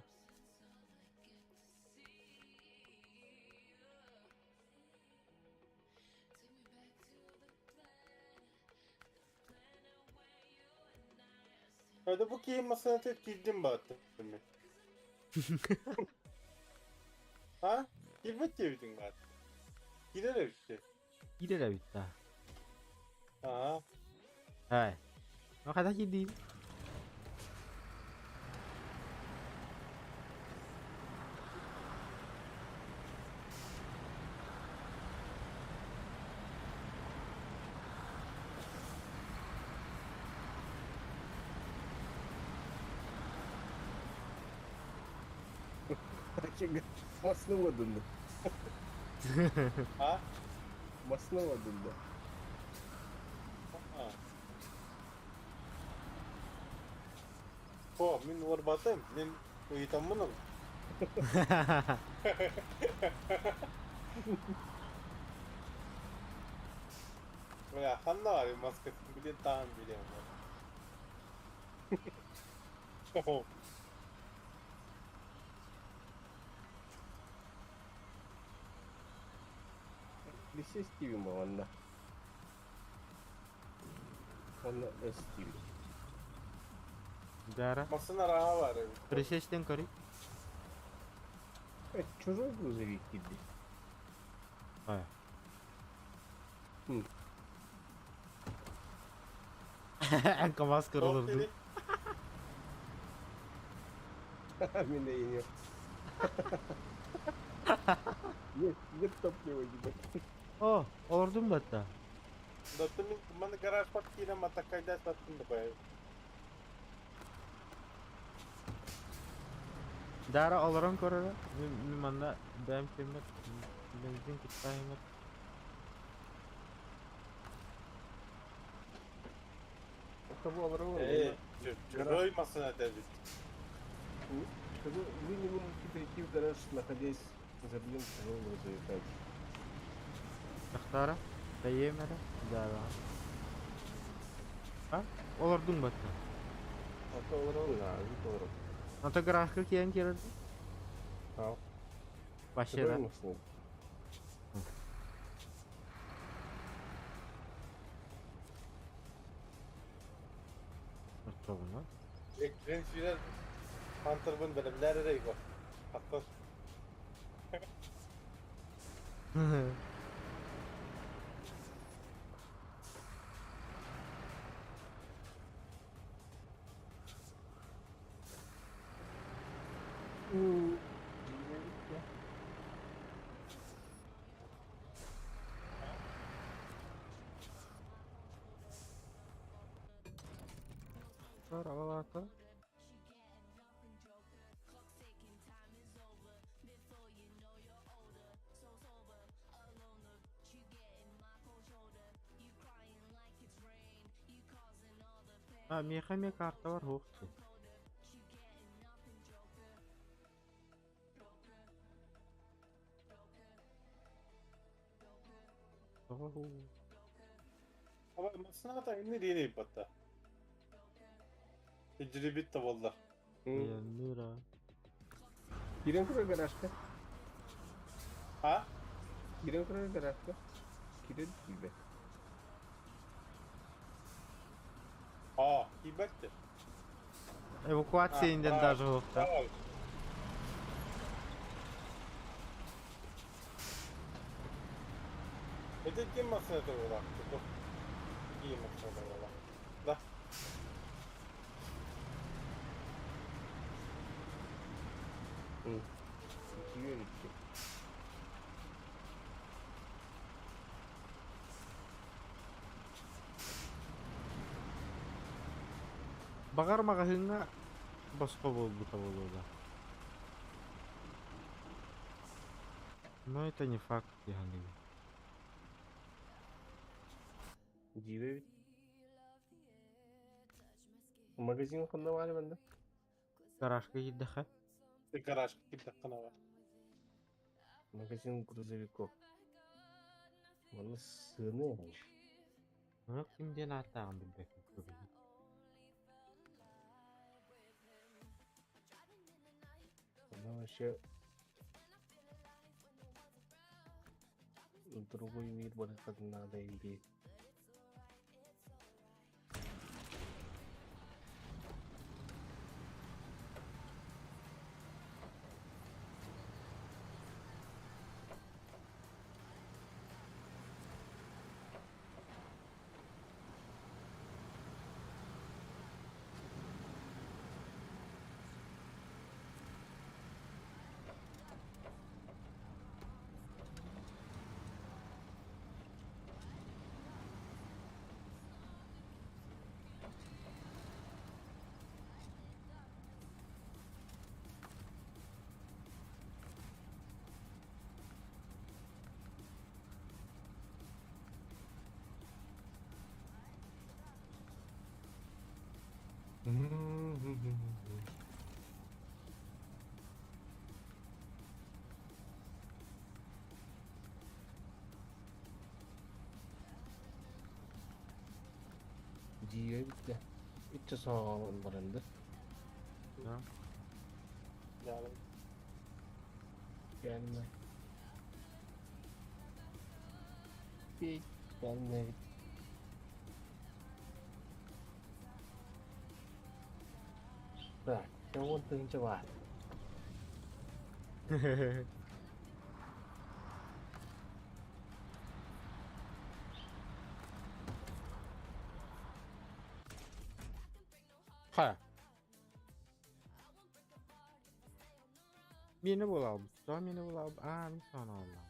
Hadi bu kiyim masasına tek girdim battım ben. Ha? Girmek diyebildim ben. Girer işte. Киирэр эбит да. Ага. Эй. Ну хайдах киирдиин? Массыына уодунна. А? Массыына уодунна. А. О, мин уорбатым, мин ыйытаммыным. Бля, ханна бар маскатын билен таан билем. Присесть тивим онно. Онно S тивим. Дара. Массыына раха бар. Присесть көрүй. Э, чужой грузовик киирди. Ай. Хм. КамАЗкар олорду. Мин эйине. Нет, нет топлива, ебать. О, олордум батта. Да ты мин маны гараж киирэн матаккайдаас баттым да бай. Дара олорон көрөрө. Мин мин манна бэйэм кэммэр бензин куттаһыммат. Кого олорор? Э, чужой массына эбит. Вы не можете прийти в гараж, находясь за рулем чужого грузовика. Тахтара. Тайем эрэ. Да. А? Олордуҥ батта. А то олорор, да, не олорор. Ата гаражка киэн киэрэр. А, Вообще чужой да. машина. Оччоҕуна. Экрен сүүрэр Хантербын бэлэмнээр эрэ Егор. Хаттар. Аралаата. А, миэхэ эмиэ карта бар суох дии. Тоҕо Ama массыната инни диэн батта. Тежрибит да боллар. Айанныыра. Кирен курар гаражка. А? Кирен курар гаражка. Кирен килбет. А, кибетти. Эвакуация инден даже суохта. Давай. Это ким массыната буолар? Ким массыната буолар? Да. Кирен bitti. Баҕар маҕаһыыҥҥа босхо буолбута буолуо да. Но это не факт дии саныыбын. Диве бит. Магазин ханна бар банда. Гаражка киирдэххэ. Гараж кирдэххинэ бар. Магазин грузовиков. Манна сыны. Ону ким диэн ааттааҕын билбэппин көбүһү. Она вообще другой мир барахат надо или Диве битте. Итче саҕалан баранды. Да. Yani Gelme. Bir gelme. Так, я вот тыһыынча баар. Ха. Миэнэ буолаабыт. Тоҕо миэнэ буолаабыт? Аа, мин саҕана буоллаҕым.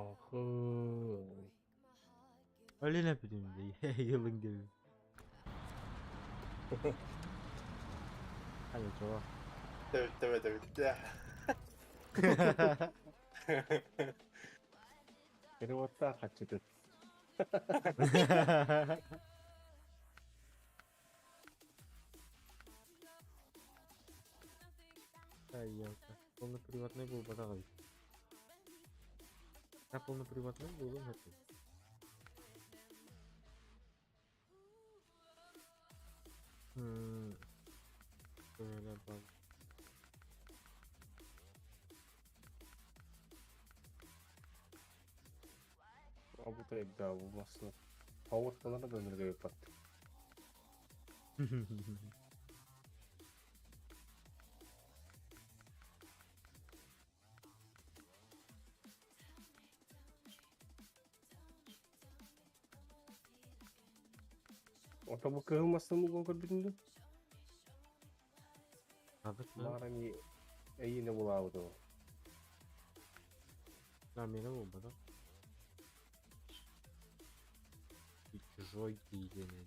Ахы. Өлөн эппитим дии. Йылын диэбит. Хайа чого? Тэбиттэ тэбиттэ. Переводтаах хаччытыт. Ай, елка. Полноприводной буолбатах эбит. А полноприводной буолуон сөп. Böyle bak. Абыта эгда бу массына. Пауырталара да өнөргө бат. Ото бу кыһыл массына угон көрбүтүн дуу? Абыт мын. Маарами эйине булаабыт ол. Да, миэнэ буолбатах. И чужой диигэнэ.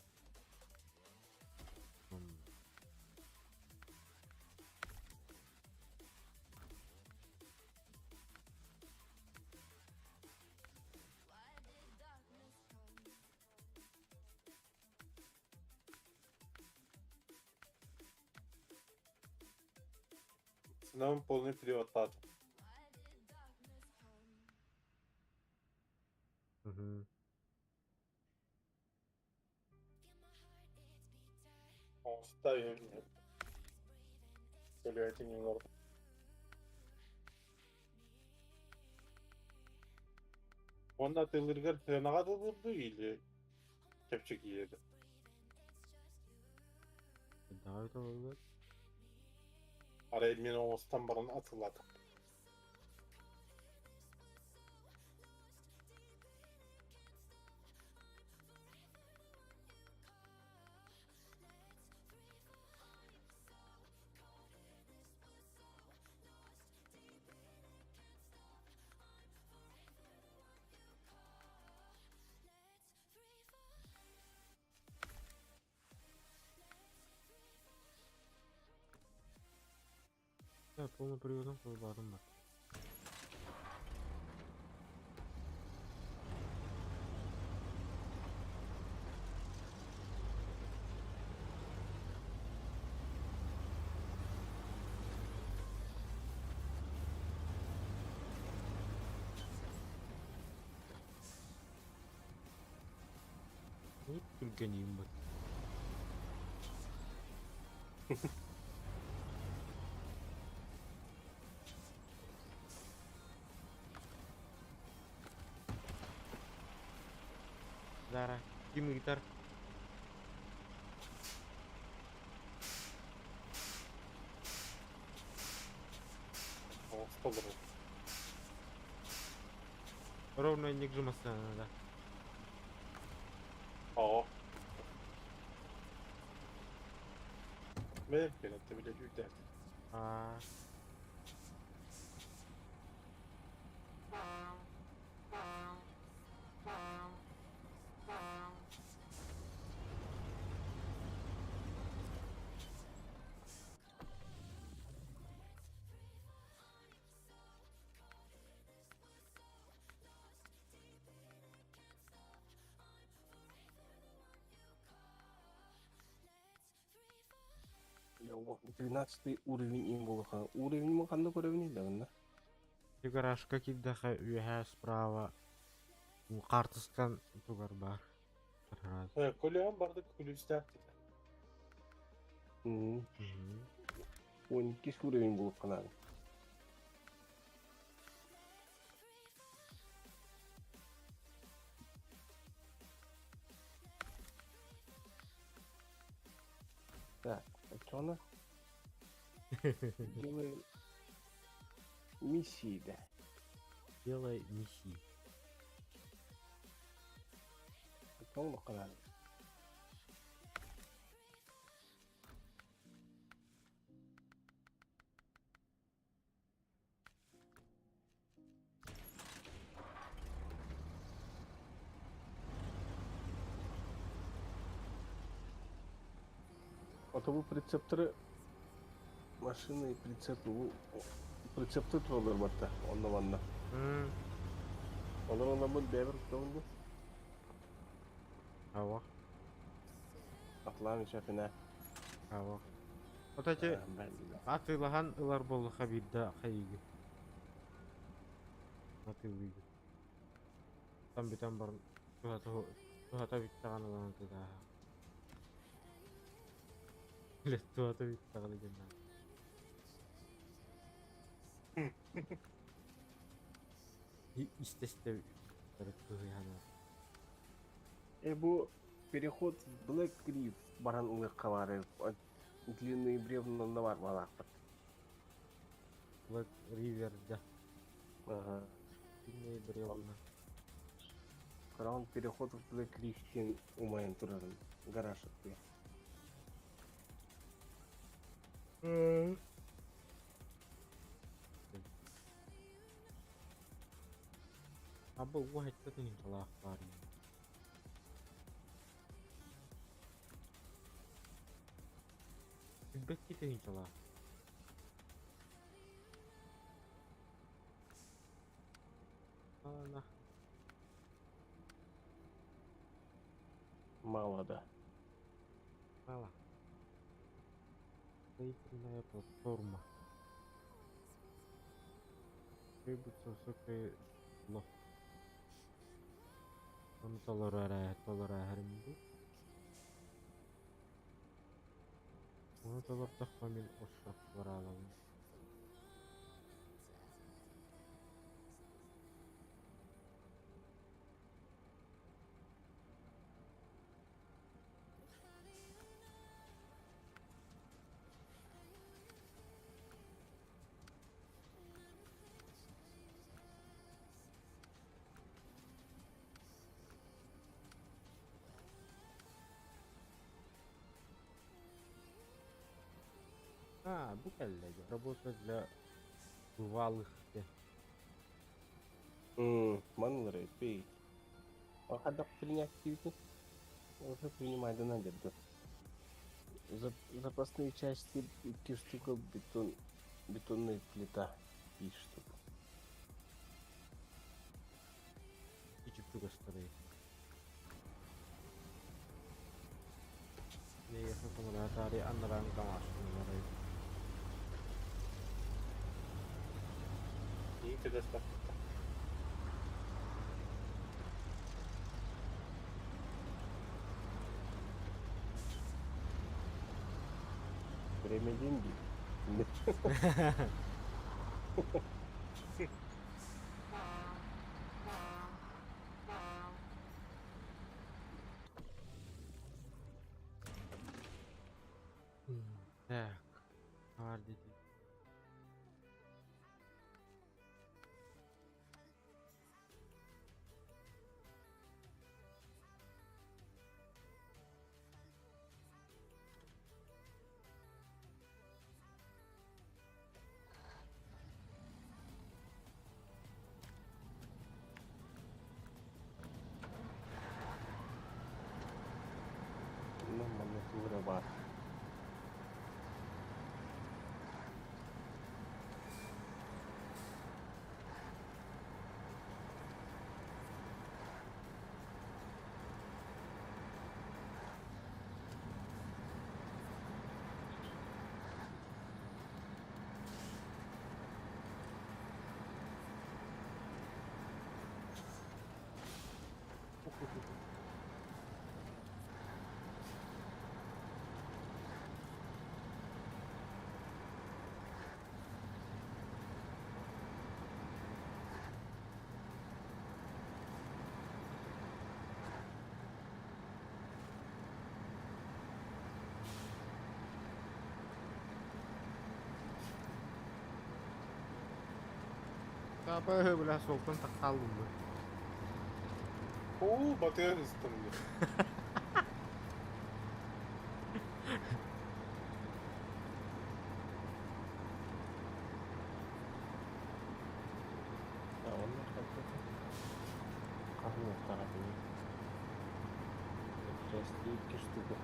Сынам полный приводтаатым. Мгм. Оставим. Блять, не норм. Онно атыылыыргар сыанаҕа атыылыыр или чэпчэки этэ? Давай это болбат. Арай мин оҥостон баран атыылаатым. Да, полноприводном холбаатым бар. Түргэнийим бат. Зара, ким ыытар? Оҥосто олорор. Ровно инник жумастана да. Оо. Бэйэм кэлэн бile үүтээх. Аа. 12 уровень им буолуха. Уровень мо ханнык уровень дагына? Ти гаражка киирдэххэ үөһээ справа хаартыскан тугар баар. Раз. Көлөһөн бардык күлүүстээх диэтэ. Мгм. 12 уровень буолуохха наада. Так, а что она? Делаем миссии, да. Делай миссии. Потом канал. Ото бу прицепторы машины и прицеп бу прицепты тураллар барта онно манна. Олор оламмын бэйэбэр туттабын дуу? Ава. Атлаан ичэпинэ. Ава. Вот эти атыылаһан ылар буоллахха биирдэ хайыгы. Атыылыыгы. Там бүтэн баран туһата туһата бүттэҕин ылан тутааһа. Туһата бүттэҕин диэн Истэ-истэ кыһыйанар. Э бу переход в Black Reef баран ылыахха баары длинные бревна бар балаахпыт. Black River да. Ага. Длинные бревна. Кран переход в Black Reef диэн умайан турарын гараж аттыгар. Абы уһайта тыһыынчалаах баар Билбэкки тыһыынчалаах. Ана. Мало да. Мало. Строительная платформа. Требуется высокое ло. Ону толорор толорор бу. Ону толордохпо мин остров бараалабын. А, бу кэллэ Работа для бывалых де. Манлары пей. А принять активити? Уже принимай да надо. Запасные части 2 штука бетон, бетонная плита 5 штук. И чупчуга старые. Не, я помогаю, аннаран камаш. И доставка. Время деньги. Нет. Так. Var dedi. Ну, манатура бар. Таба бля солтан тахталым бу. Оо, батыан ыстым диye. А он Хаһын таҕатыны. Части 2 штука.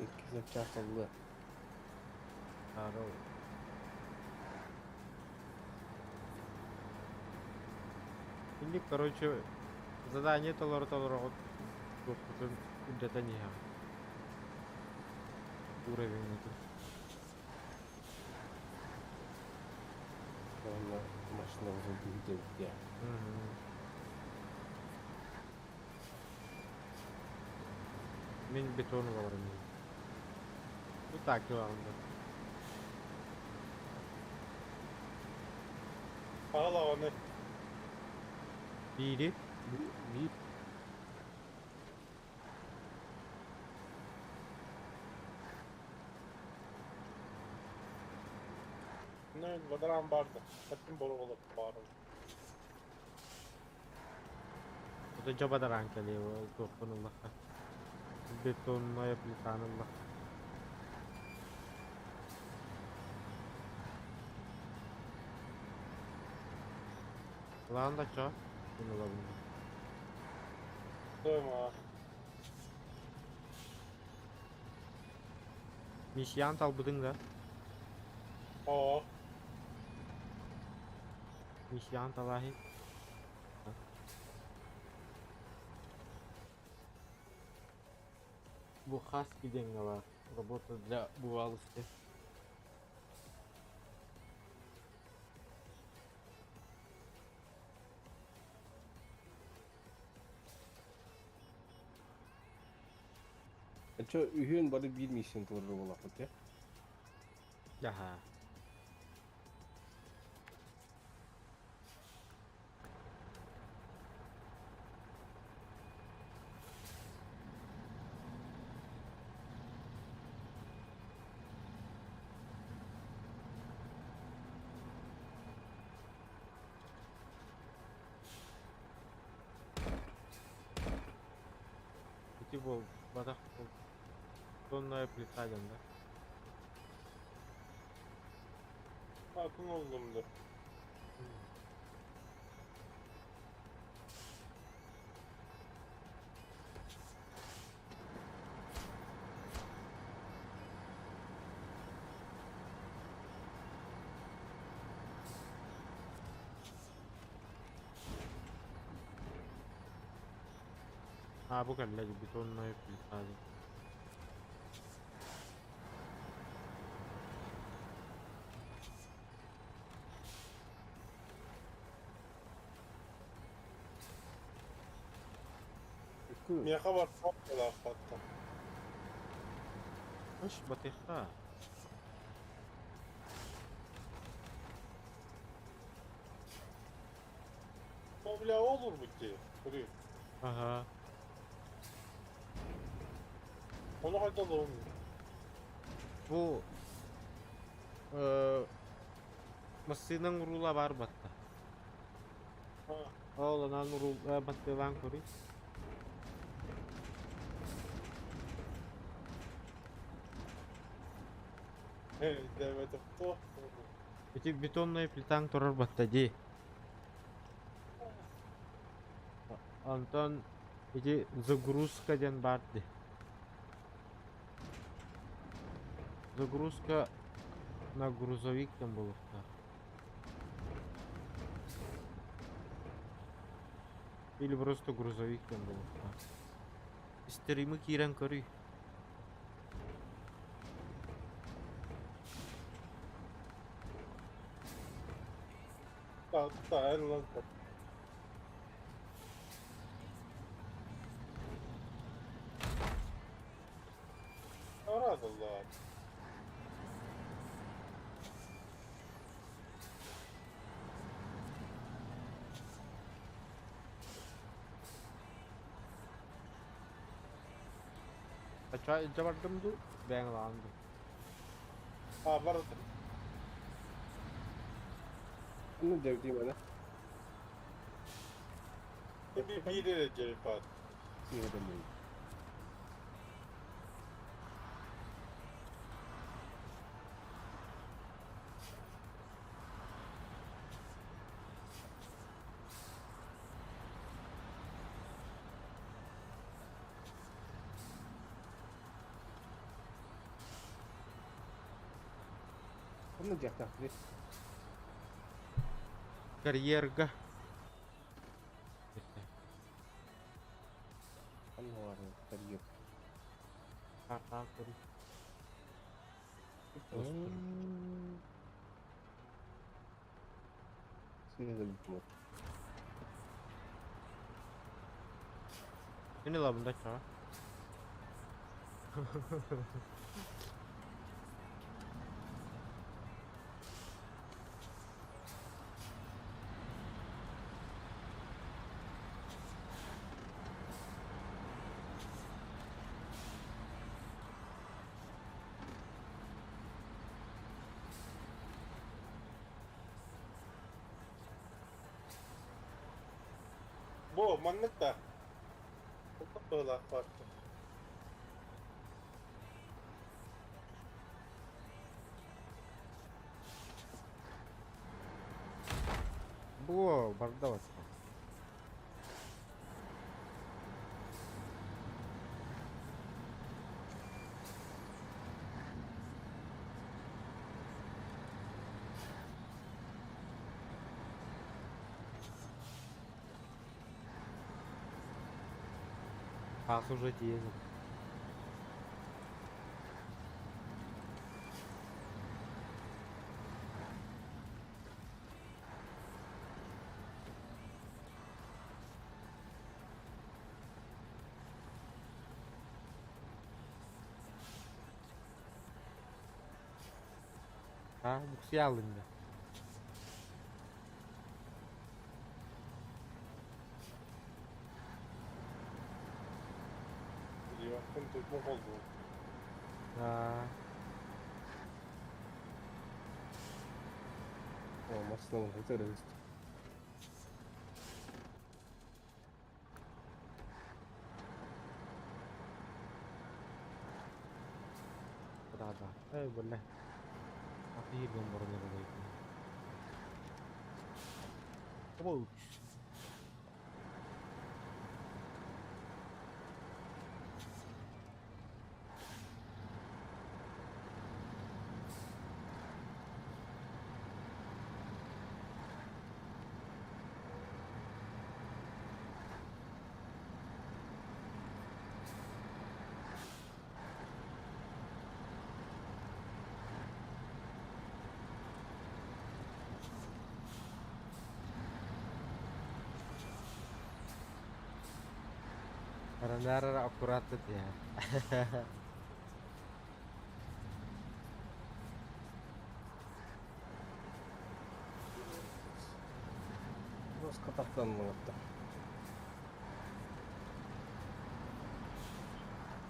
Икки запчасть ылла. Здорово. Инник, короче, задание толоро-толороҕут туохпутун үрдэтэн иһэҕит. Уровеҥҥытын. Уонна машинабытын күүһүрдэбит дии. Мгм. Мин бетон олорон иһин. Ну так ылаҕын да. Аҕалаҕаны. Биири. Биир Ne бадараан баар да. Хаттын боруолап баар. Это дьэ бадараан кэлиэ ол туохпун ыллахха. Бетонная плитаны ыллахха. Ылаан да чо. Мин ылабын. Сойма. Миссиян талбытыҥ да? Оо. Миссиян талааһын. Бу Хаски диэҥҥэ баар. Работа для бывалости. Оччо үһүөн бары биир миссияны толорор буоллахпыт ээ. Аха. Ити буолбатах бетонная плита диэн да. Атын оллум да. Аа бу кэллэ бетонная плита диэн. Миэхэ барсаах буолаахпаттан. Үш батыхха. О, бля, ол урбут дии. Көрүү. Аха. Ону хайда олорун? Бу массыынаҥ уруула баар батта. Ол анаан уруул баттыалаан көрүй. Дэбэтэх туох. Ити бетонная плитаҥ турар батта дии. Онтон ити загрузка диэн баар дии. Загрузка на грузовик диэн буолуохтаах. Или просто грузовик диэн буолуохтаах. Стримы киирэн көрүй. Та эн ылан көр. Араз Allah. Ача илдьэ бардым дуу, бэйэҥ ылаҕын дуу? А, бардым. Ну, дьэбдиим аны. Bir bir derece var. Сиһэрэмий. Ханна дьиэхтээхпитий? Карьерга. Ханна баарый карьер? Картаҕа көрүй. Сыыһа Мин ылабын да чаҕа. Бу маннык да. Оннук быһыылаах бааччы. Бу барда баста. Пас уже тиэйэн. А, буксуйа алынна. Билиэхпин тутмух олбугум. Аа, О, массыына террорист. Да, да. Эй, бля. Атыыр бомборун эрэ Оу. Баранара аккуратно тиһэр. Хатахтанныбыт.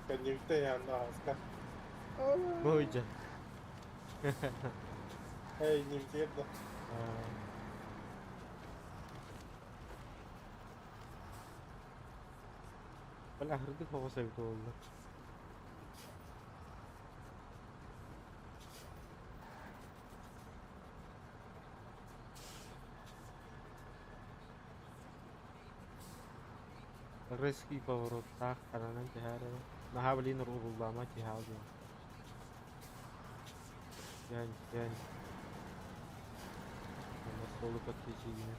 Кэннибиттэн иһэн ааска. Бойдьа. Эй, немтиэр да. Бля, хырдык оҕус эбит буолла. Резкий повороттаах харанан түһээр эрэ. Наһаа блин урууллаама түһээ диэн. Түһэн, түһэн. Уонна суолу подключение.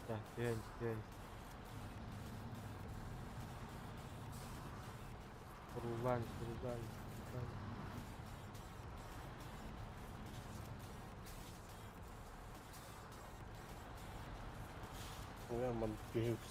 Так, түһэн, түһэн. Урууллаан, урууллаан, урууллаан. Я ман түһүк.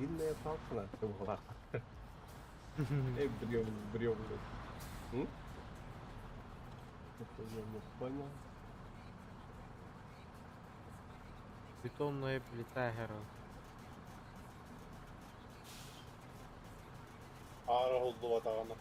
Длинная палка надо была. Эй, бревна, бревна. М? Это я не понял. Бетонная плита, Герон. Аара уһуллубатаҕына.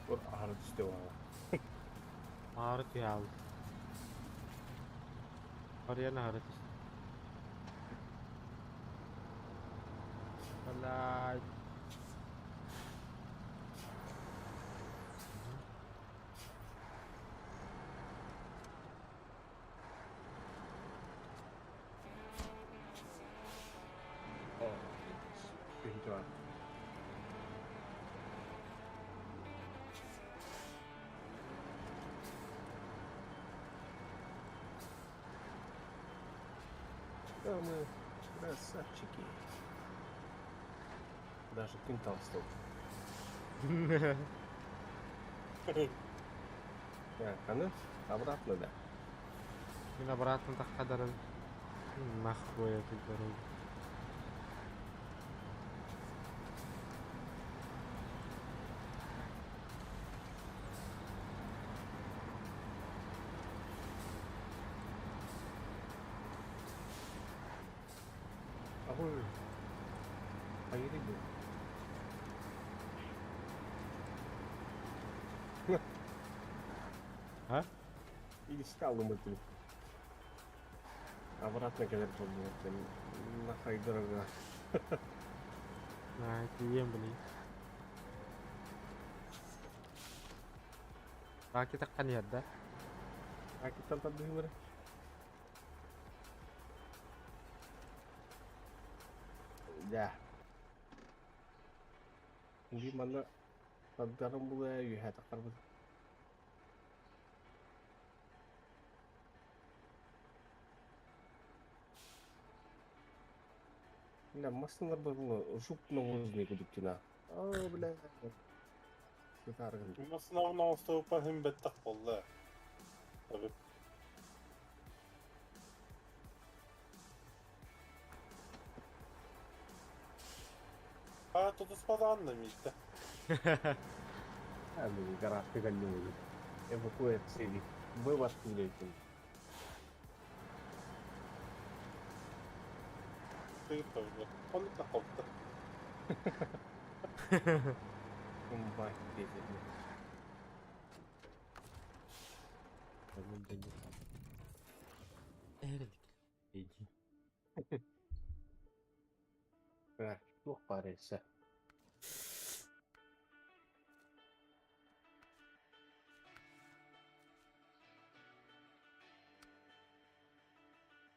Бу аһара түстэ буолла. Аһары түһэ Арыйан аһары түстэ. Блядь. О, Түһүнчэ Да мы красавчики. Даже квинтал стол. Так, а ну, обратно, да. Мин обратно таххадарым. Нахуй эту дорогу. Ой, поедем. А? Или скалу мы тут. Обратно кэлэр буоллубут. Нахай дорога. На, тиийэн блин. Таки таххан иһэр да? Акиттан тардыһыылары. Да. Биир манна тардарым булуя үөһэ таххарбыт. Бля, массыналар было жук навозный кудуктина. О, бля. Сытаргын. Массынаҕын оҥостубуппар иһин бэттэх буолла. Tabii. Аа тутуспатаҕын да мииттэ. А, блин, гаражка кэллим Эвакуация. Вывод блядь. Оннук да холта. Мать, блядь. Иди. Так, туох париться.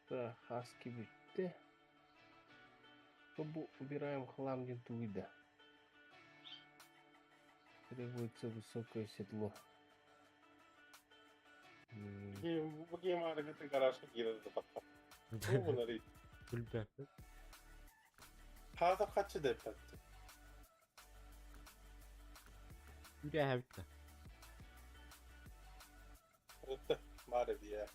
Так, хаски бүттэ. Бу убираем хлам диэн тугуйда. Требуется высокое седло. Бу киһи маарыгыта гаражка киирэн да баппа. Бу гынарый. Билбэппин. Хаата хаччы дэппэт. Үрээһэ бүттэ. Ытта маары дии.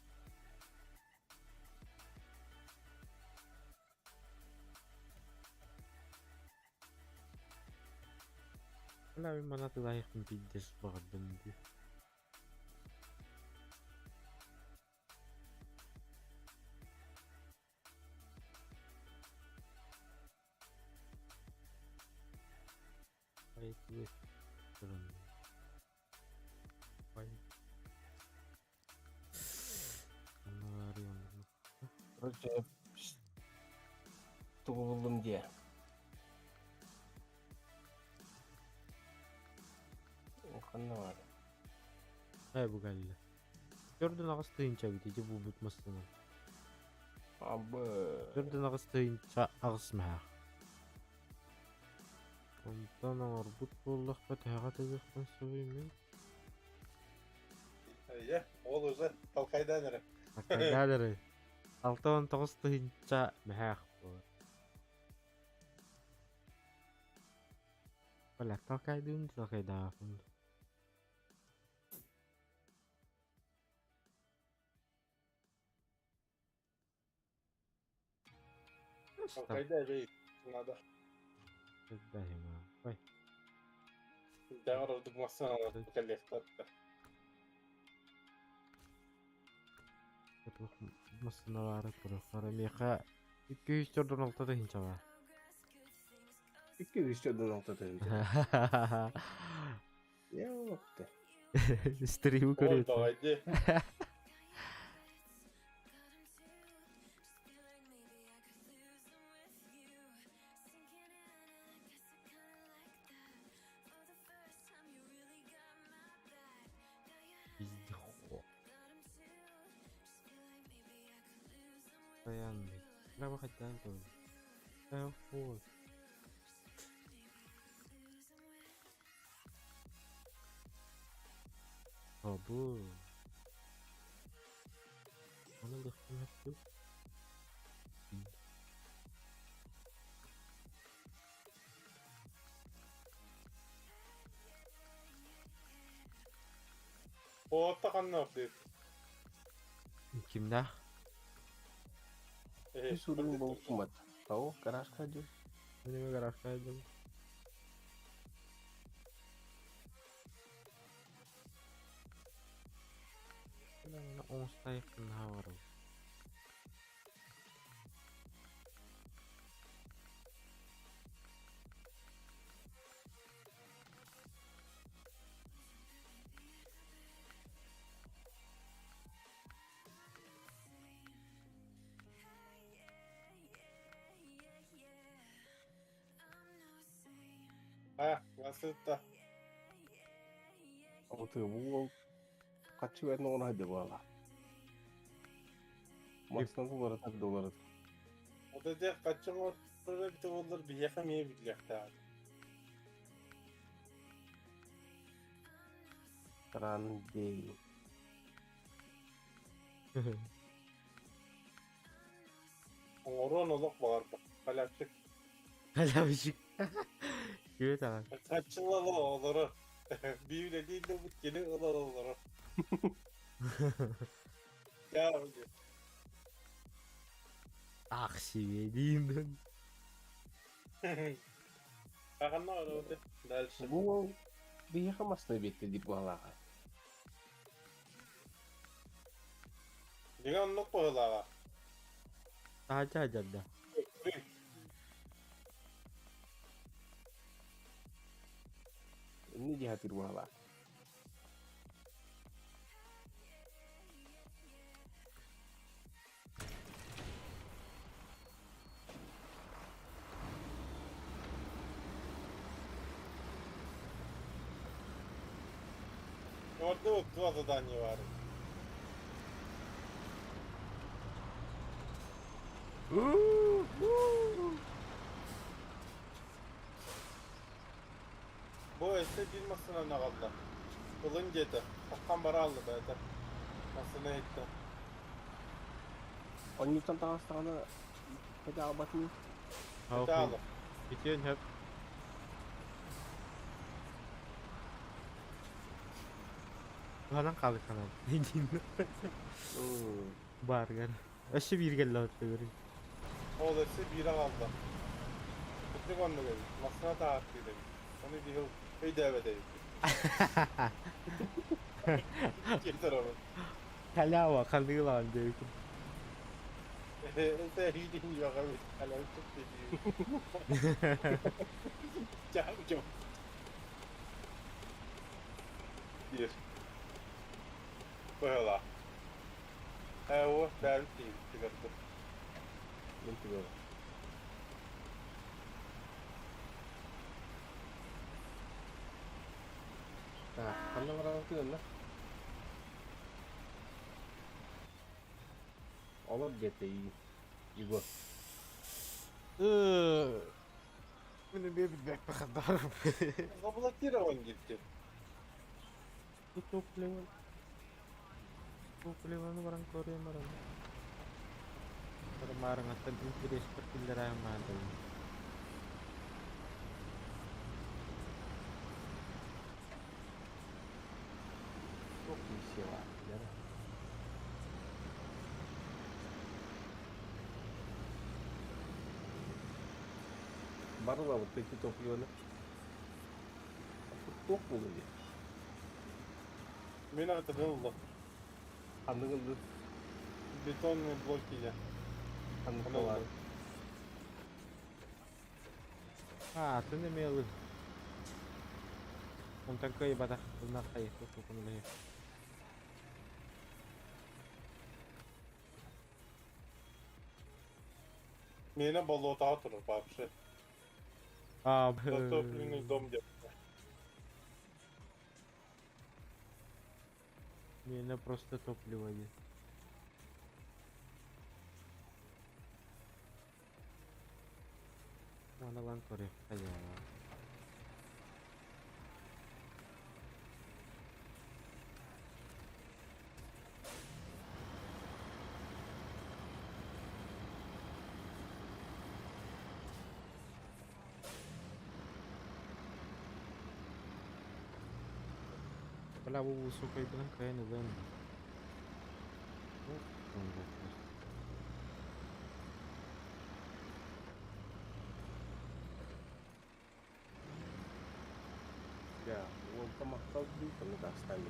Бля, мин манна тылаайахпын пиздец баҕардым дии. Короче, тугу буллум диэ. Ханна баар? Ээ бу кэллэ. Төрдүн аҕыс тыһыынча эбит ити булбут массыына. Абы. 48 мөһөөх. Онтон оҥорбут буоллахха төһөҕө тыгыахпын сөбүй мин? Эйэ, ол уже толкайдаан эрэ. Толкайдаан эрэ. 69 тыһыынча мөһөөх буолар. Бля, толкайдыын толкайдаабын. Толкайда эбэй надо. Ой. Дагар ордук массыыналар кэллиэхтэр. Массыыналары көрөххөрө миэхэ 246 тыһыынча баар. 246 тыһыынча. Ёпта. Стримы Ой, көрүөт. давай ди. Пиздехо. Постоянный. Право хотя бы. Вот. Абы. Аны лыхтын хапты. Оотта ханна ардыыр. Кимнээх? Э, Сүрүн болсумат. Тау, гаражка дьэ. Мин эмэ гаражка дьэ. Оҥостайык наһаа А, насытта. Оты бу качы бэрин оҕону хайда буола. Максынан уларытар да уларыт. Ото дьэ хаччыҥ оттора бите буоллар биһиэхэ эмиэ биллиэхтээх. Трандей. Оҥоруон олох баҕарбат. Халявчик. Халявчик. Күөт аҕай. Хаччылала олорор. Биир үлэлиир да бут кини ылар олорор. Я Ах себе диин. Хаганна орооты. Дальше. Бу биһиэхэ масна биэтте диир буолааҕа. Дига оннук быһыылааҕа. Таһаджа дьадда. Инни диһатыр буолаа. Орду вот два задания баар. Бу өссө биир массыынаны аҕалла. Ылын диэтэ. Таххан бара алла бэйэтэ. Массыына иһиттэ. Онньуттан таҕыстаҕына кэтэ аҕалбатын. Кэтэ аҕала. Бүтүөн хөп. Туһанан хаалыкканан. Бааргар. Өссө биир кэллэ оттугур. Ол өссө биир аҕалла. Кырдьык оннук эбит. Массыына таһаартыыр эбит. Ону биһил өйдөөбөт эбиппит. Ким торобут? Халява ханыылаан диэбитим. Это видим yok эбит. Халявчик dediğim. Чам Диир. Быһыла. Ээ, о, бэйэбит диибит тыгырдым. Мин тыгар. Так, ханна барабытый онно? Олор диэтэ ии. Егор. Мин эмиэ билбэппин ханна Заблокирован диэбитим. Топливо. Топливоны баран көрүөм баран. Маарыҥаттан интэриэспэр киллэрээм маадайын. Туох миссия баар билэр. Барылабыт эти топливоны. Туох буолуо диye. Мин атыгын ыллым. Ханнык ыллын? Бетонный блоки диэн. Ханнык Ону баар? ыллым. А, атын эмиэ ылын. Онтон кыайбатах, ылынар хайыахпыт тукун Миэнэ болуотаҕа турар вообще. А, Затопленный дом диэн. Миэнэ просто топливо диэн. Аны ылан көрүөххэ дьэ. Бля, бу высокайбынан кыайан ылыам. Ну, он вопрос. Дьэ, уолга махтал дии, ону даастаан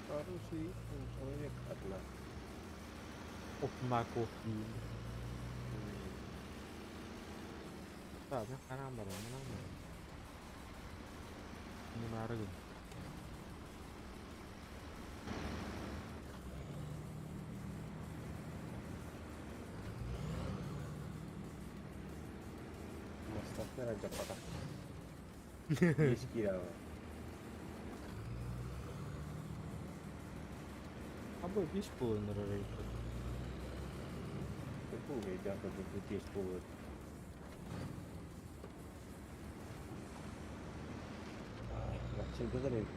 Хороший он человек, однако. Опнако диин. Ладно, хараан баран, манан баран. Мунаарыгын. Мастатнара дьаппатах. Биэс киирээҕэ. Абы биш буолан эрэр эбит. Какую өйдөөх көрдөрбүт биэс буолуо. Сырдык эбит.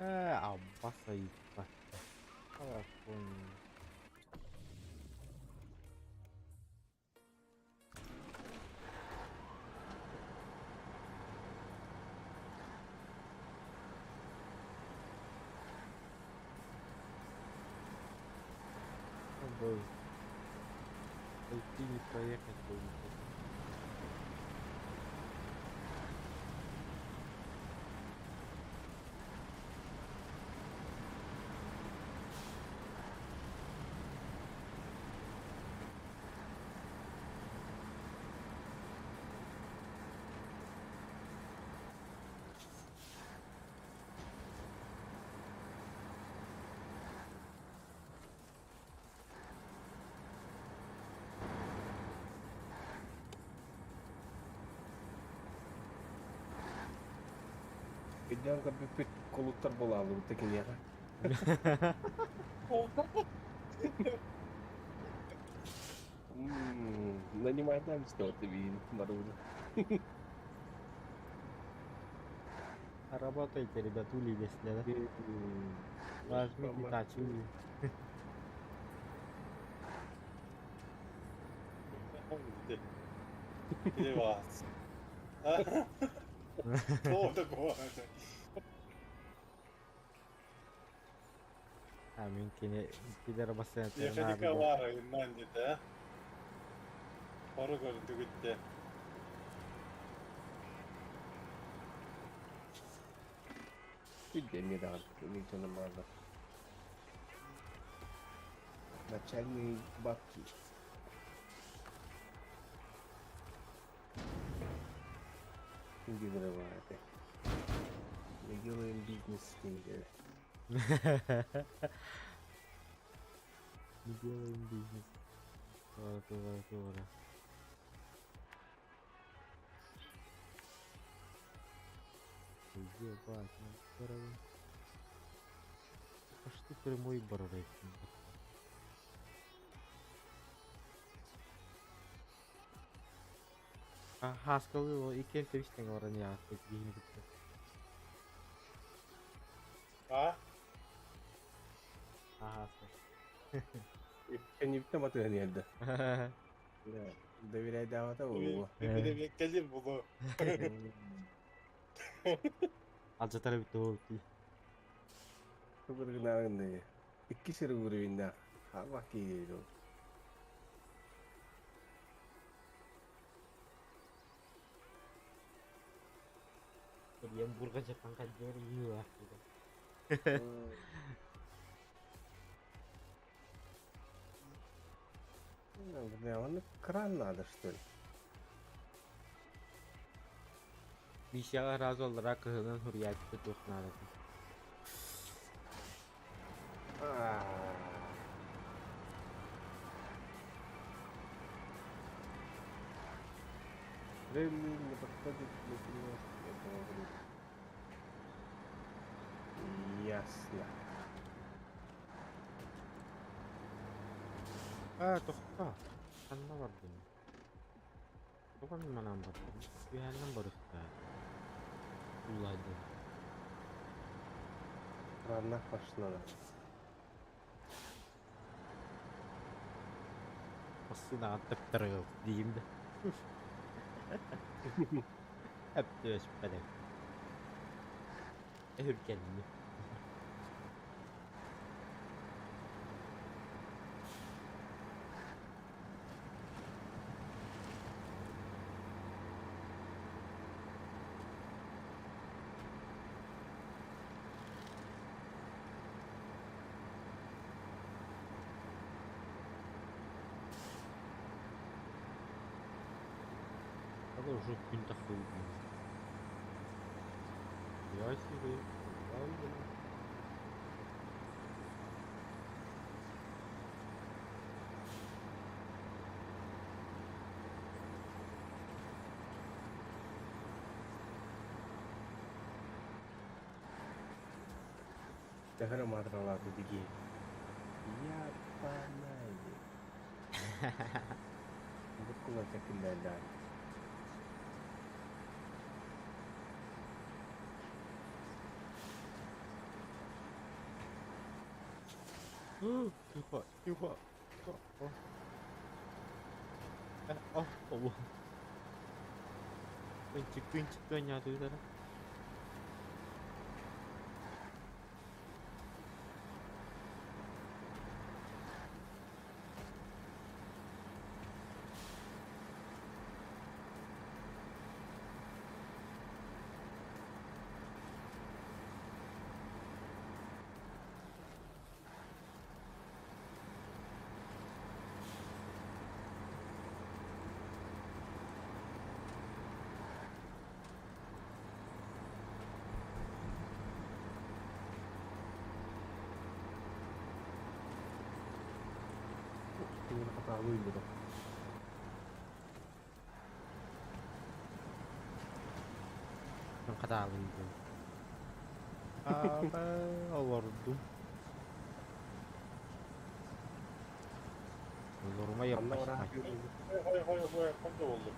Ээ, абба сайыппат. Халаппын. Обой. Пойти не проехать будет. Өйдөөн көрбүппүт кулуттар буолаалыбыт да киниэхэ. Нанимайдаам что-то видит маруда. Работайте, ребятули, если да? Возьмите тачку. Где вас? Что такое? А мин кини килэр бассыанатын Ехали наада. баар диэтэ. Хору көрдүгүт дии. Билде эмиэ даҕаны кини дьоно бааллар. Начальные бабки. Диэбитэ баар этэ. Мы делаем бизнес с ними. Мы делаем бизнес. Туора, туора, туора. Ебать, ну здорово. А что прямой барарай? Хаскалы иккиэн тэбис-тэҥ баран иһээхпит биһини кытта. А? Аһааска. Кэннибиттэн батыһан иһэрдэ. Доверяйдаабата буолуо. Кэлин булу. Алдьатар эбит туһу дии. Кыбыргынаҕын икки сир уровеннаах хаалбах киһи ол. Диэн бурҕадьаттан хайдыар иилээх диэн. Бля, он кран надо, что ли? Миссияҕа сразу аллараа кыһынын суруйааччыта туох наадата. Релли не подходит для перевозки этого груза. Ясно. Аа, тохтоо. Ханна бардым? Тоҕо мин манаан бардым? Үөһээннэн барыахтаах. Улаадым. Краннах пошла. Массыынаҕа таптарыгыл диим да. Эптөөспөтөк. Өһүргэнним. Ол уже күн тахсыбыт. Я себе. Төһө матралааты дии. Япанай. Буккула чакиллэллэр. Тихо, тихо, тихо. О. О, о. Кынчык, кынчык, ойнаатыытара. Кинини хатаалыы илдьэ Хатаалыйдым. Аба олордум. Олорума Анна yapışmay. Хой хой хой хой болду.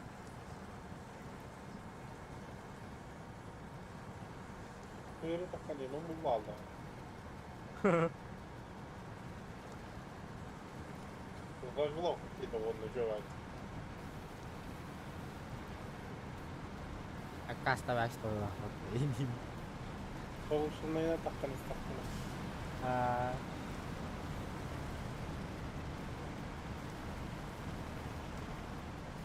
Kuyruğu takkan değil, onu bulma aldı. Kızlar dedi onu Giovanni. Аккаставашталлах. Soğuşunla yine takkan istakkan. Аа.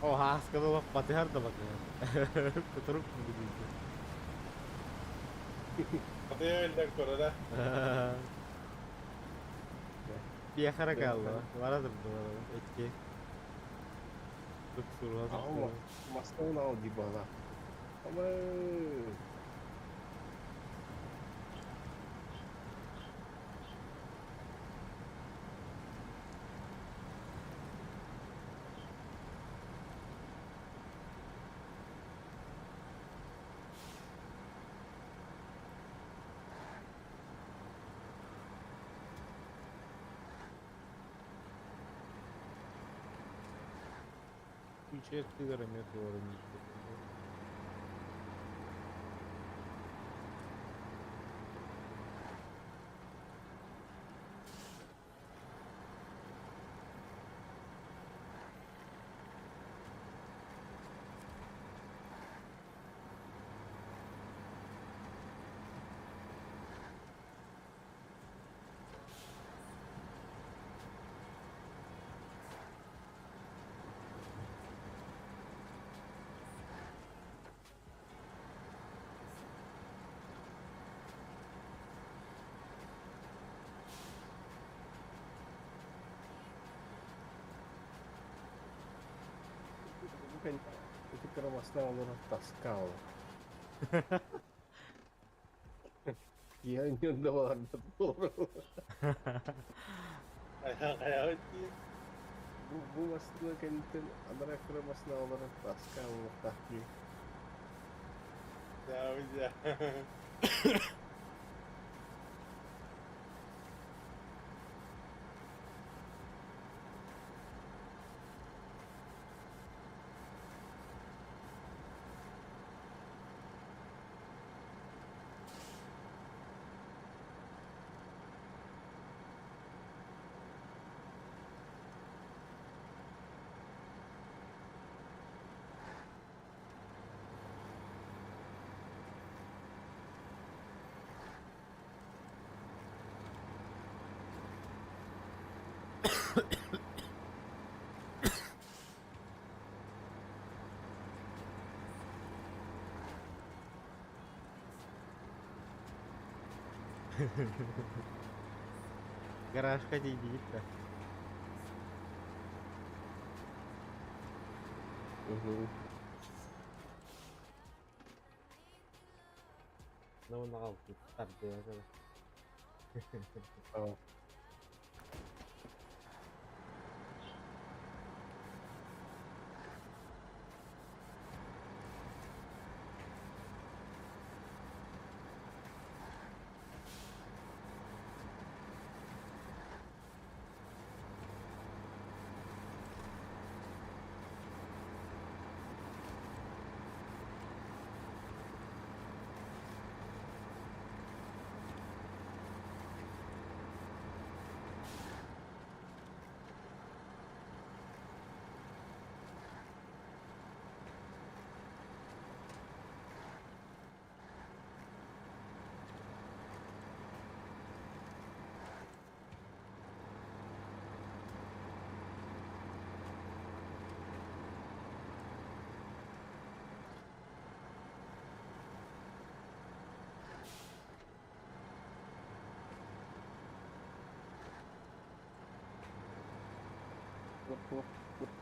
О, хаасканы олох батыһар да батыһар. Кутурук курдук. Атыа элден көрөрө. Пиэхэ каалла. Бара турдулар. Икки. Тупсуруга Ау, массыына ал дии баҕа. Амы. Включай тигр, нет его. Ити кыра массыына олорор таска ол. Я не давар Хайа Бу массыына кэнниттэн анараа кыра массыына олорор таска олохтоох дии. Да, Гаражка дейдигит да. Ну, нағал, тарды. Аа.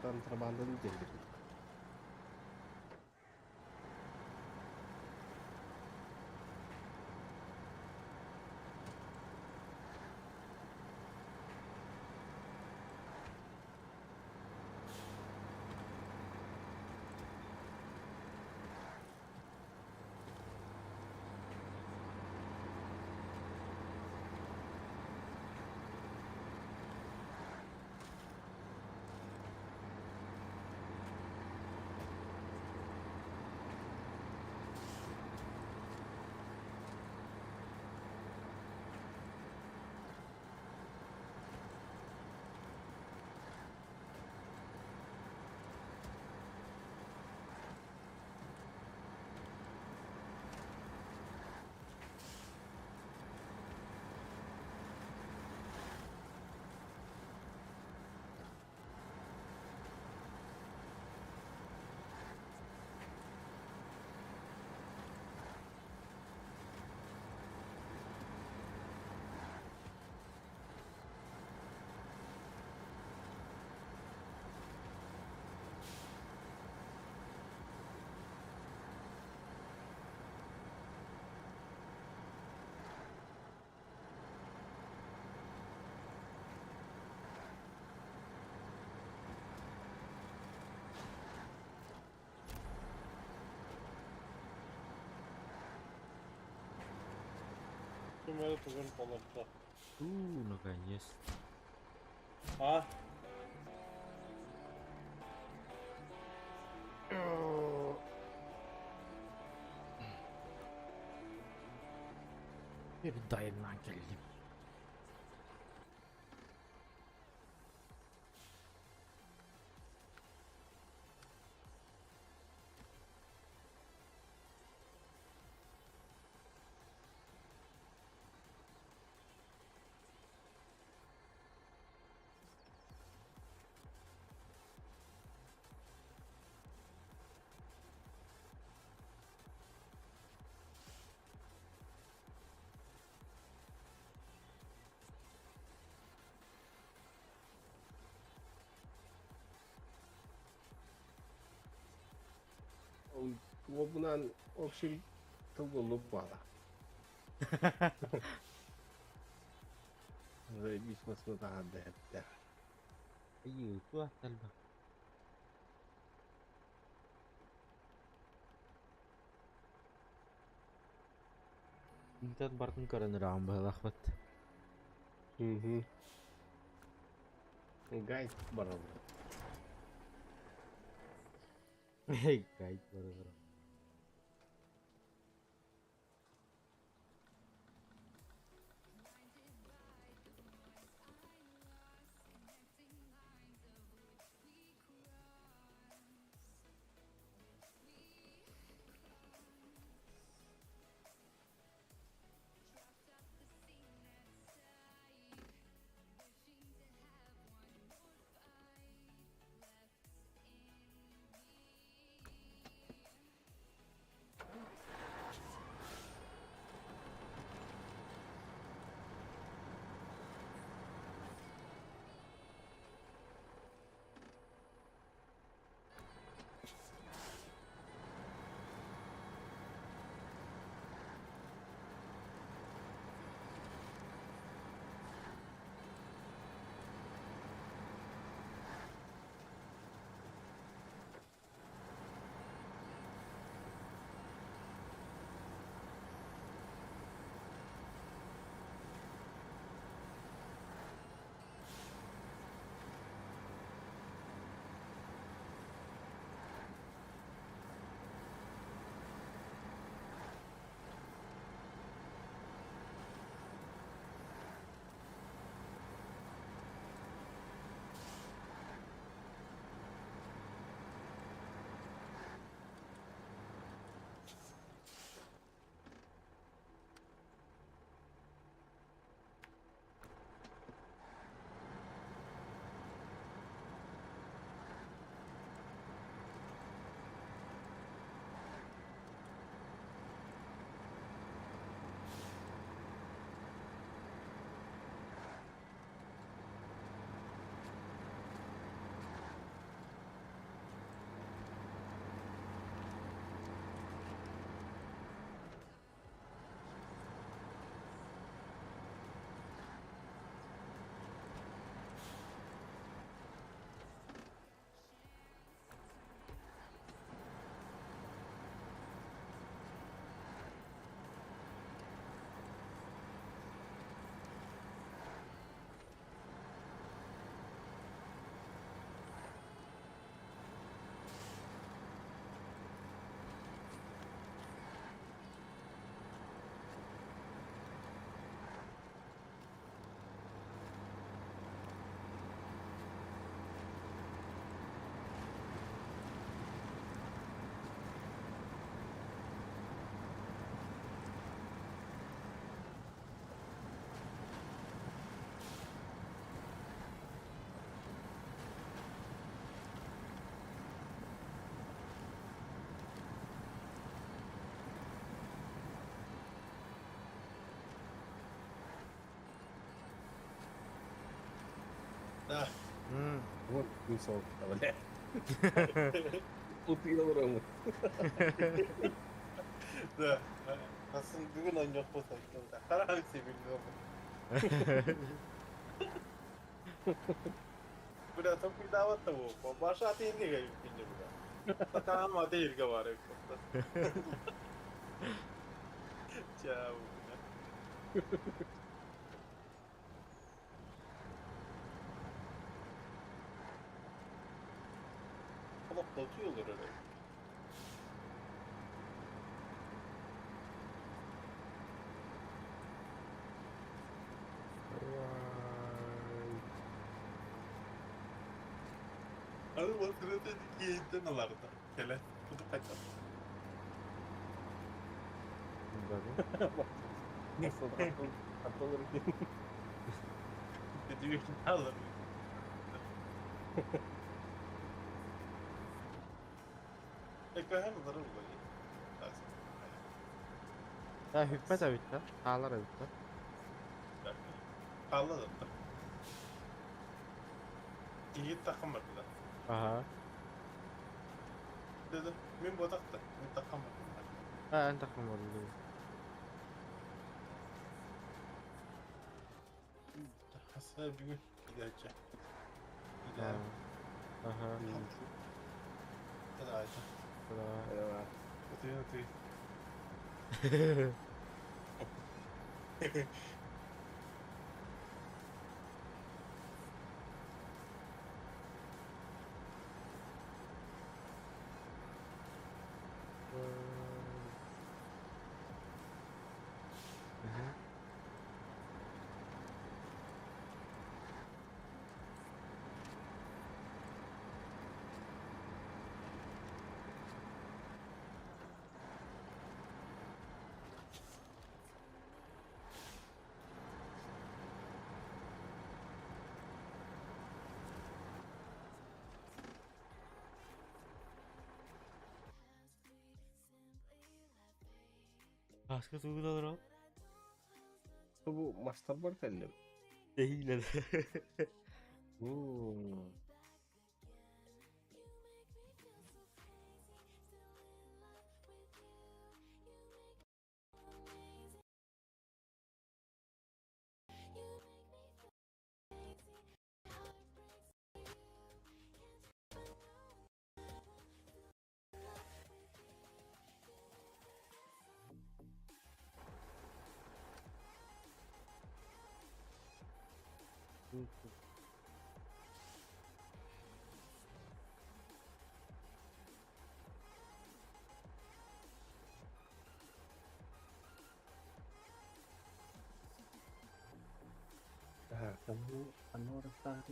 Контрабандан диэн. Ким эрэ тугун толордо. У, наконец-то. А? Дайыннан кэллим. Уобунан общем тыл буолла. Заебись массыына дэһэттэ. Айыы, туох талба. Интен бартын көрөн ыраан быһалахпыт. Угу. Гайд барабы. Гайд бар. Да. Вот мисок, бля. Утуйа Да. Асын бүгүн ойньуохпут Харахам сибилли. Бля, толкуйдаабат да бу. Баша атыйырга кэлбит бля. Сатаам атыйырга бар эбит. Чаа бля. Олохтоотуу олорор эбит. Давай. Аны массыыната киһиттэн ыларда. Кэлэн тутуп хайдах. Да, да. Аттылар Дедү алар. Ekran alır olayı. Ya hüppet evet lan. Ağlar evet lan. Алла да. Киһи тахам барда. Aha. Dedi. Мен бодақта. Мен тахам барда. Ha en takım var burada. Хаса бүгүн кидече. Ha. Aha. Давайте. Давай. Ты, ты. Hı. Başka duygular al. Бу мастер бар кэллим. Değil. Hmm. Kamu anu orang.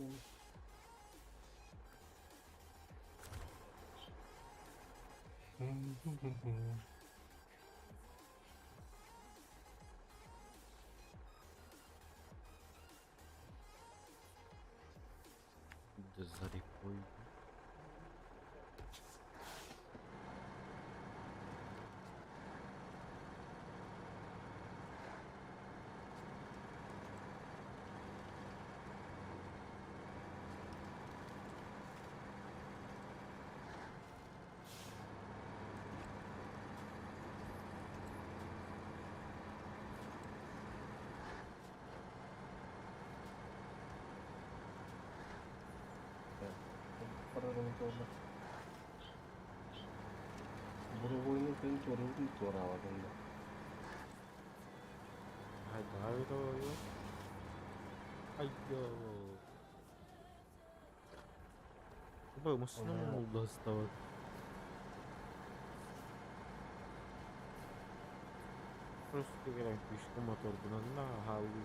За рекой. Буругуйну күн туорубун туораабатын да. Haydi haydi. Айо. Бай, машина oldu hasta bak. Просто играем пешку мотор, на галу.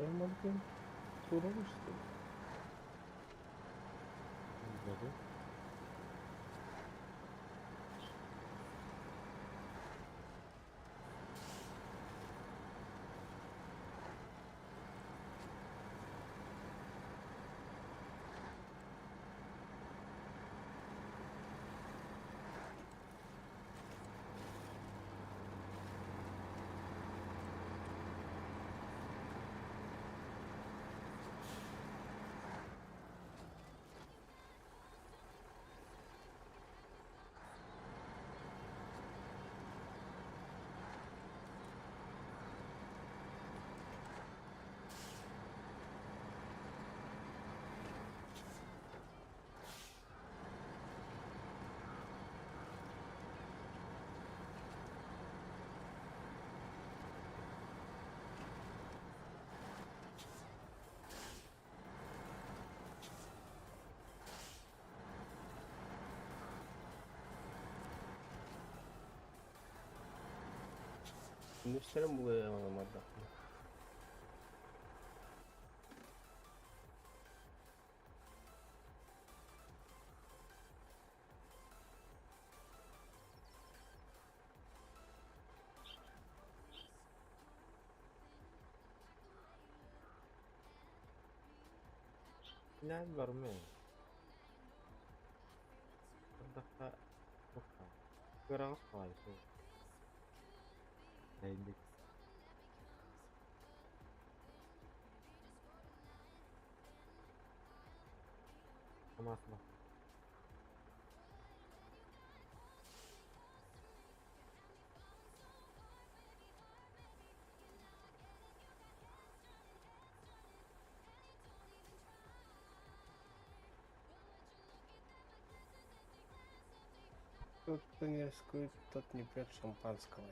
М1 Туру, что ли? Году. Күнүстэрин булуйа барда. Нэн бармы. Ардахха туха. Кыраҕас баҕайы суол. Эйдик. Хамаасла. Тот, кто не рискует, тот не пьет шампанского.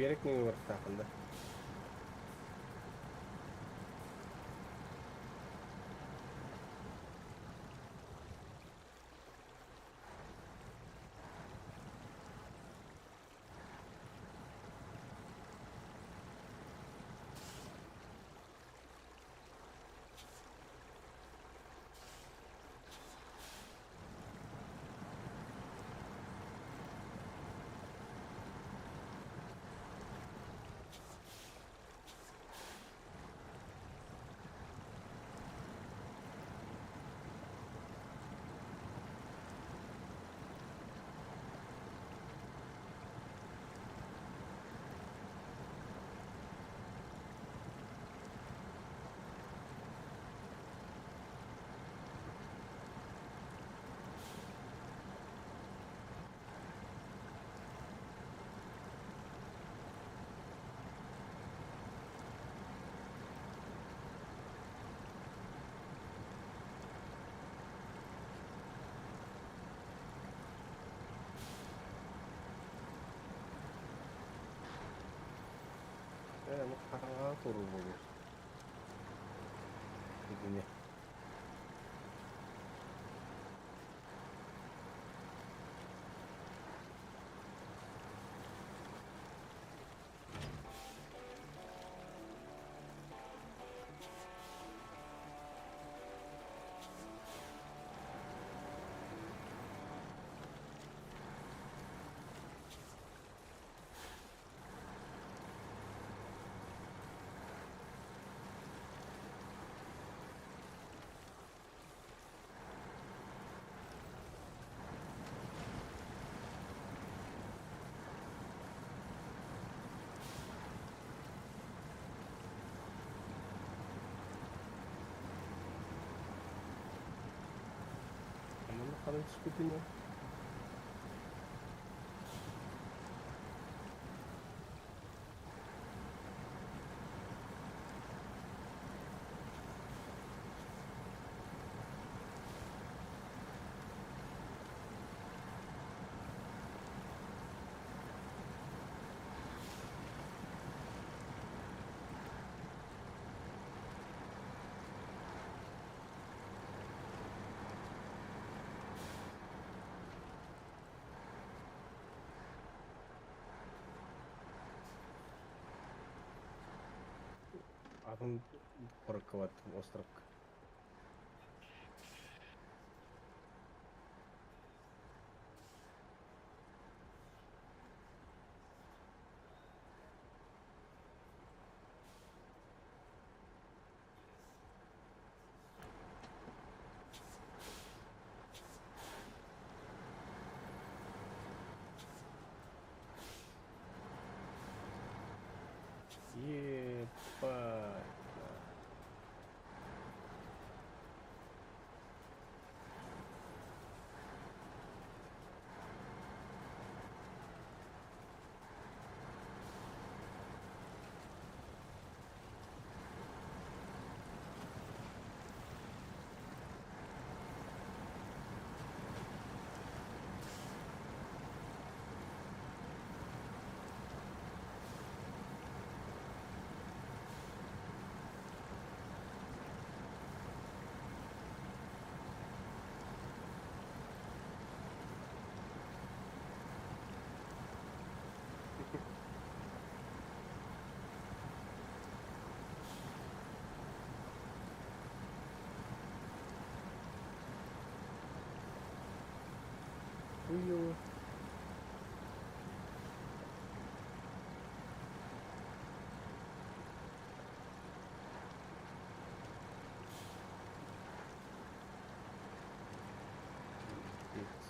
Биэрэк нөҥүө барыахтааххын да? Ээ, аны хараҥаҕа туруу буолуо. Итини. Манна ханан түспүтүнүй? Атын куоракка бардым, островка. Ебать. Хуёво. Пиздец.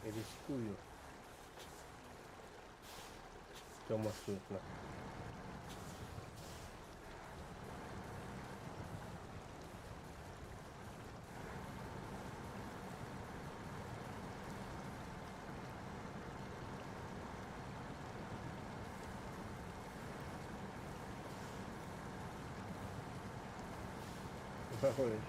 Рискую. Тёма слышно. Ой.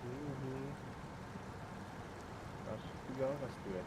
Мгм. Аж фига растет.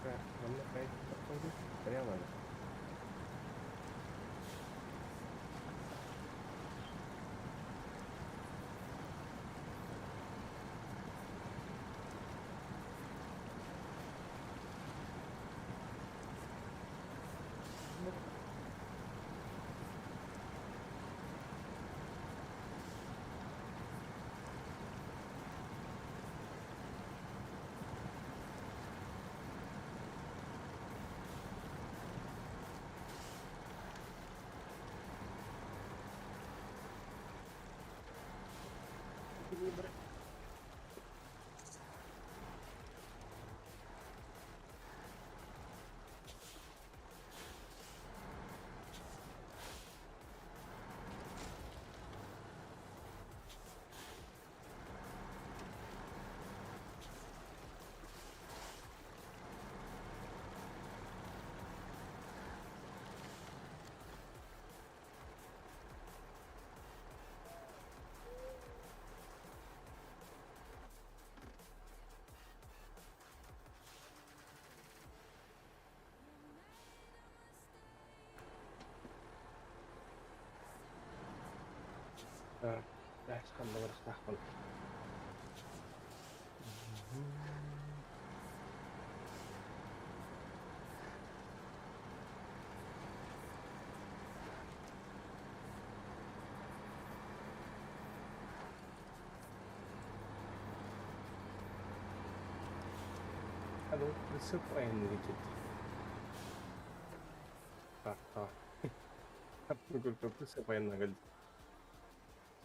Так, нам на проект подходит. Прямо. Так, дальше ханна. Алло, присыпаем летит. Так, так. Присыпаем на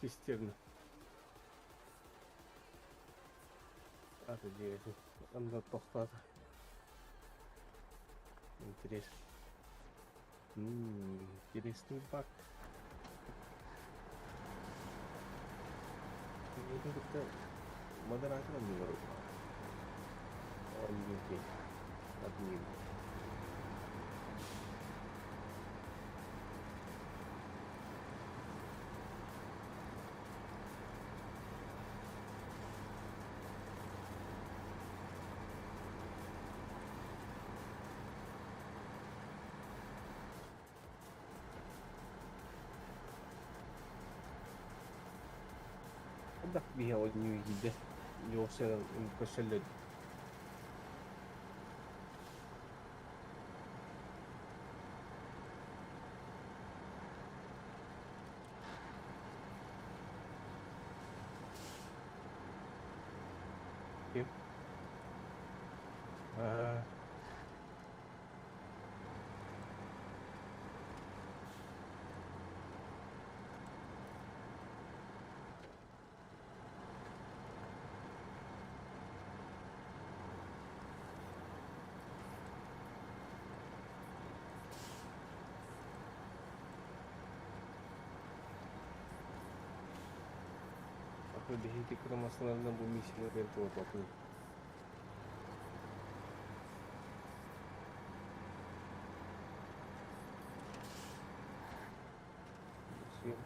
Цистерна. Аты диэти. Анда тохтата. Интересно. Интересный баг. Это как-то модератор не говорю. Он не админ. Хайдах биһи оонньуу киирдэ? Йоосен көсөллөр. Ким? Аа. Аты биһи кырамасыларынан бу миссияны берди отопун. Съем.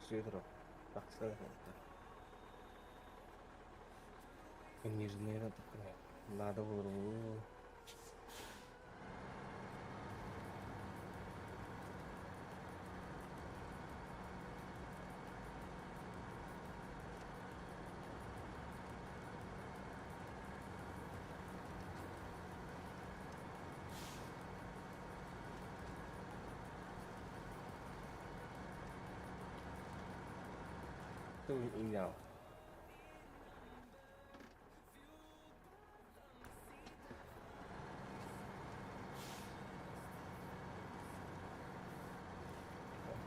Сүдүрө. Тахса. Нижний такая. Надо было. Tôi nào.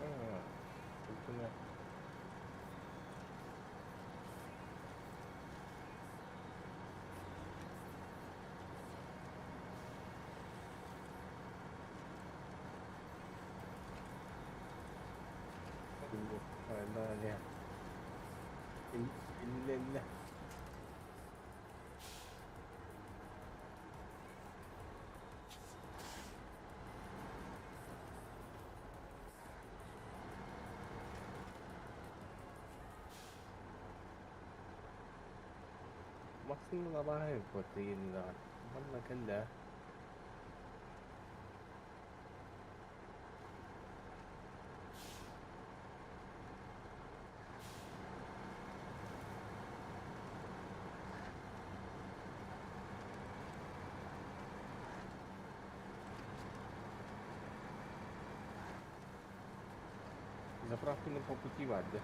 Ага. Тут Далее. Илле. Максим лабай потыйна. Манна кэллэ. Заправку на по пути варде.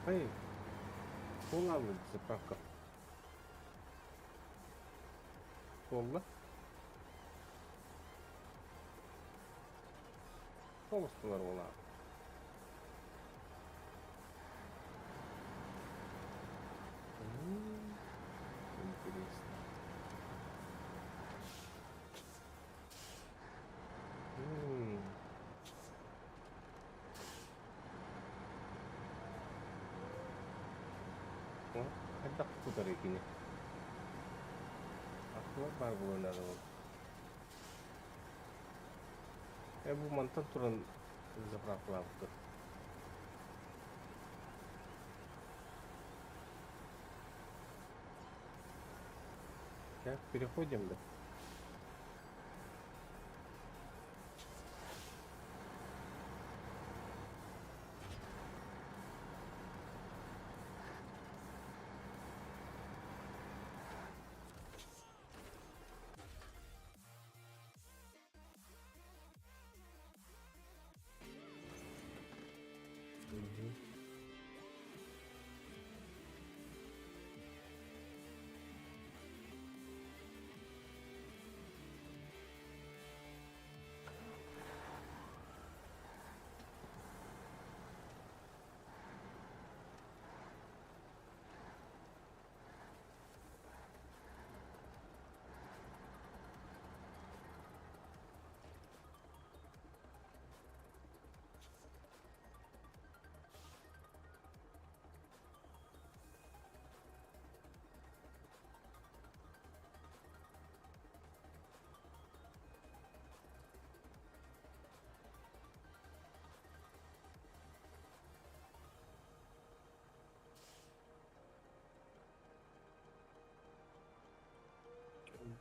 Эй, Тула заправка. Тула. Толстылар ола. Интересно. О, хайдах тутар икини. Ахла бар буланары ол. Бу мантан туран заправкалабыт. Так, переходим, да? Мгм.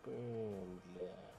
Бля.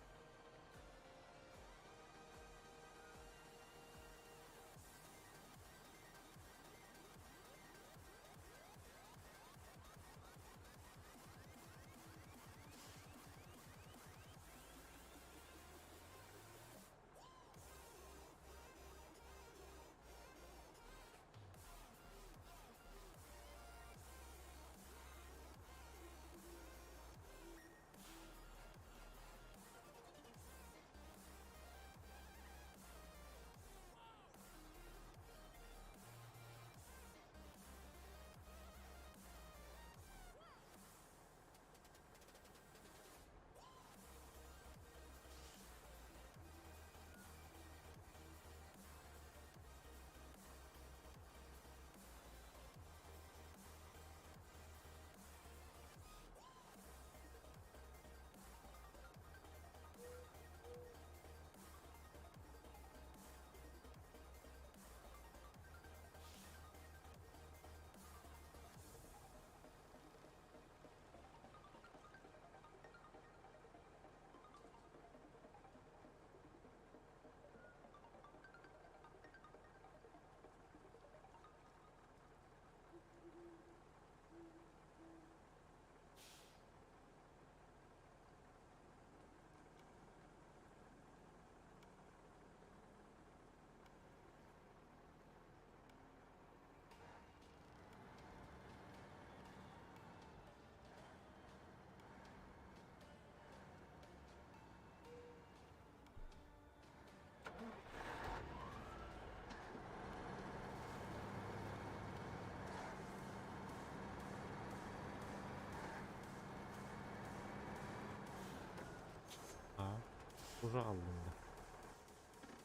Уже аҕаллыҥ да?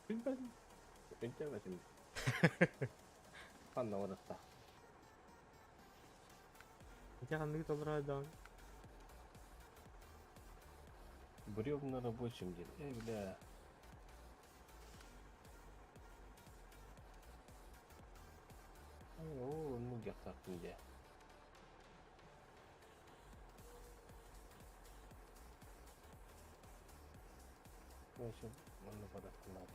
Билбэтим. Өйдөөбөтүм. Ханна барыста? Ити ханныгы толору даҕаны? Бревна рабочим диэн. Э, бля. Оо, оннук диэхтаахпын дии. Короче, манна барыахха наада.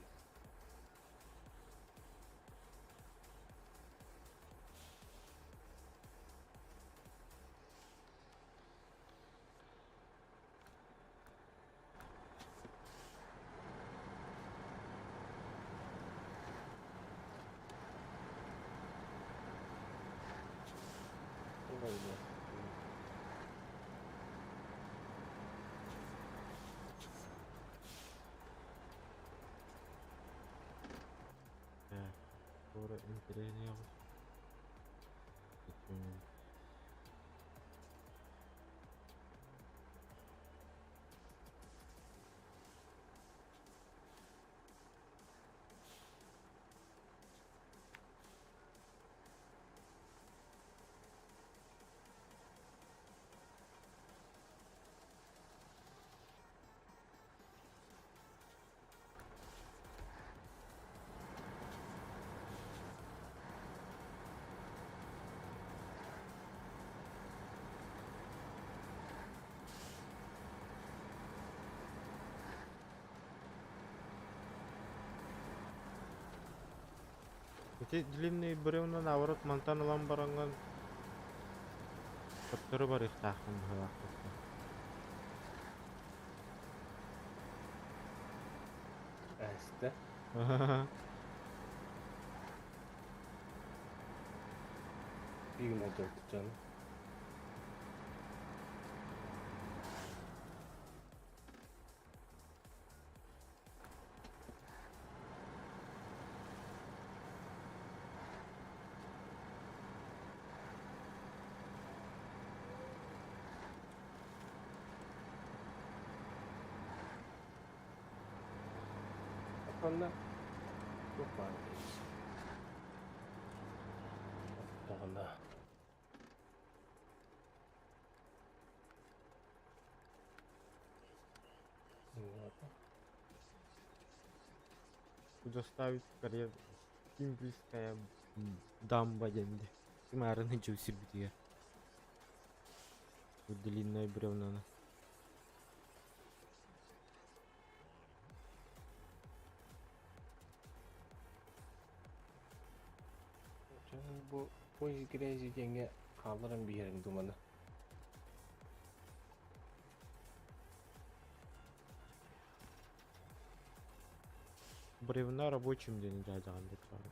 Ой, бля. Так, скоро интереснее. Эти длинные бревна, наоборот, мантан ылан бараҥҥын төттөрү барыахтааххын быһыылаах. Эстэ. Биир дьон. Онно туох баар эбит? Оттоҕуна Доставить в карьер Кимбрийская дамба диэн дии. Ким аарын сирбитигэр. Бу длинное бревнаны. Бу поезд грязи диэҥҥэ хаалларан биэрэн думаны. Бревна рабочим диэн дьаадьаҕан баччаҕа.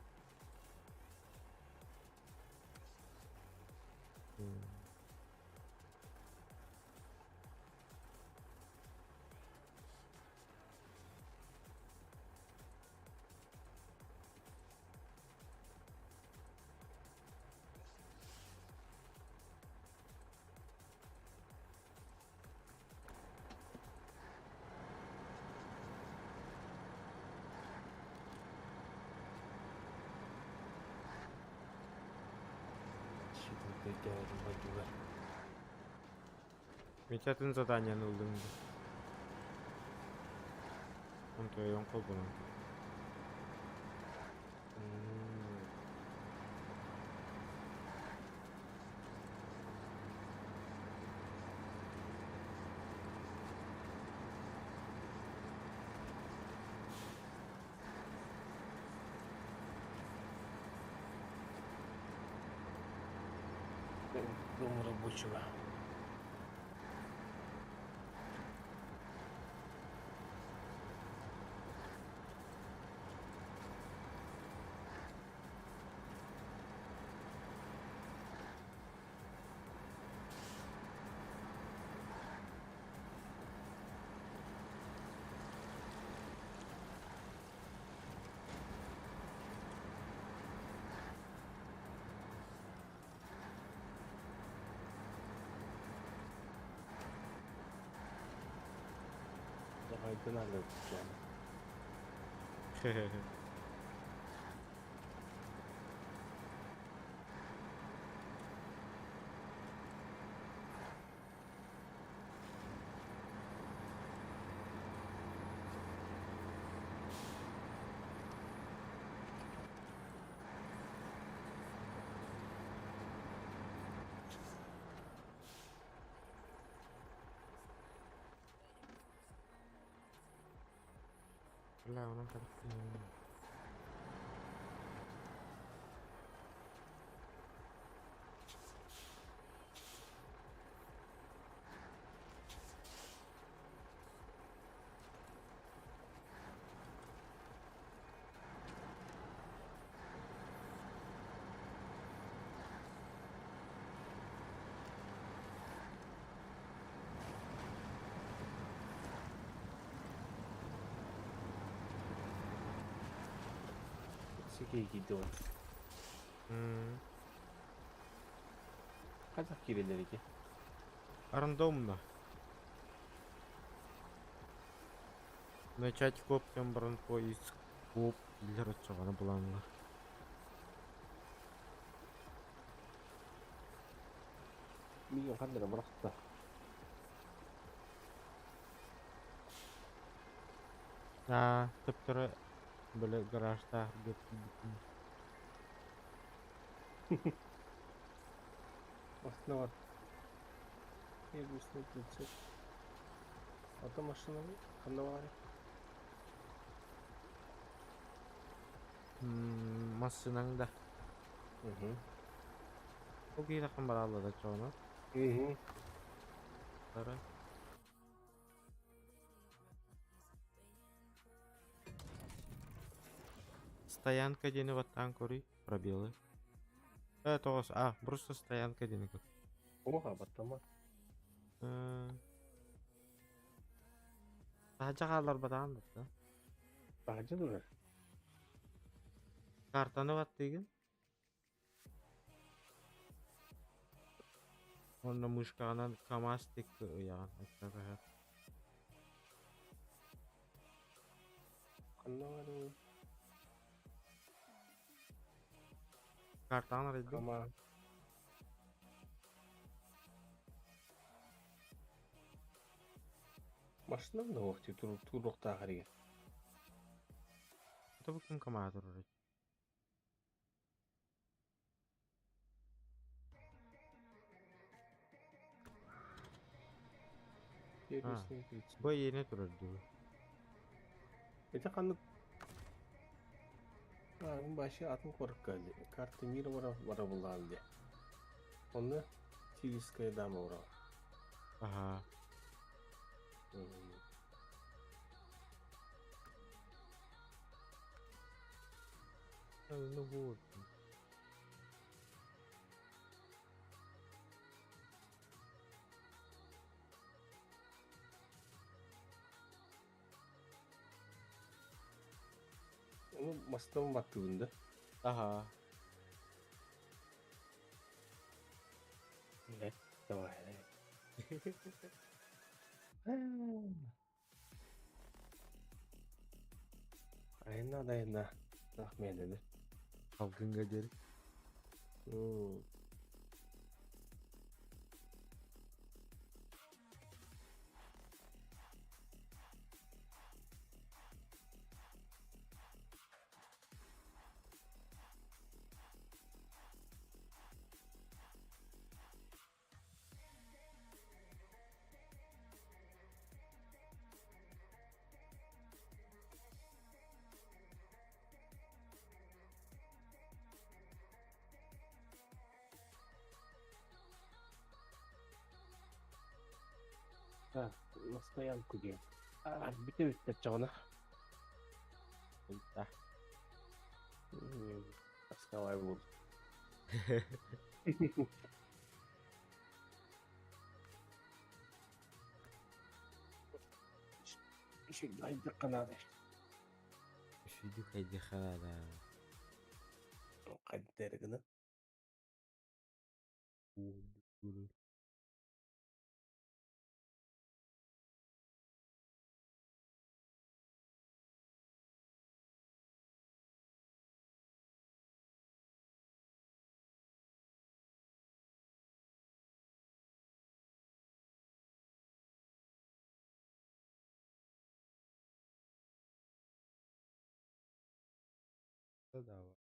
Мечатын задание ыллым дии. Онтойон холбонон. Дом рабочего. Итин алларбыт. Бля, онон Сикей кийди. Казах кирелерики. Рандомно. Начать коптем баран поиск коп или рачагана буланнар. Миген хандара бырахта. А, төптөрө бile гаражда деп. Основа. Первый прицеп. Ата машина ханда бар. Массынаңда. Угу. Ол кейдақын баралла да чоғына. Угу. Тара. Стоянка дені баттан көрүй. Пробелы. Тоғыз. А, просто стоянка дені көр. Оха, баттама. Тахажа қалар батаған да. Тахажа дурар. Картаны бат деген. Онда мышкағынан КамАЗ тек ұяған. Айтта Ханда бар. Картаны арайды. Кама. Машина да оқты тур туруқта қария. Это бұл кім КамАЗ тұрыр? Первый прицеп. Бұл ене тұрыр дейі. Это қанды Ағын башы атын қорық кәлі. Карта мира бара бара булалды. Оны Тильская дама урал. Ага. Ну вот. Оны мастан баттығында. Ага. Давай. Айна да айна. Рахмет dedi. Халкынға дер. Так, на стоянку где? А, бите бите чана. Да. Таскалай буду. Еще канады. Шүйді қайды қалада. Қайдергіні. Да, давай.